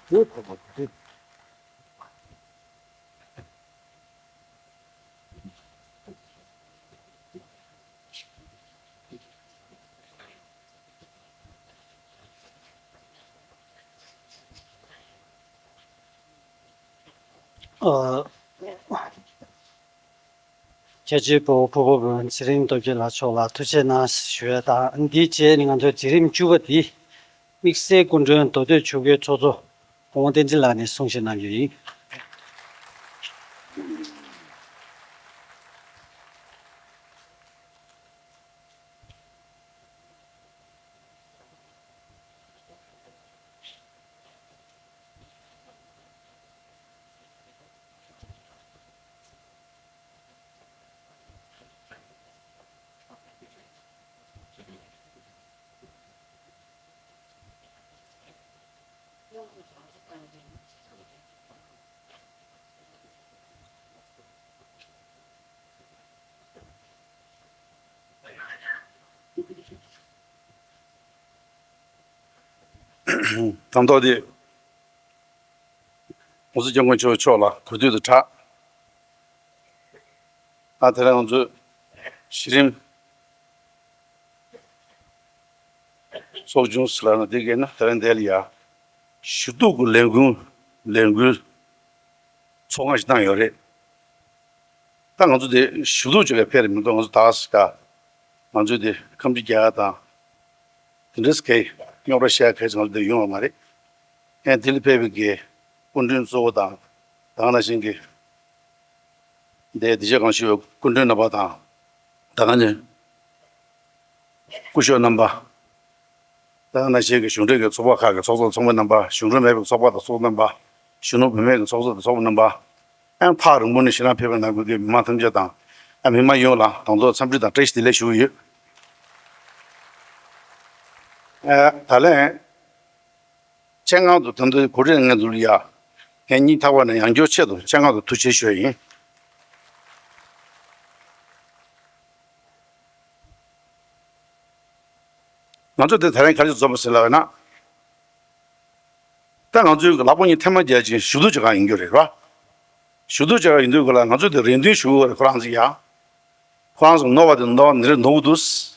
ཨ། རྒྱ་ཆེའི་བོད་ཕུར་བུ་དཔོན་ཚེ་རིང་སྟོབས་རྒྱལ་ལགས་མཆོག་ལ་ཐུགས་རྗེ་གནང་ཞུ་ཡ་དང་། འདིའི་རྗེས་ནི་ང་ཚོའི་མཛད་རིམ་བཅུ་པ་འདི་དམིགས་བསལ་སྐུ་མགྲོན་མདོ་སྟོད་ཆོལ་ཁའི་ཚོགས་གཙོ་སྐུ་ངོ་བསྟན་འཛིན་ལགས་ནས་གསུང་བཤད་གནང་རྒྱུ་ཡིན། དང་ཐོག་དེ། ༸གོང་ས་༸སྐྱབས་མགོན་ཆེན་པོ་མཆོག་ལ་གུས་འདུད་དང་སྦྲགས། ཨ། དེ་རིང་ང་ཚོའི་གཞི་རིམ་ཚོགས་ཆུང་ཟེར་ལབ་ན་འགྲིག་གི་ན། དེ་རིང་འདི་ལ་ཡ་ཞུ་གཏུག་གི་ལས་འགུལ་ལས་འགུལ་ཚོགས་ཁང་ཞིག་བཏང་ཡོད་རེད། ད་ང་ཚོ་དེ་ཞུ་གཏུག་བྱེད་པའི་ཕན་རེད་མི་འདུག་ང་ཚོ་ད་ག་ང་ཚོའི་དེ་ཁམས་སྤྱི་རྒྱལ་ཁབ་དང་དེ་འདྲས་ཀྱི་རྙོག་དྲ་བཤད་མཁན་ང་ཚོ་དེ་ཡོང་བ་མ་རེད། ཨེ། དེ་ལ་ཕེབས་པའི་གི་སྐུ་མགྲོན་གཙོ་བོ་དང་། ད་ག་ནང་བཞིན་གྱི་འདིར་གདན་ཞུས་པའི་སྐུ་མགྲོན་རྣམ་པ་དང་། ད་ག་ནང་བཞིན་སྐུ་ཞབས་རྣམ་པ། ད་ག་ནང་བཞིན་གྱི་གཞུང་འབྲེལ་གྱི་ཚོགས་པ་ཁག་གི་ཚོགས་གཙོ་ཚོགས་མི་རྣམ་པ། གཞུང་འབྲེལ་མེད་པའི་ཚོགས་པ་དང་ཚོགས་མི་རྣམ་པ། གཞོན་ནུ་བུད་མེད་ཀྱི་ཚོགས་གཙོ་དང་ཚོགས་མི་རྣམ་པ། ཨང་། ཐག་རིང་པོ་ནས་ཞེད་སྣང་ཕེབས་པའི་ནང་ཁུལ་གྱི་མི་མང་ཐམས་ཅད་དང་། ཨ། མི་མང་ཡོངས་ལ་དང་ཐོག་འཚམས་འདྲི་དང་བཀྲ་ཤིས་བདེ་ལེགས་ཞུ་གི་ཡོད། ཨ། ད་ལན་སྤྱན་སྔ་དུ་ད་དུང་གོ་སྒྲིག་ངས་འཛུལ་ཡ། ངས་སྙིང་ཐག་པ་ནས་ཡང་བསྐྱར་ཆེད་དུ་སྤྱན་སྔ་དུ་ཐུགས་རྗེ་ཆེ་ཞུ་ཡ་ཡིན། ང་ཚོ་འདི་དེ་རིང་ག་རེ་འཛོམས་པ་ཟེར་ལབ་ན། ད་ང་ཚོའི་ལག་པ་གཉིས་ཐལ་མོ་སྦྱར་ཅིང་ཞུ་གཏུག་བྱེད་ག་ཡིན་རྒྱུ་རེད་པ། ཞུ་གཏུག་བྱེད་ག་ཡིན་དུས་སྐབས་ལ་ང་ཚོས་དེ་རེ་འདུན་ཞུ་དགོས་རེད། ཁོ་རང་ཚོ་ཡ། ཁོ་རང་ཚོ་ནོར་བ་དེ་ནོར་ནི་རེད། ནོར་གི་འདུག་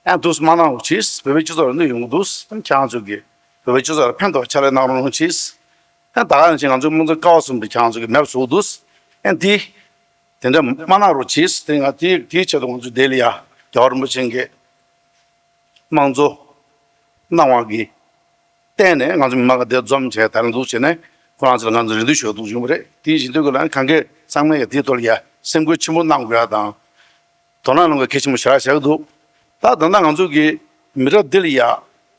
ཨ། འདུག་མ་གནང་རོགས་གྱིས། བོད་པའི་སྤྱི་ཚོགས་ལ་གནོད་ཡོང་གི་འདུག་ཨ། ཁྱེད་རང་ཚོ་གིས་བོད་པའི་སྤྱི་ཚོགས་ལ་ཕན་ཐོགས་ཕྱག་ལས་གནང་རོགས་གྱིས། ཨ། ད་ག་ནང་བཞིན་ང་ཚོའི་དམངས་གཙོའི་ཀ་བ་གསུམ་དེ་ཁྱེད་རང་ཚོ་གིས་མེད་པ་བཟོ་གི་འདུག་ཨ། འདི་དེ་འདྲ་མ་གནང་རོགས་གྱིས། དེ་ང་དེའི་དེའི་ཆེད་དུ་ང་ཚོས་འདི་ལ་ཡ་རྒྱལ་བ་རིན་པོ་ཆེ་གིས་དམངས་གཙོ་གནང་བ་གི་བརྟེན་ནས་ང་ཚོ་མི་མང་ག་དེ་འཛོམས་བྱས་ད་རུང་འདུག་བྱས་ནས་ཁོ་རང་ཚོ་ལ་ང་ཚོ་རེ་འདུན་ཞུ་འདུག་ཡོང་གི་རེད། དེ་བཞིན་དུ་གི་ལ་གང་གས་ཚང་མས་ཀྱི་དེའི་ཐོག་ལ་ཡ་སེམས་ཁུར་ཆེན་པོ་གནང་དགོས་ཡ་དང་། དོ་སྣང་གནང་དགོས་གལ་ཆེན་པོ་ཞེ་དྲག་བྱ་གི་འདུག་ད་ད་ལྟ་ང་ཚོ་གི་མི་རབས་འདི་ལ་ཡ་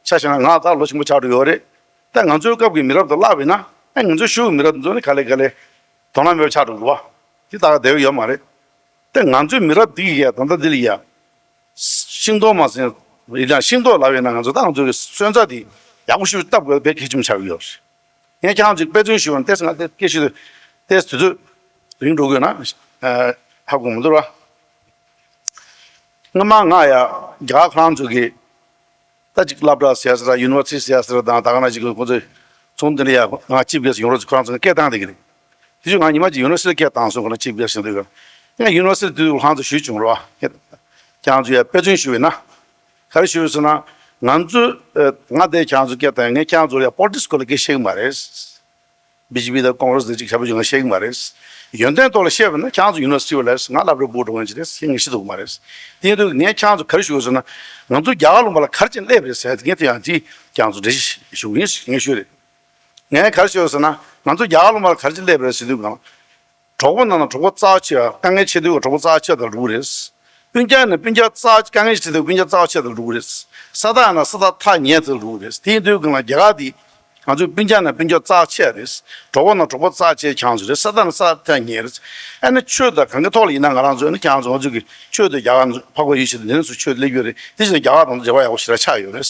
ཆ་བཞག་ན་ང་ད་ལོ་ཆེན་པོ་ཆགས་འགྲོ་ཡོད་རེད། ད་ང་ཚོའི་སྐབས་ཀྱི་མི་རབས་དང་བསླབ་པ་ཡིན་ན། ཨ། ང་ཚོའི་གཞུག་གི་མི་རབས་འདི་ཚོ་ནི་ག་ལེ་ག་ལེ་དོ་སྣང་མེད་པ་ཆགས་འགྲོ་གི་བ། དེ་ད་ག་བསྡད་ཡོད་མ་རེད། ད་ང་ཚོའི་མི་རབས་འདི་ཡི་ཡ་ད་ལྟ་འདི་ལ་ཡ། ཤིང་ཏོག་མ་ཟིན། ཡིན་ཀྱང་ཤིང་ཏོག་ལབ་ཡོད་ན་ང་ཚོ་ད་ང་ཚོ་གི་སོན་རྩ་དེ་ཡག་པོ་ཞིག་བཏབ་དགོས་པའི་གལ་ཆེན་པོ་ཆགས་ཀྱི་ཡོད་རེད། ངས་ཁྱེད་རང་ཚོའི་དཔེ་མཚོན་ཞུ་བ་ན། ཏོག་ཙམ་ང་ཏོག་ཙམ་སྐད་ཆ་ཏོག་ཙམ་དུས་ཚོད་རིང་འགྲོ་དགོས་ན། ཨ། ཧ་གོ་མི་འདུག་ར། སྔོན་མ་ང་ཡ་རྒྱ་གར་ཁོ་རང་ཚོ་གི་ད་ཅིག་སློབ་གྲྭ་ཟེར་ཟེར། ཡུ་ནི་ཝར་སི་ཊི་ཟེར་ཟེར་དང་། ད་ག་ནང་བཞིན་ཁོ་ཚོས་ཚོང་འདི་ལ་ཡ་ང་ཅིབ་གེ་སི་ཡོང་རོགས་ཟེར་ཁོ་རང་ཚོ་སྐད་བཏང་བསྡད་ཀྱི་རེད། དེ་བཞིན་ང་ཉི་མ་གཅིག་ཡུ་ནི་ཝར་སི་ཊི་སྐད་བཏང་སོང་། ཁོ་ལ་ཅིབ་གེ་སི་ཡིན་དུས་ང་ཡུ་ནི་ཝར་སི་ཊི་དུས་ཁོ་རང་ཚོ་ཞུས་བྱུང་རོགས། ཁྱེད་རང་ཚོ་ཡ་དཔེ་མཚོན་ཞུ་བས་ན། ག་རེ་ཞུ་ཟེར་ན། ང་ཚོས་ང་དེ་ཁྱེད་རང་ཚོ་སྐད་བཏང་། ངས་ཁྱེད་རང་ཚོ་ལ་ཡ་པོ་ལི་ཊིག་སི་སྐོར་ལ་སྐད་བཤད་ཀྱི་མ་རེད། བི་ཇེ་པི་དང་ཀོང་གྷི་རེ་སི་དེ་ཅིག་ཞབས་ཞུ་ང་བཤད་ཀྱི་མ་རེད། ཡོན་ཏན་ཐོག་ལ་བཤད་པ་ན་ཁྱེད་རང་ཚོ་ཡུ་ནི་ཝར་སི་ཊི་བ་ལས་ང་སློབ་གྲྭ་སྤོ་འགྲོ་མཁན་ཅིག་རེད། ཤེས་ངེས་ཤེས་ཐུབ་ཀྱི་མ་རེད། དེ་ཡིན་དུས་ངས་ཁྱེད་རང་ཚོ་ག་རེ་ཞུ་དགོས་ཟེར་ན། ང་ཚོ་རྒྱ་གར་ལུང་པ་ལ་ག་རེ་བྱས་ནས་སླེབས་རེད་ཟེར་དེ། ངས་དེ་ཡང་དེ་ཁྱེད་རང་ཚོ་འགྲེལ་བཤད་ཞུ་གི་ཡིན། ངས་ཞུས་རེད། ངས་ག་རེ་ཞུ་དགོས་ཟེར་ན། ང་ཚོ་རྒྱ་གར་ལུང་པ་ལ་ག་རེ་བྱས་ནས་སླེབས་རེད་ཟེར་དུས་གང་། གྲོགས་པོ་ནང་ན་གྲོགས་པོ་རྩ་ཆེ་བ། དཀའ་ངལ་ཆེ་དུས་གྲོགས་པོ་རྩ་ཆེ་དང་འགྲོ་གི་རེད། སྤུན་ཀྱག་ནས་སྤུན་ཀྱག་རྩ། དཀའ་ངལ་ཆེ་དུས་སྤུན་ཀྱག་རྩ་ཆེ་དང་འགྲོ་གི་རེད། ས་ཐག་ན་ས་ཐག་ཐག་ཉེ་དང་འགྲོ་གི་རེད། དེ་ཡིན་དུས་གང་ལ་རྒྱ་གར་དེ་ང་ཚོའི་སྤུན་ཀྱག་ནས་སྤུན་ཀྱག་རྩ་ཆེ་རེད། གྲོགས་པོ་ནས་གྲོགས་པོ་རྩ་ཆེ་ཁྱེད་རང་ཚོ་རེད། ས་ཐག་ན་ས་ཐག་ཉེ་རེད། ཨ་ནི་ཆོས་དང་གང་གི་ཐོག་ལ་ཡིན་ན་ང་རང་ཚོ་ནི་ཁྱེད་རང་ཚོ་ང་ཚོ་གི་ཆོས་དེ་རྒྱ་གར་ཕག་པ་ཡིད་བཞིན་དུ་ལེན་སུ་ཆོས་སླེབས་ཡོད་རེད། དེ་བཞིན་རྒྱ་གར་དང་འབྲེལ་བ་ཡག་པོ་ཞེ་དྲག་ཆགས་ཡོད་རེད།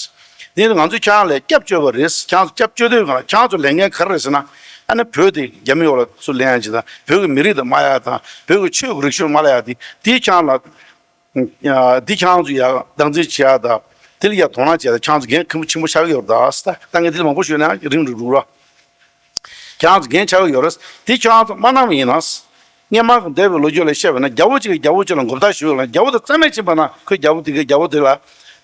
དེ་ནི་ང་ཚོས་ཁྱེད་རང་ལ་སྐྱབས་བཅོལ་བ་རེད། ཁྱེད་རང་ཚོ་སྐྱབས་བཅོལ་དུས་གང་ལ་ཁྱེད་རང་ཚོ་ལས་འགན་ག་རེ་རེད་ཟེར་ན། ཨ་ནི་བོད་དེ་རྒྱ་མི་ཡོག་ལ་ཚུར་ལེན་ཡ་ཅིག་དང་། བོད་ཀྱི་མི་རིགས་དེ་སྨྲ་ཡ་དང་། བོད་ཀྱི་ཆོས་ཀྱི་རིག་གཞུང་སྨྲ་ཡ་དེ། དེ་ཁྱེད་རང་ལ་ཡ། འདི་ཁྱེད་རང་ཚོ་ཡ་སྟངས་འཛིན་བྱེད་ཡ་དང་། དེ་ལ་ཡ་དོ་སྣང་བྱེད་ཡ་དང་། ཁྱེད་རང་ཚོ་འགན་ཁུར་ཆེན་པོ་ཆགས་ཀྱི་ཡོད་རེད། ད་ད་ངས་འདི་ལ་མང་པོ་ཞུས་ན་རིང་རུ་འགྲོ་ར། ཁྱེད་རང་ཚོ་འགན་ཆགས་ཀྱི་ཡོད་རེད། དེ་ཁྱེད་རང་ཚོ་མ་གནང་བ་ཡིན་ན། སྔོན་མ་གི་འདས་པའི་ལོ་རྒྱུས་ལ་བཤད་པ་ན། རྒྱལ་པོ་གཅིག་གིས་རྒྱལ་པོ་གཅིག་ལ་མགོ་བཏགས་ཞུས་ལ། རྒྱལ་པོ་དེ་རྩ་མེད་ཕྱིན་པ་ན། ཁོས་རྒྱལ་པོ་དེ་གིས་རྒྱལ་པོ་དེ་ལ་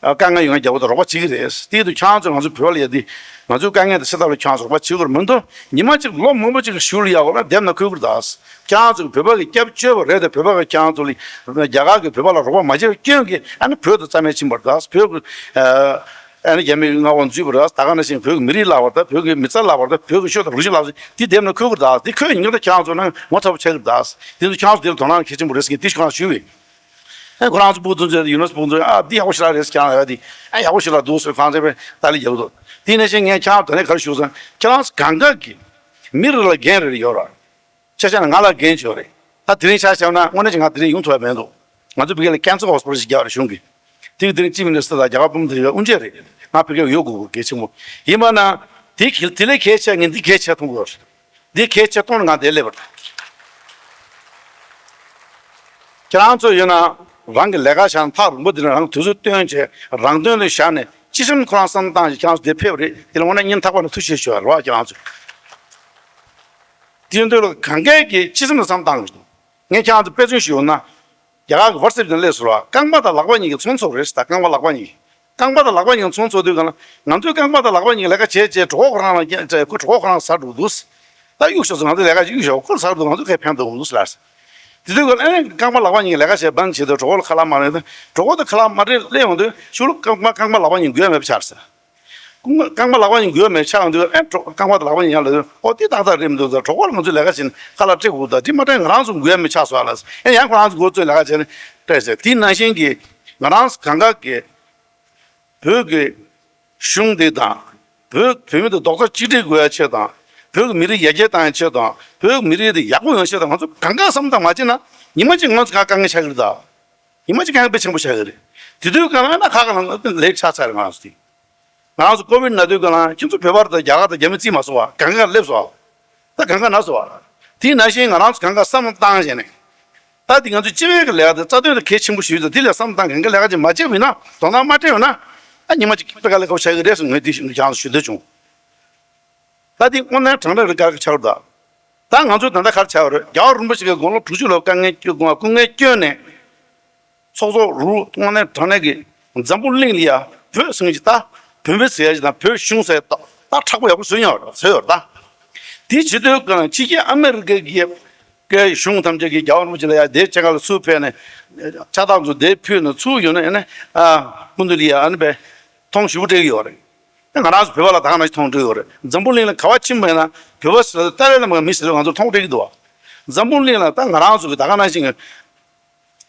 དཀའ་ངལ་ཡོང་ཡ། རྒྱལ་པོ་དེ་རོགས་པ་བྱེད་ཀྱི་རེད། དེ་དུས་ཁྱེད་རང་ཚོ་ང་ཚོ་བོད་པ་ལ་ཡ་དེ། ང་ཚོའི་དཀའ་ངལ་དེ་སེལ་ཐབས་ལ་ཁྱེད་རང་ཚོ་རོགས་པ་བྱེད་དགོས་རེད་མི་འདུག་ཉི་མ་གཅིག་ལོ་མང་པོ་གཅིག་གི་གཞུག་ལ་ཡ་འོ་ན་དེབ་ནང་འཁོད་ཀྱི་རེད་ད། ཁྱེད་རང་ཚོ་བོད་པ་གི་སྐྱབས་བཅོལ་བ་རེད་དེ། བོད་པ་གི་ཁྱེད་རང་ཚོ་ལ་རྒྱ་གར་གྱི་བོད་པ་ལ་རོགས་པ་མ་བྱས་པའི་སྐྱོན་གྱིས་ཨ་ནི་བོད་དེ་རྩ་མེད་ཕྱིན་པ་རེད་ད། བོད་ཀྱི་ཨ་ནི་རྒྱ་མིའི་མངའ་འོག་འཛུལ་བ་རེད། ད་ག་ནང་བཞིན་བོད་ཀྱི་མི་རིགས་བརླག་པ་རེད་ད། བོད་ཀྱི་མི་ཚེ་བརླག་པ་རེད་ད། བོད་ཀྱི་ཆོས་དང་རིག་གཞུང་བརླག་པ་རེད། དེ་དེབ་ནང་འཁོད་ཀྱི་རེད་ད། དེ་འཁོད་ཡིན་ན་ད་ཁྱེད་རང་ཚོ་ནང་ངོ་ཚ་པོ་ཆགས་ཀྱི་རེད་ད། དེ་ཚོ་ཁྱེད་རང་ཚོ་དེ་ལ་དོ་སྣང་གལ་ཆེན་པོ་རེད་ཟེར་གྱི་དེ་ཁྱེད་རང་ཞུས་པས། ཨ་ཁོ་རང་ཚོ་ཕྲུ་གུ་ཚོ་ཚོས་ཡུ་ནེ་སི་ཀོ་ཚོས་ཨ་འདི་ཡག་པོ་ཞིག་རག་རེད་ཟེར་ཀྱང་ཡ་དེ། ཨ་ཡག་པོ་ཞིག་རག་འདུག་ཟེར་ཁོ་རང་ཚོས་དཔེ་ལྟ་ལི་རྒྱག་གི་འདུག་དེ་ནང་བཞིན་ངས་ཁྱེད་རང་དོ་ནས་ག་རེ་ཞུ་ཟེར་ན། ཁྱེད་རང་ཚོ་གང་ག་གི་མི་རེ་ལ་འགན་རེ་རེ་ཡོད་རེད། ཆ་བཞག་ན་ང་ལ་འགན་ཅིག་ཡོད་རེད། ད་དེ་རིང་ཆ་བཞག་ན་དངོས་གནས་ཀྱི་ང་དེ་རིང་ཡོང་ཐུབ་ཡ་མེད་འདུག་ང་ཚོ་བོད་སྐད་ལ་ཀེན་སར་ཧོ་སི་པི་ཊལ་ཞིག་རྒྱག་རེད་གཞུང་གིས། དེ་གི་དེ་རིང་ཅིབ་མི་ནི་སི་ཊར་དང་རྒྱ་གར་དཔོན་པོ་དེ་ཡོད་དབུ་འབྱེད་རེད། ང་ཕ་གིར་ཡོད་དགོས་དགོས་གལ་ཆེན་པོ་ཡིན་པ་ན། དེ་གལ་དེ་ལས་གལ་ཆེ་ངས་འདི་གལ་ཆེ་མཐོང་གི་ཡོད་རེད། འདི་གལ་ཆེ་མཐོང་ནས་ང་འདིར་སླེབས་པ་རེད། ཁྱེད་རང་ཚོ་ཡོད་ན་རང་གི་ལས་ཀ་བྱས་ན་ཐག་རིང་པོ་འདི་ནས་རང་དུས་ཚོད་བཏོན་བྱས་རང་དོན་ལ་བཞག་ནས་སྤྱི་སེམས་ཁོ་རང་བསམ་བཏང་ཞིག་ཁྱེད་རང་ཚོ་འདིར་ཕེབས་པ་རེད། དེ་ལ་དངོས་གནས་སྙིང་ཐག་པ་ནས་ཐུགས་རྗེ་ཆེ་ཞུ་བ་རེད་བ། ཁྱེད་རང་ཚོ་དེ་འདོད་ལ་གང་གས་ཀྱི་སྤྱི་སེམས་ལ་བསམ་བཏང་གི་འདུག་ངས་ཁྱེད་རང་ཚོ་དཔེ་མཚོན་ཞུ་ན། རྒྱ་གར་གྱི་ཝ་ཊི་སེབ་ནང་སླེབས་སོང་བ། རྐང་པ་དང་ལག་པ་གཉིས་ཀྱི་ཚོང་ཚོགས་རེད་ཟེར། ད་རྐང་པ་ལག་པ་གཉིས་ཀྱི། རྐང་པ་དང་ལག་པ་གཉིས་ཀྱི་ཚོང་ཚོགས་དུས་གང་ལ་ང་ཚོའི་རྐང་པ་དང་ལག་པ་གཉིས་ཀྱི་ལས་ཀ་བྱས་བྱས་གྲོད་ཁོག་ཁོ་རང་ལ་ཁོ་གྲོད་ཁོག་ཁོ་རང་ཟ་འགྲོ་འདུག་ད་གཡུག་ཤོག་ཟེར། ང་ཚོའི་ལས་ཀ་ཅིག་གཡུག་ཤོག་ཁོ་ཟ་འགྲོ་འདུག་ང་ཚོ་ཁས་ཕན་ཐོགས་འདུག་ཟེར་ལ། དེ་དུས་གང་ལ་ཨེ་རྐང་པ་ལག་པ་གཉིས་ཀྱི་ལས་ཀ་བྱས་བང་བྱས་དུས་གྲོད་ཁོག་ལ་ཁ་ལག་མ་རེད་ད། གྲོད་ཁོག་དང་ཁ་ལག་མ་རེད་སླེབས་ཡོང་དུས་ཤུགས་ལ་རྐང་པ་རྐང་པ་ལག་པ་གཉིས་འགུལ་མེད་པ་ཆགས་ཟེར། རྐང་པ་ལག་པ་གཉིས་འགུལ་མེད་ཆགས་འདུག་ཨེ་གྲོ་རྐང་པ་དང་ལག་པ་གཉིས་ཡར་ལ་ཨོ་དེ་ཏག་ཏག་རེད་མི་འདུག་ད་གྲོད་ཁོག་ལ་ང་ཚོས་ལས་ཀ་བྱེད་ན་ཁ་ལག་སྤྲད་དགོས། ད་དེ་མ་སྤྲད་ང་རང་ཚོ་འགུལ་མེད་ཆགས་སོང་ཨ་ལ། ཨེ་ཡང་ཁོ་རང་ཚོ་འགུལ་ཚོས་ལས་ཀ་བྱས་ནས་སྤྲད་ཟེར། དེ་ནང་བཞིན་གྱི་ང་རང་ཚོ་གང་ག་གི་བོད་ཀྱི་གཞུང་འདི་དང་། བོད་བོད་མི་དང་རྡོག་རྩ་གཅིག་སྒྲིལ་དགོས་ཡ་ཆེད་དང་། བོད་ཀྱི་མི་རིགས་ཡར་རྒྱས་བཏང་ཡ་ཆེད་དང་། བོད་ཀྱི་མི་རིགས་འདི་ཡག་པོ་ཡོང་ཆེད་དང་། ང་ཚོ་གང་ག་བསམ་བཏང་མ་བྱས་ན་ཉི་མ་གཅིག་ང་ཚོ་གང་ག་དཀའ་ངལ་ཆགས་ཀྱི་རེད་ད། ཉི་མ་གཅིག་དཀའ་ངལ་དཔེ་ཆེན་པོ་ཆགས་ཀྱི་རེད། དེ་དུས་གང་ལ་ན་ཁ་ཁ་ལ་ལས་ཆགས་ཚར་རེད་ང་རང་ཚོ་དེ། ང་རང་ཚོ་ཀོ་བིད་ན་དུས་གང་ལ་ཁྱེད་ཚོ་བོད་པ་དང་རྒྱ་གར་དང་རྒྱ་མི་རྩིས་མ་སོང་བ། གང་ག་སླེབས་སོང་བ། ད་གང་ག་ན་སོང་བ། དེ་ནང་བཞིན་ང་རང་ཚོ་གང་ག་བསམ་བློ་བཏང་བྱས་ནས། ད་དེ་ང་ཚོ་སྤྱི་པའི་གི་ལས་ཀ་དེ་རྩ་དོན་དེ་གལ་ཆེན་པོ་ཞིག་ཡོད་ད། དེ་ལ་བསམ་བློ་བཏང་གང་ག་ལས་ཀ་ཅིག་མ་བྱས་པ་ཡིན་ན། དོ་སྣང་མ་སྤྲད་པ་ཡིན་ན། ཨ་ཉི་མ་གཅིག་དཔེ་དཀའ་ལས་ཁག་པོ་ཆགས་ཀྱི་རེད་ཟེར་ངས་དེ་ཞུ་ཁྱེད་རང་ཚོ་ཞུ་འདོད་བྱུང་། ད་དེ་དངོས་གནས་དྲང་གནས་རེད། དཀའ་ཁག་ཆགས་ཀྱི་རེད་ད། ད་ང་ཚོས་ད་ལྟ་ག་རེ་བྱ་བ་རེད། རྒྱལ་བ་རིན་པོ་ཆེ་གི་དགུང་ལོ་དྲུག་ཅུ་ལོ་དཀའ་ངལ་སྐྱོན་དགོངས་སྐུ་ངལ་སྐྱོན་ནས། ཚོགས་གཙོ་རུ་དངོས་གནས་དྲང་གནས་ཀྱི་འཛམ་བུ་གླིང་ལ་ཡ་བོད་ཟེར་མཁན་ཅིག་ད་བོད་མི་ཟེར་ཡ་ཅིག་དང་བོད་གཞུང་ཟེར་ད་ད་མཁྲེགས་པོ་ཡག་པོ་བཟོས་ཡོད་རེད། བཟོས་ཡོད་རེད་ད། དེ་བྱེད་དུས་གང་ཕྱི་རྒྱལ་ཨ་མེ་རི་ཀའི་གི་གི་གཞུང་ཐམས་ཅད་ཀྱིས་རྒྱལ་བ་རིན་པོ་ཆེ་ལ་ཡ་དེའི་སྤྱན་སྔ་ལ་ཚུར་ཕེབས་ནས་ཕྱག་རྟགས་ཚོ་དེ་ཕུལ་ནས་ཚུར་ཡོང་ནས་ཨ་ནི་ཨ་སྐུ་མདུན་ལ་ཡ་ཨ་ནི་པའི་མཐོང་ཞུ་སྤྲད་ཀྱི་ཡོད་རེད། ང་རང་ཚོ་བོད་པ་ལ་ད་ག་ནང་བཞིན་མཐོང་སྤྲད་ཡོད་རེད། འཛམ་བུ་གླིང་ལ་ག་བ་ཕྱིན་པ་ཡིན་ན་བོད་པ་ཟེར་ཏཱ་ལའི་བླ་མ་གི་མི་ཟེར་ང་ཚོ་མཐོང་སྤྲད་ཀྱི་འདུག་བ། འཛམ་བུ་གླིང་ལ་ད་ང་རང་ཚོ་གི་ད་ག་ནང་བཞིན་གྱི་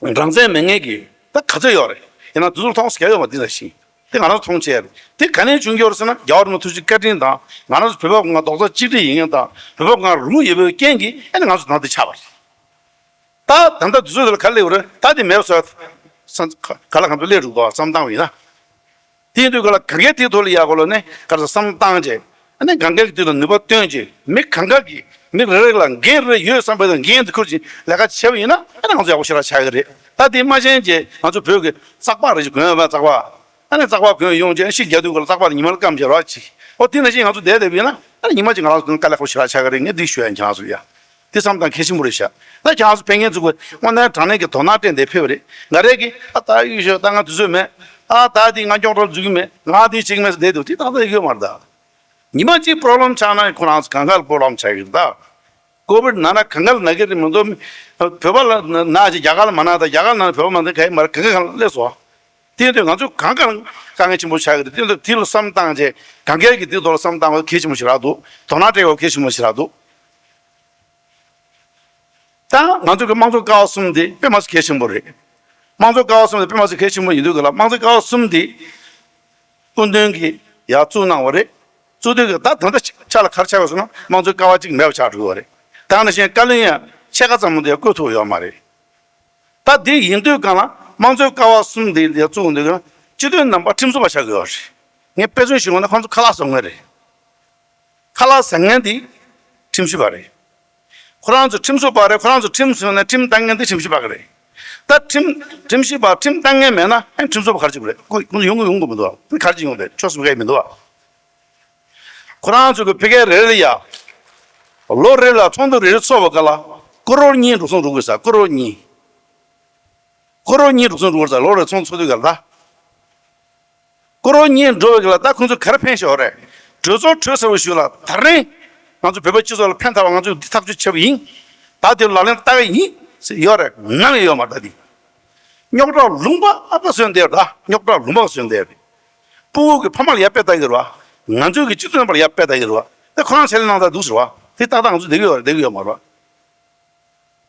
རང་བཙན་མེད་མཁན་གྱི་ད་ག་ཚོད་ཡོད་རེད། ཡིན་ན་དེ་ཚོ་མཐོང་ས་ག་ཡོད་མ་འདི་ལ་ཤི། དེ་ང་རང་ཚོ་མཐོང་ཆེ་རེད། དེ་ག་ནས་བྱུང་གི་ཡོད་རེད་ཟེར་ན་རྒྱལ་བ་རིན་པོ་ཆེའི་ཐུགས་རྗེ་བཀའ་དྲིན་དང་ང་རང་ཚོ་བོད་པ་ང་རྡོག་རྩ་གཅིག་སྒྲིལ་ཡིན་མཁན་དང་བོད་པ་ང་རུ་ཡོད་པའི་རྐྱེན་གྱིས་ཨ་ནི་ང་ཚོ་ད་འདི་ཆགས་པ་རེད། ད་ད་ལྟ་དུས་ཚོད་དེ་ལ་ག་རེ་སླེབས་ཡོད་རེད། ད་དེ་མེད་པ་བཟོ་ཡ་ག་ལ་གང་དུ་སླེབས་འགྲོ་འདུག་བསམ་བཏང་བ་ཡིན་ན། དེ་ཡིན་དུས་ག་ལ་གང་གའི་དེའི་ཐོག་ལ་ཡག་གོ་ལོ་ནས་ག་རེ་བསམ་བཏང་རྗེས་ཨ་ནི་གང་གའི་དུས་ལ་ནུས་པ་བཏོན་རྗེས་མི་གང་ག་གི་མི་རེ་རེ་ལ་འགན་རེ་ཡོད་བསམ་པའི་འགན་དེ་ཁུར་ཅིག་ལས་ཀ་བྱས་པ་ཡིན་ན་ཨ་ནི་ང་ཚོ་ཡག་པོ་ཞེ་དྲག་ཆགས་ཀྱི་རེད། ད་དེ་མ་བྱས་རྗེས་ང་ཚོ་བོད་ཀྱི་ཙག་པག་རེ་ཞིག་གོན་ཡོད་པ་ཙག་པག་ཨ་ནི་ཙག་པག་གོན་ཡོང་རྗེས་ཕྱི་རྒྱག་དུས་ག་ལ་ཙག་པག་དེ་ཉི་མ་ལ་སྐམ་བྱས་རོགས་ཅིག་ཨོ་དེ་ནང་བཞིན་ང་ཚོ་བསྡད་བསྡད་པ་ཡིན་ན་ཨ་ནི་ཉི་མ་གཅིག་ང་རང་ཚོ་དཀའ་ལས་ཁག་པོ་ཞེ་དྲག་ཆགས་ཀྱི་རེད། ངས་འདི་ཞུ་ཡ་ཡིན་ཁྱེད་རང་ཚོ་ཡ། དེ་བསམ་སྟངས་གལ་ཆེན་པོ་རེད་ཤག་ད་ཁྱེད་རང་ཚོ་ཕན་ངེས་ཚུགས་པ་དངོས་གནས་དྲང་གནས་ཀྱི་དོ་སྣང་སྤྲད་འདི་ཕེབས་པ་རེད། ང་རང་གིས་ཨ་ད་གཡུག་ཞོག་ད་ང་དུས་ཚོད་མེད། ཨ་ད་དེ་ང་མགྱོགས་དྲགས་འཛུལ་གྱི་མེད། ང་དེ་བྱེད་ཀྱི་མེད་ཟེར་བསྡད་འདུག་དེ་ཏག་ཏག་ཡོད་མ་རེད་ད། ཉི་མ་གཅིག་པོ་རོབ་ལེམ་ཆགས་ན་ཁོ་རང་ཚོ་གང་ག་ལ་པོ་རོབ་ལེམ་ཆགས་ཀྱི་རེད་ད། ཀོ་བིད་ན་ན་གང་ག་ལ་ན་གི་རེད་མི་འདུག་བོད་པ་ལ་ན་ཅིག་རྒྱ་གར་ལ་མ་ན་ད་རྒྱ་གར་ན་བོད་པ་མ་ན་ག་ཡི་མ་རེད། གང་ག་གང་ལ་སླེབས་སོང་། དེ་ཡིན་དུས་ང་ཚོ་གང་ག་ལ་དཀའ་ངལ་ཆེན་པོ་ཆགས་ཀྱི་རེད། དེ་ཡིན་དུས་དེ་ལ་བསམ་བཏང་རྗེས་གང་ག་གི་དེ་ཐོག་ལ་བསམ་བཏང་བ་གལ་ཆེན་པོ་ཞིག་རག་འདུག་དོ་སྣང་སྤྲད་དགོས་གལ་ཆེན་པོ་ཞིག་རག་འདུག་ད་ང་ཚོ་གི་དམངས་གཙོ་ཀ་བ་གསུམ་འདི་དཔེ་མ་སྲིད་གལ་ཆེན་པོ་རེད། དམངས་གཙོ་ཀ་བ་གསུམ་འདི་དཔེ་མ་སྲིད་གལ་ཆེན་པོ་ཡིན་དུས་ག་ལ་དམངས་གཙོ་ཀ་བ་གསུམ་འདི་སྐུ་མདུན་གྱིས་ཡར་བཙུགས་གནང་བ་རེད། བཙུགས་དུས་ག་ད་ད་ལྟ་ཆ་ལ་ག་རེ་ཆགས་ཡོད་ཟེར་ན་དམངས་གཙོ་ཀ་བ་གཅིག་མེད་པ་ཆགས་འགྲོ་གི་ཡོད་རེད། ད་ནང་བཞིན་བཀའ་བློན་ཡང་ཕྱེད་ཀ་ཙམ་མ་གཏོགས་བསྐོ་ཐུབ་ཡོད་མ་རེད། ད་འདི་ཡིན་དུས་གང་ལ་དམངས་གཙོའི་ཀ་བ་གསུམ་འདི་ཡར་བཙུགས་འདུག་ག་སྤྱི་འཐུས་རྣམ་པ་ཁྲིམས་བཟོ་བ་ཆགས་ཀྱི་ཡོད་རེད། ངས་དཔེ་མཚོན་ཞུ་དགོས་ན་ཁོང་ཚོ་ཁ་ལག་བཟོ་མཁན་རེད། ཁ་ལག་ཟ་མཁན་འདི་ཁྲིམས་ཞིབ་པ་རེད། ཁོ་རང་ཚོ་ཁྲིམས་བཟོ་བ་རེད། ཁོ་རང་ཚོ་ཁྲིམས་བཟོས་ནས་ཁྲིམས་བཏང་མཁན་འདི་ཁྲིམས་ཞིབ་པ་རེད། ད་ཁྲིམས་ཁྲིམས་ཞིབ་པ་ཁྲིམས་བཏང་མཁན་མེད་ན་ཨེ་ཁྲིམས་བཟོ་བ་ག་རེ་བྱེད་དགོས་རེད། ཁོ་ཁོ་ཚོ་ཡོང་གི་ཡོང་གི་མི་འདུག་ཁོ་ག་རེ་བྱེད་ཡོང་རེད། ཆོག་སུ་ག་ཡི་མི་འདུག་ཁོ་རང་ཚོ་གི་ཕ་གིར་རེ་རེ་ཡ། ལོ་རེ་ལ་ཚོགས་འདུ་རེ་རེ་ཚོགས་པ་ག་ལ་ཀོ་རོར་གཉིས་འགྲོ་སོང་འགྲོ་དགོས་ས། ཀོ་རོར་གཉིས། ཀོ་རོར་གཉིས་འགྲོ་སོང་འགྲོ་དགོས་ས། ལོ་རེ་ཚོགས་ཚོགས་དུས་ག་ལ་ད། ཀོ་རོར་གཉིས་འགྲོ་བའི་ག་ལ་ད་ཁོང་ཚོ་ག་རེ་ཕན་ཞོག་རེད། གྲོས་ཚོགས་གྲོལ་ཚར་བའི་གཞུག་ལ་ད་རིང་ང་ཚོ་བོད་པའི་སྤྱི་ཚོགས་ལ་ཕན་ཐོགས་པ་ང་ཚོས་འདི་ཐག་གཅོད་བྱས་པ་ཡིན། ད་དེ་ལག་ལེན་བསྟར་གི་ཡིན་ཟེར་ཡོད་རེད། ནམ་ཡང་ཡོད་མ་རེད། ད་འདི་རྙོག་དྲ་ལུང་པ་ཨ་ཕ་བཟོས་བསྡད་ཡོད་རེད། ད་རྙོག་དྲ་ལུང་པ་བཟོས་བསྡད་ཡོད་རེད། སྤུ་གུ་གི་ཕ་མ་ལ་ཡར་དཔེ་ལྟ་གི་རེད་བ། ང་ཚོའི་གི་སྤྱི་འཐུས་རྣམ་པ་ལ་ཡར་དཔེ་ལྟ་གི་རེད་བ། དེ་ཁོ་རང་ཆད་ལས་གནང་ད་འདུག་ཟེར་བ། དེ་ཏག་ཏག་ང་ཚོ་བསྡད་གི་ཡོད་རེད། བསྡད་གི་ཡོད་མ་རེད་བ།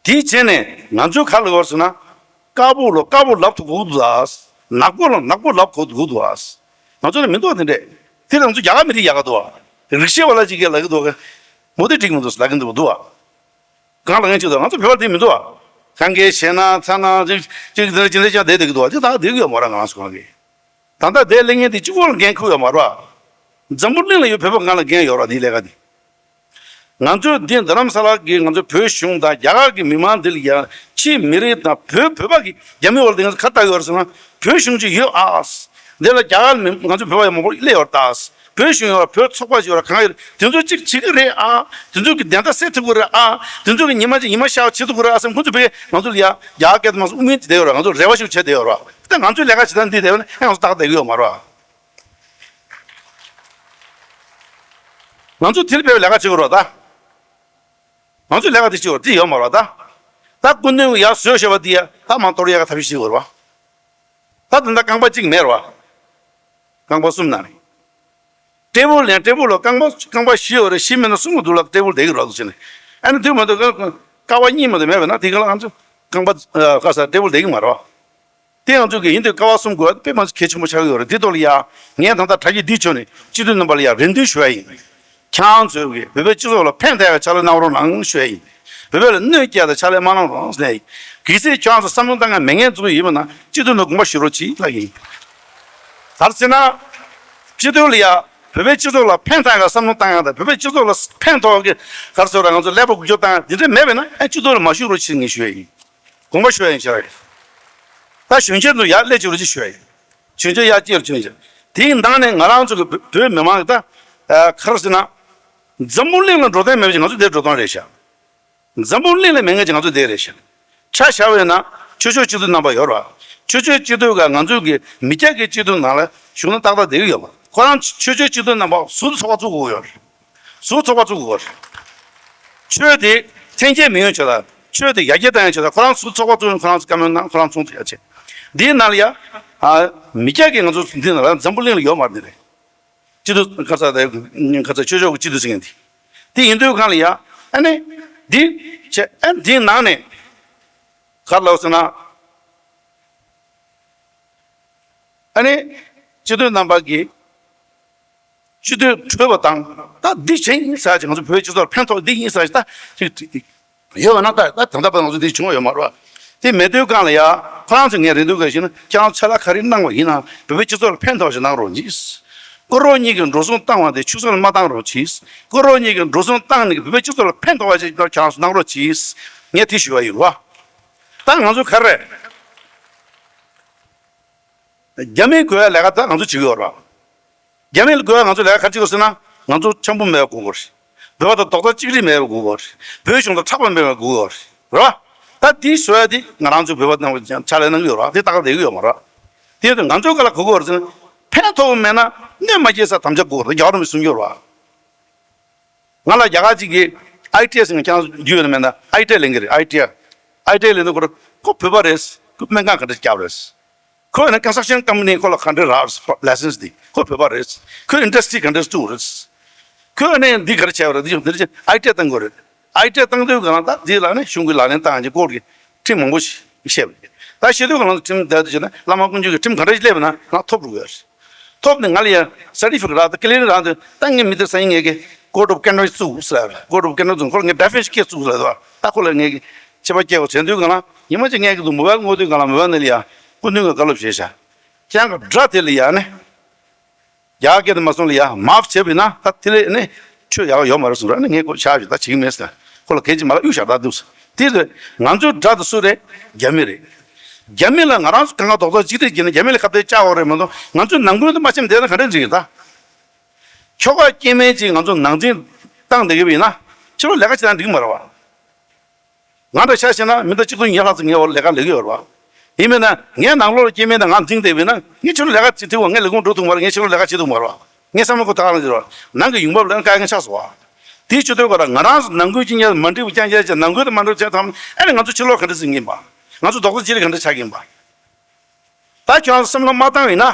དེ་བྱས་ནས་ང་ཚོས་ག་རེ་ལབ་དགོས་ཟེར་ན། དཀར་པོ་ལ་དཀར་པོ་ལབ་ཐུབ་དགོས་འདུག་ཨ། ནག་པོ་ལ་ནག་པོ་ལབ་དགོས་འདུག་ཨ། ང་ཚོ་ལ་མི་འདུག་དེ་འདྲས། དེ་ལ་ང་ཚོ་རྒྱ་གར་མི་རིགས་ཡག་ག་འདུག་ཨ། རིག་ཤེས་པ་ལ་ཅིག་གིས་ལབ་ཀྱི་འདུག་ག་མོ་དེ་འགྲིག་མི་འདུག་ལབ་ཀྱི་འདུག་འདུག་ཨ། གང་ལབ་མཁན་ཅིག་འདུག་ང་ཚོ་བོད་པ་དེ་མི་འདུག་ཨ། གང་གས་བྱས་ན་ཚ་ན་ཅིག་ཅིག་དེ་འདྲ་ཅི་འདྲ་ཅང་བསྡད་བསྡད་ཀྱི་འདུག་ཨ། དེ་ད་བསྡད་ཀྱི་ཡོད་མ་རེད། ང་རང་ཚོ་གང་གིས། ད་ལྟ་དེ་གླེང་མཁན་དེ་གཅིག་པོ་ལ་འགན་འཁུར་ཡོད་མ་རེད་བ། འཛམ་བུ་གླིང་ལ་ཡོད་བོད་པ་ང་ལ་འགན་ཡོད་རེད་དེའི་ལས་ཀ་དེ། ང་ཚོས་འདི་རྡ་རམ་ས་ལ་གི་ང་ཚོ་བོད་གཞུང་དང་རྒྱ་གར་གྱི་མི་མང་འདི་ལ་ཡང་ཕྱིའི་མི་རིགས་དང་བོད་བོད་པ་གི་རྒྱ་མི་བར་དུ་ང་ཚོ་ཁ་བཏགས་ཡོད་རེད་ཟེར་ན་བོད་གཞུང་ཅིག་ཡོད་ཨ། འདི་ལ་རྒྱ་གར་མི་ང་ཚོ་བོད་པ་ཡང་མང་པོ་སླེབས་ཡོད་རེད་ད། བོད་གཞུང་ཡོད་རེད། བོད་ཚོགས་པ་ཞིག་ཡོད་རེད། གང་ཡོད་རེད། དེ་ཚོ་ཅིག་བྱེད་ཀྱི་རེད་ཨ། དེ་ཚོ་གི་བདེན་མཐའ་གསལ་ཐུབ་ཀྱི་རེད་ཨ། དེ་ཚོ་གི་ཉི་མ་ཅིག་ཉི་མ་ཤར་བ་བྱེད་ཐུབ་ཀྱི་རེད་ཨ་བསམ། ཁོ་ཚོ་བོད་ང་ཚོ་ལ་ཡ་རྒྱ་གར་སྐད་དུ་མ་སོང་དབུ་མེད་ཅིག་བསྡད་ཡོད་རེད། ང་ཚོ་རེ་བ་ཞིག་བྱས་བསྡད་ཡོད་རེད། ད་ང་ཚོའི་ལས་ཀ་བྱེད་སྟངས་འདི་བསྡད་ཡོད་ན་ང་ཚོ་ཏག་ཏག་བསྡད་ཀྱི་ཡོད་མ་རེད་བ། ང་ཚོ་དེ་ལ་དཔེ་བའི་ལས་ཀ་བྱེད་དགོས་རེད་ད། ང་ཚོས་ལས་ཀ་དེ་བྱེད་དགོས་རེད། དེ་ཡོད་མ་རེད་བ་ད། ད་སྐུ་མདུན་གྱིས་ཡར་བཟོས་བཞག་པ་དེ་ཡ་ད་མར་གཏོར་ཡག་གི་ཐབས་ཤེས་བྱེད་དགོས་རེད་བ། ད་ད་ལྟ་རྐང་པ་གཅིག་མེད་རེད་བ། རྐང་པ་གསུམ་ནང་ནས། ཊེ་བལ་ལ་ཡང་ཊེ་བལ་ལ་རྐང་པ་རྐང་པ་བཞི་ཡོད་རེད། བཞི་མེད་ན་གསུམ་གྱི་མདུན་ལ་ཊེ་བལ་བསྡད་ཀྱི་རེད་འདུག་བྱས་ནས། ཨ་ནི་དེ་མ་གཏོགས་ཀ་ཀ་བ་གཉིས་མ་གཏོགས་མེད་པ་ན་དེ་ག་ལ་ང་ཚོ་རྐང་པ་ཨ་ཁ་ས་ཊེ་བལ་བསྡད་ཀྱི་མ་རེད་བ། དེ་ང་ཚོ་གི་ཡིན་དུས་ཀ་བ་གསུམ་དགོས་པ་དཔེ་མ་སྲིད་གལ་ཆེན་པོ་ཆགས་ཀྱི་ཡོད་རེད། དེ་ཐོག་ལ་ཡ་ངས་ད་ལྟ་དྲ་རྒྱའི་འདི་བྱོས་ནས་སྤྱི་འཐུས་རྣམ་པ་ལ་ཡ་རེ་འདུན་ཞུ་ཡ་ཡིན། ཁྱེད་རང་ཚོས་ཀྱི་བོད་པའི་སྤྱི་ཚོགས་ལ་ཕན་ཐོགས་ཡ་ཕྱག་ལས་གནང་རོགས་གནང་ཞུ་ཡ་ཡིན། བོད་པ་ལ་གནོད་སྐྱེལ་དང་ཕྱག་ལས་མ་གནང་རོགས་ཟེར་ཡ་ཡིན། གལ་སྲིད་ཁྱེད་རང་ཚོ་བསམ་བློ་བཏང་མཁན་མེད་མཁན་ཚོ་ཡིན་པ་ན་སྤྱི་འཐུས་ནང་དགོངས་པ་ཞུ་རོགས་གྱིས་ལབ་ཡིན། ག་རེ་ཟེར་ན། སྤྱི་འཐུས་ལ་ཡ་བོད་པའི་སྤྱི་ཚོགས་ལ་ཕན་ཐོགས་ཡ་བསམ་བློ་བཏང་ཡ་དང་བོད་པའི་སྤྱི་ཚོགས་ལ་ཕན་ཐོགས་ཀྱི་ག་རེ་ཟེར་ར་ང་ཚོ་ཀླད་པ་འགུལ་སྐྱོད་བཏང་ཡ་འདི་འདྲ་མེད་པ་ན་ཨ་སྤྱི་འཐུས་ལ་མ་ཞུགས་རོགས་གྱིས་ངས་ཞུ་ཡ་ཡིན། དགོངས་པ་ཞུ་ཡ་ཡིན་ཤག་ད་གཞོན་སྐྱེས་ཚོ་ཡར་སླེབས་བཅུག་རོགས་གྱིས་ཞུ་ཡ་ཡིན། གཞོན་སྐྱེས་ཡར་སྐྱེལ་རོགས་གྱིས། དེའི་ནང་ནས་ང་རང་ཚོ་གི་བོད་བོད་མི་མང་གི་ད་ཨ་ག་རེ་ཟེར་ན། འཛམ་བུ་གླིང་ལ་འགྲོ་དོན་མེད་པ་ཅིག་ང་ཚོ་འདིར་འགྲོ་སྟངས་རེད་ཤག་འཛམ་བུ་གླིང་ལ་མེད་མཁན་ཅིག་ང་ཚོ་འདིར་རེད་ཤག་ཆ་བཞག་པ་ཡིན་ན་ཆོས་ཕྱོགས་སྤྱི་འཐུས་རྣམ་པ་ཡོད་རེད་བ། ཆོས་ཕྱོགས་སྤྱི་འཐུས་ག་ང་ཚོ་གི་མི་སྐྱ་གི་སྤྱི་འཐུས་ནང་ལ་བཞུགས་ན་ཏག་ཏག་བསྡད་ཀྱི་ཡོད་མ་རེད། ཁོ་རང་ཆོས་ཕྱོགས་སྤྱི་འཐུས་རྣམ་པ་ཟུར་དུ་ཚོགས་པ་བཙུགས་དགོས་ཡོད་རེད། ཟུར་ཚོགས་པ་བཙུགས་དགོས་རེད། ཆོས་དེ་འཐེན་འཁྱེར་མི་ཡོང་ཆེད་ལ་ཆོས་དེ་ཡར་རྒྱས་གཏང་ཡོང་ཆེད་ལ་ཁོ་རང་ཚོ་ཚོགས་པ་བཙུགས་ནས་ཁོ་རང་ཚོ་བཀའ་མོལ་གནང་། ཁོ་རང་ཚོ་ཚོགས་ཡ་ཆེད། འདིའི་ནང་ལ་ཡ། ཨ། མི་སྐྱ་གི་ང་ཚོ་འདི་ནང་ལ་འཛམ་བུ་གླིང་ལ་ཡོད་མ་རེད་འདི་རེད། སྤྱི་འཐུས་ཁ་ཚ་དེ་ཁ་ཚ་ཆོས་ཕྱོགས་ཀྱི་སྤྱི་འཐུས་ཟེར་མཁན་དེ། དེ་ཡིན་དུས་གང་ལ་ཡ། ཨ་ནི། འདི། བྱས་ཨ་འདིའི་ནང་ནས། ག་རེ་ལབ་ཟེར་ན། ཨ་ནི། སྤྱི་འཐུས་རྣམ་པ་གིས། སྤྱི་འཐུས་གྲོལ་བ་དང་ད་འདི་བྱས་ཡིན་ཟེར་ཅིག་ང་ཚོ་བོད་སྤྱི་ཚོགས་ལ་ཕན་ཐོགས་འདི་ཡིན་ཟེར་ཅིག་ད་ཅིག་ཡོད་པ་ན་ད་ད་ད་ལྟ་བར་ང་ཚོ་འདི་བྱུང་བ་ཡོད་མ་རེད་བ། དེ་མེད་དུས་གང་ལ་ཡ་ཁོ་རང་ཚོས་ངས་རེ་འདུན་ག་ཞིག་ན་ཁྱེད་རང་ཚོས་ལ་ག་རེ་གནང་བ་ཡིན་ན་བོད་པའི་སྤྱི་ཚོགས་ལ་ཕན་ཐོགས་ཤིག་གནང་རོགས་གྱིས། ཀོ་རོ་གཉིས་ཀྱི་འགྲོ་སོང་བཏང་བ་དེ་ཆུད་ཟོས་ལ་མ་བཏང་རོགས་གྱིས། ཀོ་རོ་གཉིས་ཀྱི་འགྲོ་སོང་བཏང་ནས་བོད་པའི་སྤྱི་ཚོགས་ལ་ཕན་ཐོགས་པ་ཞིག་ཁྱེད་རང་ཚོས་གནང་རོགས་གྱིས། ངས་དེ་ཞུ་བ་ཡིན་རོ། ད་ང་ཚོ་ག་རེ། རྒྱ་མིའི་དགོས་ཡ་ལས་ཀ་ད་ང་ཚོ་བྱེད་ཀྱི་ཡོད་རེད། རྒྱ་མི་ལ་དགོས་ཡ་ང་ཚོ་ལས་ཀ་ག་རེ་བྱེད་དགོས་ཟེར་ན་ང་ཚོ་འཆམ་པོ་མེད་པ་དགོས་ཀྱི་རེད། བོད་པ་དང་རྡོག་རྩ་གཅིག་སྒྲིལ་མེད་པ་དགོས་ཀྱི་རེད། བོད་གཞུང་དང་ཕྲག་པ་མེད་པ་དགོས་ཀྱི་རེད། རེད་བ། ད་དེ་བཟོ་ཡ་དེ་ང་རང་ཚོ་བོད་པ་རྣམས་ཀྱིས་ཕྱག་ལས་གནང་གི་ཡོད་རེད་བ། དེ་ཏག་ཏག་བསྡད་ཀྱི་ཡོད་མ་རེད། དེ་ཡིན་དུས་ང་ཚོ་ག་ལ་གོ་དགོས་རེད་ཟེར་ན་ཕན་ཐོགས་མེད་ན་གནོད་མ་སྐྱེལ་ས་དམ་བཅའ་དགོས་རེད། རྒྱལ་བ་རིན་པོ་ཆེས་གསུངས་ཡོད་རེད་བ། ང་ལ་རྒྱ་གར་གཅིག་གིས་ཨའི་ཏི་ཨའི་ཟེར་མཁན་ཁྱེད་རང་རྒྱུས་ཡོད་ན་མེད་ན། ཨའི་ཏི་ཨའི་ལེན་གྱི་རེད། ཨའི་ཏི་ཨའི། ཨའི་ཏི་ཨའི་ལེན་དུས་ཁོ་རང་ཁོ་བོད་པ་རེད། ཁོ་སྨན་ཁང་ག་འདྲ་བརྒྱབ་རེད། ཁོ་ཡིན་ན་ཀོན་སི་ཊྲག་ཤན་ཀམ་པ་ནི་ཁོ་ལ་ག་འདྲ་རག་ལའི་སེན་སི་དེ། ཁོ་བོད་པ་རེད། ཁོས་ཨིན་ཌ་སི་ཊི་རི་ག་འདྲ་བཙུགས་རེད། ཁོས་ནི་འདི་ག་རེ་བྱས་པ་རེད། འདི་འདི་རེད། ཨའི་ཏི་ཨའི་བཏང་དགོས་རེད། ཨའི་ཏི་ཨའི་བཏང་དུས་ག་ལ་ད་འདི་ལ་ནི་གཞུང་གི་ལག་ལེན་བཏང་ཡག་གི་སྐོར་གྱི་ཁྲིམས་མང་པོ་ཞིག་བཤད་པ་རེད། ད་བཤད་དུས་ག་ལ་ཁྲིམས་དེ་དུ་བྱས་ན་བླ་མ་དཀོན་མཆོག་གི་ཁྲིམས་ག་འདྲ་ཞིག་སླེབས་པ་ན་ང་ཐོབ་འགྲོ་གི་རེད། ཐོབ་ནས་ང་ལ་ཡང་སར་ཊི་ཕི་ཀེཊ་རག་དང་ཀི་ལི་ཡར་རེནས་རག་དུས་ད་ངས་མི་དེར་སང་ཉིན་ངས་ཀྱི་ཀོཌ་ཨོཕ་ཀོན་ཌག་བཙུགས་ཟེར། ཀོཌ་ཨོཕ་ཀོན་ཌག་བཙུགས། ཁོ་ལ་ངས་ཌེ་ཕི་ནེ་ཤན་སྐད་བཙུགས་ཟེར། ད་ཁོ་ལ་ངས་ཀྱི་ཆད་པ་བཅད་དགོས་ཟེར་དུས་ག་ལ་ཉི་མ་གཅིག་ངས་ཀྱི་འདུག་མོ་བྷའིལ་བསྔོག་དུས་ག་ལ་མོ་བྷའིལ་ནང་ལ་ཡ་སྐུ་མདུན་གྱིས་བཀའ་སློབ་བྱས་ཤག་ཁྱེད་རང་གི་དགྲ་དེ་ལ་ཡ་ནི། རྒྱ་སྐད་དུ་མ་སོང་ལ་ཡ་མཱཕ་བྱས་པ་ཡིན་ན་ད་དེ་ལས་ནི་ཆོས་ཡག་ཡོད་མ་རེད་གསུངས་ར། ནི་ངས་ཁོ་བཞག་ཞུ་ད་བྱེད་ཀྱི་མེད་ཟེར། ཁོ་ལ་གལ་ཆེ་མ་ལ་གཡུག་བཞག་ད་འདུག་ཟེར། དེ་རེད། ང་ཚོའི་དགྲ་དེ་སུ་རེད། རྒྱ་མི་རེད། རྒྱ་མི་ལ་ང་རང་ཚོ་གང་ག་རྡོག་རྩ་གཅིག་སྒྲིལ་བྱས་ནས་རྒྱ་མི་ལ་ཁ་གཏད་བཅག་དགོས་རེད་མ་གཏོགས་ང་ཚོས་ནང་ཁུལ་དུ་མ་འཆམ་བསྡད་ན་ག་འདྲ་འགྲིག་ད། ཁྱོ་ག་སྐྱེ་དམན་ཅིག་ང་ཚོ་ནང་འཛིང་བཏང་བསྡད་ཀྱི་ཡིན་ན། ཕྱི་ལོགས་ལས་ཀ་བྱེད་ན་འགྲིག་མ་རེད་བ། ང་འདྲ་ཆ་བཞག་ན་མི་ལྟར་གཅིག་སྟོང་ཉི་ཤུ་ལྷག་ཙམ་ངའི་འོག་ལས་ཀ་ལས་ཀྱི་ཡོད་རེད་བ། ཡིན་མིན་ན་ངའི་ནང་ལོགས་ལ་སྐྱེས་དམན་དང་ང་འཛིང་བསྡད་པ་ཡིན་ན་ངས་ཕྱི་ལོགས་ལས་ཀ་བྱེད་ཐུབ་བ། ངས་ལས་ཁུངས་འགྲོ་ཐུབ་མ་རེད། ངས་ཕྱི་ལོགས་ལས་ཀ་བྱེད་ཐུབ་མ་རེད་བ། ངའི་བསམ་བློ་ཁོ་ད་ག་རང་ཅིག་རེད་བ། ནང་གི་ཡོང་འབབ་ལ་དཀའ་ངལ་ཆགས་སོང་བ། དེའི་ཆེད་དུ་ཁོ་རང་ང་རང་ཚོ་ནང་ཁུལ་གྱི་གཉེར་མ་འགྲིག་པ་རྐྱང་རྐྱང་བྱས། ནང་ཁུལ་དུ་མ་འགྲིག་པ་བྱས་ཐམས་ཨ་ནི་ང་ཚོ་ཕྱི་ལོགས་ག་འདྲ་ཟིན་གྱི་ཡིན་པ། ང་ཚོ་རྡོག་རྩ་གཅིག་སྒྲིལ་ག་འདྲ་ཆགས་ཀྱི་ཡིན་པ། ད་ཁྱོད་རང་ཚོ་བསམ་བློ་མ་བཏང་བ་ཡིན་ན།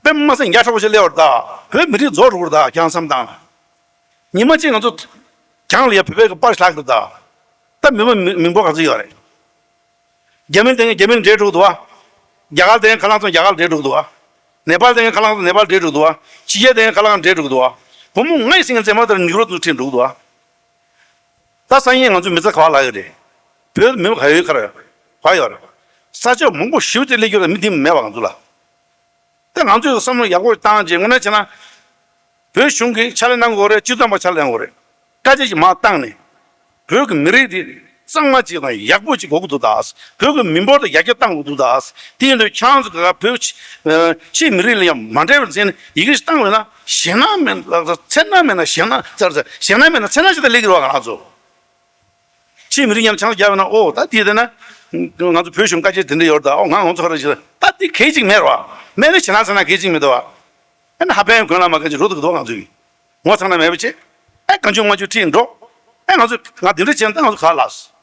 དཔེ་མ་སྲིད་ཉག་ཕྲ་པོ་ཞིག་སླེབས་པ་རེད་ད། བོད་མི་རིགས་རྫོགས་འགྲོ་གི་རེད་ད། ཁྱེད་རང་བསམ་བཏང་ན། ཉི་མ་གཅིག་ང་ཚོ་གྱང་ལ་ཡ་བོད་པའི་གི་པར་ཞིག་ལྷག་གི་རེད་ད། ད་མི་མང་མི་མི་འབོར་ག་ཚོད་ཡོད་རེད། རྒྱ་མི་དེ་ངས་རྒྱ་མི་འདྲེས་འགྲོ་གི་འདུག་བ། རྒྱ་གར་དེ་ངས་ཁ་ལག་ཚོང་རྒྱ་གར་འདྲེས་འགྲོ་གི་འདུག་བ། ནེ་པཱལ་དེ་ངས་ཁ་ལག་ཚོང་ནེ་པཱལ་འདྲེས་འགྲོ་གི་འདུག་བ། ཕྱི་རྒྱལ་དེ་ངས་ཁ་ལག་འདྲེས་འགྲོ་གི་འདུག་བ། བུ་མོ་ལྔ་ཡི་སེང་གེ་མཛེས་མ་དེར་ཉུག་རོ་དུ་ཁྲིད་འགྲོ་གི་འདུག་བ། ད་སང་ཉིན་ང་ཚོ་མི་ཚེ་ག་བ་ལ་ཡོད་རེད། བོད་མི་ག་ཡོད་ག་རེ་ག་ཡོད་རེད། ས་ཕྱོགས་མང་པོ་ཞིབ་ཏུ་སླེབས་རྒྱུ་ལ་མི་འདི་མེད་པ་ང་ཚོ་ལ། ད་ང་ཚོས་བསམ་བློ་ཡག་པོ་བཏང་རྗེས་དངོས་གནས་བྱས་ན། བོད་གཞུང་གིས་ཕྱག་ལས་གནང་དགོས་རེད། སྤྱི་བཏང་པ་ཕྱག་ལས་གནང་དགོས་རེད། དཀའ་སྤྱད་ཅིག་མར་བཏང་ནས། བོད་ཀྱི་མི་རིགས་འདི་གཙང་མ་ཅིག་དང་ཡག་པོ་ཅིག་དགོས་ཀྱི་འདུག་ད། བོད་ཀྱི་མི་འབོར་དེ་ཡར་རྒྱས་གཏང་དགོས་འདུག་ད། དེ་ཡིན་དུས་ཁྱེད་རང་ཚོ་ག་བོད་ཕྱི་ཨ་ཕྱིའི་མི་རིགས་ལ་ཡང་མ་འདྲེས་པར་བྱས་ནས་ཡི་གེ་ཞིག་བཏང་བས་ན་ཞེད་སྣང་མེད་ན་ཚེར་སྣང་མེད་ན་ཞེད་སྣང་ཚར་ཚར་ཞེད་སྣང་མེད་ན་ཚེར་སྣང་ཞིག་དང་སླེབས་ཀྱི་རེད་བ། ང་རང་ཚོ། ཕྱིའི་མི་རིགས་མཉམ་ཆང་རྒྱག་པ་ན་ཨོ་ད་དེ་དེ་ན་ང་ཚོ་བོད་གཞུང་དཀའ་སྤྱད་དེ་འདྲ་ཡོད་རེད་ད། ཨོ་ང་ང་ཚོ་ཧ་ར་ཞིག་ད་དེ་གལ་ཆེ་མེད་རེད་བ། མེད་ན་ཞེད་སྣང་ཚ་ན་གལ་ཆེ་མི་འདུག་བ། ཨ་ནི་ཧ་པན་གོན་ལ་མ་ག་ཅིག་རུ་འདུག་འདུག་ང་ཚོ་ཡིན། ངོ་ཚ་ན་མེད་པ་བྱེད། ཨ་གང་བྱུང་མ་བྱུང་ཁྲིད་འགྲོ། ཨ་ང་ཚོ་ང་དེ་འདྲ་བྱས་ན་ད་ང་ཚོ་ག་ལ།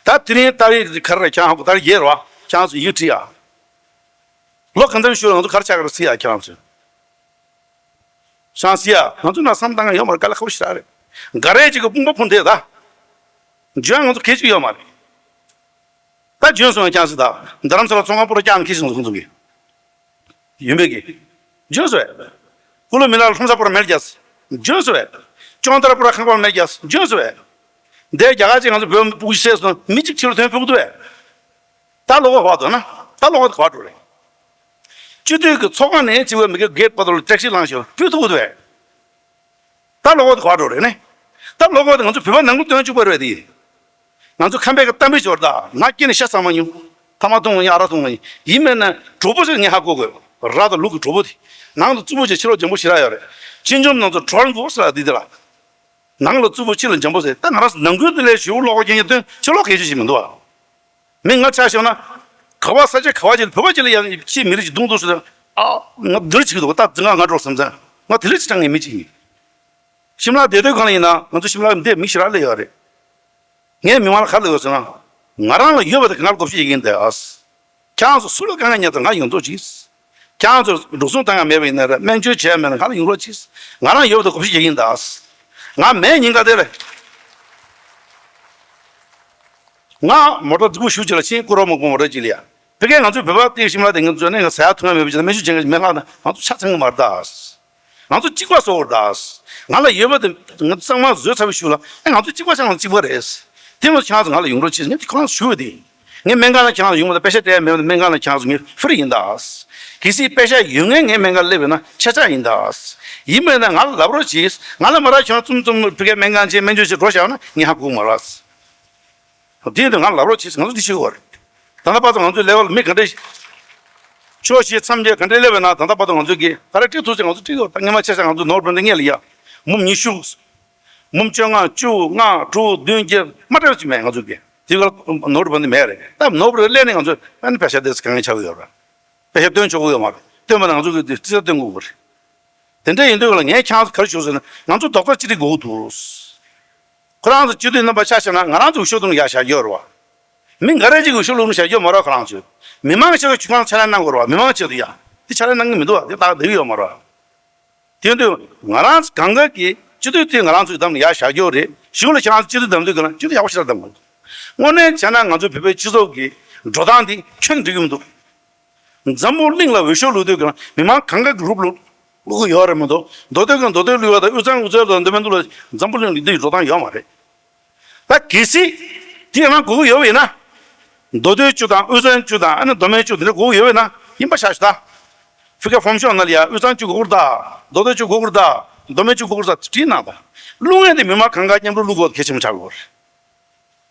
ད་དེ་རིང་ལྟ་བའི་ག་རེ་རེད། ཁྱེད་རང་ཧ་གོ་ད་རེ་ཡེ་རེད་བ། ཁྱེད་རང་ཚོ་ཡིག་བྲིས་ཨ། ལོ་གང་འཚམ་ཤོར་ང་ཚོ་ག་རེ་ཆགས་ག་རེ་ཚིག་ཨ་ཁྱེད་རང་ཚོ། ཤང་སི་ཡ། ང་ཚོ་ན་བསམ་བཏང་ཡ་ཡོད་མ་རེད། དཀའ་ལས་ཁག་པོ་ཞེ་དྲག་རེད། འགའ་རེ་ཅིག་གི་དཔུང་པ་ཕུང་དེ་ད། འཇོན་ང་ཚོ་གལ་ཅིག་ཡོད་མ་རེད། ད་འཇོན་སོང་ཡ་ཁྱང་སི་ད། རྡ་རམ་ས་ལ་ཚོང་ཁང་པུ་ར་བཀྱག་ནས་ཁྱེར་སོང་ཁོང་ཚོ་གི། ཡོན་པེ་གི། འཇོན་སོང་ཡ། ཀུ་ལུ་མི་ལ་ལྷུང་ས་པུ་ར་མེར་རྒྱས། འཇོན་སོང་ཡ། ཅོང་ཏར་པུ་ར་ཁང་པ་མེར་རྒྱས། འཇོན་སོང་ཡ། འདས་རྒྱ་གར་ཅིག་ང་ཚོ་བོད་ཕྲུ་གུ་བཤད་སོང་མི་གཅིག་ཕྱི་ལ་ཐོན་ཕུག་འདུག་ཡ། ད་ལོག་ག་བར་འདུག་ན། ད་ལོག་ག་བར་འགྲོ་རེད། སྤྱི་འཐུས་ཀྱི་ཚོགས་ཁང་ནས་གཅིག་བས་མི་གའི་གེད་པ་དུ་ལ་བཀྲ་ཤིས་ལངས་ཤོར་ཕུད་ཐུབ་འདུག་ཨེ། ད་ལོག་ག་བར་འགྲོ་རེད་ནས། ད་ལོག་ག་ང་ཚོ་བོད་པ་ནང་ལ་སྟོན་བཅུག་པ་རེད་དེ། ང་ཚོ་ཁམས་པའི་གི་གཏམ་དཔེ་ཞོར་ད་ང་སྐྱེས་ནས་ཤ་ཚ་མ་མྱོང་། ཐ་མག་འཐུང་མ་མྱོང་། ཨ་རག་འཐུང་མ་མྱོང་། ཡིན་མིན་ན་གྲོགས་པོ་ཞིག་ངས་ཧ་གོ་དགོས། ར་དང་ལུག་གི་གྲོགས་པོ་དེ། ནང་དུ་རྩུབ་པོ་ཞིག་ཕྱི་ལོགས་འཇམ་པོ་ཞིག་ར་ཡོད་རེད། སྤྱི་འཇོམས་ནང་ཚོ་གྲོལ་འགོ་ཟེར་ལ་འདི་དེ་ལ། ནང་ལ་རྩུབ་པོ་ཕྱི་ལ་འཇམ་པོ་ཟེར། ད་ང་རང་ཚོ་ནང་ཁུལ་དེ་ལས་ཞེ་པོ་ལོག་པ་རྐྱང་རྐྱང་སྟོན་ཕྱི་ལོགས་གལ་ཆེ་ཞིག་མི་འདུག་ཨ། མི་ང་ཆ་བཞག་ན། ག་བ་ས་ཆ་ག་བ་ཅིག་ལ་བོད་པ་ཅིག་ལ་ཡང་ཕྱིའི་མི་རིགས་ཅིག་རྡུང་འདུག་ཟེར། ཨ། ང་འདིར་ཅིག་འདུག་ད་ང་ང་འགྲོ་བསམ་ཚེ། ང་དེ་ལས་ཅི་དྲང་ངེས་མི་ཅིག་ཡིན། ཤིམ་ལ་བསྡད་དུས་གང་ལ་ཡིན་ན་ང་ཚོ་ཤིམ་ལ་འདིར་མི་ཞེ་དྲག་སླེབས་ཡོད་རེད། ངས་མི་མང་ལ་ག་རེ་ལབ་ཡོད་ཟེར་ན། ང་རང་ལ་ཡོད་པ་དེ་ག་ང་ལ་བགོ་བཤའ་རྒྱག་གི་ཡིན་ད། ཁྱེད་རང་ཚོ་སུ་ལ་དཀའ་ངལ་ཉར་ཚེ་ང་ཡོང་རོགས་གྱིས། ཁྱེད་རང་ཚོ་འགྲོ་སོང་བཏང་ཡ་མེད་པ་ཡིན་ན་རེད། སྨན་བཅོས་བྱས་ཡ་མེད་ན་ང་ལ་ཡོང་རོགས་གྱིས། ང་རང་ཡོད་པ་དེ་བགོ་བཤའ་རྒྱག་གི་ཡིན་ད། ང་མེད་ཉིན་ག་དེ་རེད། ང་མོ་ཊ་རྫིག་པོ་ཞིག་ལ་ཕྱིན། སྐུ་ར་མོག་པོ་མོ་ཊ་ཅིག་ལ་ཡ། ཕ་གིར་ང་ཚོའི་བོད་པ་དེ་ཤིམ་ལ་དེ་ང་ཚོ་ནས་ང་ཟ་ཡ་འཐུང་ཡ་མེད་པ་ཅིག་ལ་སྨན་བཅོས་བྱེད་མཁན་ཞིག་མེད་ལྷག་ན་ང་ཚོ་ཆ་ཚང་གི་མ་རེད་ད། ང་ཚོ་གཅིག་པ་བཟོ་བར་གདའ། ང་ལ་ཡོད་པ་དེ་ང་ཚོ་ཚང་མ་བཟོས་ཚར་བའི་གཞུག་ལ་ཨེ་ང་ཚོ་གཅིག་པ་ཆགས་ན་གཅིག་པ་རེད། དེ་མ་ཁྱེད་རང་ཚོ་ང་ལ་ཡོང་རོགས་བྱེད་ངས་དེ་ཁོ་རང་ཞུ་བ་དེ། ངས་སྨན་ཁང་ལ་ཁྱེད་རང་ཚོ་ཡོང་བ་དང་པེ་ཤ་སྤྲད་ཡ་མེད་པ་དང་སྨན་ཁང་ལ་ཁྱེད་རང་ཚོ་ངས་ཧྥི་རི་ཡིན་ད། གལ་སྲིད་པེ་ཤ་ཡོད་ངེས་ངས་སྨན་ཁང་སླེབས་པ་ན་ཆ་ཆ་ཡིན་ད། ཡིན་མིན་ན་ང་ལ་ལབ་རོགས་གྱིས། ང་ལ་མ་རག་ཁྱེད་རང་ཙུམ་ཙུམ་ཕ་གིར་སྨན་ཁང་ཆེ་སྨན་བཅོས་བྱེད་འགྲོ་བྱ་བ་ན་ངས་ཧ་གོ་མ་རག་དེ་ཡིན་དུས་ང་ལབ་རོགས་བྱེད། ང་ཚོ་འདི་བྱེད་དགོས་རེད། ད་ལྟ་བར་དུ་ང་ཚོའི་ལེ་ཝལ་མི་ག་འདྲ་ཕྱོགས་བཞི་མཚམས་བརྒྱད་ག་འདྲ་སླེབས་པ་ན་ད་ལྟ་བར་དུ་ང་ཚོས་ཀྱི་ག་རེ་སྤྲད་ཐུབ་ཚེ་ང་ཚོ་སྤྲད་ཡོད། ད་སྔོན་མ་ཆ་བཞག་ང་ཚོ་ནོར་བུ་འདི་ངེད་ལ་ཡ་མུམ་ཉི་ཤུ་མུམ་བཅོ་ལྔ་བཅུ་ལྔ་དྲུག་བདུན་བརྒྱད་མ་སྤྲད་ཅིག་མེད། ང་ཚོས་ཀྱི་དེ་ག་ནོར་བུ་འདི་མེད་རེད། ད་ནོར་བུ་རེ་སླེབས་ནས་ང་ཚོས་ཨ་ནི་པེ་ཤ་དེ་གང་ངེས་ཆགས་ཀྱི་ཡོད་རེད། པེ་ཤ་སྟོན་ཆོག་གི་ཡོད་མ་རེད། སྟོན་པ་ན་ང་ཚོ་གི་རྩིས་ས་སྟོན་དགོས་པ་རེད། དེ་འདྲ་ཡིན་དུས་ལ་ངས་ཁྱེད་རང་ཚོ་ག་རེ་ཞུ་ཟེར་ན་ང་ཚོ་རྡོག་རྩ་གཅིག་སྒྲིལ་དགོས་འདུག་ཁོ་རང་ཚོ་སྤྱི་འཐུས་རྣམ་པ་ཆ་བཞག་ན་ང་རང་ཚོ་འོས་ཤོག་བླུགས་ནས་ཡར་བཞག་རྒྱུ་རེད་བ། མི་འགའ་རེ་གཅིག་གིས་འོས་ཤོག་བླུགས་ནས་བཞག་རྒྱུ་མ་རེད། ཁོ་རང་ཚོས་མི་མང་གི་ཆེད་དུ་ཁྱེད་རང་ཚོ་ཕྱག་ལས་གནང་དགོས་རེད་བ། མི་མང་གི་ཆེད་དུ་ཡ་དེ་ཕྱག་ལས་གནང་གི་མི་འདུག་བ། དེ་ད་བསྡད་ཀྱི་ཡོད་མ་རེད་བ། དེ་ཡིན་དུས་ང་རང་ཚོ་གང་ག་གི་སྤྱི་འཐུས་དེ་ང་རང་ཚོས་བདམས་ནས་ཡར་བཞག་རྒྱུ་རེད། གཞུག་ལ་ཁྱེད་རང་ཚོ་སྤྱི་འཐུས་བདམས་དུས་ག་ལ་སྤྱི་འཐུས་ཡག་པོ་ཞིག་ལ་བདམས་དགོས། དངོས་གནས་བྱས་ན་ང་ཚོའི་བོད་པའི་སྤྱི་ཚོགས་ཀྱི་འགྲོ་སྟངས་དེ་ཁྱོན་ནས་འགྲིག་གི་མི་འདུག་འཛམ་བུ་གླིང་ལ་འོས་ཤོག་བླུགས་དུས་ཀྱང་མི་མང་གང་ག་གི་རུབ་བླུགས་བླུགས་ཀྱི་ཡོད་རེད་མི་འདུག་མདོ་སྟོད་ཀྱང་མདོ་སྟོད་བླུགས་ཡོད་དང་དབུས་གཙང་དབུས་གཙང་དང་མདོ་སྨད་འདུག་ལ་འཛམ་བུ་གླིང་ལ་འདི་འགྲོ་སྟངས་ཡོད་མ་རེད། ད་གལ་སྲིད་དེ་ཡང་དགོས་ཀྱི་ཡོད་པ་ཡིན་ན། མདོ་སྟོད་བཅུ་དང་དབུས་གཙང་བཅུ་དང་ཨ་ནི་མདོ་སྨད་བཅུ་དེ་འདྲ་དགོས་ཀྱི་ཡོད་པ་ཡིན་ན་ཡིན་པ་བཞག་ཞུ་ད། ཕི་ཀ་ཕོམ་ཤོག་ནང་ལ་ཡ་དབུས་གཙང་བཅུ་དགོས་ཀྱི་རེད་ད། མདོ་སྟོད་བཅུ་དགོས་ཀྱི་རེད་ད། མདོ་སྨད་བཅུ་དགོས་ཀྱི་རེད་ད་བྲིས་གནང་ད། བླུགས་ཡས་དེ་མི་མང་གང་ག་མཉམ་དུ་བླུགས་དགོས་གལ་ཆེན་པོ་ཆགས་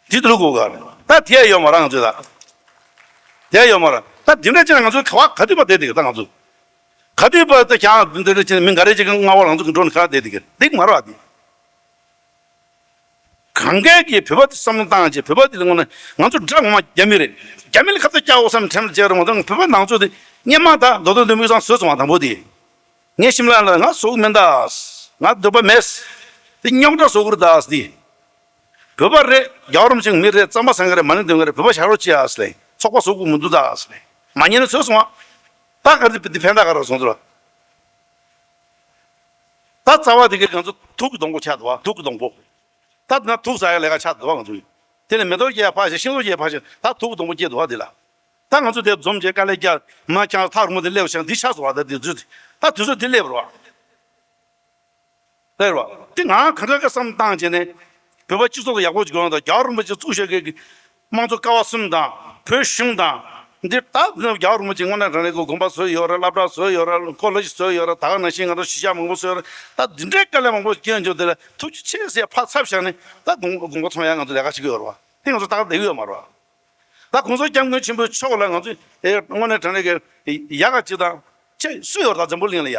ཀྱི་ཡོད་རེད། དེ་དུ་ལུག་གོ་ག་རེད། ད་དེ་ཡ་ཡོད་མ་རེད་ང་ཚོས་ད། དེ་ཡ་ཡོད་མ་རེད། ད་དེ་འདྲ་བྱས་ན་ང་ཚོ་ག་བ་ག་དུས་བ་བསྡད་དེ་གི་ད་ང་ཚོ། ག་དུས་བ་ད་ཀྱང་འདི་འདྲ་བྱས་ན་མི་འགའ་རེ་ཅིག་སྔ་བ་ང་ཚོ་གི་འགྲོ་ནས་ག་བསྡད་དེ་གི་འགྲིག་མ་རེད་བ་དེ། གང་གས་ཀྱིས་བོད་པ་དེ་བསམ་བློ་བཏང་བྱས། བོད་པ་དེ་ལ་དངོས་གནས་ང་ཚོ་དགྲ་ངོ་མ་རྒྱ་མི་རེད། རྒྱ་མི་ལ་ཁ་གཏད་བཀྱག་འོ་བསམ་དྲན་ལ་བྱས་རེད་མ་གཏོགས། བོད་པ་ནང་ཚོ་དེ་སྔོན་མ་ད་མདོ་དོན་བདུན་མི་ཚང་བཟོས་སོང་བ། དང་པོ་དེ་ངས་ཤིམ་ལ་ལ་ང་བཟོ་གི་མིན་ད། ང་འདོད་པ་མེད། དེ་རྙོག་དྲ་བཟོ་གི་རེད་ད་དེ། བོད་པ་རེད། རྒྱལ་བ་རིན་པོ་ཆེ་མི་རེད། རྩམ་པ་ཟ་མཁན་རེད། མ་ཎི་འདོན་མཁན་རེད། བོད་པ་བྱ་རོགས་ཅི་ཨ་སི་ལེ། ཚོགས་པ་བཟོ་དགོས་མི་འདུག་ད་ཨ་སི་ལེ། མ་ཉན་ན་བཟོས་སོང་བ། ད་ག་རེ་དེ་ཕན་ཐོགས་ག་རེ་སོང་ཚུལ། ད་རྩ་བ་དེ་གའི་ང་ཚོ་དུག་གི་སྡོང་པོ་ཆགས་འདུག་བ། དུག་གི་སྡོང་པོ། ད་ན་དུག་ཟ་ཡ་ལས་ཀ་ཆགས་འདུག་བ་ང་ཚོ་ཡིན། དེ་ནས་མེ་ཏོག་སྐྱེ་ཡ་ཕར་བཞག་ཤིང་ཏོག་སྐྱེ་ཡ་ཕར་བཞག་ད་དུག་གི་སྡོང་པོ་སྐྱེས་འདུག་བ་དེ་ལ། ད་ང་ཚོ་དེ་འཛོམས་བྱས་དཀའ་ལས་རྒྱག་མ་ཁྱང་ཐག་རིང་པོ་དེ་སླེབས་ཤིང་འདི་ཆགས་སོང་བ། ད་དེ་ཚོ་ད་དུས་ཚོད་འདི་སླེབས་རོགས། ལེ་རོ། དེ་ང་གང་ག་ག་བསམ་བཏང་བྱས་ནས་བོད་པ་སྤྱི་ཚོགས་ལ་ཡག་པོ་ཅིག་ཡོང་དང་། རྒྱལ་བ་རིན་པོ་ཆེ་བཙུགས་བཞག་གི་དམངས་གཙོ་ཀ་བ་གསུམ་དང་། བོད་གཞུང་དང་། འདི་ད་རྒྱལ་བ་རིན་པོ་ཆེ་དངོས་གནས་དྲང་གནས་ཀྱི་དགོན་པ་བཟོས་ཡོད་རེད། སློབ་གྲྭ་བཟོས་ཡོད་རེད། ཀོ་ལེ་ཇི་བཟོས་ཡོད་རེད། ད་ག་ནང་བཞིན་ང་ཚོ་གཞིས་ཆགས་མང་པོ་བཟོས་ཡོད་རེད། ད་འདི་འདྲའི་དཀའ་ལས་མང་པོ་བསྐྱོན་བྱུང་། དེ་ལ་ཐུགས་རྗེ་ཆེ་ཟེར་ཕར་ཚབ་བཞག་ནས་ད་དགོན་དགོན་པ་ཚོང་ཡ་ང་ཚོ་ལས་ཀ་བྱེད་ཀྱི་ཡོད་རེད་བ། དེ་ང་ཚོ་ཏག་ཏག་བསྡད་ཀྱི་ཡོད་མ་རེད་བ། ད་གོང་ས་སྐྱབས་མགོན་ཆེན་པོའི་མཆོག་ལ་ང་ཚོས་ཨེ་དངོས་གནས་དྲང་གནས་ཀྱི་ཡག་ག་ཅིག་དང་ཅི་སུ་ཡོད་རེད། ད་འཛམ་བུ་གླིང་ལ་ཡ།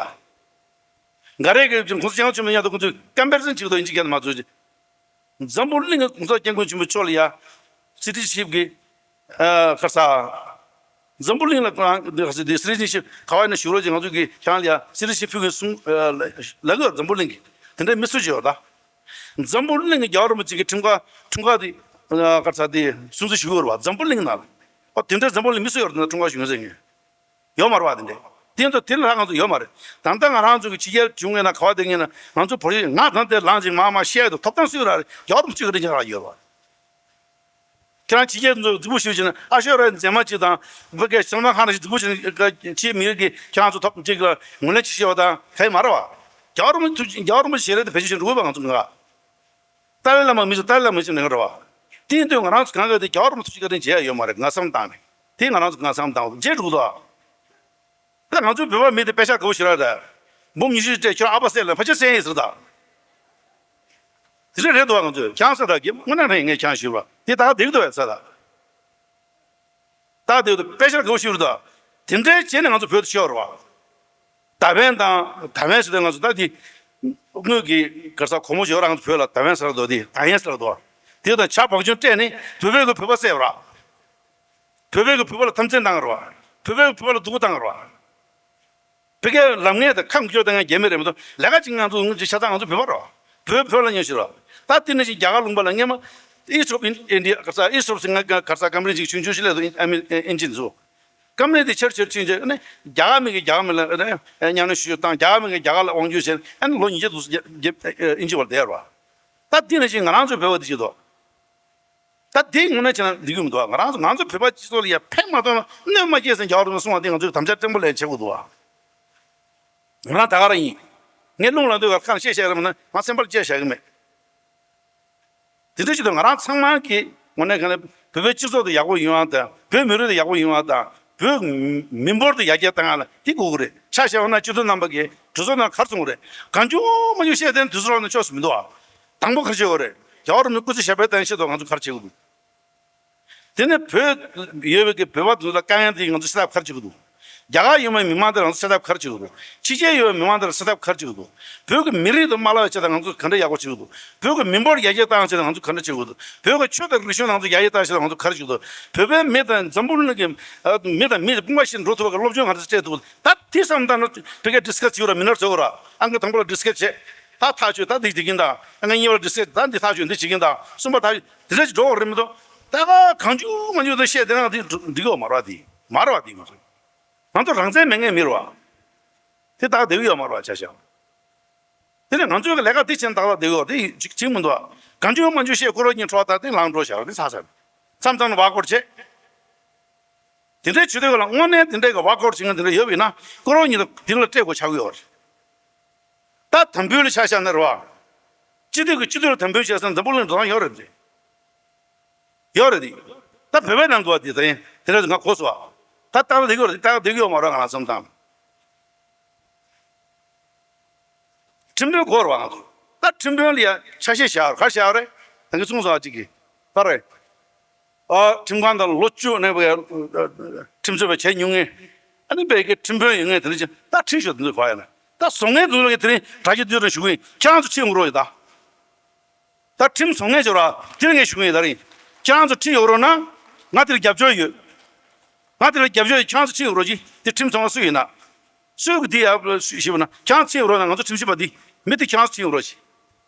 འགའ་རེ་གིས་གོང་ས་སྐྱབས་མགོན་ཆེན་པོ་མཉམ་དུ་ཁོང་ཚོས་ཀམ་པེ་རི་སན་བྱེད་ཀྱི་འདུག་ཡིན་གཅིག་མཁན་མ་ཚོས། འཛམ་བུ་གླིང་གི་གོང་ས་སྐྱབས་མགོན་ཆེན་པོ་མཆོག་ལ་ཡ་སི་ཊི་ཤིབ་ཀྱི་ཨ་ག་རེ་ཟ། འཛམ་བུ་གླིང་ལ་ཁོ་རང་གི་སི་ཊི་ཤིབ་ག་བ་ཡིན་ན་བཞུགས་རོགས་ཀྱིས་ང་ཚོ་གི་ཁྱེད་རང་ལ་ཡ་སི་ཊི་ཤིབ་ཕུལ་གྱི་གསུང་ལབ་ཀྱི་ཡོད། འཛམ་བུ་གླིང་གི་དེ་འདྲའི་མི་སུ་ཅིག་ཡོད་ད། འཛམ་བུ་གླིང་གི་རྒྱལ་བ་རིན་པོ་ཆེ་གི་འཁྲུངས་སྐར་འཁྲུངས་སྐར་དེ་ག་རེ་ཟ་དེ་སྲུང་བརྩི་ཞུ་གི་ཡོད་རེད་བ། འཛམ་བུ་གླིང་ནང་ལ། ཨོ་དེ་འདྲའི་འཛམ་བུ་གླིང་མི་སུ་ཡོད་རེད། འཁྲུངས་སྐར་ཞུ་མཁན་ཟེར་མཁན་ཡོད་མ་རེད་བ། དེ་འདྲའི། དེ་ཡིན་དུས་དེ་ལས་ལྷག་ང་ཚོ་ཡོད་མ་རེད། ད་ལྟ་ང་རང་ཚོ་གི་ཕྱི་རྒྱལ་བྱུང་ངེས་ན་ག་བ་དེ་ངེས་ན་ང་ཚོ་བོད་རིགས་ང་དང་དེ་ལངས་ཅིག་མ་མ་བཤད་དུ་ཐོབ་ཐང་སུ་ར་རེད། རྒྱལ་བ་རིན་པོ་ཆེ་གི་རིན་ཆེན་ར་ཡོད་རེད་བ། ཁྱེད་རང་ཕྱི་རྒྱལ་ཚོ་རྫིག་པོ་ཞིག་བྱས་ན་ཨ་ཤོ་ར་མཛེས་མ་གཅིག་དང་བོད་སྐད་སེམས་ཁམས་ཁ་ན་ཞིག་རྫིག་པོ་ཞིག་ཁྱེད་མི་རིགས་ཀྱི་ཁྱེད་རང་ཚོ་ཐོབ་གཅིག་ལ་ངོས་ལེན་བྱེད་ཤེས་པ་དང་ག་ཡི་མ་རེད་བ། རྒྱལ་བ་རིན་པོ་ཆེ་རྒྱལ་བ་རིན་པོ་ཆེ་ཞལ་རས་དེ་བེད་སྤྱོད་བྱེད་འགྲོ་དགོས་པ་ང་ཚོ་ང་། ཏཱ་ལའི་བླ་མ་མི་ཚོ་ཏཱ་ལའི་བླ་མ་མི་ཚོ་ནས་རེད་བ། དེ་ཡིན་དུས་ང་རང་ཚོ་གང་ག་དེ་རྒྱལ་བ་རིན་པོ་ཆེ་ག་རེ་མཇལ་ཡ་ཡོད་མ་རེད། ང་བསམ་བཏང་ནས་དེ་ང་རང་ཚོ་ང་བསམ་བཏང་བ་མཇལ་འགྲོ་གི་འདུག་ཨ། ད་ང་ཚོའི་བོད་པ་མི་དེ་དཔེ་ཆ་དགའ་པོ་ཞེ་དྲག་རེད། འབུམ་ཉི་ཤུ་སྤྲད་ཁྱོད་ཨ་ཕ་བསད་ལ་ཕ་ཆ་བསད་ཡིན་ཟེར་ད། དེ་འདྲ་རེད་འདུག་ཨ། ང་ཚོས་ཀྱང་ས་ད་གི་དངོས་གནས་རེད། ངས་ཀྱང་ཞུས་པ་དེ་ད་བསྡད་ཀྱི་འདུག་བས་ས་ད། ད་དེ་དཔེ་ཆ་དགའ་པོ་ཞིག་རེད་དོ། དེ་འདྲའི་བྱས་ནས་ང་ཚོ་བོད་དུ་ཤོར་བ། ད་བན་དང་ད་བན་ཟེར་ཏེ་ང་ཚོ་ད་དེ་དངོས་ཀྱི་ག་རེ་ཟ་གོ་མོ་ཞོར་ང་ཚོ་བོད་ལ་ད་བན་ཟེར་དོ། དེ་ད་ཡན་ཟེར་དོ། དེ་དང་ཇ་བག་ཅུང་སྤྲད་ནས་བོད་པའི་གི་བོད་པ་བསད་པ་ར། བོད་པའི་གི་བོད་པ་ལ་དམ་བཙན་བཏང་ར། བོད་པའི་གི་བོད་པ་ལ་སྡུག་པོ་བཏང་ར། བོད་སྐད་ལབ་མཁན་དང་ཁམས་སྐྱོ་དང་རྒྱ་མི་རེད་མི་འདུག་ལས་ཀ་ཅིག་ང་ཚོ་ང་ཚོ་ཆ་ཚང་ང་ཚོ་བོད་པ་རེད། བོད་བོད་ལ་ཉོ་ཞིག་རེད། ད་དེ་ནང་བཞིན་རྒྱ་གར་ལུང་པ་ལ་སྔན་མ་East of India ག་རེ་ཟ། East of Singapore ག་རེ་ཟ། ཀམ་རིན་ཅིག་ཆུང་ཆུང་ཞིག་ལས་དུ་ཨ་མི་ཨིན་ཇི་ཚོ། ཀམ་རིན་དེ་ཆེར་ཆེར་ཕྱིན་རྗེས་ནས་རྒྱ་གར་མི་གིས་རྒྱ་གར་མི་ལ་མཉམ་ལེན་ཞུ་ཞུ་བཏང་། རྒྱ་གར་མི་གིས་རྒྱ་གར་ལ་དབང་སྒྱུར་བྱས་ཨ་ནི་ལོ་ཉིས་བརྒྱ་དུ་ཨིན་ཇི་བར་བསྡད་རེད། ད་དེ་ནང་བཞིན་ང་རང་ཚོའི་བོད་པ་དེ་ཅིག་འདུག་ད་དེ་དངོས་གནས་བྱས་ན་འགྲིག་གི་མི་འདུག་ང་རང་ཚོ་ང་ཚོ་བོད་པ་སྤྱི་ཚོགས་ལ་ཡ་ཕན་མ་ཐོགས་ན་གནོད་མ་སྐྱེལ་ཟེར་རྒྱ་གར་རུ་གསུང་བ་དེ་ང་ཚོས་དམ་བཅའ་བརྟན་པོ་ལེན་བྱེད་དགོས་འདུག་ང་རང་ད་ག་རང་ཡིན། ངས་རླུང་ལ་འདུག་ག་ཁ་ནས་བཤད་བཤད་རེད་མ་ན་ང་སེམས་པར་བཅད་བཞག་གི་མེད། དེ་འདྲ་ཞིག་ཏུ་ང་རང་ཚང་མ་གིས་དངོས་གནས་ག་ནས་བོད་པའི་སྤྱི་ཚོགས་དེ་ཡག་པོ་ཡོང་བ་དང་། བོད་མི་རིགས་དེ་ཡག་པོ་ཡོང་བ་དང་། བོད་མི་འབོར་དེ་ཡར་རྒྱས་བཏང་ཡ་ལ་དེ་དགོས་ཀྱི་རེད། ཆ་བཞག་པ་ན་སྤྱི་འཐུས་རྣམ་པ་གིས་གྲོས་ཚོགས་ནང་ག་རེ་གསུངས་རེད། གང་བྱུང་མང་བྱུང་བཤད་དེ་དུས་ཚོད་རག་ན་ཆོག་ས་མི་འདུག་ཨ། དང་པོ་ག་རེ་བྱེད་དགོས་རེད། རྒྱལ་བ་རིན་པོ་ཆེ་སྐུ་ཚེ་ཞབས་པད་བརྟན་ཆེད་དུ་ང་ཚོ་ག་རེ་བྱེད་དགོས་འདུག་དེ་ནས་བོད་ཡོད་པའི་གི་བོད་པ་དེ་ཚོ་ལ་དཀའ་ངལ་དེ་ང་ཚོ་སེལ་ཐབས་ག་རེ་བྱེད་དགོས་འདུག་རྒྱ་གར་ཡོད་པའི་མི་མང་དེ་ལ་ང་ཚོ་སེལ་ཐབས་ག་རེ་བྱེད་དགོས་འདུག་ཕྱི་རྒྱལ་ཡོད་པའི་མི་མང་དེ་ལ་སེལ་ཐབས་ག་རེ་བྱེད་དགོས་འདུག་བོད་ཀྱི་མི་རིགས་དེ་མ་བརླག་པའི་ཆེད་དུ་ང་ཚོ་ག་འདྲ་ཡག་པོ་བྱེད་དགོས་འདུག་བོད་ཀྱི་མི་འབོར་ཡར་རྒྱས་བཏང་ཆེད་དུ་ང་ཚོ་ག་འདྲ་བྱེད་དགོས་འདུག་བོད་ཀྱི་ཆོས་དང་རིག་གཞུང་ང་ཚོ་ཡར་རྒྱས་བཏང་ཆེད་དུ་ང་ཚོ་ག་རེ་བྱེད་དགོས་འདུག་བོད་པའི་མི་དང་འཛམ་བུ་གླིང་གི་མི་དང་མི་དཔུང་པ་ཞིག་འགྲོ་ཐུབ་པ་གི་སློབ་སྦྱོང་ང་ཚོ་སྤྲད་ཐུབ། ད་དེ་བསམ་བཏང་ན་བོད་སྐད་ཌི་སི་ཁ་སི་བྱེད་ར་མི་སྣར་བཟོ་དགོས་ར། ཨང་ཀི་དང་པོ་ལ་ཌི་སི་ཁ་སི་བྱེད། ད་ཐག་ཆོད། ད་འདི་བྱེད་ཀྱིན་ད། ཨང་ཀི་གཉིས་པ་ལ་ཌི་སི་ཁ་སི་ད་འདི་ཐག་ཆོད། འདི་བྱེད་ཀྱིན་ད། གསུམ་པ་ད་དེ་འདྲ་ཞིག་འགྲོ་བ་རེད་མི་འདུག་ད་ག་གང་བྱུང་མང་བྱུང་དུ་བཤད་དེ་རང་དེ་འགྲིག་གི་ཡོད་མ་རེད་བ། དེ་མ་རེད་བ། དེ་ང་ཚོ་ང་ཚོ་རང་བཙན་མེད་མཁན་མི་རེད་བ། དེ་ད་བསྡད་ཀྱི་ཡོད་མ་རེད་བ། ཆ་བཞག་དེ་ནས་ང་ཚོའི་ལས་ཀ་དེ་བྱས་ན་ཏག་ཏག་བསྡད་ཀྱི་ཡོད། དེ་ཅིག་ཅིག་མི་འདུག་བ། གང་བྱུང་མང་བྱུང་བཤད། ཀོ་རོ་གཉིས་འཕྲོ་བ་ད་དེ་ལངས་འགྲོ་བཞག་དེ་ཚ་ཚ་མཚམས་མཚམས་ལ་བ་སྐོར་བྱེད། དེ་འདྲའི་ཇུས་འདེགས་ལ་དངོས་གནས་དེ་འདྲའི་གི་བ་སྐོར་བྱེད་མཁན་དེ་འདྲ་ཡོད་པ་ཡིན་ན་ཀོ་རོ་གཉིས་དེ་ལ་སྤྲད་དགོས་ཆགས་ཀྱི་ཡོད་རེད། ད་དམ་འབུལ་ལ་ཆ་བཞག་ན་རེད་བ། སྤྱི་འཐུས་ཀྱི་སྤྱི་འཐུས་ལ་དམ་འབུལ་བྱས་ཙང་འཛམ་བུ་གླིང་འགྲོ་སྟངས་ཡོད་རེད་དེ། ཡོད་རེད་དེ། ད་བོད་པའི་ནང་དུ་བ་དེ་ད་ཡིན་དེ་འདྲ་ང་གོ་སོང་བ། ད་ཏག་ཏག་བསྡད་ཀྱི་ཡོད་རེད། ཏག་ཏག་བསྡད་ཀྱི་ཡོད་མ་རེད། ང་ལ་བསམ་སྟངས། ཁྲིམས་དཔོན་དགོས་རེད་བ་ང་ཚོ། ད་ཁྲིམས་དཔོན་ལ་ཡ་ཆ་ཤས་བཞག་ག་རེ་བཞག་རེད། ད་གིན་གསུངས་སོང་བ་གཅིག་གིས། ད་རེད། ཨ་ཁྲིམས་ཁང་དང་ལོ་བཅུ་ནས་བའི་ཁྲིམས་རྩོད་པ་བྱས་མྱོང་མཁན། ཨ་ནི་བའི་གི་ཁྲིམས་དཔོན་ཡོད་མཁན་དེ་འདྲ་ཅིག་ད་ཁྲིད་ཤོག་དེ་ཚོ་ག་ཡ་ན། ད་བཟོ་མཁན་དེ་ཚོ་ལ་དེ་རིང་དྲ་རྒྱ་དུས་རང་ཞུ་གི་ཡིན། ཁྱེད་རང་ཚོ་ཁྲིད་ཡོང་གི་རོགས་ཡོད་ད། ད་ཁྲིམས་བཟོ་མཁན་ཅིག་ཡོད་ར། དེ་ལ་ངས་ཞུ་གི་ཡིན། ད་རིང་ཁྱེད་རང་ཚོ་ཁྲིམས་ཡོད་རོགས་གནང་། ང་དེ་ལ་རྒྱབ་སྐྱོར་ཡོད། ང་དེ་ལ་རྒྱབ་སྐྱོར་ཡོད། ཁྱེད་རང་ཚོ་ཁྲིམས་ཡོད་རོགས་གྱིས། དེ་ཁྲིམས་བཟོ་མཁན་སུ་ཡིན་ན། སུས་གི་དེ་ཡག་ཞིབ་ན་ཁྱེད་རང་ཚོ་ཁྲིམས་ཡོད་རོགས་གནང་། ང་ཚོ་ཁྲིམས་ཞིབ་པ་འདི་མི་དེ་ཁྱེད་རང་ཚོ་ཁྲིམས་ཡོད་རོགས་གྱིས།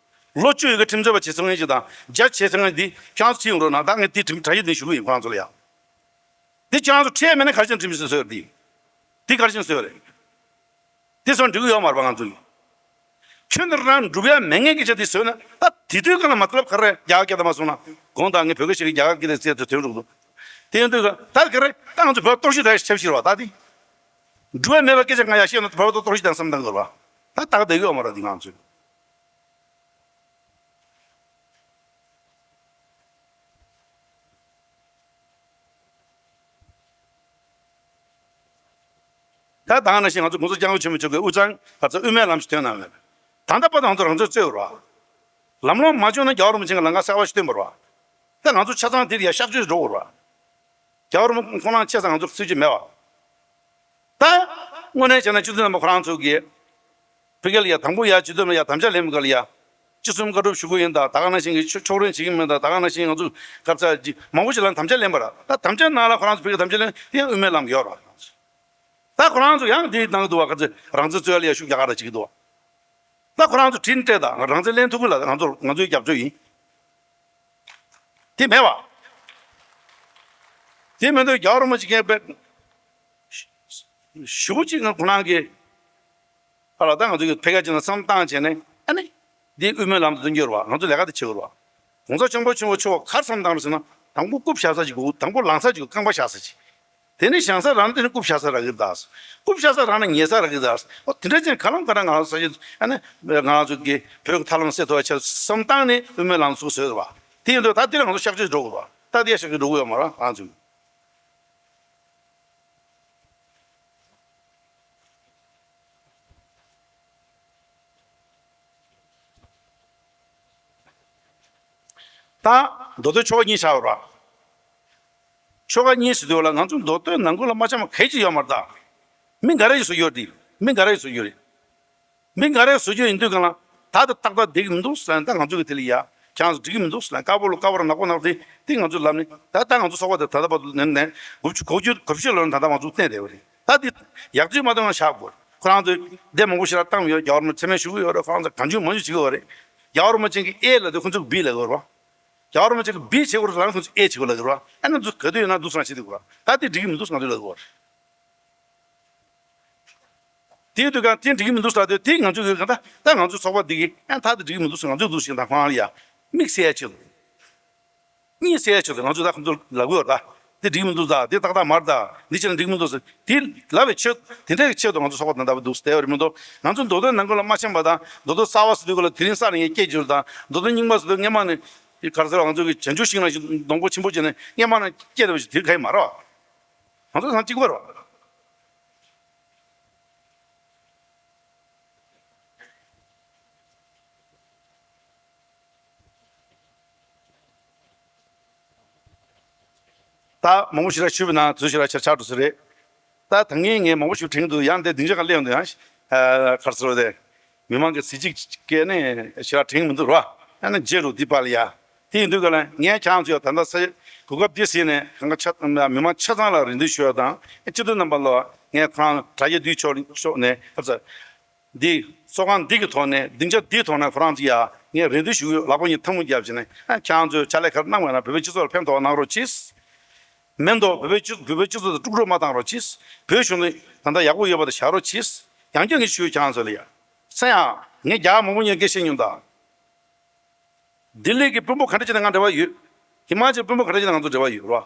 ལོ་བཅུ་ཡོད་གི་ཁྲིམས་རྩོད་པ་བྱེད་ཚང་མཁན་ཅིག་དང་རྒྱ་བྱེད་ཚང་མཁན་འདི་ཁྱེད་རང་ཚོ་ཁྲིམས་ཡོད་རོགས་གནང་། ད་ངས་དེ་ཁྲིམས་དྲ་རྒྱ་འདི་ཞུ་གི་ཡིན། ཁོ་རང་ཚོ་ལ་ཡང་། འདི་ཁྱེད་རང་ཚོ་ཁྲལ་མེད་ན་ག་རེ་བྱས་ནས་ཁྲིམས་ཞིབ་བཟོས་རེད། འདི་འདི་ག་རེ་བྱས་ནས་བཟོས་རེད། དེ་ཚོ་འགྲིག་གི་ཡོད་མ་རེད་པ། ང་ཚོ་ཡིན། ཁྱོད་ནི་རང་འགྲུབ་ཡ་མེད་མཁན་སྐད་ཆ་དེ་བཟོས་ན། ད་དེ་དུས་ག་ལ་མ་ལབ་ག་རེ། རྒྱ་གར་སྐད་དུ་མ་སོང་ན། དགོངས་དག་ངས་བོད་སྐད་བཤད་ཀྱི། རྒྱ་གར་སྐད་དེ་བཤད་དུ་དོན་འགྲུབ་འདུག་དེ་ཡིན་དུས་ད་ག་རེ། ད་ང་ཚོ་བོད་གཏོར་བཤིག་ད་ཆབས་ཞིག་རེད་པ། ད་དེ་འགྲུབ་ཡ་མེད་པ་སྐད་ཆ་ང་ཡ་བཤད་ན་བོད་གཏོར་བཤིག་དང་བསམ་བཏང་དགོས་རེད་པ། ད་ད་ག་བསྡད་ཀྱི་ཡོད་མ་རེད། དེ་ང་ཚོས། ད་ད་ག་ནང་བཞིན་ང་ཚོ་༸གོང་ས་༸སྐྱབས་མགོན་ཆེན་པོ་མཆོག་གིས་དབུས་གཙང་ག་ཚོད་དབུ་མའི་ལམ་ཞིག་སྟོན་གནང་ཡོད། ད་ལྟ་བར་དུ་ང་ཚོ་རང་བཙན་རྩོད་ཡོད་རེད་པ། ལམ་ལྷོང་མ་བྱུང་ན་རྒྱལ་བ་རིན་པོ་ཆེ་གི་ལམ་ཁ་གསར་པ་ཞིག་སྟོན་པ་རེད་པ། ད་ང་ཚོ་ཆ་ཚང་འདིར་ཡ་གཤག་བཅོས་འགྲོ་དགོས་རེད་པ། རྒྱལ་བ་རིན་པོ་ཁོང་རང་ཆེ་ས་ང་ཚོ་སྲིད་ཇུས་མེད་པ། ད་དངོས་གནས་བྱས་ན་སྤྱི་འཐུས་རྣམ་པ་ཁོ་རང་ཚོ་གིས་ཕ་གི་ལ་ཡ་དང་པོ་ཡ་སྤྱི་འཐུས་ལ་ཡ་དམ་བཅའ་ལེན་པའི་སྐབས་ལ་ཡ། ཅི་གསུང་བཀའ་སྒྲུབ་ཞུ་གི་ཡིན་ད། ད་ག་ནང་བཞིན་གྱི་ཕྱོགས་ཕྱོགས་རིས་བྱེད་ཀྱི་མིན་ད། ད་ག་ནང་བཞིན་ང་ཚོ་ག་རེ་ཟེར་གྱི་མང་པོ་ཞིག་ལ་དམ་བཅའ་ལེན་པ་རེད། ད་དམ་བཅའ་ནང་ལ་ཁོ་རང་ཚོ་ཕ་གི་དམ་བཅའ་ལེན་དེ་ཡང་དབུ་མའི་ལམ་ཡོད་རེད། ད་ཁོ་རང་ཚོ་ཡང་དེ་གནང་གི་འདུག་པ། ག་ཚོད་རང་བཙན་རྩོད་ཡ་ལ་ཡ་ཤུགས་རྒྱག་ག་རེ་བྱེད་ཀྱི་འདུག་པ། ད་ཁོ་རང་ཚོ་གྲ་སྒྲིག་སྤྲད་དང་། རང་བཙན་ལེན་ཐུབ་ཀྱི་ལ། ང་ཚོ་ང་ཚོའི་རྒྱབ་སྐྱོར་ཡིན། དེ་མེད་པ། དེ་མེད་དུས་རྒྱལ་བ་རིན་པོ་ཆེ་མཁན་པོས་ཞུ་གཅིག་ང་ཁོ་རང་གི་ཨ་ལ། ད་ང་ཚོ་གི་ཕ་གི་ཅིག་ན་བསམ་བཏང་བྱས་ནས། ཨ་ནི་འདི་དབུ་མའི་ལམ་དུ་འདོན་རྒྱུ་རེད་པ། ང་ཚོ་ལས་ཀ་དེ་བྱེད་དགོས་རེད་པ། གོང་ས་སྐྱབས་མགོན་ཆེན་པོ་མཆོག་ག་རེ་བསམ་བཏང་རེད་ཟེར་ན། དང་པོ་རྐུབ་བཞག་ས་ཅིག་དགོས། དང་པོ་ལངས་ས་ཅིག་དགོས། རྐང་པ་བཞག་ས་ཅིག་དེ་ནས་བཞེངས་ས་རག་ན་དེ་ནས་རྐུབ་བཞག་ས་རག་གི་རེད་ད། རྐུབ་བཞག་ས་རག་ན་ཉལ་ས་རག་གི་རེད་ད། ཨོ་དེ་འདྲ་ཅན་ག་ལམ་ག་ན་ང་རང་ས་ཆ་ཨ་ནི་ང་རང་ཚོ་གི་བོད་ཀྱི་ཐབས་ལམ་སེལ་ཐུབ་པ་བྱ་བསམ་བཏང་ནས་དབུ་མའི་ལམ་ཚུགས་བཟོས་པ། དེ་ཡིན་དུས་ད་དེ་ལ་ང་ཚོ་གཤག་བཅོས་འགྲོ་དགོས་པ། ད་དེ་གཤག་བཅོས་འགྲོ་གི་ཡོད་མ་རེད་ང་ཚོས། ད་མདོ་སྟོད་ཆོལ་ཁ་གཉིས་ཆགས་ཡོད་རེད། ཆོལ་ཁ་གཉིས་ཟེར་དུས་ལ་ང་ཚོ་མདོ་སྟོད་ནང་ཁུལ་ལ་མ་འཆམ་པ་ག་ཅིག་ཡོད་མ་རེད་ད། མི་འགའ་རེ་ཡིས་བཟོ་རྒྱུ་རེད། མི་འགའ་རེ་ཡིས་བཟོ་རྒྱུ་རེད། མི་འགའ་རེ་བཟོ་རྒྱུ་ཡིན་དུས་གང་ལ་ད་ད་ཏག་ཏག་བསྡད་ཀྱི་མི་འདུག་ཟེར་ན། ད་ང་ཚོ་གི་དེ་ལ་ཡ་ཁྱེད་རང་ཚོ་འགྲིག་གི་མི་འདུག་ཟེར་ན། དཀར་པོ་ལ་དཀར་པོ་ར་ནག་པོ་ནག་པོ་དེ་དེ་ང་ཚོ་ལབ་ནས། ད་ད་ང་ཚོ་ཚོགས་པ་དེ་ད་ལྟ་བར་དུ་ནས་ནས་དགུ་བཅུ་གོ་བཅུ་གོ་བཅུ་ལོན་ད་ལྟ་ང་ཚོ་བསྟན་བསྡད་པ་རེད། ད་དེ་ཡག་ཚུལ་མ་གཏོང་ན་བཞག་དགོས། ཁོ་རང་ཚོས་འདས་མང་པོ་ཞིག་ལ་བཏང་ཡོད། རྒྱལ་བ་རིན་པོ་ཆེ་མཚན་སྨད་ཞུ་གི་ཡོད་རེད། ཁོ་རང་ཚོ་གང་བྱུང་མང་བྱུང་བྱེད་ཀྱི་ཡོད་རེད། རྒྱལ་བ་རིན་པོ་ཆེ་གིས་ཨེ་ལབ་དུས་ཁོ་ཚོས་བི་ལབ་ཀྱི་ཡོད་རེད་པ། རྒྱལ་བ་རིན་པོ་ཆེ་གིས་བི་བྱེད་དགོས་རེད་ལབ་ན་ཁོ་ཚོས་ཨེ་བྱེད་དགོས་ལབ་ཀྱི་རེད་པ། ཨ་ནི་ཚོ་ག་དུས་ཡིན་ན་འདུག་སེ་རང་བྱེད་དགོས་རེད། ད་དེ་འགྲིག་གི་མི་འདུག་ང་ཚོས་ལབ་ཀྱི་ཡོད་རེད། དེའི་དུས་གང་དེ་འགྲིག་གི་མི་འདུག་ཟེར་དུས། དེ་ང་ཚོས་གི་གང་ད་ད་ང་ཚོའི་ཚོགས་པ་འདི་གིས་ཨ་ད་དེ་འགྲིག་གི་མི་འདུག་ཟེར། ང་ཚོས་འདུག་ཞིག་དང་ཁོང་རང་ལ་ཡ་དམིགས་བསལ་ཆེད་དུ། གཉིས་བསལ་ཆེད་དུ་ང་ཚོས་ད་ཁོང་ཚོར་ལབ་ཀྱི་ཡོད་རེད། ད་དེ་འགྲིག་གི་མི་འདུག་ད། དེ་ཏག་ཏག་མ་རེད། ད་འདི་བྱས་ན་འགྲིག་གི་མི་འདུག་ཟེར། དེ་ལབ་པའི་ཆེད། དེ་འདྲའི་ཆེད་དུ་ང་ཚོ་ཚོགས་པ་ད་ལྟ་བར་འདུག་སེ་བསྡད་པ་རེད་མ་གཏོགས། ང་ཚོ་མདོ་སྟོད་ནང་ཁུལ་ལ་མ་འཆམ་པ་དང་། མདོ་སྟོད་གསར་པ་ཟེར་དུས་སྐབས་ལ་དེ་རིང་གསར་ནས་ངས་སྐད་བརྗོད་དང་། མདོ་སྟོད་རྙིང་པ་ཟེར་དུས་སྔོན་མ་ནས་ག་རེ་ཟེར་བ། ང་ཚོ་གི་བྱང་ཆུབ་ཤིང་ནང་བཞིན་སྡོང་པོ་ཆེན་པོ་བྱས་ནས་སྔོན་མ་ནས་སྐྱེས་བསྡད་པ་ཞིག་དེ་ག་ཡིན་མ་རེད་པ། ང་ཚོ་ཚང་གཅིག་པ་རེད་པ། ད་མང་པོ་ཞིག་ལ་ཞུས་པ་ན་དུས་ཚོད་ཞིག་ལ་ཆར་ཆག་འགྲོ་ས་རེད། ད་ད་ངས་ངས་མང་པོ་ཞིག་དྲན་འདུག་ཡང་འདི་སྡིངས་ཆ་སྒང་སླེབས་འདུག་ཡང་ཨ་ག་རེ་ཟེར་བ་དེ། མི་མང་གི་གཟི་བརྗིད་སྐྱེས་ནས་ཞེ་དྲག་དྲན་གྱི་མི་འདུག་ར། ཡང་ན་རྗེས་རུ་འདི་པ་ལ་ཡ། དེ་ཡིན་དུས་ག་ལ་ངས་ཁྱེད་རང་ཚོ་ཡ་ད་ལྟ་ས་གོ་སྐབས་འདི་ཟིན་ནས་གང་ག་ཆ་མི་མང་ཆ་ཚང་ལ་རེ་འདུན་ཞུ་ཡ་དང་། སྤྱི་འཐུས་རྣམ་པ་ལ་ངས་ཁོ་རང་དྲ་རྒྱ་འདིའི་ཕྱོགས་ཕྱོགས་ནས་ཧབ་ཚ་འདི་ཚོགས་ཁང་འདི་གི་ཐོག་ནས་སྡིངས་ཆ་འདིའི་ཐོག་ནས་ཁོ་རང་ཚོ་ཡ་ངས་རེ་འདུན་ཞུ་གི་ཡོད། ལག་པ་གཉིས་ཐལ་མོ་བརྒྱབ་བྱས་ནས། ཨ་ཁྱེད་རང་ཚོས་ཕྱག་ལས་ག་རེ་གནང་བ་ཡིན་ན་བོད་པའི་སྤྱི་ཚོགས་ལ་ཕན་ཐོགས་གནང་རོགས་གྱིས། མེད་མདོག་བོད་པའི་སྤྱི་བོད་པའི་སྤྱི་ཚོགས་དང་དཀྲུག་རོགས་མ་བཏང་རོགས་གྱིས། བོད་གཞུང་ལ་ད་ལྟ་ཡག་པོ་ཡོད་པ་དེ་བཞག་རོགས་གྱིས། ཡང་བསྐྱར་ངས་ཞུ་ཡོད་ཁྱེད་རང་ཚོ་ལ་ཡ། སེམས་ཡ། ངས་རྒྱ་གར་མང་པོ་ཉིད་སྐད་བཤད་མྱོང་ད། ལྡི་ལི་གི་དཔོན་པོ་ག་འདྲ་ཅིག་དང་ང་འབྲེལ་བ་ཡོད། ཧི་མ་ཅལ་དཔོན་པོ་ག་འདྲ་ཅིག་དང་ང་ཚོ་འབྲེལ་བ་ཡོད་རོ།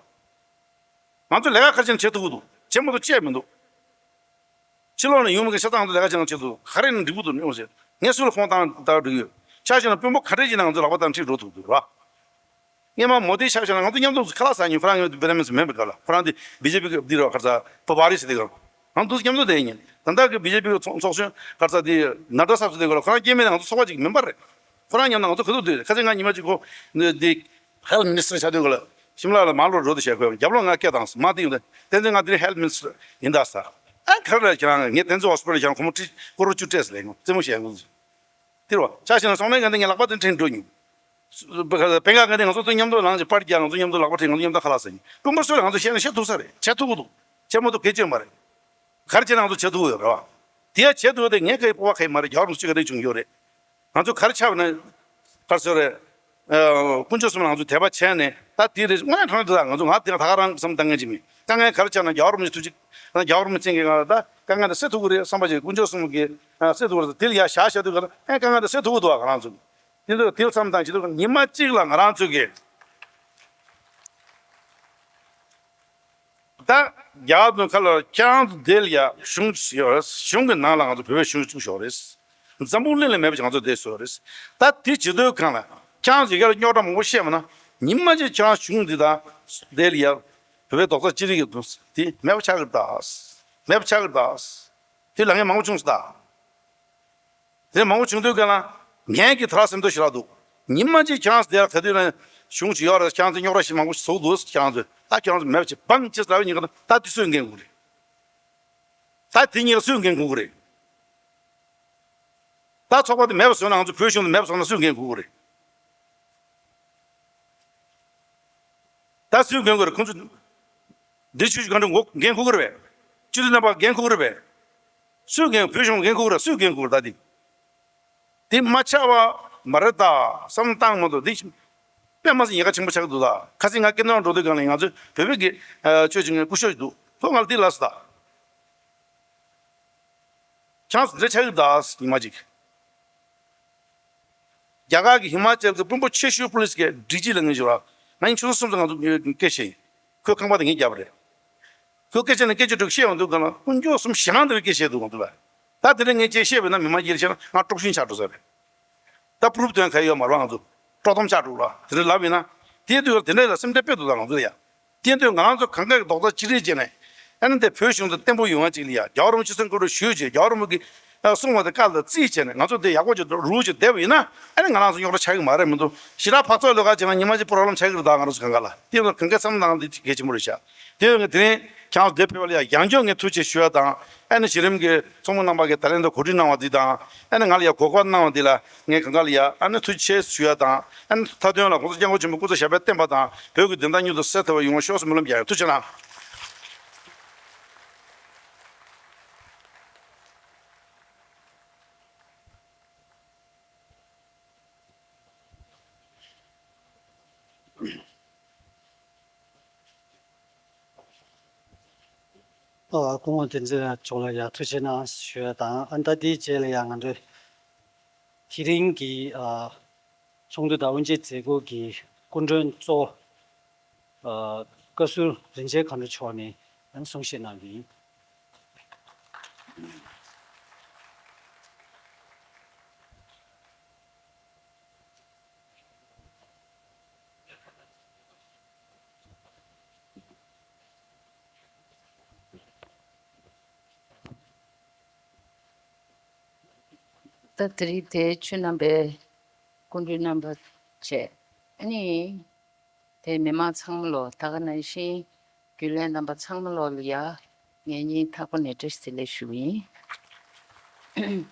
ང་ཚོ་ལས་ཀ་ག་རེ་བྱས་ན་བྱེད་ཐུབ་ཀྱི་འདུག་བྱེད་མ་ཐུབ་བྱས་མི་འདུག་ཕྱི་ལོགས་ནས་ཡོང་མི་གི་ཤ་ཚ་ང་ཚོ་ལས་ཀ་བྱེད་ན་བྱེད་ཐུབ། ག་རེ་ནས་འགྲིག་པོ་འདུག་ནས་འོང་ཟེར། ངས་སུ་ལ་ཕོན་བཏང་བཏང་འགྲིག་ཡོད། ཆ་བཞག་ན་དཔོན་པོ་ག་འདྲ་ཅིག་དང་ང་ཚོ་ལག་པ་བཏང་ཁྲིད་འགྲོ་ཐུབ་འདུག་རོ། སྔོན་མ་མོ་དི་ཆ་བཞག་ན་ང་ཚོ་མཉམ་དུ་ཁ་ལག་ཟ་མྱོང་། ཁོ་རང་ཡང་བེ་ཏ་མིན་མེད་པའི་སྐབས་ལ། ཁོ་རང་དེ་བི་ཇེ་པི་གི་འདི་རེད་པ། ག་རེ་ཟ་པ་བ་རི་ཟེར་དེ་ག་རེད། ང་ཚོ་མཉམ་དུ་བསྡད་མྱོང་། ད་ལྟ་གི་བི་ཇེ་པི་གི་ཚོགས་ཚོགས་གཞོན་ག་རེ་ཟ་དེ་ནཱ་ཌ་སར་ཟེར་དེ་ག་རེད། ཁོ་རང་སྐྱེས་དམན་ང་ཚོ་ཚོགས་པ་གཅིག་མིན་པ་རེད། ཁོ་རང་མཉམ་དུ་ང་ཚོ་ག་ཚོད་འདུག་རེད། ཁ་སང་ང་ཉི་མ་གཅིག་ཁོ་འདི་ཧེལ་ཐི་མི་ནི་སི་ཊར་ཆགས་དུས་སྐབས་ལ་ཤིམ་ལ་ལ་མར་ལོག་འགྲོ་དུས་བྱས། ཁོས་རྒྱབ་ལོགས་ང་སྐད་བཏང་སོང་། མ་དེ་ཡོང་དུས་བསྟན་འཛིན་ང་འདིར་ཧེལ་ཐི་མི་ནི་སི་ཊར་ཡིན་ད་ཟེར། ཨ་ག་རེ་རེད་ཁྱེད་རང་། ངས་བསྟན་འཛིན་ཧོ་སི་པི་ཊལ་ཁྱེད་རང་སྒོར་མོ་ཁྲི་སྒོར་མོ་བཅུ་སྤྲད་ཟེར་ལབ་ཡོང་། རྩེད་མོ་བྱས་ཡོང་། དེ་རེད་པ། ཆ་བཞག་ན་སོང་ནས་ང་འདི་ངས་ལག་པ་དེ་འཕྲེང་འགྲོ་མྱོང་། སྤེན་ཁ་ག་དེ་ང་ཚོ་ཚོ་མཉམ་དུ་ལངས་ཀྱི་པར་རྒྱག་ང་ཚོ་མཉམ་དུ་ལག་པ་འཕྲད་ང་ཚོ་མཉམ་དུ་ཁ་ལག་ཟ་ཡིན། དཔོན་པོ་སུ་ལ་ང་ཚོ་བཤད་ན་བཤད་ཐུབ་ས་རེད། བྱེད་ཐུབ་ཀྱི་འདུག་བྱེད་མ་ཐུབ་གལ་ཆེ་མ་རེད། ག་རེ་བྱས་ན་ང་ཚོ་བྱེད་ཐུབ་ཀྱི་ཡོད་རེད་བ། དེ་ཡ་བྱེད་ཐུབ་དེ་ངས་ག་ཡི་སྤོབས་པ་ག་ཡི་མ་རེད། རྒྱལ་བ་རིན་པོ་ཆེ་ག་རེ་བྱུང་ཡོད་རེད། ང་ཚོ་ག་རེ་ཆགས་པ་ན། ག་རེ་ཟེར་རེད། དཀོན་མཆོག་གསུམ་ལ་ང་ཚོ་དད་པ་བྱས་ནས་ད་དེ་རེད་དངོས་གནས་དྲང་གནས་འདུག་ད་ང་ཚོ་ང་དེ་ད་ག་རང་བསམ་བཏང་མཁན་ཅིག་མིན། དཀའ་ངལ་ག་རེ་ཆགས་ན་རྒྱལ་བ་རིན་པོ་ཆེ་ཐུགས་རྗེ་ཆེ། རྒྱལ་བ་རིན་པོ་ཆེ་མཁྱེན་གྱི་ང་ད་དཀའ་ངལ་དེ་སེལ་ཐུབ་ཀྱི་རེད་བསམ་པ་ཅིག་དཀོན་མཆོག་གསུམ་གྱིས་སེལ་ཐུབ་ཀྱི་རེད། དེ་ལ་ཡ་བཞག་བཞག་དུས་ག་ལ་ཨེ་དཀའ་ངལ་དེ་སེལ་ཐུབ་ཀྱི་འདུག་ག་ང་རང་ཚོ། དེ་ཚོ་དེ་ལ་བསམ་བཏང་བྱེད་དུས་ཉི་མ་གཅིག་ལ་ང་རང་ཚོ་གི། ད་རྒྱ་གར་དུ་ཁ་ལ་ཁྱེད་རང་ཚོ་དེ་ལ་ཡ་གཞུང་ཡོད་རེད། གཞུང་གི་ནང་ལ་ང་ཚོ་བོད་པའི་གཞུང་བཙུགས་ཡོད་རེད། འཛམ་བུ་གླིང་ལ་མེད་པ་ང་ཚོ་དེ་བཟོས་རེད། ད་དེ་བྱེད་དུས་གང་ལ་ཁྱེད་རང་ཚོ་ཡ་ར་རྙོག་དྲ་མང་པོ་བཤད་མ་ན་ཉི་མ་གཅིག་ཁྱེད་རང་གཞུང་འདི་དང་དེ་ལ་ཡ་བོད་པའི་རྡོག་རྩ་གཅིག་སྒྲིལ་གྱི་འདུག་དེ་མེད་པ་ཆགས་ཀྱི་རེད་ད། མེད་པ་ཆགས་ཀྱི་རེད་ད། དེ་ལ་ངས་མང་པོ་བྱུང་སོང་ད། དེ་མང་པོ་བྱུང་དུས་ག་ལ་ངས་ཀྱི་ཐ་ར་སེམས་ཐོག་ཞེ་དྲག་འདུག་ཉི་མ་གཅིག་ཁྱེད་རང་ཚོ་དེ་ལ་ག་དུས་ན་གཞུང་ཞིག་ཡོད་རེད། ཁྱེད་རང་ཚོ་རྙོག་དྲ་ཞིག་མང་པོ་ཞིག་བཟོ་འདུག་ཁྱེད་རང་ཚོས་ད་ཁྱེད་རང་ཚོ་མེད་པ་བྱེད་བང་ཅི་ལབ་ཉིན་ག་ད་དེ་སུས་འགན་འཁུར་རེད། ད་དེ་གཉིས་ཀ་སུས་འགན་འཁུར་གི་རེད། ད་ཚོགས་པ་དེ་མེད་པ་བཟོས་ན་ང་ཚོ་བོད་གཞུང་དེ་མེད་པ་བཟོས་ན་སུས་འགན་འཁུར་གི་རེད། ད་སུས་འགན་འཁུར་རེད། ཁོང་ཚོ་འདི་ཆུ་ཆུ་གང་འདྲ་ངོ་འགན་འཁུར་གི་རེད་པས། སྤྱི་འཐུས་རྣམ་པ་འགན་འཁུར་གི་རེད་པས། སུས་འགན་བོད་གཞུང་འགན་འཁུར་གི་རེད། སུས་འགན་འཁུར་ད་འདི། འདི་མ་ཆགས་པ་མ་རེད་ད་བསམ་བཏང་མ་གཏོགས་འདི་དཔེ་མ་སྲིད་ཉེན་ཁ་ཆེན་པོ་ཆགས་ཀྱི་འདུག་ད་ཁ་སང་ང་སྐད་འདོན་འགྲོ་དུས་སྒང་ལ་ང་ཚོའི་བོད་པའི་གི་ཆོས་བྱེད་མཁན་སྐུ་ཞབས་ཤིག་འདུག་ཁོ་ང་ལ་འདི་ལབ་སོང་ད། ཁྱེད་རང་ཚོ་འདི་འདྲ་ཆགས་ཀྱི་འདུག་ད་ཉི་མ་གཅིག་རྒྱ་གར་གྱི་ཧི་མ་ཅལ་གྱི་དཔོན་པོ་ཆེ་ཤོས་པུ་ལིས་ཀྱི་སྒྲིག་སྤྱི་ལ་ངས་ཞུ་བ། ང་ཡིན་ཆུ་ཚོད་གསུམ་ཙམ་ང་ཚོ་སྐད་ཆ་བཤད་ཡིན། ཁོའི་ཁང་པ་དེ་ངས་བརྒྱབ་པ་རེད། ཁོའི་སྐད་ཆ་ནས་སྐད་ཆ་དྲུག་བཤད་ཡོང་དུས་གང་ལ་དཀོན་མཆོག་གསུམ་ཞེ་སྡང་འདྲ་བའི་སྐད་ཆ་བཤད་འདུག་ང་ཚོ་ལ། ད་དེ་འདྲ་ངས་ཅིག་བཤད་པ་ཡིན་ན་མི་མང་སྒེར་བཤད་ན་ང་དཀྲོག་ཤིང་ཆགས་འགྲོ་ས་རེད། ད་པུ་རུབ་དོན་ག་ཡོད་མ་རེད་པ། ང་ཚོ་དཀྲོག་གཏམ་ཆགས་འགྲོ་ལ་དེ་འདྲ་ལབ་ཡིན་ན། དེའི་དུས་ལ་དེ་འདྲ་ལ་སེམས་ཁྲལ་དཔེ་འདུག་ད་ང་ཚོ་ལ་ཡ། དེ་དུས་ང་རང་ཚོ་གང་ག་གི་རྡོག་རྩ་གཅིག་སྒྲིལ་བྱས་ནས་ཨ་ནི་དེ་བོད་གཞུང་དེ་བརྟན་པོ་ཡོང་བ་ཅིག་ལ་ཡ་རྒྱལ་བ་རིན་པོ་ཆེ་སེམས་ཁུར་དུ་ཞུས་བྱས་རྒྱལ་བ་རིན་པོ་ཆེ་གསུངས་པ་དེ་བཀའ་ལ་བརྩིས་བྱས་ནས་ང་ཚོ་དེ་ཡག་པོ་ཅིག་རུལ་ཅིག་བསྡད་པ་ཡིན་ན་ཨ་ནི་ང་རང་ཚོ་རྙོག་དྲ་ཆགས་ཀྱི་མ་རེད་མི་འདུག་ཞེ་དྲག་འཕག་ཚོགས་ལས་ཀ་བྱས་ན་ཉི་མ་གཅིག་པོ་རོབ་ལམ་ཆགས་ཀྱི་རེད། ད་ང་རང་ཚོ་གང་ག་ལ་དེ་ཡང་གང་ག་བསམ་བློ་བཏང་དེ་གལ་ཆེན་པོ་རེད་ཤག་དེ་ཡང་དེ་རིང་ཁྱེད་རང་ཚོ་འདིར་ཕེབས་པ་ལ་ཡང་ཡང་བསྐྱར་ངས་ཐུགས་རྗེ་ཆེ་ཞུ་ཡ་དང་ཨ་ནི་གཞི་རིམ་གྱི་ཚོགས་མི་རྣམ་པ་གིས་ད་ལན་དུ་གོ་སྒྲིག་གནང་བ་འདི་དང་ཨ་ནི་ང་ལ་ཡང་གོ་སྐབས་གནང་བ་འདི་ལ་ངས་གང་ག་ལ་ཡང་ཨ་ནི་ཐུགས་རྗེ་ཆེ་ཞུ་ཡ་དང་ཨ་ནི་མཐའ་དོན་ལ་༸གོང་ས་༸སྐྱབས་མགོན་ཆེན་པོ་སྐུ་ཚེ་ཞབས་པད་བརྟན་པ་དང་བོད་ཀྱི་བདེན་མཐའ་མྱུར་དུ་གསལ་ཐུབ་པ་ཡོང་བ་ཤོག་ཟེར་སྨོན་ལམ་རྒྱག་ཡོད། ཐུགས་རྗེ་གནང་། ཨ། སྐུ་ངོ་བསྟན་འཛིན་ལགས་མཆོག་ལ་ཡང་ཐུགས་རྗེ་གནང་ཞུ་ཡ་དང་། ཨ་ནི་ད་དེའི་རྗེས་ལ་ཡང་ང་ཚོའི་དེ་རིང་གི་ཨ་ཚོགས་འདུ་དང་དབུ་འབྱེད་མཛད་སྒོ་གི་སྐུ་མགྲོན་གཙོ་བོ་ཨ་བཀའ་ཟུར་རིན་ཆེན་མཁའ་འགྲོ་མཆོག་ནས་ཡང་གསུང་བཤད་གནང་རྒྱུ་ཡིན། ད་དེ་རིང་དེ་ཆོས་རྣམ་པའི་སྐུ་མགྲོན་རྣམ་པ་བཅས་ཨ་ནི་དེ་མི་མང་ཚང་མ་ལོ་ད་ག་ནང་བཞིན་རྒྱུན་ལས་རྣམ་པ་ཚང་མ་ལོ་ལ་ཡ་ངའི་སྙིང་ཐག་པ་ནས་བཀྲ་ཤིས་བདེ་ལེགས་ཞུ་གི་ཡིན།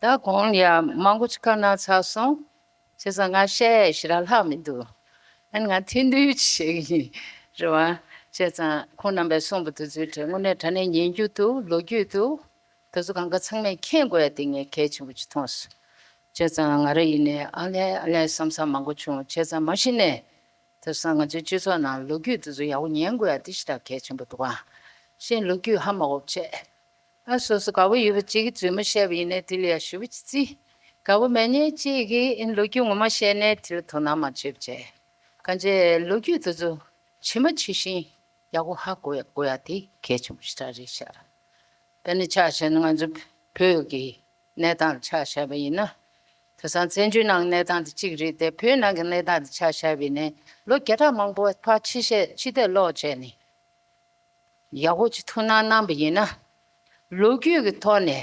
ད་གོང་ལ་ཡ་མང་པོ་ཅིག་བཀའ་གནང་ཚར་སོང་། བྱས་ཙང་ང་བཤད་ཡས་ཞེ་དྲག་ལྷག་མི་འདུག་ཨ་ནི་ང་ཐུང་ཐུང་ཅིག་བཤད་ཀྱི་ཡིན། རེད་བ། བྱས་ཙང་ཁོང་རྣམ་པས་གསུངས་པ་དེ་ཚོའི་གྲས་དངོས་གནས་དྲང་གནས་ཉན་རྒྱུ་འདུག་ལོ་རྒྱུས་འདུག་དེ་ཚོ་གང་ག་ཚང་མས་མཁྱེན་དགོས་ཡ་དེ་ངས་གལ་ཆེན་པོ་ཅིག་མཐོང་སོང་། བྱས་ཙང་ང་རང་ཡིན་ནའི་ཨ་ལས་ཨ་ལས་བསམ་བསམ་མང་པོ་བྱུང་། བྱས་ཙང་མ་གཞི་ནས་དེང་སང་ང་ཚོའི་སྤྱི་ཚོགས་ནང་ལོ་རྒྱུས་དེ་ཚོ་ཡག་པོ་ཉན་དགོས་ཡ་དེ་ཞེ་དྲག་གལ་ཆེན་པོ་འདུག་ག་གཞན་ལོ་རྒྱུས་ཧ་མ་གོ་བྱས། ཨ་སོ་སོ་དགའ་པོ་ཡོད་པ་གཅིག་གིས་རྫུན་མ་བཤད་པ་ཡིན་ནའི་དེ་ལ་ཡ་ཞུ་བ་ཅིག་བརྩི། དགའ་པོ་མེད་མཁན་གཅིག་གིས་ཨིན་ལོ་རྒྱུས་ངོ་མ་བཤད་ནའི་དེ་ལ་དོ་སྣང་མ་བྱེད་པ་བྱས། གང་བྱས་ལོ་རྒྱུས་དེ་ཚོ་ཇི་མ་ཇི་བཞིན་ཡག་པོ་ཧ་གོ་ཡ་གོ་ཡ་དེ་གལ་ཆེན་པོ་ཞེ་དྲག་རེད་ཤག་དཔེར་ན་ཆ་བཞག་ན་ང་ཚོ་བོད་ཀྱི་གནས་སྟངས་ལ་ཆ་བཞག་པ་ཡིན་ན། དེང་སང་བཙན་བྱོལ་ནང་གི་གནས་སྟངས་དེ་གཅིག་རེད་དེ། བོད་ནང་གི་གནས་སྟངས་དེ་ཆ་བཞག་པ་ཡིན་ནའི་ལོ་བརྒྱ་ཕྲག་མང་པོ་ཕར་ཕྱི་བཤད་ཕྱི་བལྟས་ཀློག་བྱས་ནས། ཡག་པོ་ཅིག་ཐུགས་སྣང་གནང་བ་ཡིན་ན། ལོ་རྒྱུས་ཀྱི་ཐོག་ནས་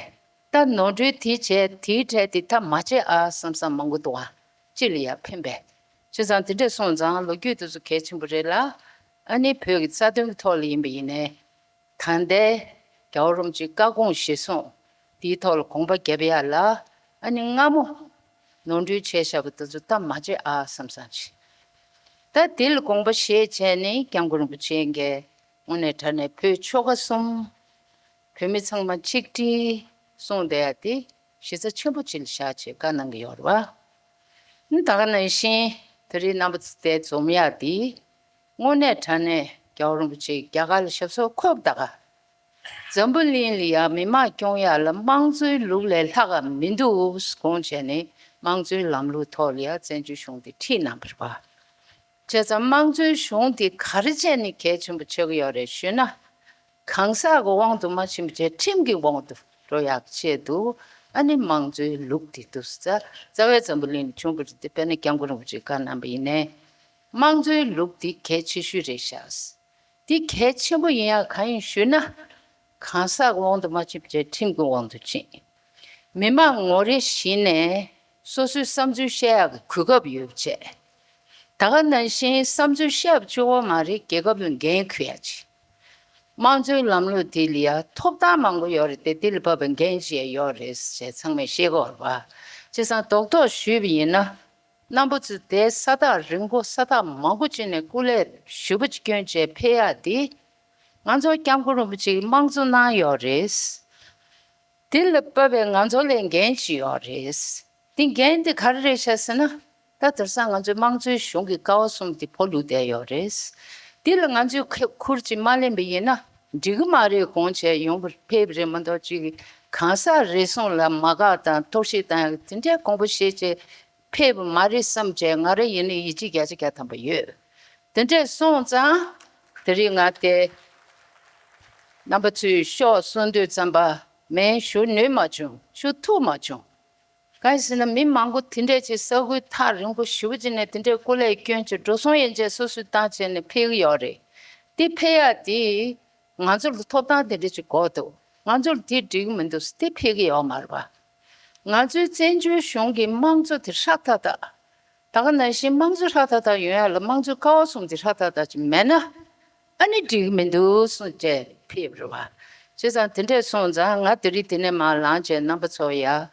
ད་ནོར་འཁྲུལ་དེ་བྱས་དེའི་གྲས་དེ་ད་མ་བྱེད་ཨ་བསམ་བསམ་མང་པོ་འདུག་ཨ། སྤྱི་ལ་ཡང་ཕན་པས། བྱས་ཙང་དེ་འདྲས་སོང་ཙང་ལོ་རྒྱུས་དེ་ཚོ་གལ་ཆེན་པོ་རེད་ལ། ཨ་ནི་བོད་ཀྱི་རྩ་དོན་གྱི་ཐོག་ལ་ཡིན་པ་ཡིན་ནའི། ད་ལྟའི་རྒྱལ་བ་རིན་པོ་ཆེའི་བཀའ་དགོངས་གཞིར་བཟུང་དེའི་ཐོག་ལ་དགོངས་པ་བརྒྱབ་ཡ་ལ། ཨ་ནི་སྔ་མོ་ ནོར་འཁྲུལ་བྱས་བཞག་པ་དེ་ཚོ་ད་མ་བྱེད་ཨ་བསམ་བསམ་བྱས། ད་དེ་ལ་དགོངས་པ་བཞེས་བྱས་ནས་སྐྱབས་མགོན་རིན་པོ་ཆེ་གིས་དངོས་གནས་དྲང་གནས་བོད་ཆོལ་ཁ་གསུམ། བོད་མི་ཚང་མ་ཆིག་སྒྲིལ་གསུངས་བསྡད་ཡ་དེ་གཞི་རྩ་ཆེན་པོ་ཅིག་ལ་བཞག་བྱས་བཀའ་གནང་གི་ཡོད་རེད་བ། ད་ག་ནང་བཞིན་དེ་རིང་རྣམ་པ་ཚོ་དེ་འཛོམས་ཡ་དེ་དངོས་གནས་དྲང་གནས་རྒྱལ་བ་རིན་པོ་ཆེས་རྒྱ་གར་ལ་ཞབས་སོར་འཁོད་པ་ད་ག་འཛམ་བུ་གླིང་ལ་ཡ་མི་མང་སྐྱོང་ཡ་ལ་དམངས་གཙོའི་ལུགས་ལས་ལྷག་ག་མི་འདུག་དགོངས་བྱས་ནས་དམངས་གཙོའི་ལམ་ལུགས་ཐོག་ལ་ཡ་བཙན་བྱོལ་གཞུང་དེ་ཁྲིད་གནང་བ་རེད་བ། བྱས་ཙང་དམངས་གཙོའི་གཞུང་དེ་ག་རེ་བྱས་ནས་གལ་ཆེན་པོ་ཆགས་ཀྱི་ཡོད་རེད་ཞུས་ན། གང་ཟག་གི་དབང་དུ་མ་ཕྱིན་པ་བྱས་ཁྲིམས་ཀྱི་དབང་དུ་འགྲོ་ཡག་ཆེད་དུ་ཨ་ནི་དམངས་གཙོའི་ལུགས་དེ་འདུག་རྩ་རྩ་བའི་འཛམ་བུ་གླིང་ལ་བྱུང་གི་རེད་དེ། དཔེར་ན་སྐྱབས་མགོན་རིན་པོ་ཆེས་བཀའ་གནང་པ་ཡིན་ནའི་དམངས་གཙོའི་ལུགས་དེ་གལ་ཆེ་ཤོས་རེད་ཤག་འདི་གལ་ཆེན་པོ་ཡིན་ཡག་གང་ཡིན་ཞུས་ན། གང་ཟག་གི་དབང་དུ་མ་ཕྱིན་པ་བྱས་ཁྲིམས་ཀྱི་དབང་དུ་ཕྱིན། མི་མང་ངོ་རེ་བཞིན་ནས་སོ་སོའི་བསམ་ཚུལ་བཤད་ཡག་གི་གོ་སྐབས་ཡོད་པ་བྱས། ད་ག་ནང་བཞིན་བསམ་ཚུལ་བཤད་པ་གཅིག་པོ་མ་རེད། རྒྱལ་ཁབ་ལ་འགན་འཁུར་ཡག་ཅིག་དམངས་གཙོའི་ལམ་ལུགས་དེ་ལ་ཡ་ཐོབ་ཐང་མང་པོ་ཡོད་རེད་དེ། དེ་ལ་བབས་པའི་འགན་ཅིག་ཡོད་རེད་ཟེར་ཚང་མས་ཤེས་ཀྱི་ཡོད་རེད་བ། བྱས་ཙང་རྡོག་རྡོག་ཞུས་པ་ཡིན་ན། རྣམ་པ་ཚོས་དེ་ས་ཐག་རིང་པོ་ས་ཐག་མང་པོ་ཅིག་ནས་སྐུ་ལས་ཞེ་པོ་ཅིག་བསྐྱོན་བྱས་ཕེབས་ཡག་འདི། ང་ཚོ་སྐྱབས་མགོན་རིན་པོ་ཆེས་དམངས་གཙོ་གནང་ཡོད་རེད། དེ་ལ་བབས་པའི་ང་ཚོ་ལས་འགན་ཅིག་ཡོད་རེད། དེ་འགན་དེ་ག་རེ་རེད་ཤག་ཟེར་ན། ད་དེང་སང་ང་ཚོའི་དམངས་གཙོའི་གཞུང་གི་ཀ་བ་གསུམ་དེ་ཕོ་ལུས་བསྡད་ཡོད་རེད། དེ་ལ་ང་ཚོས་ཁ་ཁུར་ཅིག་མ་ལེན་པ་ཡིན་ན་འགྲིག་གི་མ་རེད་དགོངས་བྱས་ཡོང་བར་ཕེབས་པ་རེད་མ་གཏོགས། ཅིག་གང་ཟག་རེ་ཟུང་ལ་མ་དགའ་དང་གཏོར་བཤིག་བཏང་ཡག་དེ་འདྲའི་དགོངས་པ་བཞེས་བྱས་ཕེབས་པ་མ་རེད་བསམ་བྱས། ང་རང་ཡིན་ན་ཡིད་ཆེས་བརྒྱ་ཆ་བརྒྱ་ཐམ་པ་ཡོད། དེ་འདྲས་སོང་ཙང་དེ་རིང་ང་དེ་རྣམ་པ་ཚོས་ཤོག་གསུང་དུས་ཙམ་པ་མེད་ཞུ་ནུས་མ་བྱུང་། ཞུ་ཐུབ་མ་བྱུང་། གང་ཡིན་ཟེར་ན་མི་མང་པོ་དེ་འདྲས་ཅིག་ས་ཁུལ་ཐག་རིང་པོ་ཞེ་པོ་ཅིག་ནས་དེ་འདྲས་སྐུ་ལས་བསྐྱོན་བྱས་འགྲོ་སོང་ཡན་ཆད་སོ་སོས་བཏང་བྱས་ནས་ཕེབས་ཀྱི་ཡོད་རེད། དེ་ཕེབས་ཡག་དེ་ང་ཚོ་ལ་ཐོབ་ཐང་དེ་འདྲས་ཅིག་དགོས་འདུག་ང་ཚོར་དེ་འགྲིག་གི་མི་འདུག་ཟེར་དེ་ཕེབས་ཀྱི་ཡོད་མ་རེད་པ། ང་ཚོའི་བཙན་བྱོལ་གཞུང་གི་དམངས་གཙོ་དེ་ཧྲག་ཐག་ཐག་ད་ག་ནང་བཞིན་དམངས་གཙོ་ཧྲག་ཐག་ཐག་ཡོང་ཡག་ལ་དམངས་གཙོའི་ཀ་བ་གསུམ་དེ་ཧྲག་ཐག་ཐག་ཅིག་མེད་ན་ཨ་ནི་འགྲིག་གི་མི་འདུག་གསུངས་བྱས་ཕེབས་རེད་བ། བྱས་ཙང་དེ་འདྲས་སོང་ཙང་ང་དེ་རིང་དེ་ནས་མར་ལངས་བྱས་རྣམ་པ་ཚོ་ཡ།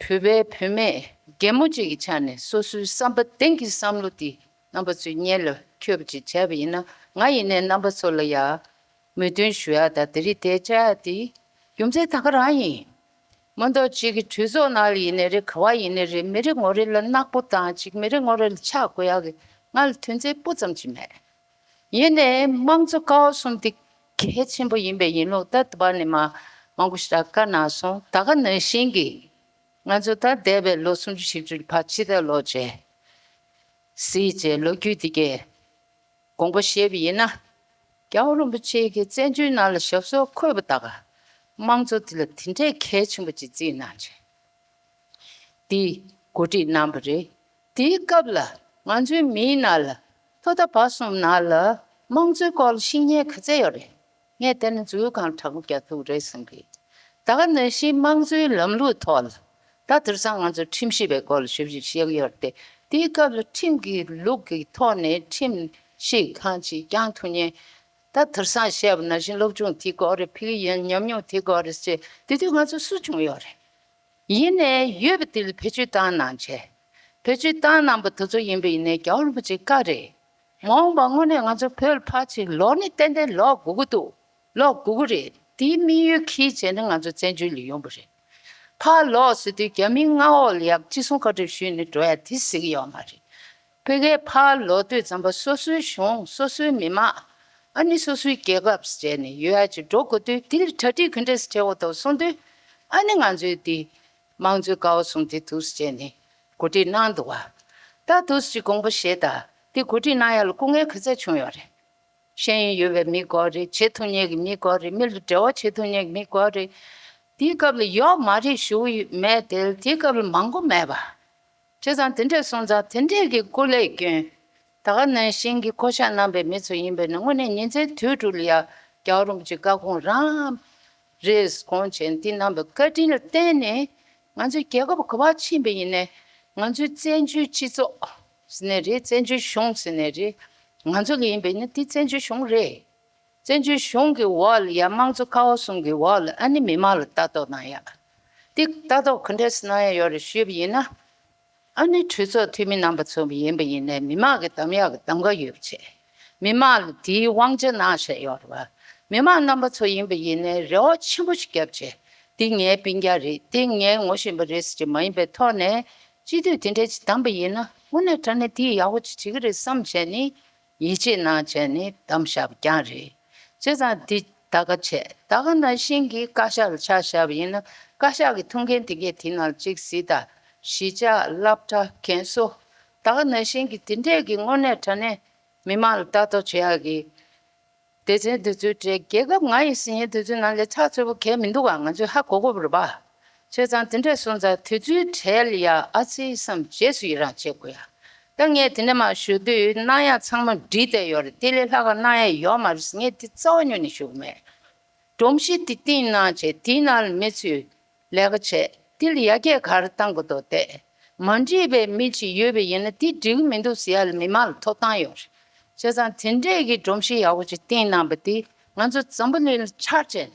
བོད་པའི་བུད་མེད་རྒན་མོ་གཅིག་གི་ཆ་ནས་སོ་སོའི་བསམ་པ་གཏིང་གི་བསམ་བློ་དེ་རྣམ་པ་ཚོའི་སྙན་ལ་འཁྱོལ་བ་ཅིག་བྱས་པ་ཡིན་ན། ང་ཡིན་ནའི་རྣམ་པ་ཚོ་ལ་ཡ་མོས་མཐུན་ཞུ་ཡག་དང་དེ་རིང་དེ་བཅར་ཡག་དེ་རྒྱུ་མཚན་ད་ག་རང་ཡིན། མ་གཏོགས་གཅིག་གི་གྲོས་ཚོགས་ནང་ལ་ཡིན་ནའི་རེད། ག་བ་ཡིན་ནའི་རེད། མི་རེ་ངོ་རེ་ལ་ནག་པོ་དང་གཅིག་མི་རེ་ངོ་རེ་ལ་ཆག་དགོས་ཡག་གི་ང་ལ་དོན་ཚན་སྤུ་ཙམ་ཅིག་མེད། ཡིན་ནའི་དམངས་གཙོ་ཀ་བ་གསུམ་དེ་གལ་ཆེན་པོ་ཡིན་པས་ཡིན་ལུགས་ད་ལྟ་བར་ནས་མ་མང་པོ་ཞིག་བཀའ་གནང་སོང་། ད་ག་ནང་བཞིན་གྱི་ང་ཚོ་ད་འདས་པའི་ལོ་སུམ་ཅུ་བཞི་བཅུ་ཕར་ཕྱི་བལྟས་ལོག་བྱས་གཟིགས་བྱས་ལོ་རྒྱུས་དེ་གས་དགོངས་པ་བཞེས་པ་ཡིན་ན། རྒྱལ་བ་རིན་པོ་ཆེ་གིས་བཙན་བྱོལ་ནང་ལ་ཞབས་སོར་འཁོད་པ་ད་ག་དམངས་གཙོ་དེ་ལ་དེ་འདྲའི་གལ་ཆེན་པོ་ཅིག་བརྩིས་གནང་བྱས། དེ་གོ་སྒྲིག་གནང་བ་རེད། དེའི་སྐབས་ལ་ང་ཚོའི་མིའི་ནང་ལ་ཐོག་མཐའ་བར་གསུམ་ནང་ལ་དམངས་གཙོའི་སྐོར་ལ་ཤེས་མཁན་ག་ཚད་ཡོད་རེད། ངས་བལྟས་ན་འཛུལ་ཁང་དྲག་པོ་རྒྱག་ཐུབ་རེད་བསམ་གི། ད་ག་ནང་བཞིན་དམངས་གཙོའི་ལམ་ལུགས་ཐོག་ལ་ད་དེང་སང་ང་ཚོ་ཁྲིམས་ཞིབ་པའི་སྐོར་ལ་ཞིབ་ཞིབ་བཤད་ཀྱི་ཡོད་རེད་དེ། དེའི་སྐབས་ལ་ཁྲིམས་ཀྱི་ལུགས་ཀྱི་ཐོག་ནས་ཁྲིམས་ཞིབ་ཁང་ཅིག་བསྐྱངས་ཐུབ་མཁན། ད་དེང་སང་བཤད་པ་ནང་བཞིན་སློབ་སྦྱོང་དེའི་སྐོར་རེད། ཕ་གི་ཡན་ཉམས་མྱོང་དེའི་སྐོར་རེད་ཟེར། དེ་དུས་ང་ཚོ་སུ་བྱུང་ཡོད་རེད། ཡིན་ནའི་ཡོད་པ་དེ་ལ་བེད་སྤྱོད་བཏང་གནང་བྱས། བེད་སྤྱོད་བཏང་གནང་པ་དེ་ཚོ་ཡིན་པ་ཡིན་ནའི་རྒྱལ་བ་རིན་པོ་ཆེའི་བཀའ་རེད། མ་འོངས་པ་དངོས་གནས་ང་ཚོ་བོད་ལ་ཕར་ཅིག་ལོག་ནི་ཏན་ཏན་ལོག་དགོས་ཀྱི་འདུག་ལོག་དགོས་ཀྱི་རེད། དེའི་དམིགས་ཡུལ་གྱིས་བྱས་ནས་ང་ཚོ་བཙན་བྱོལ་ལ་ཡོང་པ་རེད། ཕར་ལོག་ཟེར་དུས་རྒྱ་མིའི་མངའ་འོག་ལ་ཡར་ཅི་གསུང་བཀའ་འཁྲོལ་ཞུས་ནས་འགྲོ་ཡ་དེ་ཟེར་གྱི་ཡོད་མ་རེད། ཕ་གིར་ཕར་ལོག་དུས་ཙམ་པ་སོ་སོའི་གཞུང་། སོ་སོའི་མི་མང་། ཨ་ནི་སོ་སོའི་རྒྱལ་ཁབ་ཟེར་ནས་ཡོད་ཡ་ཅིག་འགྲོ་དགོས་དུས། དེ་ལ་གྲ་སྒྲིག་ག་འདྲས་སེ་བྱེད་དགོས་འདུག་གསུངས་དུས། ཨ་ནི་ང་ཚོས་དེ་དམངས་གཙོའི་ཀ་བ་གསུམ་དེ་འདུག་སེ་བྱས་ནས་གོ་སྒྲིག་གནང་འདུག་བ། ད་འདུག་སེ་ཅིག་དགོངས་པ་བཞེས་དང་། དེ་གོ་སྒྲིག་གནང་ཡ་ལ་སྐུ་ངལ་ག་ཚད་བྱུང་ཡོད་རེད། ཤེས་ཡོན་ཡོད་པའི་མི་དགོས་རེད། བྱེད་ཐུབ་མཁན་གྱི་མི་དགོས་རེད། མི་ལ་འབྲེལ་བ་བྱེད་ཐུབ་མཁན་གྱི་མི་དགོས་རེད། དེའི་སྐབས་ལ་ཡོད་མ་རེད་ཞུ་གི་མེད་དེ། དེའི་སྐབས་ལ་མང་པོ་མེད་པ། བྱས་ཙང་དེ་འདྲས་སོང་ཙང་དེ་འདྲས་ཀྱི་སྐུ་ལས་བསྐྱོན། ད་ག་ནང་བཞིན་གྱི་བསྐོ་བཞག་གནང་པའི་མི་ཚོ་ཡིན་པས་ན། དངོས་གནས་ཉིན་མཚན་དུས་དྲུག་ལ་ཡ་རྒྱལ་བ་རིན་པོ་ཆེའི་བཀའ་དགོངས་རང་རེད་དགོངས་བྱས་འདི་གནང་བའི་བཀའ་དྲིན་ལ་བརྟེན་ནས། ང་ཚོའི་རྒྱལ་ཁབ་ག་པར་ཕྱིན་པ་ཡིན་ནའི་ང་ཚོའི་བཙན་བྱོལ་སྤྱི་ཚོགས་ཟེར་ནའི་རེད། བཙན་བྱོལ་གཞུང་ཟེར་ནའི་རེད། ང་ཚོ་ལ་ཡིན་པ་ཡིན་ན་འདི་བཙན་བྱོལ་གཞུང་རེད། བཙན་བྱོལ་གཞུང་གི་འོག་ལ་ཡ་དམངས་གཙོ་ཀ་བ་གསུམ་གྱི་འོག་ལ་ཨ་ནི་མི་མང་ལ་ལྟ་རྟོག་གནང་ཡ། འདི་ལྟ་རྟོག་ག་འདྲས་སེ་གནང་ཡ་ཡོད་རེད་ཞུས་པ་ཡིན་ན། ཨ་ནི་གྲོས་ཚོགས་འཐུས་མི་རྣམ་པ་ཚོ་ཡིན་པ་ཡིན་ནའི་མི་མང་གི་གདམ་ཡག་གི་གདམ་ག་ཡོད་པ་བྱས། མི་མང་ལ་དེའི་དབང་ཆ་གནང་བཞག་ཡོད་རེད་བ། མི་མང་རྣམ་པ་ཚོ་ཡིན་པ་ཡིན་ནའི་རེ་བ་ཆེན་པོ་ཞིག་བརྒྱབ་བྱས། འདི་ངའི་སྤུན་ཀྱག་རེད། འདི་ངས་ངོ་ཤེས་པ་རེད་ཟེར་གྱི་མ་ཡིན་པའི་ཐོག་ནས་སྤྱི་འཐུས་དེ་འདྲས་ཅིག་བདམས་པ་ཡིན་ན་དངོས་གནས་དྲང་གནས་དེ་ཡག་པོ་ཅིག་བྱེད་ཀྱི་རེད་བསམ་བྱས་ནས། ཡིད་ཆེས་གནང་བྱས་ནས་བདམས་བཞག་པ་རྐྱང་རེད། བྱས་ཙང་འདི་ད་ག་བྱས། ད་ག་ནང་བཞིན་གྱི་བཀའ་ཤག་ལ་ཆ་བཞག་པ་ཡིན་ན། བཀའ་ཤག་གི་ཐུགས་འགན་དེ་གས་དེ་ནང་གཅིག་གཟིགས་དང་། གཞིས་ཆགས། སློབ་གྲྭ། རྒན་གསོ། ད་ག་ནང་བཞིན་གྱི་དེ་འདྲས་ཀྱི་དངོས་གནས་དྲང་གནས་མི་མང་ལ་ལྟ་རྟོག་བྱེད་ཡག་གི་སྡེ་ཚན་དེ་ཚོའི་གྲས། རྒྱལ་ཁབ་ང་ཡི་ཟིན་ཡིན་དེ་ཚོའི་ནང་ལས་ཚགས་ཚུད་པོ་གས་མི་འདུག་ག་ང་ཚོས་ཧ་གོ་དགོས་པ་རེད་པ། བྱས་ཙང་དེ་འདྲས་སོང་ཙང་དེ་ཚོའི་གྲས་ལ་ཡ་ཨ་ཙི་བསམ་རྗེས་སུ་ཡི་རང་བྱེད་དགོས་ཡ། ད་ངས་དེ་འདྲ་མ་ཞུ་དུས་གནང་ཡ་ཚང་མ་བྲིས་བསྡད་ཡོད་རེད། དེ་ལས་ལྷག་ག་གནང་ཡ་ཡོད་མ་རེད། ངས་དེ་རྩ་བ་ཉིད་ནས་ཞུ་གི་མེད། སྒྲོམ་གཞི་དེ་བཏིང་གནང་བྱས་དེའི་ནང་ལ་མི་ཚོས་ལས་ཀ་བྱས། དེ་ལ་ཡར་རྒྱས་ག་རེ་གཏང་དགོས་འདུག་བལྟས། མ་འགྲིག་པའི་མི་ཅིག་ཡོད་པ་ཡིན་ན་དེ་འགྲིག་གི་མི་འདུག་ཟེར་ཡ་ལ་མི་མང་ལ་ཐོབ་ཐང་ཡོད་རེད། བྱས་ཙང་དེ་འདྲས་ཀྱི་སྒྲོམ་གཞི་ཡག་པོ་ཅིག་བཏིང་གནང་པ་དེ་ང་ཚོ་འཛམ་བུ་གླིང་ལ་ཆགས་བྱས།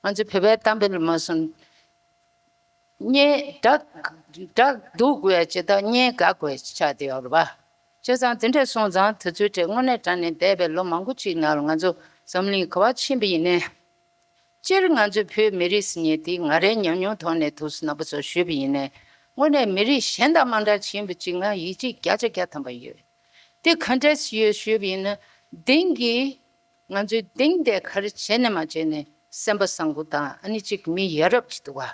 ང་ཚོ་བོད་པའི་གཏམ་དཔེ་ལ་མ་སོང་། གཉེན་དགྲ་དགྲ་སྡུག་དགོས་ཡ་ཅིག་དང་གཉེན་དགའ་དགོས་ཡ་ཅིག་ཆགས་བསྡད་ཡོད་རེད་པ། བྱས་ཙང་དེ་འདྲས་སོང་ཙང་དེ་ཚོའི་གྲས་དངོས་གནས་དྲང་གནས་འདས་པའི་ལོ་མང་པོ་ཅིག་ནང་ལ་ང་ཚོ་འཛམ་གླིང་ག་པར་ཕྱིན་པ་ཡིན་ནའི། སྤྱིར་ང་ཚོའི་བོད་མི་རིགས་ཟེར་མཁན་དེ་ང་རའི་ཉམས་མྱོང་ཐོག་ནས་ཐུགས་སུ་རྣམ་པ་ཚོར་ཞུས་པ་ཡིན་ནའི། དངོས་གནས་མི་རིགས་གཞན་དང་མ་འདྲ་ཕྱིན་པ་ཅིག་ང་ཡིད་ཆེས་བརྒྱ་ཆ་བརྒྱ་ཐམ་པ་ཡོད། དེ་ག་འདྲས་ཡོད་ཞུས་པ་ཡིན་ན། དེང་གི་ང་ཚོའི་དེང་དེ་ག་རེ་བྱས་ནས་མ་བྱས་ནས་སེམས་པ་བཟང་པོ་དང་ཨ་ནི་གཅིག་མི་ཡ་རབས་ཅིག་འདུག་ག་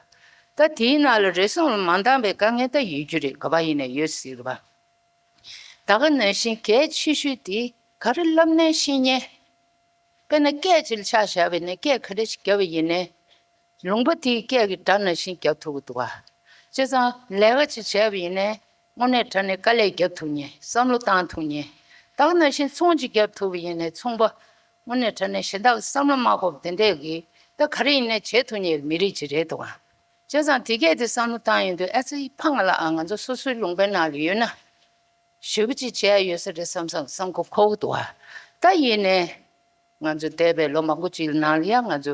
ད་དེའི་ནང་ལ་རེ་ཟུང་ལ་མ་འདང་བའི་དཀའ་ངལ་ད་ཡོད་རྒྱུ་རེད། ག་པར་ཡིན་ནའི་ཡོད་སྲིད་རེད་པ། ད་ག་ནང་བཞིན་གལ་ཆེ་ཤོས་དེ་ག་རེ་བསླབ་ནའི་ཤེས་མཁན། དཔེར་ན་སྐད་ཅིག་ལ་ཆ་བཞག་པ་ཡིན་ན་སྐད་ག་འདྲ་ཞིག་རྒྱབ་པ་ཡིན་ནའི། ལུང་པ་དེའི་སྐད་ཀྱི་སྒྲ་ནང་བཞིན་རྒྱབ་ཐུབ་ཀྱི་འདུག་ག་བྱས་ཙང་ལས་ཀ་ཅིག་བྱས་པ་ཡིན་ནའི་དངོས་གནས་དྲང་གནས་དཀའ་ལས་རྒྱབ་ཐུབ་མཁན། བསམ་བློ་བཏང་ཐུབ་མཁན། ད་ག་ནང་བཞིན་ཚོང་ཅིག་རྒྱབ་ཐུབ་པ་ཡིན་ནའི་ཚོང་པ་དངོས་གནས་དྲང་གནས་གཞན་དག་གི་བསམ་བློ་མ་འཁོར་བ་དེ་འདྲས་ཀྱི་ད་ག་རེ་ཡིན་ནའི་བྱེད་ཐུབ་མཁན་མི་རིགས་ཅིག་རེད་འདུག་ག་བྱས་ཙང་དེ་གས་དེ་བསམ་བློ་བཏང་ཡོང་དུས་ཨ་ཙི་ཕངས་ལ་ཨ་ང་ཚོ་སོ་སོའི་ལུང་པའི་ནང་ལ་ཡོད་ན། ཞེ་པོ་ཅིག་བྱས་ཡོད་ས་རེད་བསམ་བསམ་བསམ་གོ་ཁོག་གི་འདུག་ག་ད་ཡིན་ནའི། ང་ཚོ་འདས་པའི་ལོ་མང་པོ་ཅིག་ནང་ལ་ཡང་ང་ཚོ་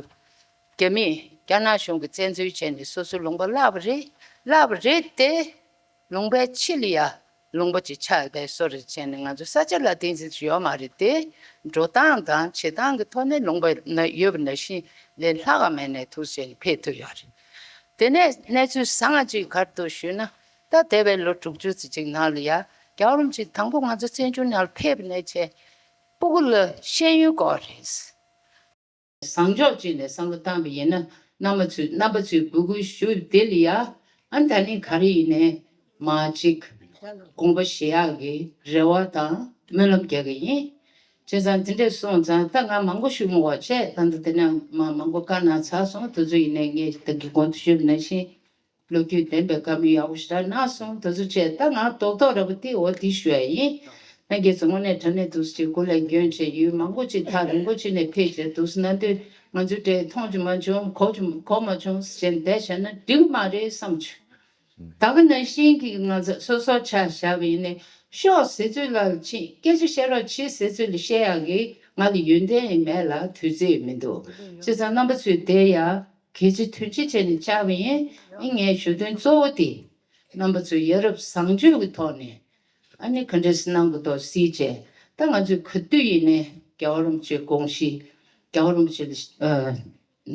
རྒྱ་མིས་རྒྱ་ནག་གཞུང་གིས་བཙན་འཛུལ་བྱས་ནས་སོ་སོའི་ལུང་པ་བརླགས་པ་རེད། བརླགས་པ་རེད་དེ། ལུང་པའི་ཕྱི་ལ་ཡ་ལུང་པ་ཅིག་ཆགས་པའི་བཟོ་འདྲ་བྱས་ནས་ང་ཚོ་ས་ཆ་ལ་བརྟེན་ཟིན་ཅིག་ཡོད་མ་རེད་དེ། འགྲོ་སྟངས་དང་བྱེད་སྟངས་ཀྱི་ཐོག་ནས་ལུང་པ་ན་ཡོད་པ་ནང་བཞིན་ལས་ལྷག་ག་མེད་ནས་ཐུགས་རྗེ་ཕེབས་ཐུབ་ཡོད་རེད། དེ་ནས་གནས་ཚུལ་བཟང་ང་ཅིག་ག་རེ་འདུག་ཞུས་ན། ད་འདས་པའི་ལོ་དྲུག་ཅུ་ཙམ་ཅིག་ནང་ལ་ཡ་རྒྱལ་བ་རིན་པོ་ཆེ་དང་པོ་ང་ཚོ་བཙན་བྱོལ་ནང་ལ་ཕེབས་པ་ནས་བྱས། སྤུ་གུ་ལ་ཤེས་ཡོན་དགོས་རེད། བཟང་ཕྱོགས་ཅིག་ནས་བསམ་བློ་བཏང་བ་ཡིན་ན་རྣམ་པ་ཚོས་རྣམ་པ་ཚོས་འབོད་སྐུལ་ཞུས་དེ་ལ་ཡ། ཨ་ནི་ད་ནི་ག་རེ་ཡིན་ནའི་མ་གཅིག་དགོངས་པ་བཞེས་ཡག་གི་རེ་བ་དང་སྨོན་ལམ་རྒྱག་གི་ཡིན། བྱས་ཙང་དེ་འདྲས་སོང་ཙང་ད་ང་མང་པོ་ཞུ་མི་དགོས་བྱས། ད་འདི་དེ་ནས་མ་མང་པོ་བཀའ་གནང་ཚར་སོང་། དེ་ཚོ་ཡིན་ནའི་ངས་ད་གི་གོང་དུ་ཞུས་པ་ནང་བཞིན། ལོ་རྒྱུས་ལྡན་པའི་བཀའ་མོལ་ཡག་པོ་ཞེ་དྲག་གནང་སོང་། དེ་ཚོ་བྱས་ད་ང་རྡོག་རྡོག་ར་བ་དེ་འོ་དེ་ཞུ་ཡ་ཡིན། ལྷན་རྒྱས་ཚོ་དངོས་གནས་དྲང་གནས་འདུག་སེ་ཅིག་སྐུ་ལས་འགྱོན་བྱས་ཡུན་མང་པོ་ཅིག་ཐག་རིང་པོ་ཅིག་ནས་ཕེབས་བྱས་འདུག་སེ་གནང་དུས་ང་ཚོའི་གྲས་མཐོང་རྒྱུ་མ་བྱུང་། གོ་རྒྱུ་གོ་མ་བྱུང་ཟེར་བྱས་བསྡད་བཞག་ན་འགྲིག་གི་མ་རེད་བསམ་བྱུང་། ད་ག་ནང་བཞིན་གྱི་ང་ཚོ་སོ་སོ་ཆ་བཞག་པ་ཡིན་ནའི་ཤོག་ཟེར་ཚུལ་ལ་ཕྱིན། སྐད་ཆ་བཤད་རོགས་བྱེད་ཟེར་ཚུལ་ལ་བཤད་ཡག་གི་ང་ལ་ཡོན་ཏན་ཡང་མེད་ལ་དུས་ཚོད་ཡང་མི་འདུག་བྱས་ཙང་རྣམ་པ་ཚོས་བསྡད་ཡ། གལ་ཆེ་དོན་ཆེ་བྱས་ནས་བཅར་བ་ཡིན། ཨ་ངའི་ཞུ་དོན་གཙོ་བོ་དེ་རྣམ་པ་ཚོས་ཡ་རབས་བཟང་སྤྱོད་ཀྱི་ཐོག་ནས་ཨ་ནི་ག་འདྲས་སེ་གནང་དགོས་འདུག་གཟིགས་བྱས། ད་ང་ཚོས་ག་དུས་ཡིན་ནའི་རྒྱལ་བ་རིན་པོ་ཆེའི་དགོངས་གཞི། རྒྱལ་བ་རིན་པོ་ཆེ་ལ་ཨ་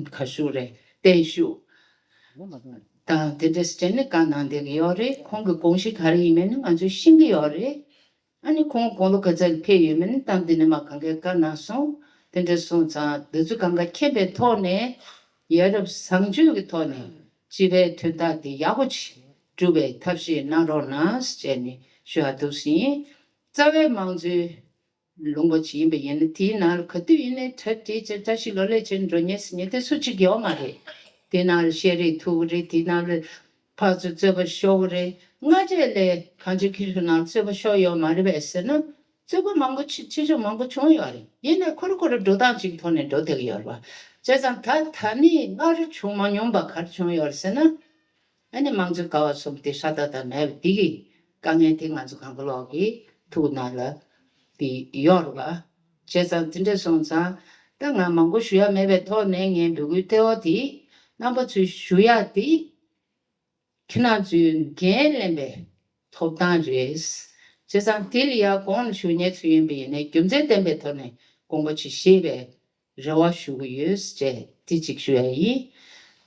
ག་ཞུ་རེད། བརྟན་བཞུགས་དང་དེ་འདྲས་བྱས་ནས་བཀའ་གནང་བསྡད་ཀྱི་ཡོད་རེད། ཁོང་གི་དགོངས་གཞི་ག་རེ་ཡིན་མིན་ནི་ང་ཚོས་ཤེས་ཀྱི་ཡོད་རེད། ཨ་ནི་ཁོང་དགུང་ལོ་ག་ཚོད་ལ་ཕེབས་ཡོད་མེད་ནི་ད་འདི་ནས་མར་གང་གའི་བཀའ་གནང་སོང་། དེ་འདྲ་སོང་ཙང་འདི་ཚོ་གང་ག་མཁྱེན་པའི་ཐོག་ནས་ཡ་རབས་བཟང་སྤྱོད་ཀྱི་ཐོག་ནས་སྤྱི་པའི་དོན་དག་འདི་ཡག་པོ་ཅིག་སྒྲུབ་པའི་ཐབས་ཤེས་གནང་རོགས་གནང་ཟེར་ནས་ཞུ་ཡག་འདུག་ཟིན། རྩ་བའི་མང་གཙོའི་ལུང་པ་ཅིག་ཡིན་པ་ཡིན་ན་དེའི་ནང་ལ་ག་དུས་ཡིན་ནའི་གྲ་སྒྲིག་བྱས་བཀྲ་ཤིས་ལོ་ལེགས་བྱས་འགྲོ་མཁན་ཟེར་མཁན་དེ་སུ་གཅིག་ཡོད་མ་རེད། དེའི་ནང་ལ་ཤེས་རིག་ཐུག་གི་རེད། དེའི་ནང་ལ་ཕར་ཚུར་རྩོད་པ་ཤོར་གི་རེད། སྔ་རྗེས་ལ་གངས་ཅན་སྐྱིད་གཤོངས་ནང་རྩོད་པ་ཤོར་ཡོད་མ་རེད་པས་ཟེར་ན། རྩོད་པ་མང་པོ་ཆེ་ཆེ་ཆུང་མང་པོ་བྱུང་ཡོད་རེད། ཡིན་ནའི་ཁོ་ར་ཁོ་ར་འགྲོ་སྟངས་གཅིག་གི་ཐོག་ནས་འགྲོ་བསྡད་ཀྱི་ཡོད་རེད་པ། བྱས་ཙང་ད་ད་ནི་སྔར་བྱུང་མ་མྱོང་པ་ག་རེ་བྱུང་ཡོད་རེད་ཟེར་ན། ཨ་ནི་དམངས་གཙོའི་ཀ་བ་གསུམ་དེ་ཧྲ་ཏག་ཏག་མེད་པ་དེ་གི་དཀའ་ངལ་དེ་ང་ཚོ་གང་ག་ལོག་གི་ཐུགས་ནང་ལ་དེ་ཡོད་རེད་པ། བྱས་ཙང་དེ་འདྲ་སོང་ཙང་ད་ང་མང་པོ་ཞུ་ཡ་མེད་པའི་ཐོག་ནས་ངའི་འབོད་སྐུལ་གཙོ་བོ་དེ་རྣམ་པ་ཚོས་ཞུ་ཡ་དེ། ཁྱེད་རང་ཚོས་འགན་ལེན་པའི་ ཐོབ་ཐང་རེད། བྱས་ཙང་དེ་ལ་ཡ་གོང་ལ་ཞུ་མཁན་ཚོ་ཡིན་པ་ཡིན་ནའི་རྒྱུ་མཚན་ལྡན་པའི་ཐོག་ནས་དགོངས་པ་ཅིག་བཞེས་པའི་རེ་བ་ཞུ་གི་ཡོད་ཅེས་དེ་གཅིག་ཞུ་ཡ་ཡིན།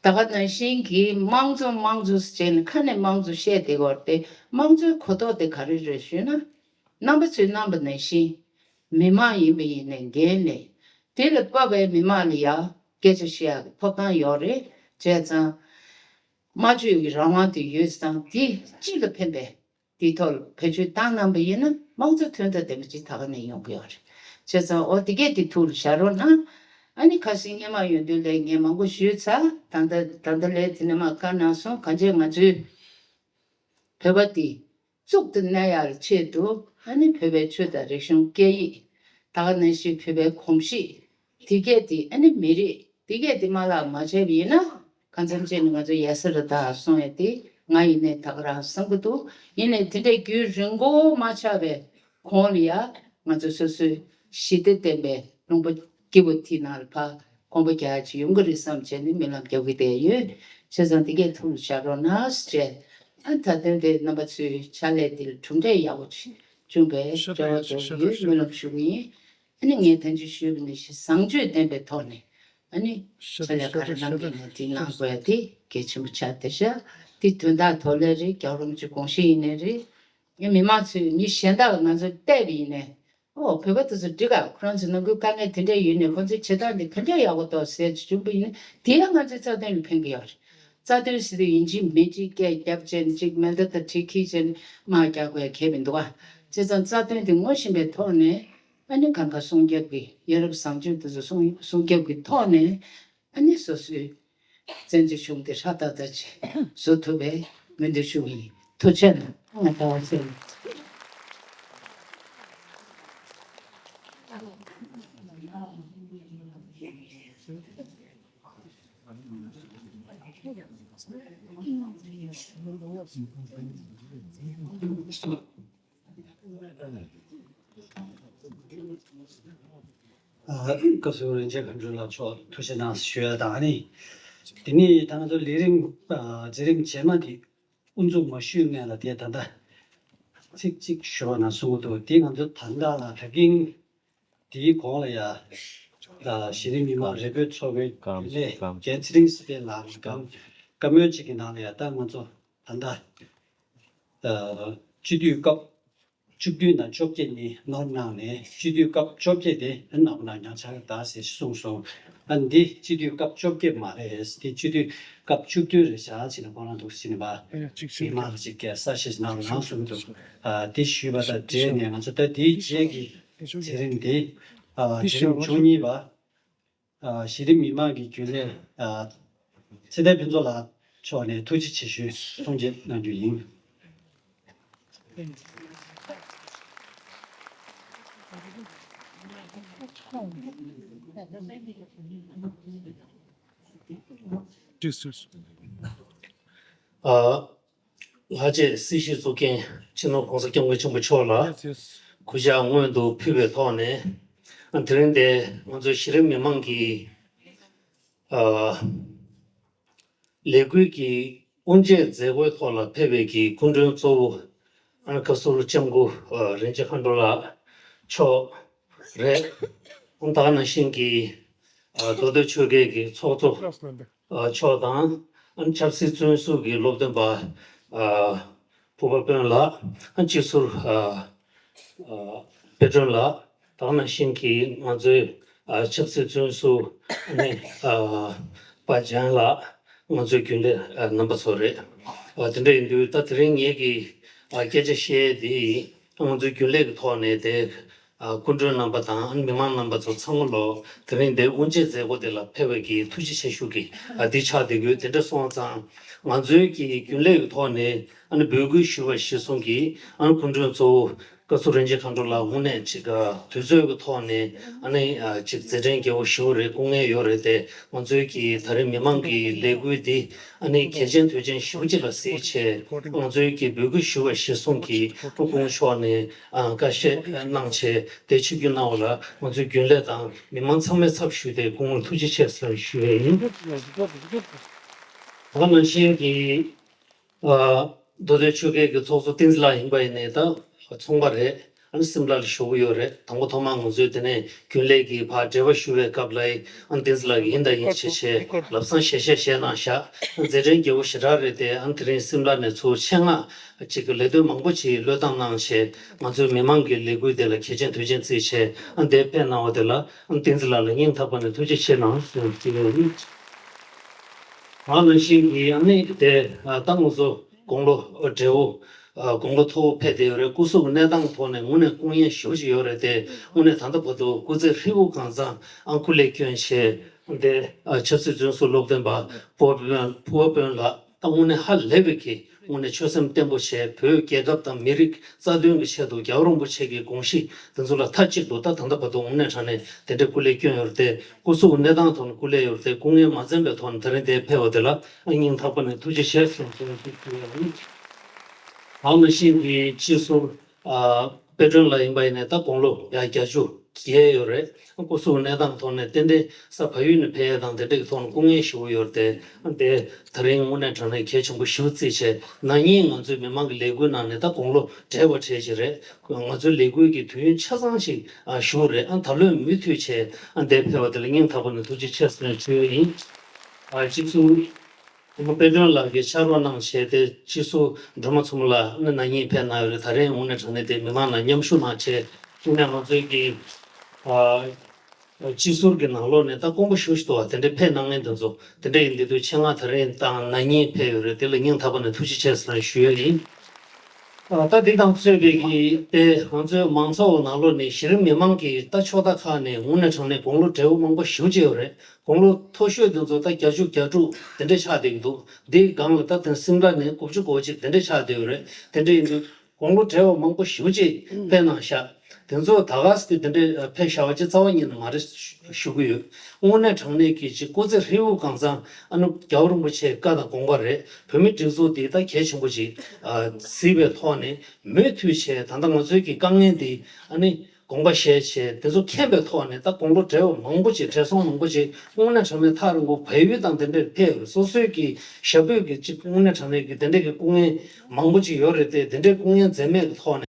ད་ག་ནང་བཞིན་གྱི་དམངས་གཙོ་དམངས་གཙོ་ཟེར་ནས་ཁ་ནས་དམངས་གཙོ་བཤད་བསྡད་ཡོད་རེད་དེ། དམངས་གཙོའི་གོ་རྟོགས་དེ་ག་རེ་རེད་ཞུས་ན། རྣམ་པ་ཚོས་གནང་བ་ནང་བཞིན་མི་མང་ཡིན་པ་ཡིན་ནའི་འགན་ལས་དེ་ལ་དཔག་པའི་མི་མང་ལ་ཡ་སྐད་ཆ་བཤད་ཡག་གི་ཐོབ་ཐང་ཡོད་རེད། བྱས་ཙང་སྨྲ་བརྗོད་ཀྱི་རང་དབང་དེ་ཡོད་ཙང་དེ་སྤྱི་ལ་ཕན་པའི་དེའི་ཐོག་ལ་བེད་སྤྱོད་བཏང་གནང་པ་ཡིན་ན་དམངས་གཙོ་དོན་དང་ལྡན་པ་ཅིག་ད་ག་ནས་ཡོང་གི་ཡོད་རེད། བྱས་ཙང་འོ་དེ་གས་དེ་ཐུགས་ལ་བཞག་རོགས་གནང་། ཨ་ནི་ཁ་སང་སྔོན་མ་ཡོང་དུས་ལས་ངས་མང་པོ་ཞུས་ཚར། ད་ལྟ་ད་ལྟ་ལས་དེ་ནས་མར་བཀའ་གནང་སོང་། གང་བྱས་ང་ཚོའི་བོད་པ་དེ་གཙུག་ཏུ་གནས་ཡག་ཆེད་དུ་ཨ་ནི་བོད་པའི་ཆོས་དང་རིག་གཞུང་སྐད་ཡིག་ད་ག་ནང་བཞིན་བོད་པའི་གོམས་གཤིས་དེ་གས་དེ་ཨ་ནི་མི་རིགས་དེ་གས་དེ་མ་བརླག་མ་བྱས་པ་ཡིན་ན། གང་འཚམ་བྱས་ནས་ང་ཚོ་ཡ་ས་ར་ད་སོང་ཡ་དེ་ང་ཡིན་ནའི་ད་ག་རང་བསམ་གི་འདུག་ཡིན་ནའི་དེ་འདྲའི་རྒྱུན་རིང་པོ་མ་ཆགས་པའི་གོང་ལ་ཡ་ང་ཚོ་སོ་སོའི་ཞི་བདེ་ལྡན་པའི་ལུང་པ་སྐྱིད་པོ་དེའི་ནང་ལ་ཕར་གོམ་པ་རྒྱག་ཡ་ཅིག་ཡོང་གི་རེད་བསམ་བྱས་ནས་སྨོན་ལམ་རྒྱག་གི་བསྡད་ཡོད། བྱས་ཙང་དེ་གས་ཐུགས་ལ་བཞག་རོགས་གནང་ཞེས། ཨ་ད་དོན་དེ་རྣམ་པ་ཚོའི་ཕྱག་ལས་འདི་ལ་གྲུབ་འབྲས་ཡག་པོ་ཅིག་བྱུང་བའི་རེ་བ་དང་ཡོད་སྨོན་ལམ་ཞུ་གི་ཡིན། ཨ་ནི་ངས་ད་ཅི་ཞུས་པ་ནང་བཞིན་བཟང་སྤྱོད་ལྡན་པའི་ཐོག་ནས་ཨ་ནི་ཕྱག་ལས་ག་རེ་གནང་གི་ཡིན་ན་དེ་གནང་དགོས་ཡ་དེ་གལ་ཆེན་པོ་ཆགས་བསྡད་ཤག་དེ་དོན་དག་ཐོག་ལས་རེད། རྒྱལ་བ་རིན་པོ་ཆེའི་དགོངས་གཞི་ཡིན་ནའི་རེད། ངས་མི་མང་ཚོས་མི་གཞན་དག་ལ་ང་ཚོ་བལྟས་པ་ཡིན་ནའི། ཨོ་བོད་པ་དེ་ཚོ་འགྲིག་ག་ཁོ་རང་ཚོ་ནང་ཁུལ་དཀའ་ངལ་དེ་འདྲ་ཡོད་ནའི་ཁོ་ཚོའི་བྱེད་སྟངས་དེ་ག་འདྲ་ཡག་པོ་འདུག་ཟེར་བྱུང་པ་ཡིན་ན་དེ་ཡང་ང་ཚོའི་རྩ་དོན་ལ་ཕན་གི་ཡོད་རེད། རྩ་དོན་ཟེར་དུས་ཡིན་གཅིག་མིན་གཅིག་སྐད་རྒྱབ་བྱས་ནས་གཅིག་མེ་མདའ་དང་གྲི་འཁྱེར་བྱས་ནས་དམག་རྒྱག་དགོས་ཡ་གལ་མི་འདུག་ག་བྱས་ཙང་རྩ་དོན་དེ་ངོ་ཤེས་པའི་ཐོག་ནས་ཨ་ནི་གང་ག་སྲུང་སྐྱོབ་ཀྱི་ཡ་རབས་བཟང་སྤྱོད་དེ་ཚོ་སྲུང་སྲུང་སྐྱོབ་ཀྱི་ཐོག་ནས་ཨ་ནི་སོ་སོའི་བཙན་འཛུལ་གཞུང་དེ་ཧྲ་ཏག་ཏག་ཅིག་བཟོ་ཐུབ་པའི་སྨོན་འདུན་ཞུ་གི་ཡིན། ཐུགས་རྗེ་གནང་། ང་ལྟ་བ་ཚོས། ཨ། སྐུ་ཞབས་རིན་ཆེན་མཁའ་འགྲོ་ལགས་མཆོག་ཐུགས་རྗེ་གནང་ཞུ་ཡ་དང་ཨ་ནི། དེ་ནས་ད་ང་ཚོ་ལས་རིམ་ཨ་མཛད་རིམ་རྗེས་མ་དེ་དབུ་འཛུགས་མ་ཞུས་སྔོན་ལ་དེ་ད་ལྟ་ཚིག་གཅིག་ཞུ་རོགས་གནང་གསུང་གི་འདུག་དེ་ང་ཚོ་ད་ལྟ་ལ་ད་གིན་དེའི་གོང་ལ་ཡ་ད་གཞི་རིམ་མི་མང་རེ་འབོད་ཚོགས་པའི་རྒྱུན་ལས་རྒན་ཚེ་རིང་སི་ཏན་ལགས་ཀྱི་བཀའ་མོལ་གཅིག་གི་ནང་ལ་ཡ་ད་ང་ཚོ་ད་ལྟ་ཨ་སྤྱི་འཐུས་སྐབས་བཅུ་བདུན་དང་བཅོ་བརྒྱད་གཉིས་ནོར་གནང་ནས་སྤྱི་འཐུས་སྐབས་བཅོ་བརྒྱད་དེ་ནོར་གནང་ཡང་ཆགས་ད་ཟེར་གསུངས་སོང་། ཨ་འདི་སྤྱི་འཐུས་སྐབས་བཅོ་བརྒྱད་མ་རེད། འདི་སྤྱི་འཐུས་སྐབས་བཅུ་བདུན་རེད་བཞག་ཅེས་ནས་ཁོ་རང་འདུག་ཟེར་ནས་པ་མི་མང་གཅིག་གིས་གསལ་བཤད་གནང་རོགས་གནང་གསུངས་འདུག་ཨ་འདི་ཞུས་པ་དང་འབྲེལ་ནས་ང་ཚོ་ད་འདིའི་རྗེས་ཀྱི་མཛད་རིམ་འདི་ཨ་མཛད་རིམ་བཅུ་གཉིས་པ། ཨ་གཞི་རིམ་མི་མང་གི་རྒྱུན་ལས་ཨ་ཚེ་བརྟན་ཕུན་ཚོགས་ལགས་མཆོག་ནས་ཐུགས་རྗེ་ཆེ་ཞུའི་གསུང་བཤད་གནང་རྒྱུ་ཡིན། ཨ། ལྷག་བཅས་སྲིད་བྱུས་གཙུག་རྒྱན་སྤྱི་ནོར་༸གོང་ས་༸སྐྱབས་མགོན་ཆེན་པོ་མཆོག་ལ་གུས་ཕྱག་སྔོན་དུ་ཕུལ་བའི་ཐོག་ནས། དེ་རིང་འདིར་ང་ཚོའི་གཞི་རིམ་མི་མང་གི་ཨ་ལས་འགུལ་གྱི་དབུ་འབྱེད་མཛད་སྒོའི་ཐོག་ལ་ཕེབས་པའི་གི་སྐུ་མགྲོན་གཙོ་བོ་ཨ་བཀའ་ཟུར་ལྕམ་སྐུ་ཨ་རིན་ཆེན་མཁའ་འགྲོ་ལགས་མཆོག་རེད། ད་ག་ནང་བཞིན་གྱི་ཨ་མདོ་སྟོད་ཆོལ་ཁའི་གི་ཚོགས་གཙོ། ཨ་མཆོག་དང་། ཨ་ཆབ་སྲིད་བཙོན་ཟུར་གྱི་སློབ་སྟོན་པ་ཨ་ཕུར་པ་དཔོན་ལགས། ཨ་སྤྱི་ཟུར་ཨ་ཨ་དཔལ་སྒྲོན་ལགས། དེ་ནང་བཞིན་གྱི་ང་ཚོའི་ཨ་ཆབ་སྲིད་བཙོན་ཟུར་ཨ་ནི་ཨ་པ་ཇན་ལགས། ང་ཚོའི་རྒྱུན་ལས་ཨ་རྣམ་པ་ཚོ་རེད། ཨ་དེ་འདྲ་ཡིན་དུས་ད་དེ་རིང་ངེད་ཀྱིས་ཨ་སྐད་ཆ་བཤད་དེ་ང་ཚོའི་རྒྱུན་ལས་ཀྱི་ཐོག་ནས་དེ། ཨ་སྐུ་མགྲོན་རྣམ་པ་དང་ཨ་ནི་མི་མང་རྣམ་པ་ཚོ་ཚང་མ་ལོ་དེ་རིང་འདིར་དབུ་འབྱེད་མཛད་སྒོ་དེ་ལ་ཕེབས་པའི་གི་ཐུགས་རྗེ་ཆེ་ཞུ་གི་ཨ་འདི་ཆགས་བསྡད་ཡོད། དེ་འདྲ་སོང་ཙང་ང་ཚོའི་གི་རྒྱུན་ལས་ཀྱི་ཐོག་ནས་ཨ་ནི་འབོད་སྐུལ་ཞུ་བ་གཞིར་བཟུང་གིས་ཨ་ནི་སྐུ་མགྲོན་གཙོ་བོ་བཀའ་ཟུར་རིན་ཆེན་མཁའ་འགྲོ་ལགས་དངོས་གནས་ཅིག་ཨ་དུས་ཚོད་ཀྱི་ཐོག་ནས་ཨ་ནི་ཨ་ཅིག་མཛད་འཕྲིན་རྒྱས་པོ་ཞུ་གི་རེད། སྐུ་ངལ་ཡོད་རེད་དེ། ང་ཚོའི་གི་ད་རེས་མི་མང་གི་ལས་འགུལ་འདི་ཨ་ནི་གལ་ཆེན་དོན་ཆེན་ཞེ་པོ་ཅིག་ལ་གཟིགས་བྱས། ང་ཚོའི་གི་འབོད་སྐུལ་ཞུ་བ་གཞིར་བཟུང་གིས་སྐུ་ངོ་མཆོག་ནས་ཨ་བཀའ་བཤད་གནང་བྱས་དེ་ཆིབས་བསྒྱུར་གནང་བ་ལ་ང་ཚོའི་རྒྱུན་ལས་དང་མི་མང་ཚང་མའི་ཚབ་ཞུས་ཏེ་སྐུ་ངོར་ཐུགས་རྗེ་ཆེ་ཟེར་ཞུ་ཡས་ཡིན། ད་ནང་བཞིན་གྱི་ཨ་ མདོ་སྟོད་ཆོལ་ཁའི་གི་ཚོགས་གཙོ་བསྟན་འཛིན་ལགས་ཡིན་པ་ཡིན་ནའི་ད་ཚོང་པ་རེད། ཨ་ནི་སིམ་ལ་ལ་བཞུགས་ཀྱི་ཡོད་རེད། དང་པོ་ཐོག་མར་ང་ཚོས་དེ་ནས་རྒྱུན་ལས་ཀྱི་ཕར་འབྲེལ་བ་ཞུ་བའི་སྐབས་ལ་ཨ་ནི་བསྟན་འཛིན་ལགས་ཀྱིས་ཡིན་དང་ཡིན་བྱས་བྱས་ལབ་སང་ཞལ་བཞེས་བཞེས་གནང་བཞག་མཛད་འཕྲིན་རྒྱས་པོ་ཞེ་དྲག་རེད་དེ། ཨ་ནི་དེ་རིང་སིམ་ལ་ནས་ཚུར་ཆེད་མངགས་ཅིག་གི་ལས་དོན་མང་པོ་ཅིག་བློས་བཏང་གནང་བྱས་ང་ཚོའི་མི་མང་གི་ལས་འགུལ་དེ་ལ་གལ་ཆེན་དོན་ཆེན་བརྩིས་བྱས་ཨ་ནི་འདིར་ཕེབས་གནང་བ་དེ་ལ་ཨ་ནི་བསྟན་འཛིན་ལགས་ལ་སྙིང་ཐག་པ་ནས་ཐུགས་རྗེ་ཆེ་གནང་ཞེས་ཞུ་གི་ཡོད། ཨ་ནང་བཞིན་གྱི་ཨ་ནི་དེ་ད་ང་ཚོ་དགུང་ལོ་བགྲེས་པོ་དགུང་ལོ་མཐོ་པོ་ཕེབས་བསྡད་ཡོད་རེད། སྐུ་གཟུགས་གནས་སྟངས་ཐོག་ནས་དངོས་གནས་སྐུ་ངལ་ཞེ་པོ་ཅིག་ཡོད་རེད་དེ། དངོས་གནས་ད་ལྟ་བར་དུ་སྐུ་ཚེ་ཧྲིལ་པོ་གང་ཚང་ཨང་སྐུ་ལས་བསྐྱོན་བྱས་དེ་ཆབ་སྲིད་བཙོན་ཟུར་སློབ་སྟོན་པ་ཕུ་བོ་དཔོན་ཕུ་བོ་དཔོན་ལགས་ད་དངོས་གནས་ཧ་ལས་པའི་གི་དངོས་གནས་ཆོད་སེམས་བརྟན་པོ་བྱས་བོད་རྒྱལ་ཁབ་དང་མི་རིགས་རྩ་དོན་གྱི་ཆེད་དུ་རྒྱལ་བ་རིན་པོ་ཆེ་གི་དགོངས་གཞི་དེ་ཚོ་ལ་མཐའ་གཅིག་ཏུ་ད་ད་ལྟ་བར་དུ་དངོས་གནས་དྲང་གནས་དེ་འདྲའི་སྐུ་ལས་བསྐྱོན་ཡོད་རེད་དེ། སྐུ་གཟུགས་གནས་སྟངས་ཐོག་ནས་སྐུ་ལས་ཡོད་རེད་དེ། སྐུ་ངལ་མ་འཛེམས་པའི་ཐོག་ནས་དེ་རིང་འདིར་ཕེབས་པ་དེ་ལ་སྙིང་ཐག་པ་ནས་ཐུགས་རྗེ་ཆེ་ཞུ་ཞུ་ཞུ་ཡ་ཡིན། ཨ་ནང་བཞིན་གྱི་སྤྱི་ཟུར་ཨ་དཔལ་སྒྲོན་ལགས་ཡིན་པ་ཡིན་ནའི་ད་དགུང་ལོ་ཡ་བརྒྱད་ཅུ་བརྒལ་ཡོད་རེད། སྐུ་གཟུགས་གནས་སྟངས་ཐོག་ནས་ཏན་ཏན་ས་ཕ་ཡུལ་ནས་ཕེབས་ཡས་དང་དེ་འདྲ་གི་ཐོག་ནས་སྐུ་ངལ་ཞེ་པོ་ཡོད་རེད་དེ། དེ་དེ་རིང་དངོས་གནས་དྲང་གནས་གལ་ཆེན་པོ་ཞེ་པོ་བརྩིས་བྱས་ན་ནིང་ང་ཚོའི་མི་མང་གི་ལས་འགུལ་ནང་ནས་ད་དགུང་ལོ་བགྲེས་པ་གྲས་ཅིག་རེད། ང་ཚོའི་ལས་འགུལ་གྱི་དུས་ཡུན་ཆ་ཚང་ཞིག་ཨ་བཞུགས་རེད། ཨ་ད་ལོའི་མུ་མཐུད་བྱས་ཨ་འདིར་ཕེབས་པ་དེ་ལ་སྙིང་ཐག་པ་ནས་ཐུགས་རྗེ་ཆེ་ཟེར་ནས་ཞུ་ཡས་ཡིན། ཨ་སྤྱི་ཟུར་དཔལ་སྒྲོན་ལགས་ཀྱིས་ཕྱག་རོགས་གནང་བྱས་ཏེ་སྤྱི་ཟུར་སྒྲོལ་མ་མཚོ་མོ་ལགས་ནི་ན་ནིང་ཕེབས་གནང་ཡོད་རེད། ད་རེས་དངོས་གནས་དྲང་གནས་དེ་མི་མང་ནང་མཉམ་ཞུགས་གནང་བྱས་དངོས་གནས་ང་ཚོའི་གི་ཨ་སྤྱི་ཟུར་གྱི་ནང་ལོགས་ནས་ད་དཀོན་པོ་ཞེ་པོ་ཞིག་འདུག་བ། དེ་འདྲའི་ཕེབས་གནང་མཁན་དེ་ཚོ་དེ་འདྲ་ཡིན་དུས་དུས་ཆེད་མངགས་ད་རེས་དང་ན་ནིང་ཕེབས་ཡོད་རེད། དེ་ལ་སྙིང་ཐག་པ་ནས་ཐུགས་རྗེ་ཆེ་ཟེར་ཞུ་ཡས་ཡིན། ཨ་ད་འདི་དང་གཙོས་པའི་གི་དེ་ང་ཚོའི་མང་ཚོགས་ནང་ལོགས་ནས་གཞི་རིམ་མི་མང་གི་ད་ཕྱོགས་མཐའ་ཁག་ནས་དངོས་གནས་དྲང་གནས་དགུང་ལོ་བགྲེས་པོ་མང་པོ་ཞེ་པོ་ཅིག་ཡོད་རེད། དགུང་ལོ་མཐོ་ཤོས་དེ་ཚོ་ད་བརྒྱད་ཅུ་གྱ་དྲུག་དེ་འདྲ་ཆགས་བསྡད་ཀྱི་འདུག་འདིའི་སྒང་ལ་ད་དེང་སིམ་ལ་ནས་དགུ་བཅུ་གོ་གཅིག་དེ་འདྲ་ཆགས་བསྡད་ཡོད་རེད། དེ་འདྲ་ཡིན་དུས་དགུང་ལོ་བགྲེས་པ་མང་པོ་ཞེ་པོ་ཅིག་ཕེབས་གནང་ཤག་དེ་ཚོ་ད་ག་སེ་དེ་འདྲ་ཕེབས་བཞག་པ་ཅིག་རྩ་བ་ཉིད་ནས་མ་རེད་ཞུ་གི་ཡོད། དངོས་གནས་དྲང་གནས་ཀྱི་ཅིག་སྐུ་ཚེ་ཧྲིལ་པོ་གང་ཚང་ཨ་ནི་རྒྱལ་བ་རིན་པོ་ཆེའི་བཀའ་དང་དགོངས་པ་རེད། བོད་མི་སྒྲིག་འཛུགས་འདི་ད་གལ་ཆེན་པོ་ཅིག་གཟིགས་པའི་ཐོག་ནས་མུ་མཐུད་བྱས་ད་ལྟ་ང་ཚོའི་གི་དཀའ་ངལ་འདི་ཨ་ནི་དགོངས་པ་བཞེས་བྱས་དེ་ཚོ་མཁྱེན་པའི་ཐོག་ནས་ད་དགུང་ལོ་བགྲེས་པ་མང་པོ་ཅིག་བགྲེས་སོང་མང་པོ་ཅིག་དངོས་གནས་དྲང་གནས་ཐག་རིང་པོ་བལ་ཡུལ་དང་དེ་འདྲར་ཕེབས་ཡོད་རེད། སོ་སོའི་གི་ཞབས་པུས་གི་ཅིག་དངོས་གནས་དྲང་གནས་གི་དེ་འདྲ་གི་སྐུ་ངལ་མང་པོ་ཅིག་ཡོད་རེད་དེ། དེ་འདྲའི་སྐུ་ངལ་འཛེམས་མེད་ཀྱི་ཐོག་ནས་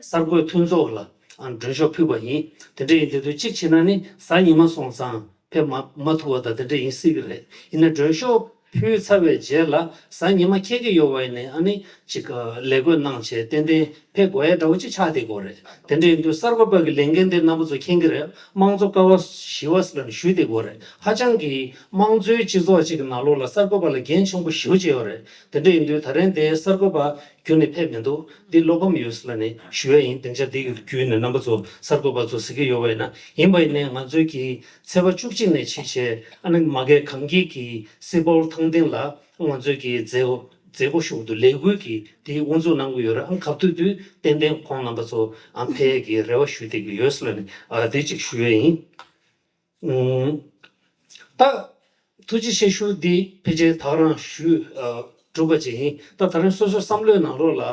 གསར་འགོད་མཐུན་ཚོགས་ལ་ཨ་མགྲོན་ཤོག་ཕུལ་བ་ཡིན། དེ་འདྲ་ཡིན་དུས་དུས་གཅིག་བྱས་ན་ནི་གཟའ་ཉི་མ་སོང་ཙང་ཕེབས་མ་མ་ཐུབ་པ་དང་དེ་འདྲ་ཡིན་སྲིད་ཀྱི་རེད། ཡིན་ན་མགྲོན་ཤོག་ཕུལ་ཚར་བའི་རྗེས་ལ་གཟའ་ཉི་མ་འཁེལ་གྱི་ཡོད་པ་ཡིན་ནའི་ཨ་ནི་ཅིག་ལས་བགོས་གནང་བྱས་ཏན་ཏན་ཕེབས་དགོས་ཡ་འདྲ་བོ་ཅིག་ཆགས་བསྡད་ཀྱི་ཡོད་རེད། དེ་འདྲ་ཡིན་དུས་གསར་འགོད་པ་གི་ལས་འགན་དེ་རྣམ་པ་ཚོ་མཁྱེན་གྱི་རེད། དམངས་གཙོ་ཀ་བ་བཞི་པ་ཟེར་ལབ་ནས་ཞུས་བསྡད་ཀྱི་ཡོད་རེད། ཧ་ཅང་གི་དམངས་གཙོའི་སྤྱི་ཚོགས་ཅིག་གི་ནང་ལོགས་ལ་གསར་འགོད་པ་ལ་འགན་ཆེན་པོ་ཞེ་པོ་ཅིག་ཡོད་རེད། དེ་འདྲ་ཡིན་དུས་ད་རེས་དེ་གསར་འགོད་པ་ཁྱོན་ནས་ཕེབས་མི་འདུག་འདི་བློ་ཕམ་ཡོད་ཟེར་ལབ་ནས་ཞུ་ཡ་ཡིན། སྡིངས་ཆ་འདི་གི་བརྒྱུད་ནས་རྣམ་པ་ཚོ་གསར་འགོད་པ་ཚོ་གཟིགས་ཀྱི་ཡོད་པ་ཡིན་ན། ཡིན་པ་ཡིན་ནའི་ང་ཚོའི་གི་ཚེས་པ་བཅུ་གཅིག་ནས་ཕྱིན་བྱས་ཨ་ནི་མ་གི་གངས་སྐྱིད་ཀྱི་སི་པོལ་ཐང་སྟེང་ལ་ང་ཚོའི་གི་མཛད་སྒོ་མཛད་སྒོ་ཞུ་གི་འདུག་ལས་འགུལ་གྱི་དེ་དབུ་འཛུགས་གནང་གི་ཡོད་རེད། ཨ་ནི་ག་དུས་དུས་ཏན་ཏན་ཁོང་རྣམ་པ་ཚོ་ཨ་ཕེབས་ཀྱི་རེ་བ་ཞུ་བསྡད་ཀྱི་ཡོད་ཟེར་ལབ་ནས་ཨ་དེ་གཅིག་ཞུ་ཡ་ཡིན། ཨུམ། ད་ཐུགས་རྗེ་ཆེ་ཞུ་འདི་ཕལ་ཆེར་ད་ག་རང་ཞུས་ཨ་གྲུབ་པ་ཅིག་ཡིན། ད་ད་རིང་སོ་སོའི་བསམ་བློའི་ནང་ལོགས་ལ་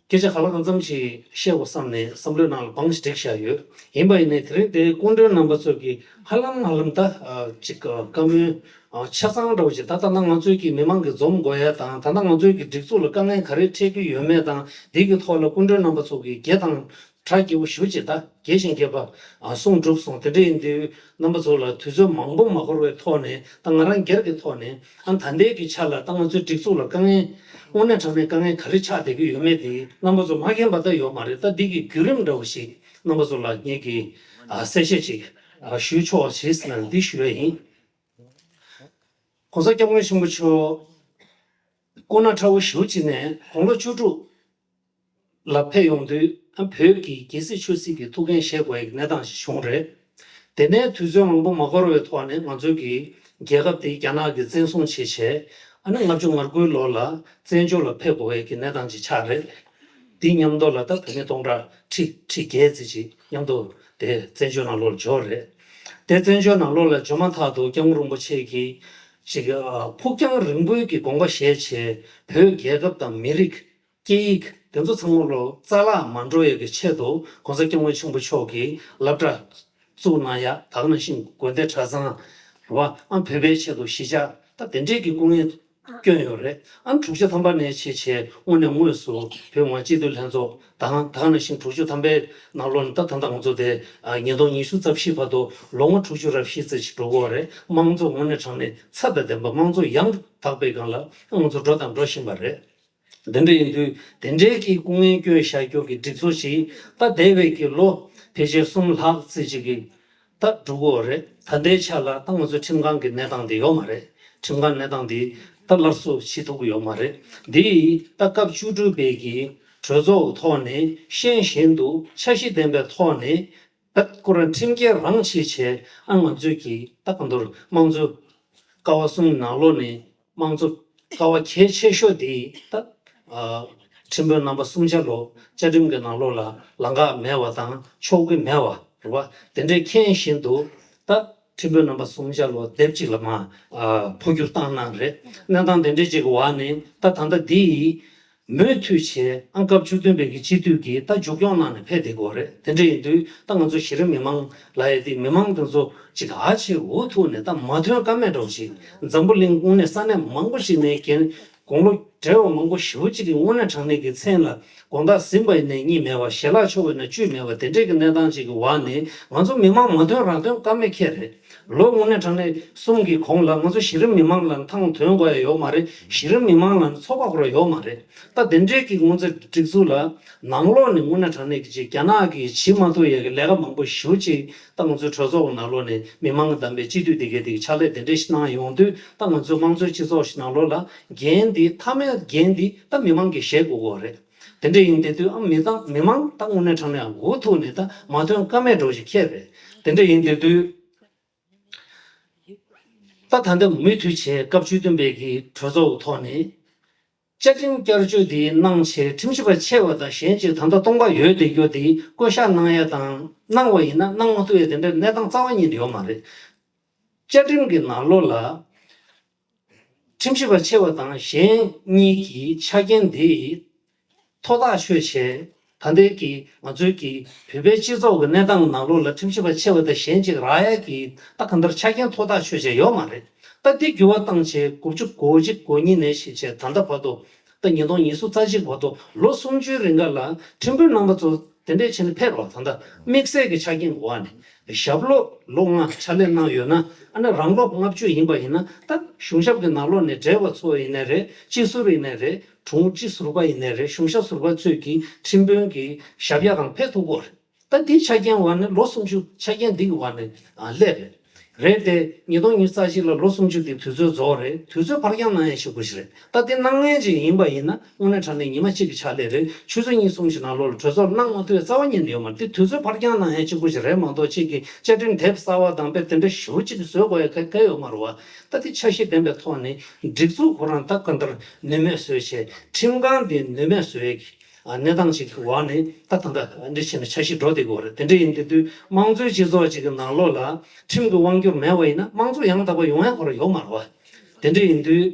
སྐད་ཆ་ག་ལ་གང་འཚམ་ཞིག་བཤད་དགོས་བསམ་ནས་བསམ་བློའི་ནང་ལ་བང་ཞིག་བསྒྲིགས་བཞག་ཡོད། ཡིན་པ་ཡིན་ནའི་དེ་རིང་དེ་སྐུ་མགྲོན་རྣམ་པ་ཚོ་གིས་ཧ་ལམ་ཧ་ལམ་ད་ཨ་ཅིག་ཨ་བཀའ་མོལ་ཨ་ཆ་ཚང་འདྲ་བོ་ཅིག་ད་ལྟ་ན་ང་ཚོའི་གི་མི་མང་གི་འཛོམས་དགོས་ཡ་དང་། ད་ལྟ་ང་ཚོའི་གི་སྒྲིག་འཛུགས་ལ་དཀའ་ངལ་ག་རེ་འཕྲད་ཀྱི་ཡོད་མེད་དང་། འདི་གི་ཐོག་ལ་སྐུ་མགྲོན་རྣམ་པ་ཚོ་གིས་དགེ་དང་གྲ་རྒྱས་པོ་ཞེ་པོ་ཅིག་ད་རྒྱས་ཤིང་རྒྱས་པ་ཨ་གསུངས་གྲུབ་སོང་། དེ་འདྲ་ཡིན་དུས་རྣམ་པ་ཚོ་ལ་དུས་ཚོད་མང་པོ་མ་འགོར་བའི་ཐོག་ནས་ད་ང་རང་སྒེར་གྱི་ཐོག་ནས་ཨ་ད་ལྟའི་གི་ཆ་ལ་ད་ང་ཚོའི་སྒྲིག་འཛུགས་ལ་དཀའ་ངལ་དངོས་གནས་དྲང་གནས་དཀའ་ངལ་ག་རེ་ཆགས་བསྡད་ཀྱི་ཡོད་མེད་དེ་རྣམ་པ་ཚོ་མ་མཁྱེན་པ་ད་ཡོད་མ་རེད། ད་འདི་གི་བརྒྱུད་རིམ་འདྲ་བོ་ཞིག་རྣམ་པ་ཚོ་ལ་ངེད་ཀྱིས་ཨ་གསལ་བཤད་ཅིག་ཨ་ཞུས་ཆོག་ཞེས་ཟེར་ན་འདི་ཞུ་ཡ་ཡིན། ༸གོང་ས་༸སྐྱབས་མགོན་ཆེན་པོ་མཆོག་སྐུ་ན་ཕྲ་བོ་ཞེ་པོ་ཅིག་ནས་དགུང་ལོ་བཅུ་དྲུག་ལ་ཕེབས་ཡོང་དུས་ཨ་བོད་ཀྱི་རྒྱལ་སྲིད་ཆོས་སྲིད་ཀྱི་ཐུགས་འགན་བཞེས་དགོས་ཡག་གནས་སྟངས་ཤིག་བྱུང་རེད། དེ་ནས་དུས་ཚོད་མང་པོ་མ་འགོར་བའི་ཐོག་ནས་ང་ཚོའི་གི་རྒྱལ་ཁབ་དེ་རྒྱ་ནག་གིས་བཙན་བཟུང་བྱས་བྱས་ཨ་ནི་ལྔ་བཅུ་ང་དགུའི་ལོ་ལ་བཙན་བྱོལ་ལ་ཕེབས་དགོས་ཡག་གི་གནས་སྟངས་ཅིག་ཆགས་རེད། དེ་མཉམ་དུ་ལ་ད་བོད་མི་སྟོང་ཕྲག་ཁྲི་ཁྲི་བརྒྱད་ཙམ་ཅིག་མཉམ་དུ་དེ་བཙན་བྱོལ་ནང་ལོགས་ལ་འབྱོར་རེད། དེ་བཙན་བྱོལ་ནང་ལོགས་ལ་འབྱོར་མ་ཐག་ཏུ་སྐྱབས་མགོན་རིན་པོ་ཆེ་གིས་ཅིག་ཨ་ཕུགས་རྒྱང་རིང་པོའི་གི་དགོངས་པ་བཞེས་བྱས་བོད་རྒྱལ་ཁབ་དང་མི་རིགས་སྐད་ཡིག་དེ་ཚོ་ཚང་མ་ལོ་རྩ་བརླག་མ་འགྲོ་ཡག་གི་ཆེད་དུ་༸གོང་ས་༸སྐྱབས་མགོན་ཆེན་པོ་མཆོག་གིས་སློབ་གྲྭ་བཙུགས་གནང་ཡག་ད་ག་ནང་བཞིན་དགོན་སྡེ་གྲྭ་ཚང་རེད་བ། ཨ་བོད་པའི་ཆེད་དུ་གཞིས་ཆགས་ ད་དེ་འདྲས་ཀྱི་སྐུ་ངལ་བསྐྱོན་ཡོད་རེད། ཨ་དྲུག་ཅུ་ཐམ་པ་ནས་བྱས་བྱས་དངོས་ནས་དངོས་སུ་བོད་མི་མང་སྤྱི་འཐུས་ལྷན་ཚོགས་དང་། ད་ག་ནང་བཞིན་དྲུག་ཅུ་ཐམ་པའི་ནང་ལོགས་ནས་ད་ད་ལྟ་ང་ཚོ་དེ་ཉིས་སྟོང་ཉི་ཤུ་རྩ་བཞི་བར་དུ་ལོ་ངོ་དྲུག་ཅུ་རེ་བཞི་ཙམ་ཞིག་འགྲོ་གི་ཡོད་རེད། དམངས་གཙོ་དངོས་གནས་དྲང་གནས་ཚད་དང་ལྡན་པ། དམངས་གཙོ་ཡང་དག་པའི་སྒང་ལ་ང་ཚོ་འགྲོ་དང་འགྲོ་བཞིན་པ་རེད། དེ་འདྲ་ཡིན་དུས་དེ་འདྲའི་གི་སྐུ་ངལ་བསྐྱོན་བཞག་རྒྱུ་གི་སྒྲིག་འཛུགས་ཤིག་ད་འདས་པའི་གི་ལོ་ཕལ་ཆེར་གསུམ་ལྷག་ཙམ་ཅིག་གི་ད་འགྲོ་གི་ཡོད་རེད། ད་ལྟའི་ཆ་ལ་ད་ང་ཚོའི་ཁྲིམས་ཁང་གི་གནས་སྟངས་དེ་ཡོད་མ་རེད། ཁྲིམས་ཁང་གནས་སྟངས་དེ་ད་སླར་གསོ་བྱེད་ཐུབ་ཀྱི་ཡོད་མ་རེད། འདི་ད་སྐབས་བཅུ་དྲུག་པའི་གི་གྲོས་ཚོགས་ཐོག་ནས་ཤེས་བཞིན་དུ་འཆར་གཞི་ལྡན་པའི་ཐོག་ནས། ད་ཁོ་རང་ཁྲིམས་འགལ་རང་བྱེད་བྱས། ཨ་ང་ཚོས་ཀྱིས་ད་གང་ལྟར་དམངས་གཙོའི་ཀ་བ་གསུམ་ནང་ལོགས་ནས་དམངས་གཙོ་ཀ་བ་གལ་ཆེ་ཤོས་དེ་ད་ཨ་ཁྲིམས་དཔོན་རྣམ་པ་གསུམ་ཆ་ལོ་བཅའ་ཁྲིམས་ཀྱི་ནང་ལོགས་ལ་ལམ་ཁ་མེད་པ་དང་ཆོག་གི་མེད་པ་རེད་བ། དེ་འདྲའི་མཁྱེན་བཞིན་དུ་ད་ཁྲིམས་དཔོན་རྣམ་པ་གསུམ་ཆ་ལོ་སྡེབ་གཅིག་ལ་མ་ཨ་འཕོ་འགྱུར་བཏང་གནང་རེད། གནས་སྟངས་དེ་འདྲའི་ཅིག་གི་འོག་ནས་ད་ད་ལྟ་འདི་ཡིས། མུ་མཐུད་བྱས་ཨང་སྐབས་བཅུ་བདུན་པའི་གི་སྤྱི་འཐུས་ཀྱིས་ད་མཇུག་སྐྱོང་གནང་ནས་ཕེབས་བསྡད་ཀྱི་ཡོད་རེད། དེ་འདྲ་ཡིན་དུས་ད་ང་ཚོ་གཞི་རིམ་མི་མང་ལབ་ཡ་དེ། མི་མང་དེ་ཚོ་ཅིག་ཨ་ཆེ་འུ་ཐུག་ནས་ད་མ་ཐོན་ཀ་མེད་འདྲ་བོ་ཞིག་འཛམ་བུ་གླིང་དངོས་གནས་ས་གནས་མང་པོ་ཞིག་ནས་རྒན་དགུང་ལོ་བགྲེས་པ་མང་པོ་ཞེ་པོ་ཅིག་གིས་དངོས་གནས་དྲང་གནས་ཀྱི་མཚན་ལ་དགོང་དག་ཟིན་པ་ཡིན་ནའི་གཉིད་མེད་པ། ཞལ་ལག་མཆོད་པ་ཡིན་ན་བཅུད་མེད་པ། དེ་འདྲས་ཀྱི་གནས་སྟངས་ཅིག་གི་འོག་ནས་ང་ཚོ་མི་མང་མ་ཐོན་རང་ཐོན་ཀ་མེད་ཁེལ་རེད། ལོ་དངོས་གནས་དྲང་གནས་གསུམ་གྱི་གོང་ལ་ང་ཚོ་གཞི་རིམ་མི་མང་ལ་ཐང་ཐོན་དགོས་ཡ་ཡོད་མ་རེད། གཞི་རིམ་མི་མང་ལ་ཚོགས་པ་ཁོ་རང་ཡོད་མ་རེད། ད་དེ་འདྲའི་གི་སྔོན་རྩིས་སྒྲིག་འཛུགས་ལ་ནང་ལོགས་ནས་དངོས་གནས་དྲང་གནས་ཀྱི་ཅིག་རྒྱ་ནག་གིས་བྱེད་མ་ཐུབ་ཡ་གི་ལས་ཀ་མང་པོ་ཞེ་པོ་ཅིག་ད་ང་ཚོའི་གྲོས་ཚོགས་ཀྱི་ནང་ལོགས་ནས་མི་མང་གི་བདམས་པའི་སྤྱི་འཐུས་དེ་གའི་དེ་གི་ཕྱག་ལས་དེ་འདྲ་ཞིག་གནང་ཡོང་དུས། ད་ང་ཚོའི་དམངས་གཙོའི་སྤྱི་ཚོགས་ཤིག་ནང་ལོགས་ལ་འགན་འདི་མཐའ་མའི་འགན་འདི་ད་མི་མང་གིས་བཞེས་དགོས་ཀྱི་ཡོད་རེད། དེ་འདྲ་ཡིན་དེ་དུས་ཨ་མི་ཏང་མི་མང་ད་དངོས་གནས་དྲང་གནས་འུ་ཐུག་ནས་ད་མ་ཐོན་ཀ་མེད་འགྲོ་ཞིག་ཁེལ་རེད། དེ་འདྲ་ཡིན་དེ་དུས། ད་ད་ལྟ་མུ་མཐུད་བྱས་སྐབས་བཅུ་བདུན་པའི་གི་གྲོས་ཚོགས་ཐོག་ནས་བཅའ་ཁྲིམས་བསྐྱར་བཅོས་འདི་གནང་བྱས། ཁྲིམས་ཞིབ་པ་ཆེ་བ་དང་གཞན་གཅིག་ད་ལྟ་སྟོང་པ་ཡོད་བསྡད་རྒྱུ་དེ་བསྐོ་གཞག་གནང་ཡ་དང་གནང་བ་ཡིན་ན་གནང་མ་ཐུབ་ཡ་དེ་འདྲ་གནས་སྟངས་རྩ་བ་ཉིད་ནས་ཡོད་མ་རེད། བཅའ་ཁྲིམས་ཀྱི་ནང་ལོགས་ལ་ཁྲིམས་ཞིབ་པ་ཆེ་བ་དང་གཞན་གཉིས་ཀྱི་ཆ་རྐྱེན་འདི་མཐོ་ཐག་ཆོད་བྱས། ད་ལྟའི་གི་ང་ཚོའི་གི་བོད་པའི་སྤྱི་ཚོགས་ཀྱི་གནས་སྟངས་ནང་ལོགས་ལ་ཁྲིམས་ཞིབ་པ་ཆེ་བ་དང་གཞན་གཅིག་རག་ཡ་གི་ད་གང་ལྟར་ཆ་རྐྱེན་མཐོ་ཐག་ཆོད་བྱས་ཡོད་མ་རེད། ད་འདི་འགྱུར་བ་བཏང་བྱས་དགུ་བཅུ་གོ་གཅིག་གོ་གཉིས་ནས་བྱས་བྱས་ད་ལྟ་བར་དུ། ད་ཉིས་སྟོང་ཉི་ཤུ་རྩ་གཅིག་བར་དུ་ལོ་སུམ་ཅུའི་རིང་ག་ལ་ཁྲིམས་དཔོན་རྣམ་པ་ཚོ་དེ་འདྲས་བྱས་ནས་ཕེབས་རོགས། ད་ལྟ་དམིགས་བསལ་གྱི་ཆ་རྐྱེན་འོག་ནས་ཞབས་ལོ་ལོ་ལྔ་ཕྱག་ལས་གནང་ཡོད་ན། ཨ་ནི་རང་ལོ་ལྔ་བཅུ་ཡིན་པ་ཡིན་ན། ད་གཞུང་ཞབས་ཀྱི་ནང་ལོགས་ནས་བགྲེས་པ་ཚོ་ཡིན་ནའི་རེད། སྤྱི་ཟུར་ཡིན་ནའི་རེད། དྲུང་སྤྱི་ཟུར་པ་ཡིན་ནའི་རེད། གཞུང་ཞབས་ཟུར་པ་ཚོས་ཀྱིས་ཁྲིམས་དཔོན་གྱི་ཞབས་གཡར་གང་ཕེབས་ཐུབ་ཀྱི་ཡོད་རེད། ད་འདིའི་ཆ་རྐྱེན་འོག་ནས་ལོ་སུམ་ཅུ་ཆ་རྐྱེན་འདི་གི་འོག་ནས་ཨ་སླེབས་རེད། རེད་དེ། ཉིས་སྟོང་ཉི་ཤུ་རྩ་གཅིག་ལ་ལོ་སུམ་ཅུ་དེ་དུས་ཚོད་རྫོགས་རེད། དུས་ཚོད་ཕར་འགྱངས་གནང་ཡ་གཅིག་པུ་ཞིག་རེད། ད་དེ་གནང་མཁན་ཅིག་ཡིན་པ་ཡིན་ན་དངོས་གནས་དྲང་གནས་ཉི་མ་གཅིག་གི་ཕྱག་ལས་རེད། ཆུ་ཚོད་གཉིས་གསུམ་ཞིག་ནང་ལོགས་ལ་གྲོས་ཚོགས་གནང་མ་ཐུབ་ཡ་རྩ་བ་ཉིད་ནས་ཡོད་མ་རེད། དེ་དུས་ཚོད་ཕར་འགྱངས་གནང་ཡ་གཅིག་པུ་ཞིག་རེད་མ་གཏོགས། གཅིག་གིས་བཅའ་ཁྲིམས་དེབ་གསར་པ་དང་དཔེ་དེ་འདྲ་ཞེ་པོ་གཅིག་བཟོ་དགོས་ཡ་ག་ག་ཡོད་མ་རེད་བ། ད་དེ་འཆར་གཞི་ལྡན་པའི་ཐོག་ནས་སྒྲིག་འཛུགས་ཁོ་རང་ད་ག་འདྲ་ནུས་མེད་བཟོས་བྱས། ཁྲིམས་ཁང་དེ་ནུས་མེད་བཟོས་ཡ་གི་ཨ་གནས་སྟངས་ཤིག་གི་འོག་ནས་ད་ད་ལྟ་འདི་བྱས་ནས་འཆར་གཞི་འགྲོ་བསྡད་ཀྱི་ཡོད་རེད། དེ་འདྲ་ཡིན་དུས་དུས་དམངས་གཙོའི་སྤྱི་ཚོགས་ཅིག་གི་ནང་ལོགས་ལ་ཁྲིམས་ཀྱི་དབང་སྒྱུར་མེད་པ་ཡིན་ན་དམངས་གཙོ་ཡང་དག་པ་ཡོང་ཡ་ཁོ་རང་ཡོད་མ་རེད་བ། དེ་འདྲ་ཡིན་དུས་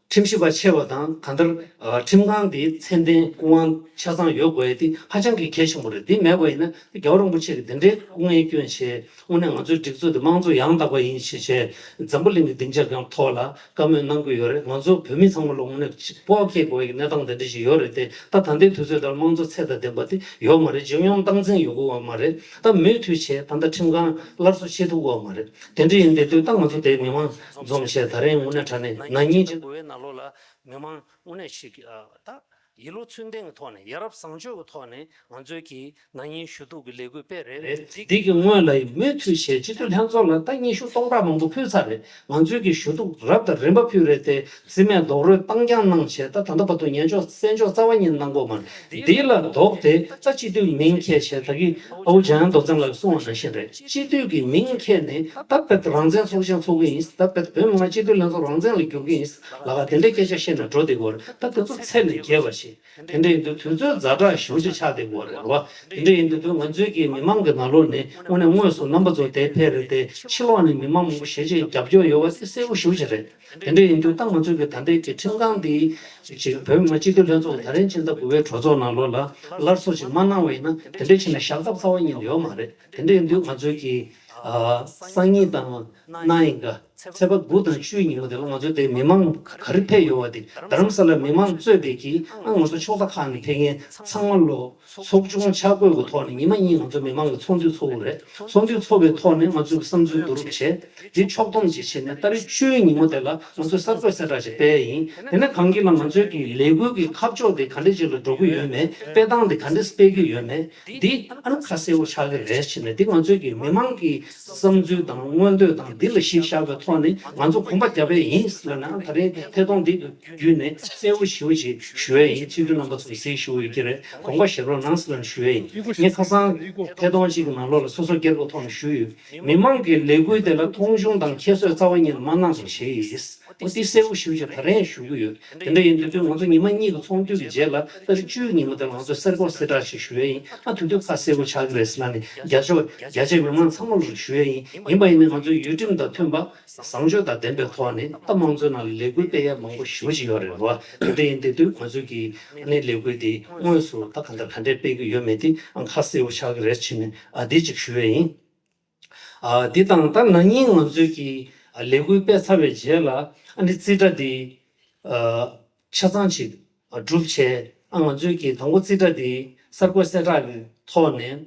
ཁྲིམས་ཞིབ་པ་ཆེ་བ་དང་གང་ལྟར་ཨ་ཁྲིམས་ཁང་དེའི་མཚན་ལྡན་སྐུ་དབང་ཆ་ཚང་ཡོད་དགོས་ཡ་དེ་ཧ་ཅང་གི་གལ་ཆེན་པོ་རེད། དེ་མེད་པ་ཡིན་ན་རྒྱལ་བ་རིན་པོ་ཆེ་གི་དེ་འདྲའི་སྐུ་ངལ་བསྐྱོན་བྱས། དངོས་གནས་ང་ཚོའི་སྒྲིག་འཛུགས་དེ་དམངས་གཙོ་ཡང་དག་པ་ཡིན་ཞེས་བྱས་འཛམ་བུ་གླིང་གི་སྡིངས་ཆ་སྒང་ཐོག་ལ་བཀའ་མོལ་གནང་གི་ཡོད་རེད། ང་ཚོ་བོད་མི་ཚང་མ་ལ་དངོས་གནས་སྤོབས་སྐྱེ་དགོས་ཀྱི་གནས་སྟངས་དེ་འདྲ་ཞིག་ཡོད་རེད་དེ། ད་ད་ལྟའི་དུས་ཚོད་ལྟར་དམངས་གཙོ་ཚད་དང་ལྡན་པ་དེ་ཡོད་མ་རེད། ཇུས་ཡོངས་སྟངས་འཛིན་ཡོང་གི་ཡོད་མ་རེད། ད་མུ་མཐུད་བྱས་ད་ལྟ་ཁྲིམས་ཁང་སླར་གསོ་བྱེད་ཐུབ་ཀྱི་ཡོད་མ་རེད། དེ་འདྲ་ཡིན་དེ་དུས་ད་ང་ཚོ་དེ་མི་མང་འཛོམས་བྱས་ད་རིང་དངོས་གནས་དྲང་གནས་ན་ནིང་ཆེན་པོའི་ནང་ལོགས་ལ་མི་མང་དངོས་གནས་ཤིག་ད་ཡིད་བློ་ཚུལ་ལྡན་གྱི་ཐོག་ནས་ཡ་རབས་བཟང་སྤྱོད་ཀྱི་ཐོག་ནས་ང་ཚོས་ཀྱི་ན་ནིང་ཞུ་གཏུག་གི་ལས་འགུལ་སྤེལ་རེད། རེད། འདི་གི་སྔོན་ལ་ཡི་མུ་མཐུད་བྱས་སྤྱི་འཐུས་ལྷན་ཚོགས་ལ་ད་སྙན་ཞུ་སྟོང་ཕྲག་མང་པོ་ཕུལ་ཚར་རེད། ང་ཚོས་ཀྱི་ཞུ་གཏུག་རབ་དང་རིམ་པ་ཕུལ་རེད་དེ། རྩིས་མེད་རྡོག་རོལ་བཏང་རྐྱང་གནང་བྱས་ད་ད་ལྟ་བར་དུ་ཉན་འཇོག་གསན་འཇོག་རྩ་བ་ཉིད་གནང་གི་ཡོད་མ་རེད། འདི་ལ་ལྡོག་སྟེ་ད་སྤྱི་འཐུས་མིང་འཁྱེར་བྱས། ད་གི་ཨ་བུ་འཇམ་དབྱངས་རྡོ་རྗེ་ལགས་གསུངས་པ་ནང་བཞིན་རེད། སྤྱི་འཐུས་ཀྱི་མིང་འཁྱེར་ནས་ད་དཔེ་རང་བཙན་ཚོགས་ཆེན་ཚོགས་ཀྱི་ཡིན། ད་དཔེ་བོད་མི་མང་སྤྱི་འཐུས་ལྷན་ཚོགས་རང་བཙན་ལ་བསྒྱུར་གྱི་ཡིན་ལབ་ག་དེ་འདྲའི་སྐད་ཆ་བཤད་ནས་འགྲོ་བསྡད་ཀྱི་ཡོད་རེད། ད་དེ་ཚོ་ཚད་ལས་བརྒལ་བ་ཞིག་དེ་འདྲ་ཡིན་དུས་དུས་ཚོད་ཛ་དྲག་ཞེ་པོ་ཅིག་ཆགས་བསྡད་ཀྱི་ཡོད་རེད་བ། དེ་འདྲ་ཡིན་དུས་དུས་ང་ཚོའི་གི་མི་མང་གི་ནང་ལོགས་ནས་དངོས་གནས་དངོས་སུ་རྣམ་པ་ཚོ་དེ་ཕེབས་རེད་དེ། ཕྱི་ལོགས་ནས་མི་མང་མང་པོ་ཞེ་ཅིག་རྒྱབ་སྐྱོར་ཡོད་པ་དེ་གསལ་པོ་ཞེ་པོ་ཅིག་རེད། དེ་འདྲ་ཡིན་དུས་ད་ང་ཚོའི་གི་ད་ལྟའི་གི་ཁྲིམས་ཁང་འདི་ཅིག་བོད་མི་མང་སྤྱི་འཐུས་ལྷན་ཚོགས་ད་རིང་ཕྱི་ཟླ་དགུ་པའི་གྲོས་ཚོགས་ནང་ལོགས་ལ་སླར་གསོ་ཅིག་མ་གནང་བ་ཡིན་ན་དེ་འདྲ་བྱས་ན་བཞག་ཐབས་རྩ་བ་ཉིད་ནས་ཡོད་མ་རེད། དེ་འདྲ་ཡིན་དུས་ང་ཚོའི་གི་ཨ་སང་ཉིན་དང་གནངས་ཉིན་ག་ཚེས་པ་དགུ་དང་བཅུའི་ཉིན་མོ་དེ་ལ་ང་ཚོ་དེ་མི་མང་ག་རེ་ཕེབས་ཡོད་པ་དེ། རྡ་རམ་ས་ལ་མི་མང་གཙོས་པའི་གི་ཨ་ང་ཚོ་ཕྱོགས་མཐའ་ཁག་ནས་ཕེབས་མཁན་ཚང་མ་ལོ་ཚོགས་ཆུང་འཆར་འགོད་ཀྱི་ཐོག་ནས་ཉི་མ་གཉིས་ང་ཚོ་མི་མང་གི་ཚོགས་འདུ་ཚོགས་ཀྱི་རེད། ཚོགས་འདུ་ཚོགས་པའི་ཐོག་ནས་ང་ཚོས་བསམ་ཚུལ་བསྡུ་རུབ་བྱས། དེ་ཕྱོགས་བསྡོམས་ཅིག་བྱས་ནས་ཏ་རིག་བཅུའི་ཉིན་མོ་དེ་ལ་ང་ཚོས་གསར་འགོད་གསལ་བསྒྲགས་ཤིག་སྤེལ་ཡིན། དེ་ནས་གང་གི་ལ་ང་ཚོའི་གི་ལས་འགུལ་གྱི་ཁ་ཕྱོགས་དེ་ག་འདྲ་ཅིག་ལ་འགྲོ་གི་ཡོད་མེད། སྤེལ་སྟངས་དེ་ག་འདྲ་སྤེལ་གྱི་ཡོད་མེད། འདི་ཨ་ནི་ཁ་གསལ་པོ་ཆགས་ཀྱི་རེད་ཟེར་ནས། འདི་ང་ཚོའི་གི་མི་མང་གི་བསམ་ཚུལ་དང་མངོན་འདོད་དང་འདི་ལ་གཞི་བཞག་པའི་ཐོག་ནས་ང་ཚོ་གོམ་པ་རྒྱབ་པ་ཡིན་ཟེར་ན། ཨ་ད་རེས་ཐད་གཏོང་འདི་བརྒྱུད་ནས་གསལ་པོ་ཞེ་པོ་ཅིག་ཞུ་ཡས་ཡིན། སྤྱི་འཐུས་རྣམ་པ་ཚོ་གཟིགས་ཞུ་ཡོད་ཀྱི་རེད། དགོངས་པ་བཞེས་རོགས་གནང་ཟེར་ནས་ཞུ་ཡས་ཡིན། ངས་ཁ་སང་ཐད་གཏོང་གཅིག་གི་ནང་ལོགས་ལ་སོ་སོ་སྒེར་གྱི་ཐོག་ནས་ཞུས་ཡོད། མི་མང་གི་ལས་འགུལ་དེ་ལ་མཐོང་ཆུང་དང་ཁྱད་གསོད་རྩ་བ་ཉིད་ནས་མ་གནང་རོགས་ཞེས། འོ་དེ་གསལ་པོ་ཞེ་པོ་ཅིག་ད་རེས་ཞུ་གི་ཡོད། དེ་འདྲ་ཡིན་དུས་དུས་ང་ཚོ་ཉི་མ་གཉིས་ཀྱི་ཚོགས་འདུ་གི་རྗེས་ལ་ཏ་རིག་བཅུའི་ཉིན་མོ་དེ་ལ་ང་ཚོས་གསར་འགོད་གསལ་བསྒྲགས་ཤིག་ཞུ་ཡས་ཡིན། ཨ་དེ་དུས་ཁ་གསལ་པོ་ཆགས་ཀྱི་རེད་ཟེར་ལབ་ནས་རྒྱ་ཕྱོགས་རྒྱ་ཆེའི་མི་མང་ཚང་མ་ལ་ཞུ་ཡས་ཡིན། ཡིན་པ་ཡིན་ནའི་ང་ཚོའི་ཡུལ་ཁྲིམས་དང་མཐུན་པ། བཟང་སྤྱོད་དང་ལྡན་པའི་ཐོག་ནས་ད་དམངས་གཙོའི་ནང་ལ་ལས་འགུལ་སྤེལ་ཡ་མང་པོ་ཞེ་པོ་ཅིག་ཡོད་རེད་བ། དེ་འདྲ་ཡིན་དུས་དུས་ང་ཚོས་ཀྱི་ཨ་ནི་ལས་འགུལ་འདི་དངོས་སུ་ད་ག་འདྲ་ག་འདྲས་སྤེལ་གྱི་ཡོད་མེད་དེ་ཨང་ཁ་གསལ་པོ་ཆགས་ཀྱི་རེད་བྱས་ནས་ཨ་འདི་གཅིག་ཞུ་ཡས་ཡིན། ཨ་འདི་དང་ད་ན་ནིང་ང་ཚོས་ཀྱི་ཨ་ལས་འགུལ་སྤེལ་ཚར་བའི་རྗེས་ལ་ཨ་ནི་རྩིས་ཁྲ་འདི་ཨ་ཆ་ཚང་ཅིག་ཨ་གྲུབ་བྱས། ཨ་ང་ཚོས་ཀྱི་དང་པོ་རྩིས་ཁྲ་འདི་གསར་འགོད་གསལ་བསྒྲགས་ཀྱི་ཐོག་ནས།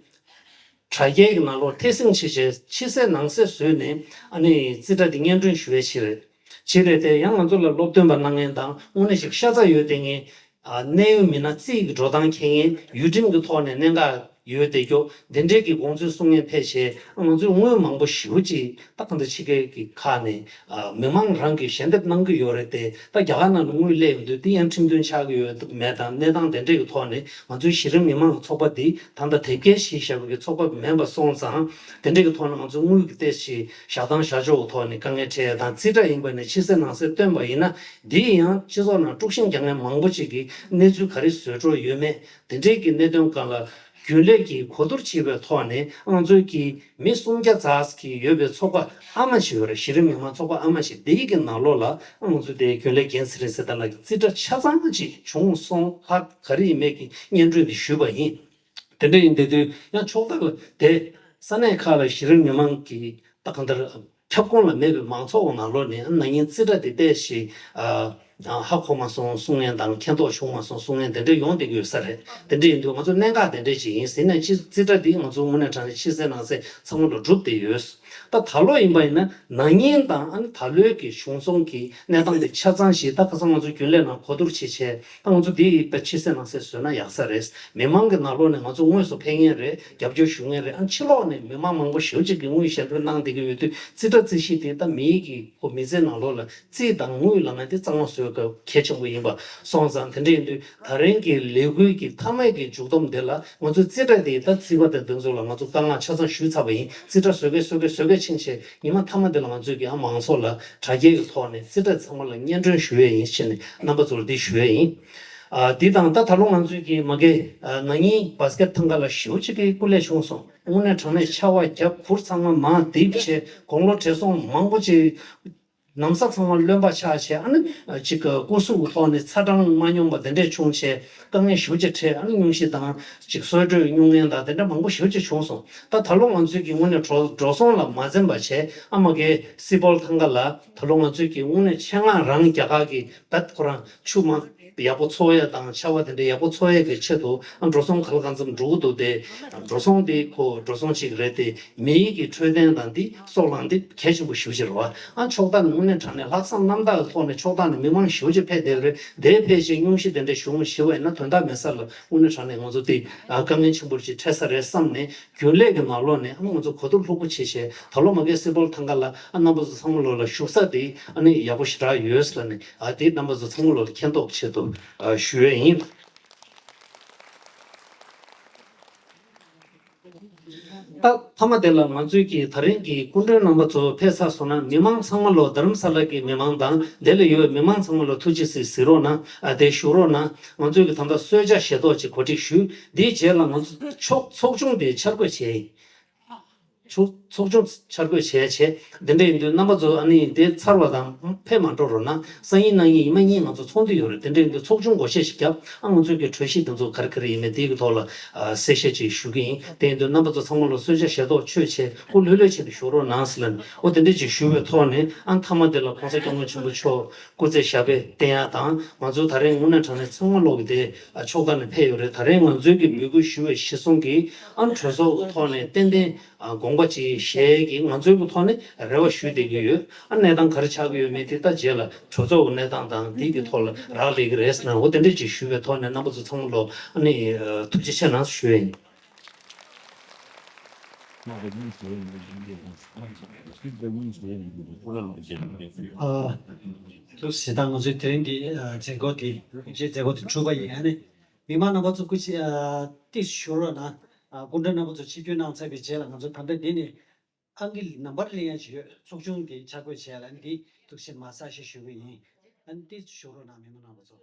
དྲ་རྒྱའི་ནང་ལོགས་ཐེར་སྲིང་བྱས་བྱས་ཕྱི་གསལ་ནང་གསལ་བཟོས་ནས་ཨ་ནི་རྩིས་ཁྲ་འདི་སྙན་སྒྲོན་ཞུ་བའི་ཕྱིར། ཕྱིར་རེད་དེ་ཡང་ང་ཚོ་ལ་སློབ་སྟོན་པ་གནང་མཁན་དང་དངོས་གནས་ཤིག་ཤ་ཚ་ཡོད་དེ་ངས་ཨ་གནད་ཡོད་མི་སྣ་རྩིས་ཀྱི་འགྲོ་སྟངས་མཁྱེན་མཁན་ཡུལ་ཁྲིམས་ཀྱི་ཐོག་ནས་གནད་འགག་ཡོད་དེ་སྐྱོ་དེ་འདྲས་ཀྱི་དགོངས་ཚུལ་གསུང་མཁན་ཕལ་ཆེར་ང་ཚོས་དངུལ་མང་པོ་ཞེ་པོ་ཅིག་ད་གང་ལྟར་ཕྱི་རྒྱལ་གྱི་ཁག་ནས་ཨ་མི་མང་རང་གིས་ཞལ་འདེབས་གནང་གི་ཡོད་རེད་དེ། ད་རྒྱ་གར་ནང་ལ་དངུལ་སླེབས་ཡོང་དུས་དེ་ཡང་ཁྲིམས་མཐུན་ཆགས་ཀྱི་ཡོད་མེད་དང་གནས་སྟངས་དེ་འདྲས་ཀྱི་ཐོག་ནས་ང་ཚོའི་གཞི་རིམ་མི་མང་གི་ཚོགས་པ་འདི་ད་ལྟ་དེབ་སྐྱེལ་བྱས་བཞག་པའི་ཚོགས་པ་མིན་པ་སོང་ཙང་། དེ་འདྲས་ཀྱི་ཐོག་ནས་ང་ཚོ་དངུལ་གྱི་ཏོག་ཙམ་བཞག་སྟངས་བཞག་ཕྱོགས་ཀྱི་ཐོག་ནས་དཀའ་ངལ་འཕྲད་ཡ་དང་། རྩིས་ཁྲ་ཡིན་པ་ནས་ཕྱི་གསལ་ནང་གསལ་བཏོན་པ་ཡིན་ན་འདི་ཡང་སྤྱི་ཚོགས་ནང་དཀྲུག་ཤིང་རྒྱག་མཁན་མང་པོ་ཅིག་གིས་གནས་ཚུལ་ག་རེ་བཟོས་འགྲོ་ཡོད་མེད། དེ་འདྲའི་གི་གནད་དོན་སྒང་ལ་རྒྱུན་ལས་ཀྱིས་གོ་བསྡུར་བྱེད་པའི་ཐོག་ནས་ང་ཚོའི་གི་མི་སུམ་བརྒྱ་ཙམ་ཞིག་ཡོད་པའི་ཚོགས་པ་ཨ་མ་ཞིག་ཡོད་རེད། གཞི་རིམ་མི་མང་ཚོགས་པ་ཨ་མ་ཞིག་འདིའི་གི་ནང་ལོགས་ལ་ང་ཚོ་དེ་རྒྱུན་ལས་རྒན་ཚེ་རིང་ཟེར་དེ་ལ་རྩིས་ཁྲ་ཆ་ཚང་ཅིག་བྱུང་སོང་། ཧ་ག་རེ་ཡིན་མེད་ཀྱི་སྙན་སྒྲོན་འདི་ཞུས་པ་ཡིན། དེ་འདྲ་ཡིན་དེ་དུས་ཡང་ཕྱོགས་མཐའ་ལ་དེ་ས་གནས་ཁག་ལ་གཞི་རིམ་མི་མང་གི་ད་གང་ལྟར་ཁྱབ་ཁོངས་ལ་མེད་པའི་མང་ཚོགས་ནང་ལོགས་ནས་ན་ནིང་རྩིས་ཁྲ་དེ་ཏོག་ཙམ་ཨ་ཧ་གོ་མ་སོང་གསུང་མཁན་དང་མཁྱེན་རྟོགས་བྱུང་མ་སོང་གསུང་མཁན་དེ་འདྲ་ཡོང་བསྡད་ཀྱི་ཡོད་ས་རེད། དེ་འདྲ་ཡིན་དུས་ང་ཚོ་གནད་འགག་དེ་འདྲ་ཅིག་ཡིན་ཟེར་ནས་ཅི་རྩིས་ཁྲ་འདི་ང་ཚོ་དངོས་གནས་དྲང་གནས་ཕྱི་གསལ་ནང་གསལ་ཚང་མ་ལ་གྲུབ་བསྡད་ཡོད། ད་ད་ལོ་ཡིན་པ་ཡིན་ན་ན་ནིང་དང་ཨ་ནི་ད་ལོའི་གི་བྱུང་སོང་གི་གནས་སྟངས་དེ་ཆ་ཚང་ཞིག་ད་ཁ་སང་ང་ཚོ་རྒྱུན་ལས་ནང་གོ་བསྡུར་བྱེད་བྱས། ད་ང་ཚོ་འདི་ཕྱི་གསལ་ནང་གསལ་བཟོས་ན་ཡག་ས་རེད། མི་མང་གི་ནང་ལོགས་ནས་ང་ཚོ་དངོས་སུ་ཕེབས་མཁན་རེད། རྒྱབ་སྐྱོར་ཞུ་མཁན་རེད། ཨ་ཕྱི་ལོགས་ནས་མི་མང་མང་པོ་ཞེ་པོ་ཅིག་གིས་དངུལ་ཞལ་འདོན་གནང་བསྡད་ཀྱི་ཡོད་དུས་རྩིས་ཁྲ་རྩིས་གཞི་དེ་ད་མིའི་གི་ཁོ་མི་ཚེ་ནང་ལོགས་ལ་རྩིས་དང་དངུལ་ལབ་མཁན་དེ་གཙང་མ་བཟོ་སྐབས་གལ་ཆེན་པོ་ཡིན་པ་སོང་ཙང་། དེ་འདྲ་ཡིན་དུས་ད་རིང་གི་ལས་འགུལ་གྱི་མཐའ་མའི་གི་མཇུག་བསྡོམས་དེ་ལ་ང་ཚོ་རྩིས་ཁྲ་དེ་ད་རྩིས་པ་དང་དེ་ཚོ་ལ་ང་ཚོ་བཀའ་མངགས་ཆ་ཚང་ཞུས་ཚར་བ་ཡིན། རྩིས་ཁྲ་བཟོ་གི་བཟོ་གི་བཟོ་གི་ཕྱིན་ཆད་ཉི་མ་མཐའ་མ་དེ་ལ་ང་ཚོས་ཀྱི་ཨ་མང་ཚོགས་ལ་དྲ་རྒྱའི་གི་ཐོག་ནས་རྩིས་ཁྲ་ཚང་མ་ལ་སྙན་སྒྲོན་ཞུ་ཡས་ཡིན་ཞེས་ནས་རྣམ་པ་ཚོར་འདི་ཞུ་ཡས་ཡིན། ཨ་འདི་དང་ད་ད་ལོ་ང་ཚོས་ཀྱི་མ་གི་ཨ་ན་ནིང་བ་སི་ཀེཊ་ཐང་ག་ལ་ཞེ་པོ་ཅིག་གི་སྐུ་ལས་བྱུང་སོང་། དངོས་གནས་དྲང་གནས་ཆར་པ་བརྒྱབ། གུར་ཚང་མ་མར་རྡིབ་བྱས། དགུང་ལོ་བགྲེས་སོང་མང་པོ་ཅིག་ན་བཟའ་ཚང་མ་རློན་པ་ཆགས་བྱས། ཨ་ནི་ཅིག་སྐུ་གཟུགས་ཐོག་ནས་ཚ་གྲང་མ་སྙོམས་པ་དེ་འདྲས་བྱུང་བྱས། དཀའ་ངལ་ཞེ་པོ་ཅིག་འཕྲད། ཨ་ནི་སྙུང་གཞི་དང་ཅིག་གསོལ་དྲོད་སྙུང་མཁན་དང་དེ་འདྲ་མང་པོ་ཞེ་པོ་ཅིག་བྱུང་སོང་། ད་ད་ལོ་ང་ཚོས་ཀྱི་དངོས་གནས་འགྲོ་འགྲོ་སོང་ལ་མ་འཛེམ་པ་བྱས། ཨ་མ་གི་སི་པོལ་ཐང་ག་ལ་ད་ལོ་ང་ཚོས་ཀྱི་དངོས་གནས་ཆེད་མངགས་རང་རྒྱ་གར་གྱི་བད་ཁོ་རང་ཆུ་མ་ཡག་པོ་འཚོ་ཡས་དང་ཆར་པ་དེ་འདྲ་ཡག་པོ་འཚོ་ཡས་ཀྱི་ཆེད་དུ་ཨ་འགྲོ་སོང་ག་ལ་གང་འཚམ་འགྲོ་གི་འདུག་སྟེ། འགྲོ་སོང་དེ་ཁོ་འགྲོ་སོང་ཅིག་རེད་དེ། མི་ཡི་གི་འཕྲོད་བསྟེན་དང་འདི་སྲོག་ལངས་འདི་གལ་ཆེན་པོ་ཞེ་པོ་ཅིག་རེད་བ། ཨ་ཕྱོགས་མཐའ་ནས་དངོས་གནས་དྲང་གནས་ལྷག་བསམ་རྣམ་དག་གི་ཐོག་ནས་ཕྱོགས་མཐའ་ནས་མི་མང་ཞེ་པོ་ཅིག་ཕེབས་བསྡད་ཀྱི་རེད། དེ་ཕལ་ཆེར་སྙུང་གཞི་དེ་འདྲ་ཞུ་མི་ཞེ་པོ་ཡིན་ན་དོན་དག་མེད་ས་ལ་དངོས་གནས་དྲང་གནས་ང་ཚོ་དེ་ཨ་དཀའ་ངལ་ཆེན་པོ་ཅིག་འཕྲད་ས་རེད་བསམ་ནས། རྒྱུན་ལས་ཀྱི་ནང་ལོགས་ནས་ཨ་ང་ཚོ་གོ་བསྡུར་ལྷུག་པོ་བྱས་བྱས། ད་ལོ་མ་གི་སི་པོལ་ཐང་ག་ལ་ཨ་རྣམ་པ་ཚོ་ཚང་མ་ལོ་ལ་བཞུགས་ས་དེ་ཨ་ནི་ཡག་པོ་ཞེ་དྲག་ཡོད་ཟེར་ནས། ཨ་དེ་རྣམ་པ་ཚོ་ཚང་མ་ལོ་ལ་མཁྱེན་རྟོགས་ཆེད་དུ་ཨ་ཞུ་ཡས་ཡིན། ད་མཐའ་མ་དེ་ལ་ང་ཚོའི་གི་ད་རིང་གི་སྐུ་མགྲོན་རྣམ་པ་ཚོ་ཕེབས་ཚར་སོང་ན། མི་མང་ཚང་མ་ལོ་རྡ་རམ་ས་ལ་གི་མི་མང་དང་དེ་ལ་ཡོད་མི་མང་ཚང་མ་ལོ་ཐུགས་རྗེ་ཆེ་གཟིགས་རོགས་གནང་། ཨ་དེ་བཞུགས་རོགས་གནང་། ང་ཚོའི་གི་ད་ལྟ་གསོལ་ཇ་ཞལ་ཏོག་ཅིག་གོ་སྒྲིག་ཞུས། དེའི་རྗེས་ལ་ང་ཚོ་ཚོགས་ཚོགས་ཆུང་དེ་འཆར་འགོད་བྱས་ཡིན། ཆུ་ ཚོགས་ཆུང་འཆར་འགོད་བྱས་བྱས། དེ་འདྲ་ཡིན་དུས་རྣམ་པ་ཚོ་ཨ་ནི་དེ་ཚར་བ་དང་ཕེབས་མ་འགྲོ་རོགས་གནང་། སང་ཉིན་གནངས་ཉིན་ཉི་མ་གཉིས་ང་ཚོ་ཚོགས་འདུ་ཡོད་རེད། དེ་འདྲ་ཡིན་དུས་ཚོགས་ཆུང་སྒོ་ཕྱེ་ཞིག་བརྒྱབ། ཨ་ང་ཚོའི་གི་གྲོས་གཞི་དེ་ཚོ་ག་རེ་ག་རེ་ཡིན་མིན་དེའི་གི་ཐོག་ལ་ཨ་གསལ་བཤད་ཅིག་ཞུ་གི་ཡིན། དེ་ཡིན་དུས་རྣམ་པ་ཚོ་ཚང་མ་ལ་གསོལ་ཇ་ཞལ་ཏོག་མཆོད་བྱས་སྐུ་ལྷོད་ལྷོད་བྱས་ནས་བཞུགས་རོགས་གནང་ཟེར་ལབ་ནས། འོ་དེ་འདྲ་ཅིག་ཞུ་བའི་ཐོག་ནས་ཨ་མཐའ་མ་དེ་ལ་༸གོང་ས་༸སྐྱབས་མགོན་ཆེན་པོ་མཆོག་སྐུ་ཚེ་ཞབས་པད་བརྟན་ཡག་དང་། ང་ཚོ་ད་རེས་དངོས་གནས་དྲང་གནས་ཚང་མ་ལོག་གི་དེ་ཨ་ཕྱོགས་མཐའ་ནས་ཕེབས་ཡོད་རེད། ད་རེས་ང་ཚོའི་གི་འབོད་སྐུལ་ཞུ་བའི་གཞི་བཟུང་གིས་ཨ་གྲོས་ཚོགས་ཀྱི་ཐོག་ནས་ཏན་ཏན་ཨ་དགོངས་པ་ཅིག་བཞེས་ཀྱིས་ང་ཚོའི་གི་ཐོག་ནས་རེ་བ་ཞུས་བསྡད་ཀྱི་ཡོད། ཨ་གནས་སྟངས་ག་རེ་ཆགས་ཀྱི་ཡོད་མེད་དེ་ད་རྗེས་ལ་གྲོས་ཚོགས་ཀྱི་གནས་སྟངས་དང་དེའི་གི་ཐོག་ལ་རག་ལས་ཀྱི་རེད་ཟེར་ན། འོ་དེ་འདྲ་ཅིག་ཞུ་བའི་ཐོག་ནས་རྣམ་པ་ཚོ་ཚང་མ་ལོ་ཨ་ནི་ཨ་ཐུགས་རྗེ་ཆེ་གནང་ཞུ་ཡ་ཡིན། ཨ། ཐུགས་རྗེ་ཆེ། ད་ང་ཚོའི་དེ་རིང་གི་ཨ་མཛད་སྒོ་དེ་མཛད་སྒོ་དེ་གྲུབ་པ་ཡིན། ཨ་ནི་མི་མང་རྣམ་པ་ཚོ་སྐུ་མཁྱེན་ཨ་ཏོག་ཙམ་བཞུགས་རོགས་གནང་། ཨ་སྐུ་མགྲོན་རྣམ་པ་ཚོ་ཆིབས་བསྒྱུར་གནང་ཚར་བའི་རྗེས་ལ་ང་ཚོ་ད་ལྟ་འདི་ནས་ཨང་ཀི་ནམ་བར་ལེན་ཡ་ཞིག་ཡོད། ཚོགས་ཆུང་དེ་འཆར་འགོད་བྱས་ལ་འདི་ཐུགས་རྗེ་ཆེ་མ་གསལ་བཤད་ཞུ་གི་ཡིན། ཨ་ནི་ཏོག་ཙམ་བཞུགས་རོགས་གནང་མི་མང་རྣམ་པ་ཚོ།